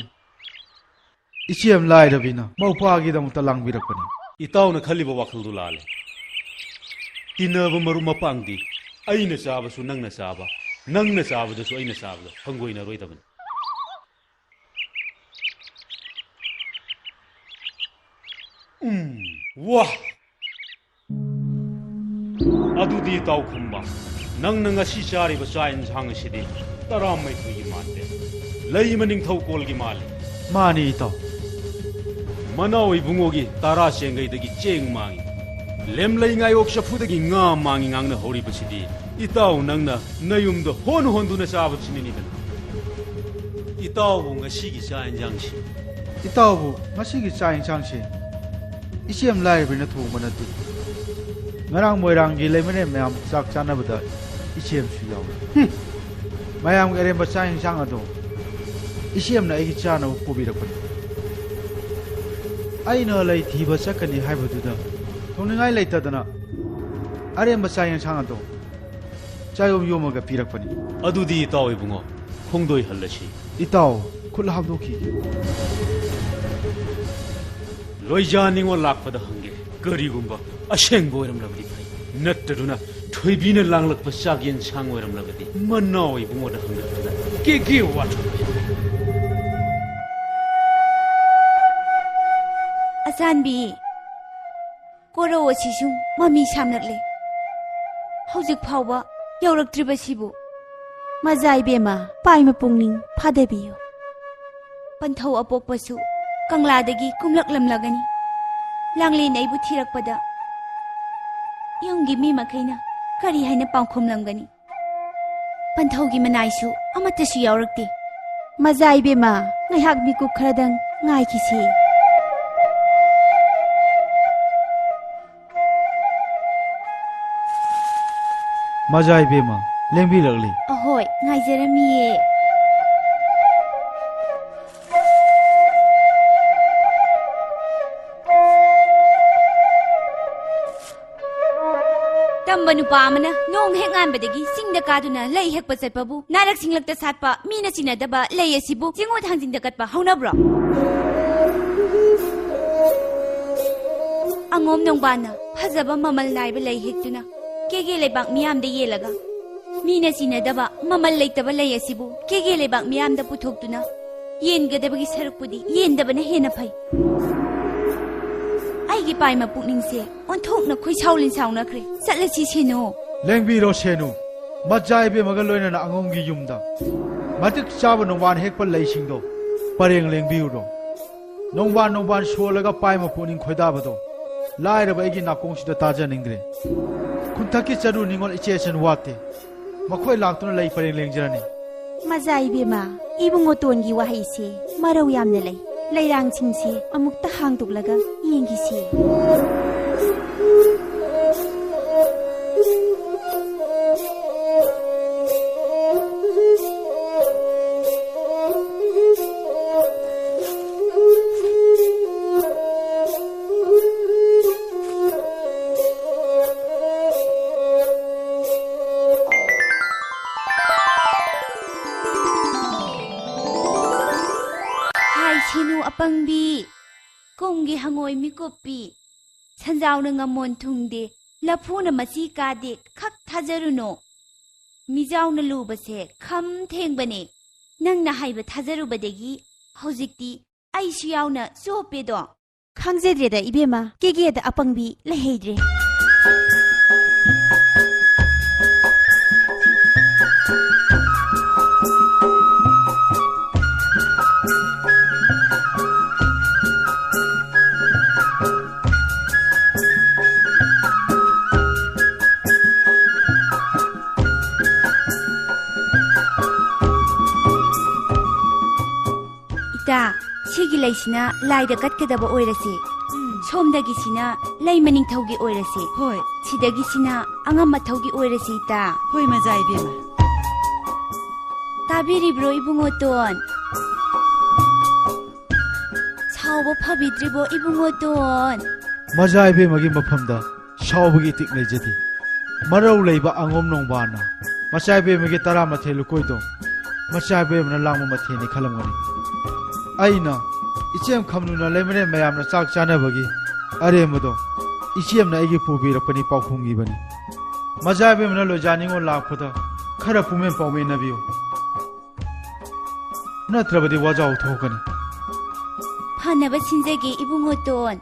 ꯏꯆꯦꯝ ꯂꯥꯏꯔꯕꯤꯅ ꯃꯧꯄ꯭ꯋꯥꯒꯤꯗꯃꯛꯇ ꯂꯥꯡꯕꯤꯔꯛꯄꯅꯤ꯫ ꯏꯇꯥꯎꯅ ꯈꯜꯂꯤꯕ ꯋꯥꯈꯜꯗꯨ ꯂꯥꯜꯂꯦ꯫ ꯇꯤꯟꯅꯕ ꯃꯔꯨꯞ ꯃꯄꯥꯡꯗꯤ ꯑꯩꯅ ꯆꯥꯕꯁꯨ ꯅꯪꯅ ꯆꯥꯕ, ꯅꯪꯅ ꯆꯥꯕꯗꯁꯨ ꯑꯩꯅ ꯆꯥꯕꯗ ꯍꯪꯒꯣꯏꯅꯔꯣꯏꯗꯕꯅꯤ꯫ ꯎꯝ, ꯋꯥ! ꯑꯗꯨꯗꯤ ꯏꯇꯥꯎ ꯈꯝꯕ, ꯅꯪꯅ ꯉꯁꯤ ꯆꯥꯔꯤꯕ ꯆꯥꯛ ꯌꯦꯟꯁꯥꯡ ꯑꯁꯤꯗꯤ ꯇꯔꯥꯃꯥꯊꯣꯏꯒꯤ ꯃꯥꯟꯗꯦ, ꯂꯩꯃ ꯅꯤꯡꯊꯧꯀꯣꯜꯒꯤ ꯃꯥꯜꯂꯤ꯫ ꯃꯥꯅꯤ ꯏꯇꯥꯎ꯫ ꯃꯅꯥꯎ ꯏꯕꯨꯡꯉꯣꯒꯤ ꯇꯔꯥ ꯆꯦꯡꯒꯩꯗꯒꯤ ꯆꯦꯡ ꯃꯥꯡꯉꯤ, ꯂꯦꯝꯂꯩ ꯉꯥꯌꯣꯛ ꯆꯐꯨꯗꯒꯤ ꯉꯥ ꯃꯥꯡꯉꯤ ꯉꯥꯡꯅ ꯍꯧꯔꯤꯕꯁꯤꯗꯤ ꯏꯇꯥꯎ ꯅꯪꯅ ꯅꯌꯨꯝꯗ ꯍꯣꯟ ꯍꯣꯟꯗꯨꯅ ꯆꯥꯕꯁꯤꯅꯅꯤꯗꯅ꯫ ꯏꯇꯥꯎꯕꯨ ꯉꯁꯤꯒꯤ ꯆꯥꯛ ꯌꯦꯟꯁꯥꯡꯁꯤ ꯏꯇꯥꯎꯕꯨ ꯉꯁꯤꯒꯤ ꯆꯥꯛ ꯌꯦꯟꯁꯥꯡꯁꯤ ꯏꯆꯦꯝ ꯂꯥꯏꯔꯕꯤꯅ ꯊꯣꯡꯕ ꯅꯠꯇꯦ꯫ ꯉꯔꯥꯡ ꯃꯣꯏꯔꯥꯡꯒꯤ ꯂꯩꯃꯔꯦꯟ ꯃꯌꯥꯝ ꯆꯥꯛ ꯆꯥꯅꯕꯗ ꯏꯆꯦꯝꯁꯨ ꯌꯥꯎꯏ꯫ ꯍꯨꯝ! ꯃꯌꯥꯝꯒꯤ ꯑꯔꯦꯝꯕ ꯆꯥꯛ ꯌꯦꯟꯁꯥꯡ ꯑꯗꯣ ꯏꯆꯦꯝꯅ ꯑꯩꯒꯤ ꯆꯥꯅꯕ ꯄꯨꯕꯤꯔꯛꯄꯅꯤ꯫ ꯑꯩꯅ ꯂꯩ ꯊꯤꯕ ꯆꯠꯀꯅꯤ ꯍꯥꯏꯕꯗꯨꯗ ꯊꯣꯡꯅꯤꯡꯉꯥꯏ ꯂꯩꯇꯗꯅ ꯑꯔꯦꯝꯕ ꯆꯥꯛ ꯌꯦꯟꯁꯥꯡ ꯑꯗꯣ ꯆꯥꯌꯣꯝ ꯌꯣꯝꯃꯒ ꯄꯤꯔꯛꯄꯅꯤ꯫ ꯑꯗꯨꯗꯤ ꯏꯇꯥꯎ ꯏꯕꯨꯡꯉꯣ, ꯈꯣꯡꯗꯣꯏ ꯍꯜꯂꯁꯤ꯫ ꯏꯇꯥꯎ, ꯈꯨꯠ ꯍꯥꯝꯗꯣꯛꯈꯤꯒꯦ꯫ ꯂꯣꯏꯖꯥ ꯅꯤꯉꯣꯜ ꯂꯥꯛꯄꯗ ꯍꯪꯒꯦ꯫ ꯀꯔꯤꯒꯨꯝꯕ ꯑꯁꯦꯡꯕ ꯑꯣꯏꯔꯝꯂꯕꯗꯤ ꯐꯩ, ꯅꯠꯇ꯭ꯔꯗꯨꯅ ꯊꯣꯏꯕꯤꯅ ꯂꯥꯡꯂꯛꯄ ꯆꯥꯛ ꯌꯦꯟꯁꯥꯡ ꯑꯣꯏꯔꯝꯂꯕꯗꯤ ꯃꯅꯥꯎ ꯏꯕꯨꯡꯉꯣꯗ ꯍꯪꯂꯛꯇꯅ ꯀꯦ ꯀꯦ ꯋꯥꯊꯣꯛ꯫ ꯑꯆꯥꯟꯕꯤ, ꯀꯣꯔꯧ ꯑꯁꯤꯁꯨ ꯃꯃꯤ ꯁꯥꯝꯂꯛꯂꯦ꯫ ꯍꯧꯖꯤꯛ ꯐꯥꯎꯕ ꯌꯧꯔꯛꯇ꯭ꯔꯤꯕꯁꯤꯕꯨ꯫ ꯃꯖꯥ ꯏꯕꯦꯝꯃ, ꯄꯥꯏꯃ ꯄꯨꯛꯅꯤꯡ ꯐꯥꯗꯕꯤꯌꯨ꯫ ꯄꯟꯊꯧ ꯑꯄꯣꯛꯄꯁꯨ ꯀꯪꯂꯥꯗꯒꯤ ꯀꯨꯝꯂꯛꯂꯝꯂꯒꯅꯤ꯫ ꯂꯥꯡꯂꯦꯟ ꯑꯩꯕꯨ ꯊꯤꯔꯛꯄꯗ ꯌꯨꯝꯒꯤ ꯃꯤ ꯃꯈꯩꯅ ꯀꯔꯤ ꯍꯥꯏꯅ ꯄꯥꯎꯈꯨꯝꯂꯝꯒꯅꯤ? ꯄꯟꯊꯧꯒꯤ ꯃꯅꯥꯏꯁꯨ ꯑꯃꯠꯇꯁꯨ ꯌꯥꯎꯔꯛꯇꯦ꯫ ꯃꯖꯥ ꯏꯕꯦꯝꯃ, ꯉꯥꯏꯍꯥꯛ ꯃꯤꯀꯨꯞ ꯈꯔꯗꯪ ꯉꯥꯏꯈꯤꯁꯤ꯫ ꯃꯖꯥ ꯏꯕꯦꯝꯃ, ꯂꯦꯡꯕꯤꯔꯛꯂꯤ꯫ ꯑꯍꯣꯏ, ꯉꯥꯏꯖꯔꯝꯃꯤꯌꯦ꯫ ꯀꯔꯝꯕ ꯅꯨꯄꯥ ꯑꯃꯅ ꯅꯣꯡ ꯍꯦꯛ ꯉꯥꯟꯕꯗꯒꯤ ꯆꯤꯡꯗ ꯀꯥꯗꯨꯅ ꯂꯩ ꯍꯦꯛꯄ ꯆꯠꯄꯕꯨ, ꯅꯥꯔꯛ ꯁꯤꯡꯂꯛꯇ ꯁꯥꯠꯄ, ꯃꯤꯅ ꯆꯤꯟꯅꯗꯕ ꯂꯩ ꯑꯁꯤꯕꯨ ꯆꯤꯡꯉꯨꯠ ꯊꯥꯡꯖꯤꯡꯗ ꯀꯠꯄ ꯍꯧꯅꯕ꯭ꯔꯣ? ꯑꯉꯣꯝ ꯅꯣꯡꯕꯥꯟꯅ ꯐꯖꯕ ꯃꯃꯜ ꯅꯥꯏꯕ ꯂꯩ ꯍꯦꯛꯇꯨꯅ ꯀꯦꯒꯦ ꯂꯩꯕꯥꯛ ꯃꯤꯌꯥꯝꯗ ꯌꯦꯜꯂꯒ, ꯃꯤꯅ ꯆꯤꯟꯅꯗꯕ ꯃꯃꯜ ꯂꯩꯇꯕ ꯂꯩ ꯑꯁꯤꯕꯨ ꯀꯦꯒꯦ ꯂꯩꯕꯥꯛ ꯃꯤꯌꯥꯝꯗ ꯄꯨꯊꯣꯛꯇꯨꯅ ꯌꯦꯟꯒꯗꯕꯒꯤ ꯁꯔꯨꯛꯄꯨꯗꯤ ꯌꯦꯟꯗꯕꯅ ꯍꯦꯟꯅ ꯐꯩ꯫ ꯑꯩꯒꯤ ꯄꯥꯏꯃ ꯄꯨꯛꯅꯤꯡꯁꯦ ꯑꯣꯟꯊꯣꯛꯅ ꯈꯣꯏꯁꯥꯎ ꯂꯤꯟꯁꯥꯎꯅꯈ꯭ꯔꯦ꯫ ꯆꯠꯂꯁꯤ ꯁꯦꯅꯨ꯫ ꯂꯦꯡꯕꯤꯔꯣ ꯁꯦꯅꯨ, ꯃꯆꯥ ꯏꯕꯦꯝꯃꯒ ꯂꯣꯏꯅꯅ ꯑꯉꯣꯝꯒꯤ ꯌꯨꯝꯗ ꯃꯇꯤꯛ ꯆꯥꯕ ꯅꯣꯡꯕꯥꯟ ꯍꯦꯛꯄ ꯂꯩꯁꯤꯡꯗꯣ ꯄꯔꯦꯡ ꯂꯦꯡꯕꯤꯔꯨꯔꯣ꯫ ꯅꯣꯡꯕꯥꯟ ꯅꯣꯡꯕꯥꯟ ꯁꯣꯜꯂꯒ ꯄꯥꯏꯃ ꯄꯨꯛꯅꯤꯡ ꯈꯣꯏꯗꯥꯕꯗꯣ ꯂꯥꯏꯔꯕ ꯑꯩꯒꯤ ꯅꯥꯀꯣꯡꯁꯤꯗ ꯇꯥꯖꯅꯤꯡꯗ꯭ꯔꯦ꯫ ꯈꯨꯟꯊꯛꯀꯤ ꯆꯔꯨ ꯅꯤꯉꯣꯜ ꯏꯆꯦ ꯏꯆꯟ ꯋꯥꯠꯇꯦ꯫ ꯃꯈꯣꯏ ꯂꯥꯛꯇꯨꯅ ꯂꯩ ꯄꯔꯦꯡ ꯂꯦꯡꯖꯔꯅꯤ꯫ ꯃꯖꯥ ꯏꯕꯦꯝꯃ, ꯏꯕꯨꯡꯉꯣꯇꯣꯟꯒꯤ ꯋꯥꯍꯩꯁꯦ ꯃꯔꯧ ꯌꯥꯝꯅ ꯂꯩ꯫ ꯂꯩꯔꯥꯡꯁꯤꯡꯁꯦ ꯑꯃꯨꯛꯇ ꯍꯥꯡꯗꯣꯛꯂꯒ ꯌꯦꯡꯈꯤꯁꯤ꯫ ꯍꯥꯏ ꯁꯦꯅꯨ ꯑꯄꯪꯕꯤ, ꯀꯨꯝꯒꯤ ꯍꯉꯣꯏ ꯃꯤꯀꯨꯞꯄꯤ, ꯁꯟꯖꯥꯎꯅ ꯉꯝꯃꯣꯟ ꯊꯨꯡꯗꯦ, ꯂꯐꯨꯅ ꯃꯆꯤ ꯀꯥꯗꯦ, ꯈꯛ ꯊꯥꯖꯔꯨꯅꯣ꯫ ꯃꯤꯖꯥꯎꯅ ꯂꯨꯕꯁꯦ ꯈꯝ ꯊꯦꯡꯕꯅꯦ꯫ ꯅꯪꯅ ꯍꯥꯏꯕ ꯊꯥꯖꯔꯨꯕꯗꯒꯤ ꯍꯧꯖꯤꯛꯇꯤ ꯑꯩꯁꯨ ꯌꯥꯎꯅ ꯆꯣꯞꯄꯦꯗꯣ꯫ ꯈꯪꯖꯗ꯭ꯔꯦꯗ ꯏꯕꯦꯝꯃ, ꯀꯦꯒꯦꯗ ꯑꯄꯪꯕꯤ ꯂꯩꯍꯩꯗ꯭ꯔꯦ꯫ ꯏꯇꯥ, ꯁꯤꯒꯤ ꯂꯩꯁꯤꯅ ꯂꯥꯏꯗ ꯀꯠꯀꯗꯕ ꯑꯣꯏꯔꯁꯦ꯫ ꯎꯝ꯫ ꯁꯣꯝꯗꯒꯤꯁꯤꯅ ꯂꯩꯃ ꯅꯤꯡꯊꯧꯒꯤ ꯑꯣꯏꯔꯁꯦ꯫ ꯍꯣꯏ꯫ ꯁꯤꯗꯒꯤꯁꯤꯅ ꯑꯉꯝ ꯃꯊꯧꯒꯤ ꯑꯣꯏꯔꯁꯦ, ꯏꯇꯥ꯫ ꯍꯣꯏ, ꯃꯖꯥ ꯏꯕꯦꯝꯃ꯫ ꯇꯥꯕꯤꯔꯤꯕ꯭ꯔꯣ, ꯏꯕꯨꯡꯉꯣꯇꯣꯟ? ꯁꯥꯎꯕ ꯐꯕꯤꯗ꯭ꯔꯤꯕꯣ, ꯏꯕꯨꯡꯉꯣꯇꯣꯟ? ꯃꯖꯥ ꯏꯕꯦꯝꯃꯒꯤ ꯃꯐꯝꯗ ꯁꯥꯎꯕꯒꯤ ꯏꯇꯤꯛ ꯂꯩꯖꯗꯦ꯫ ꯃꯔꯧ ꯂꯩꯕ ꯑꯉꯣꯝ ꯅꯣꯡꯕꯥꯟꯅ ꯃꯆꯥ ꯏꯕꯦꯝꯃꯒꯤ ꯇꯔꯥꯃꯥꯊꯣꯏ ꯂꯨꯀꯣꯏꯗꯣ ꯃꯆꯥ ꯏꯕꯦꯝꯃꯅ ꯂꯥꯡꯕ ꯃꯊꯦꯜꯅꯤ ꯈꯜꯂꯝꯒꯅꯤ꯫ ꯑꯩꯅ ꯏꯆꯦꯝ ꯈꯝꯅꯨꯅ ꯂꯩꯃꯔꯦꯟ ꯃꯌꯥꯝꯅ ꯆꯥꯛ ꯆꯥꯅꯕꯒꯤ ꯑꯔꯦꯝꯕꯗꯣ ꯏꯆꯦꯝꯅ ꯑꯩꯒꯤ ꯄꯨꯕꯤꯔꯛꯄꯅꯤ ꯄꯥꯎꯈꯨꯝꯒꯤꯕꯅꯤ꯫ ꯃꯆꯥ ꯏꯕꯦꯝꯃꯅ ꯂꯣꯏꯖꯥ ꯅꯤꯉꯣꯜ ꯂꯥꯛꯄꯗ ꯈꯔ ꯄꯨꯡꯃꯦꯟ ꯄꯥꯎꯃꯦꯟꯅꯕꯤꯌꯨ꯫ ꯅꯠꯇ꯭ꯔꯕꯗꯤ ꯋꯥꯖꯥꯎ ꯊꯣꯛꯀꯅꯤ꯫ ꯐꯅꯕ ꯁꯤꯟꯖꯒꯦ ꯏꯕꯨꯡꯉꯣꯇꯣꯟ꯫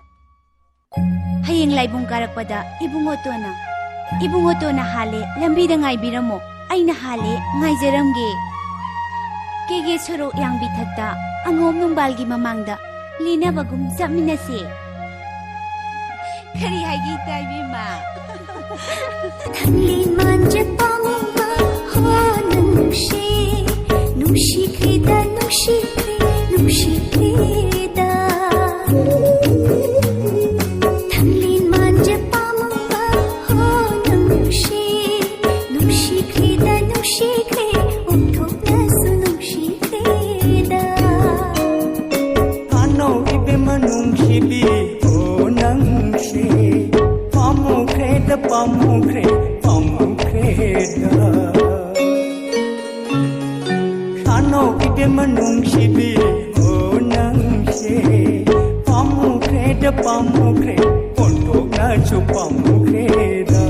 ꯍꯌꯦꯡ ꯂꯥꯏꯕꯨꯡ ꯀꯥꯔꯛꯄꯗ ꯏꯕꯨꯡꯉꯣꯇꯣꯟꯅ, ꯏꯕꯨꯡꯉꯣꯇꯣꯟꯅ ꯍꯥꯜꯂꯦ ꯂꯝꯕꯤꯗ ꯉꯥꯏꯕꯤꯔꯝꯃꯣ, ꯑꯩꯅ ꯍꯥꯜꯂꯦ ꯉꯥꯏꯖꯔꯝꯒꯦ꯫ ꯀꯦꯒꯦ ꯁꯣꯔꯣꯛ ꯌꯥꯡꯕꯤꯊꯛꯇ ꯑꯉꯣꯝ ꯅꯨꯡꯕꯥꯜꯒꯤ ꯃꯃꯥꯡꯗ ꯂꯦꯟꯅꯕꯒꯨꯝ ꯆꯠꯃꯤꯟꯅꯁꯦ꯫ ꯀꯔꯤ ꯍꯥꯏꯒꯦ ꯏꯇꯥ ꯏꯕꯦꯝꯃ? ꯊꯪꯂꯤ ꯃꯥꯟꯖ ꯄꯥꯝꯃꯨꯕ ꯍꯣ ꯅꯪꯁꯦ, ꯅꯨꯡꯁꯤꯈ꯭ꯔꯦꯗ, ꯅꯨꯡꯁꯤꯈ꯭ꯔꯦ, ꯅꯨꯡꯁꯤꯈ꯭ꯔꯦꯗ꯫ ꯊꯪꯂꯤ ꯃꯥꯟꯖ ꯄꯥꯝꯃꯨꯕ ꯍꯣ ꯅꯪꯁꯦ, ꯅꯨꯡꯁꯤꯈ꯭ꯔꯦꯗ, ꯅꯨꯡꯁꯤꯈ꯭ꯔꯦ, ꯑꯣꯟꯊꯣꯛꯅꯁꯨ ꯅꯨꯡꯁꯤꯈ꯭ꯔꯦꯗ꯫ ꯀꯥꯅꯧ ꯏꯕꯦꯝꯃ ꯅꯨꯡꯁꯤꯕꯤ, ꯑꯣ ꯅꯪꯁꯦ ꯄꯥꯝꯃꯨꯈ꯭ꯔꯦꯗ, ꯄꯥꯝꯃꯨꯈ꯭ꯔꯦ, ꯄꯥꯝꯃꯨꯈ꯭ꯔꯦꯗ꯫ ꯀꯥꯅꯧ ꯏꯕꯦꯝꯃ ꯅꯨꯡꯁꯤꯕꯤ, ꯑꯣ ꯅꯪꯁꯦ ꯄꯥꯝꯃꯨꯈ꯭ꯔꯦꯗ, ꯄꯥꯝꯃꯨꯈ꯭ꯔꯦ, ꯑꯣꯟꯊꯣꯛꯅꯁꯨ ꯄꯥꯝꯃꯨꯈ꯭ꯔꯦꯗ꯫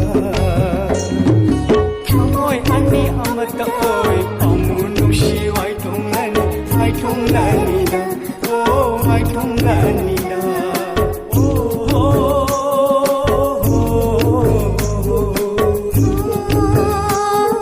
ꯊꯃꯣꯏ ꯑꯅꯤ ꯑꯃꯠꯇ ꯑꯣꯏ, ꯄꯥꯝꯃꯨ ꯅꯨꯡꯁꯤ ꯋꯥꯏꯊꯨꯡꯂꯅꯤ, ꯋꯥꯏꯊꯨꯡꯂꯅꯤꯗ꯫ ꯑꯣ, ꯋꯥꯏꯊꯨꯡꯂꯅꯤꯗ꯫ ꯑꯣ, ꯑꯣ, ꯑꯣ, ꯑꯣ, ꯑꯣ꯫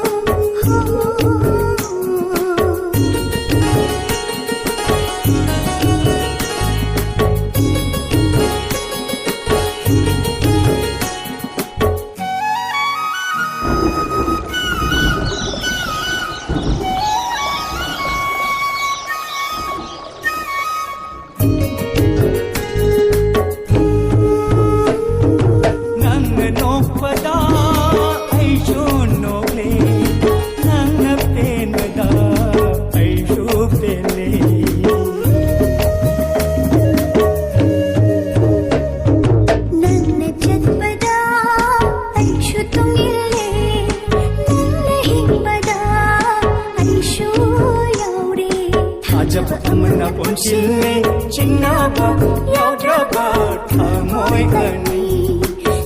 ꯁꯤꯜꯂꯦ ꯆꯤꯡꯅꯕ ꯌꯥꯎꯗ꯭ꯔꯕ ꯊꯃꯣꯏ ꯑꯅꯤ꯫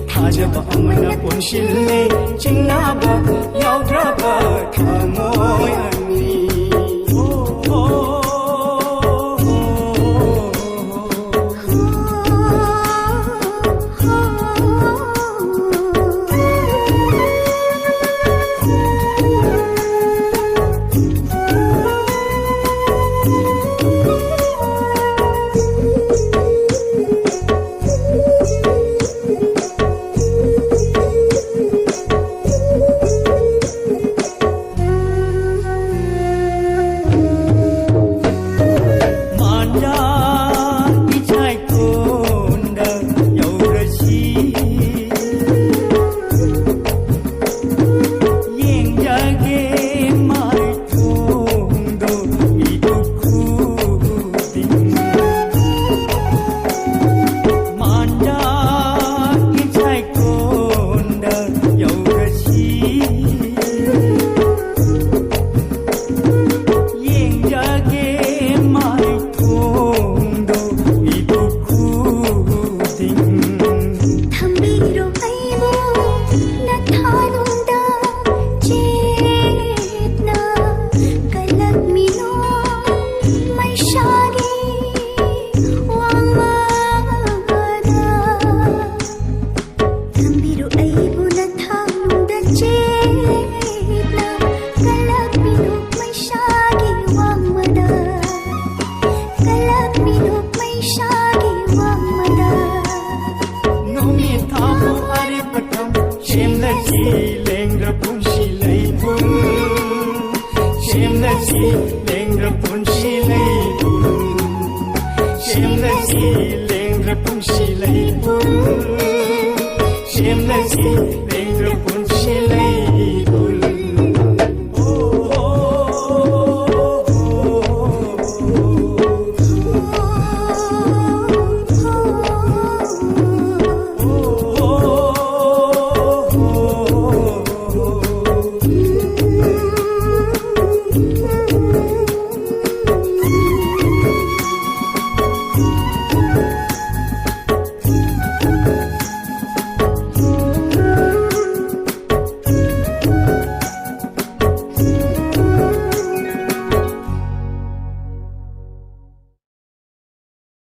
ꯊꯥꯖꯕ ꯑꯃꯅ ꯄꯨꯟꯁꯤꯜꯂꯦ ꯆꯤꯡꯅꯕ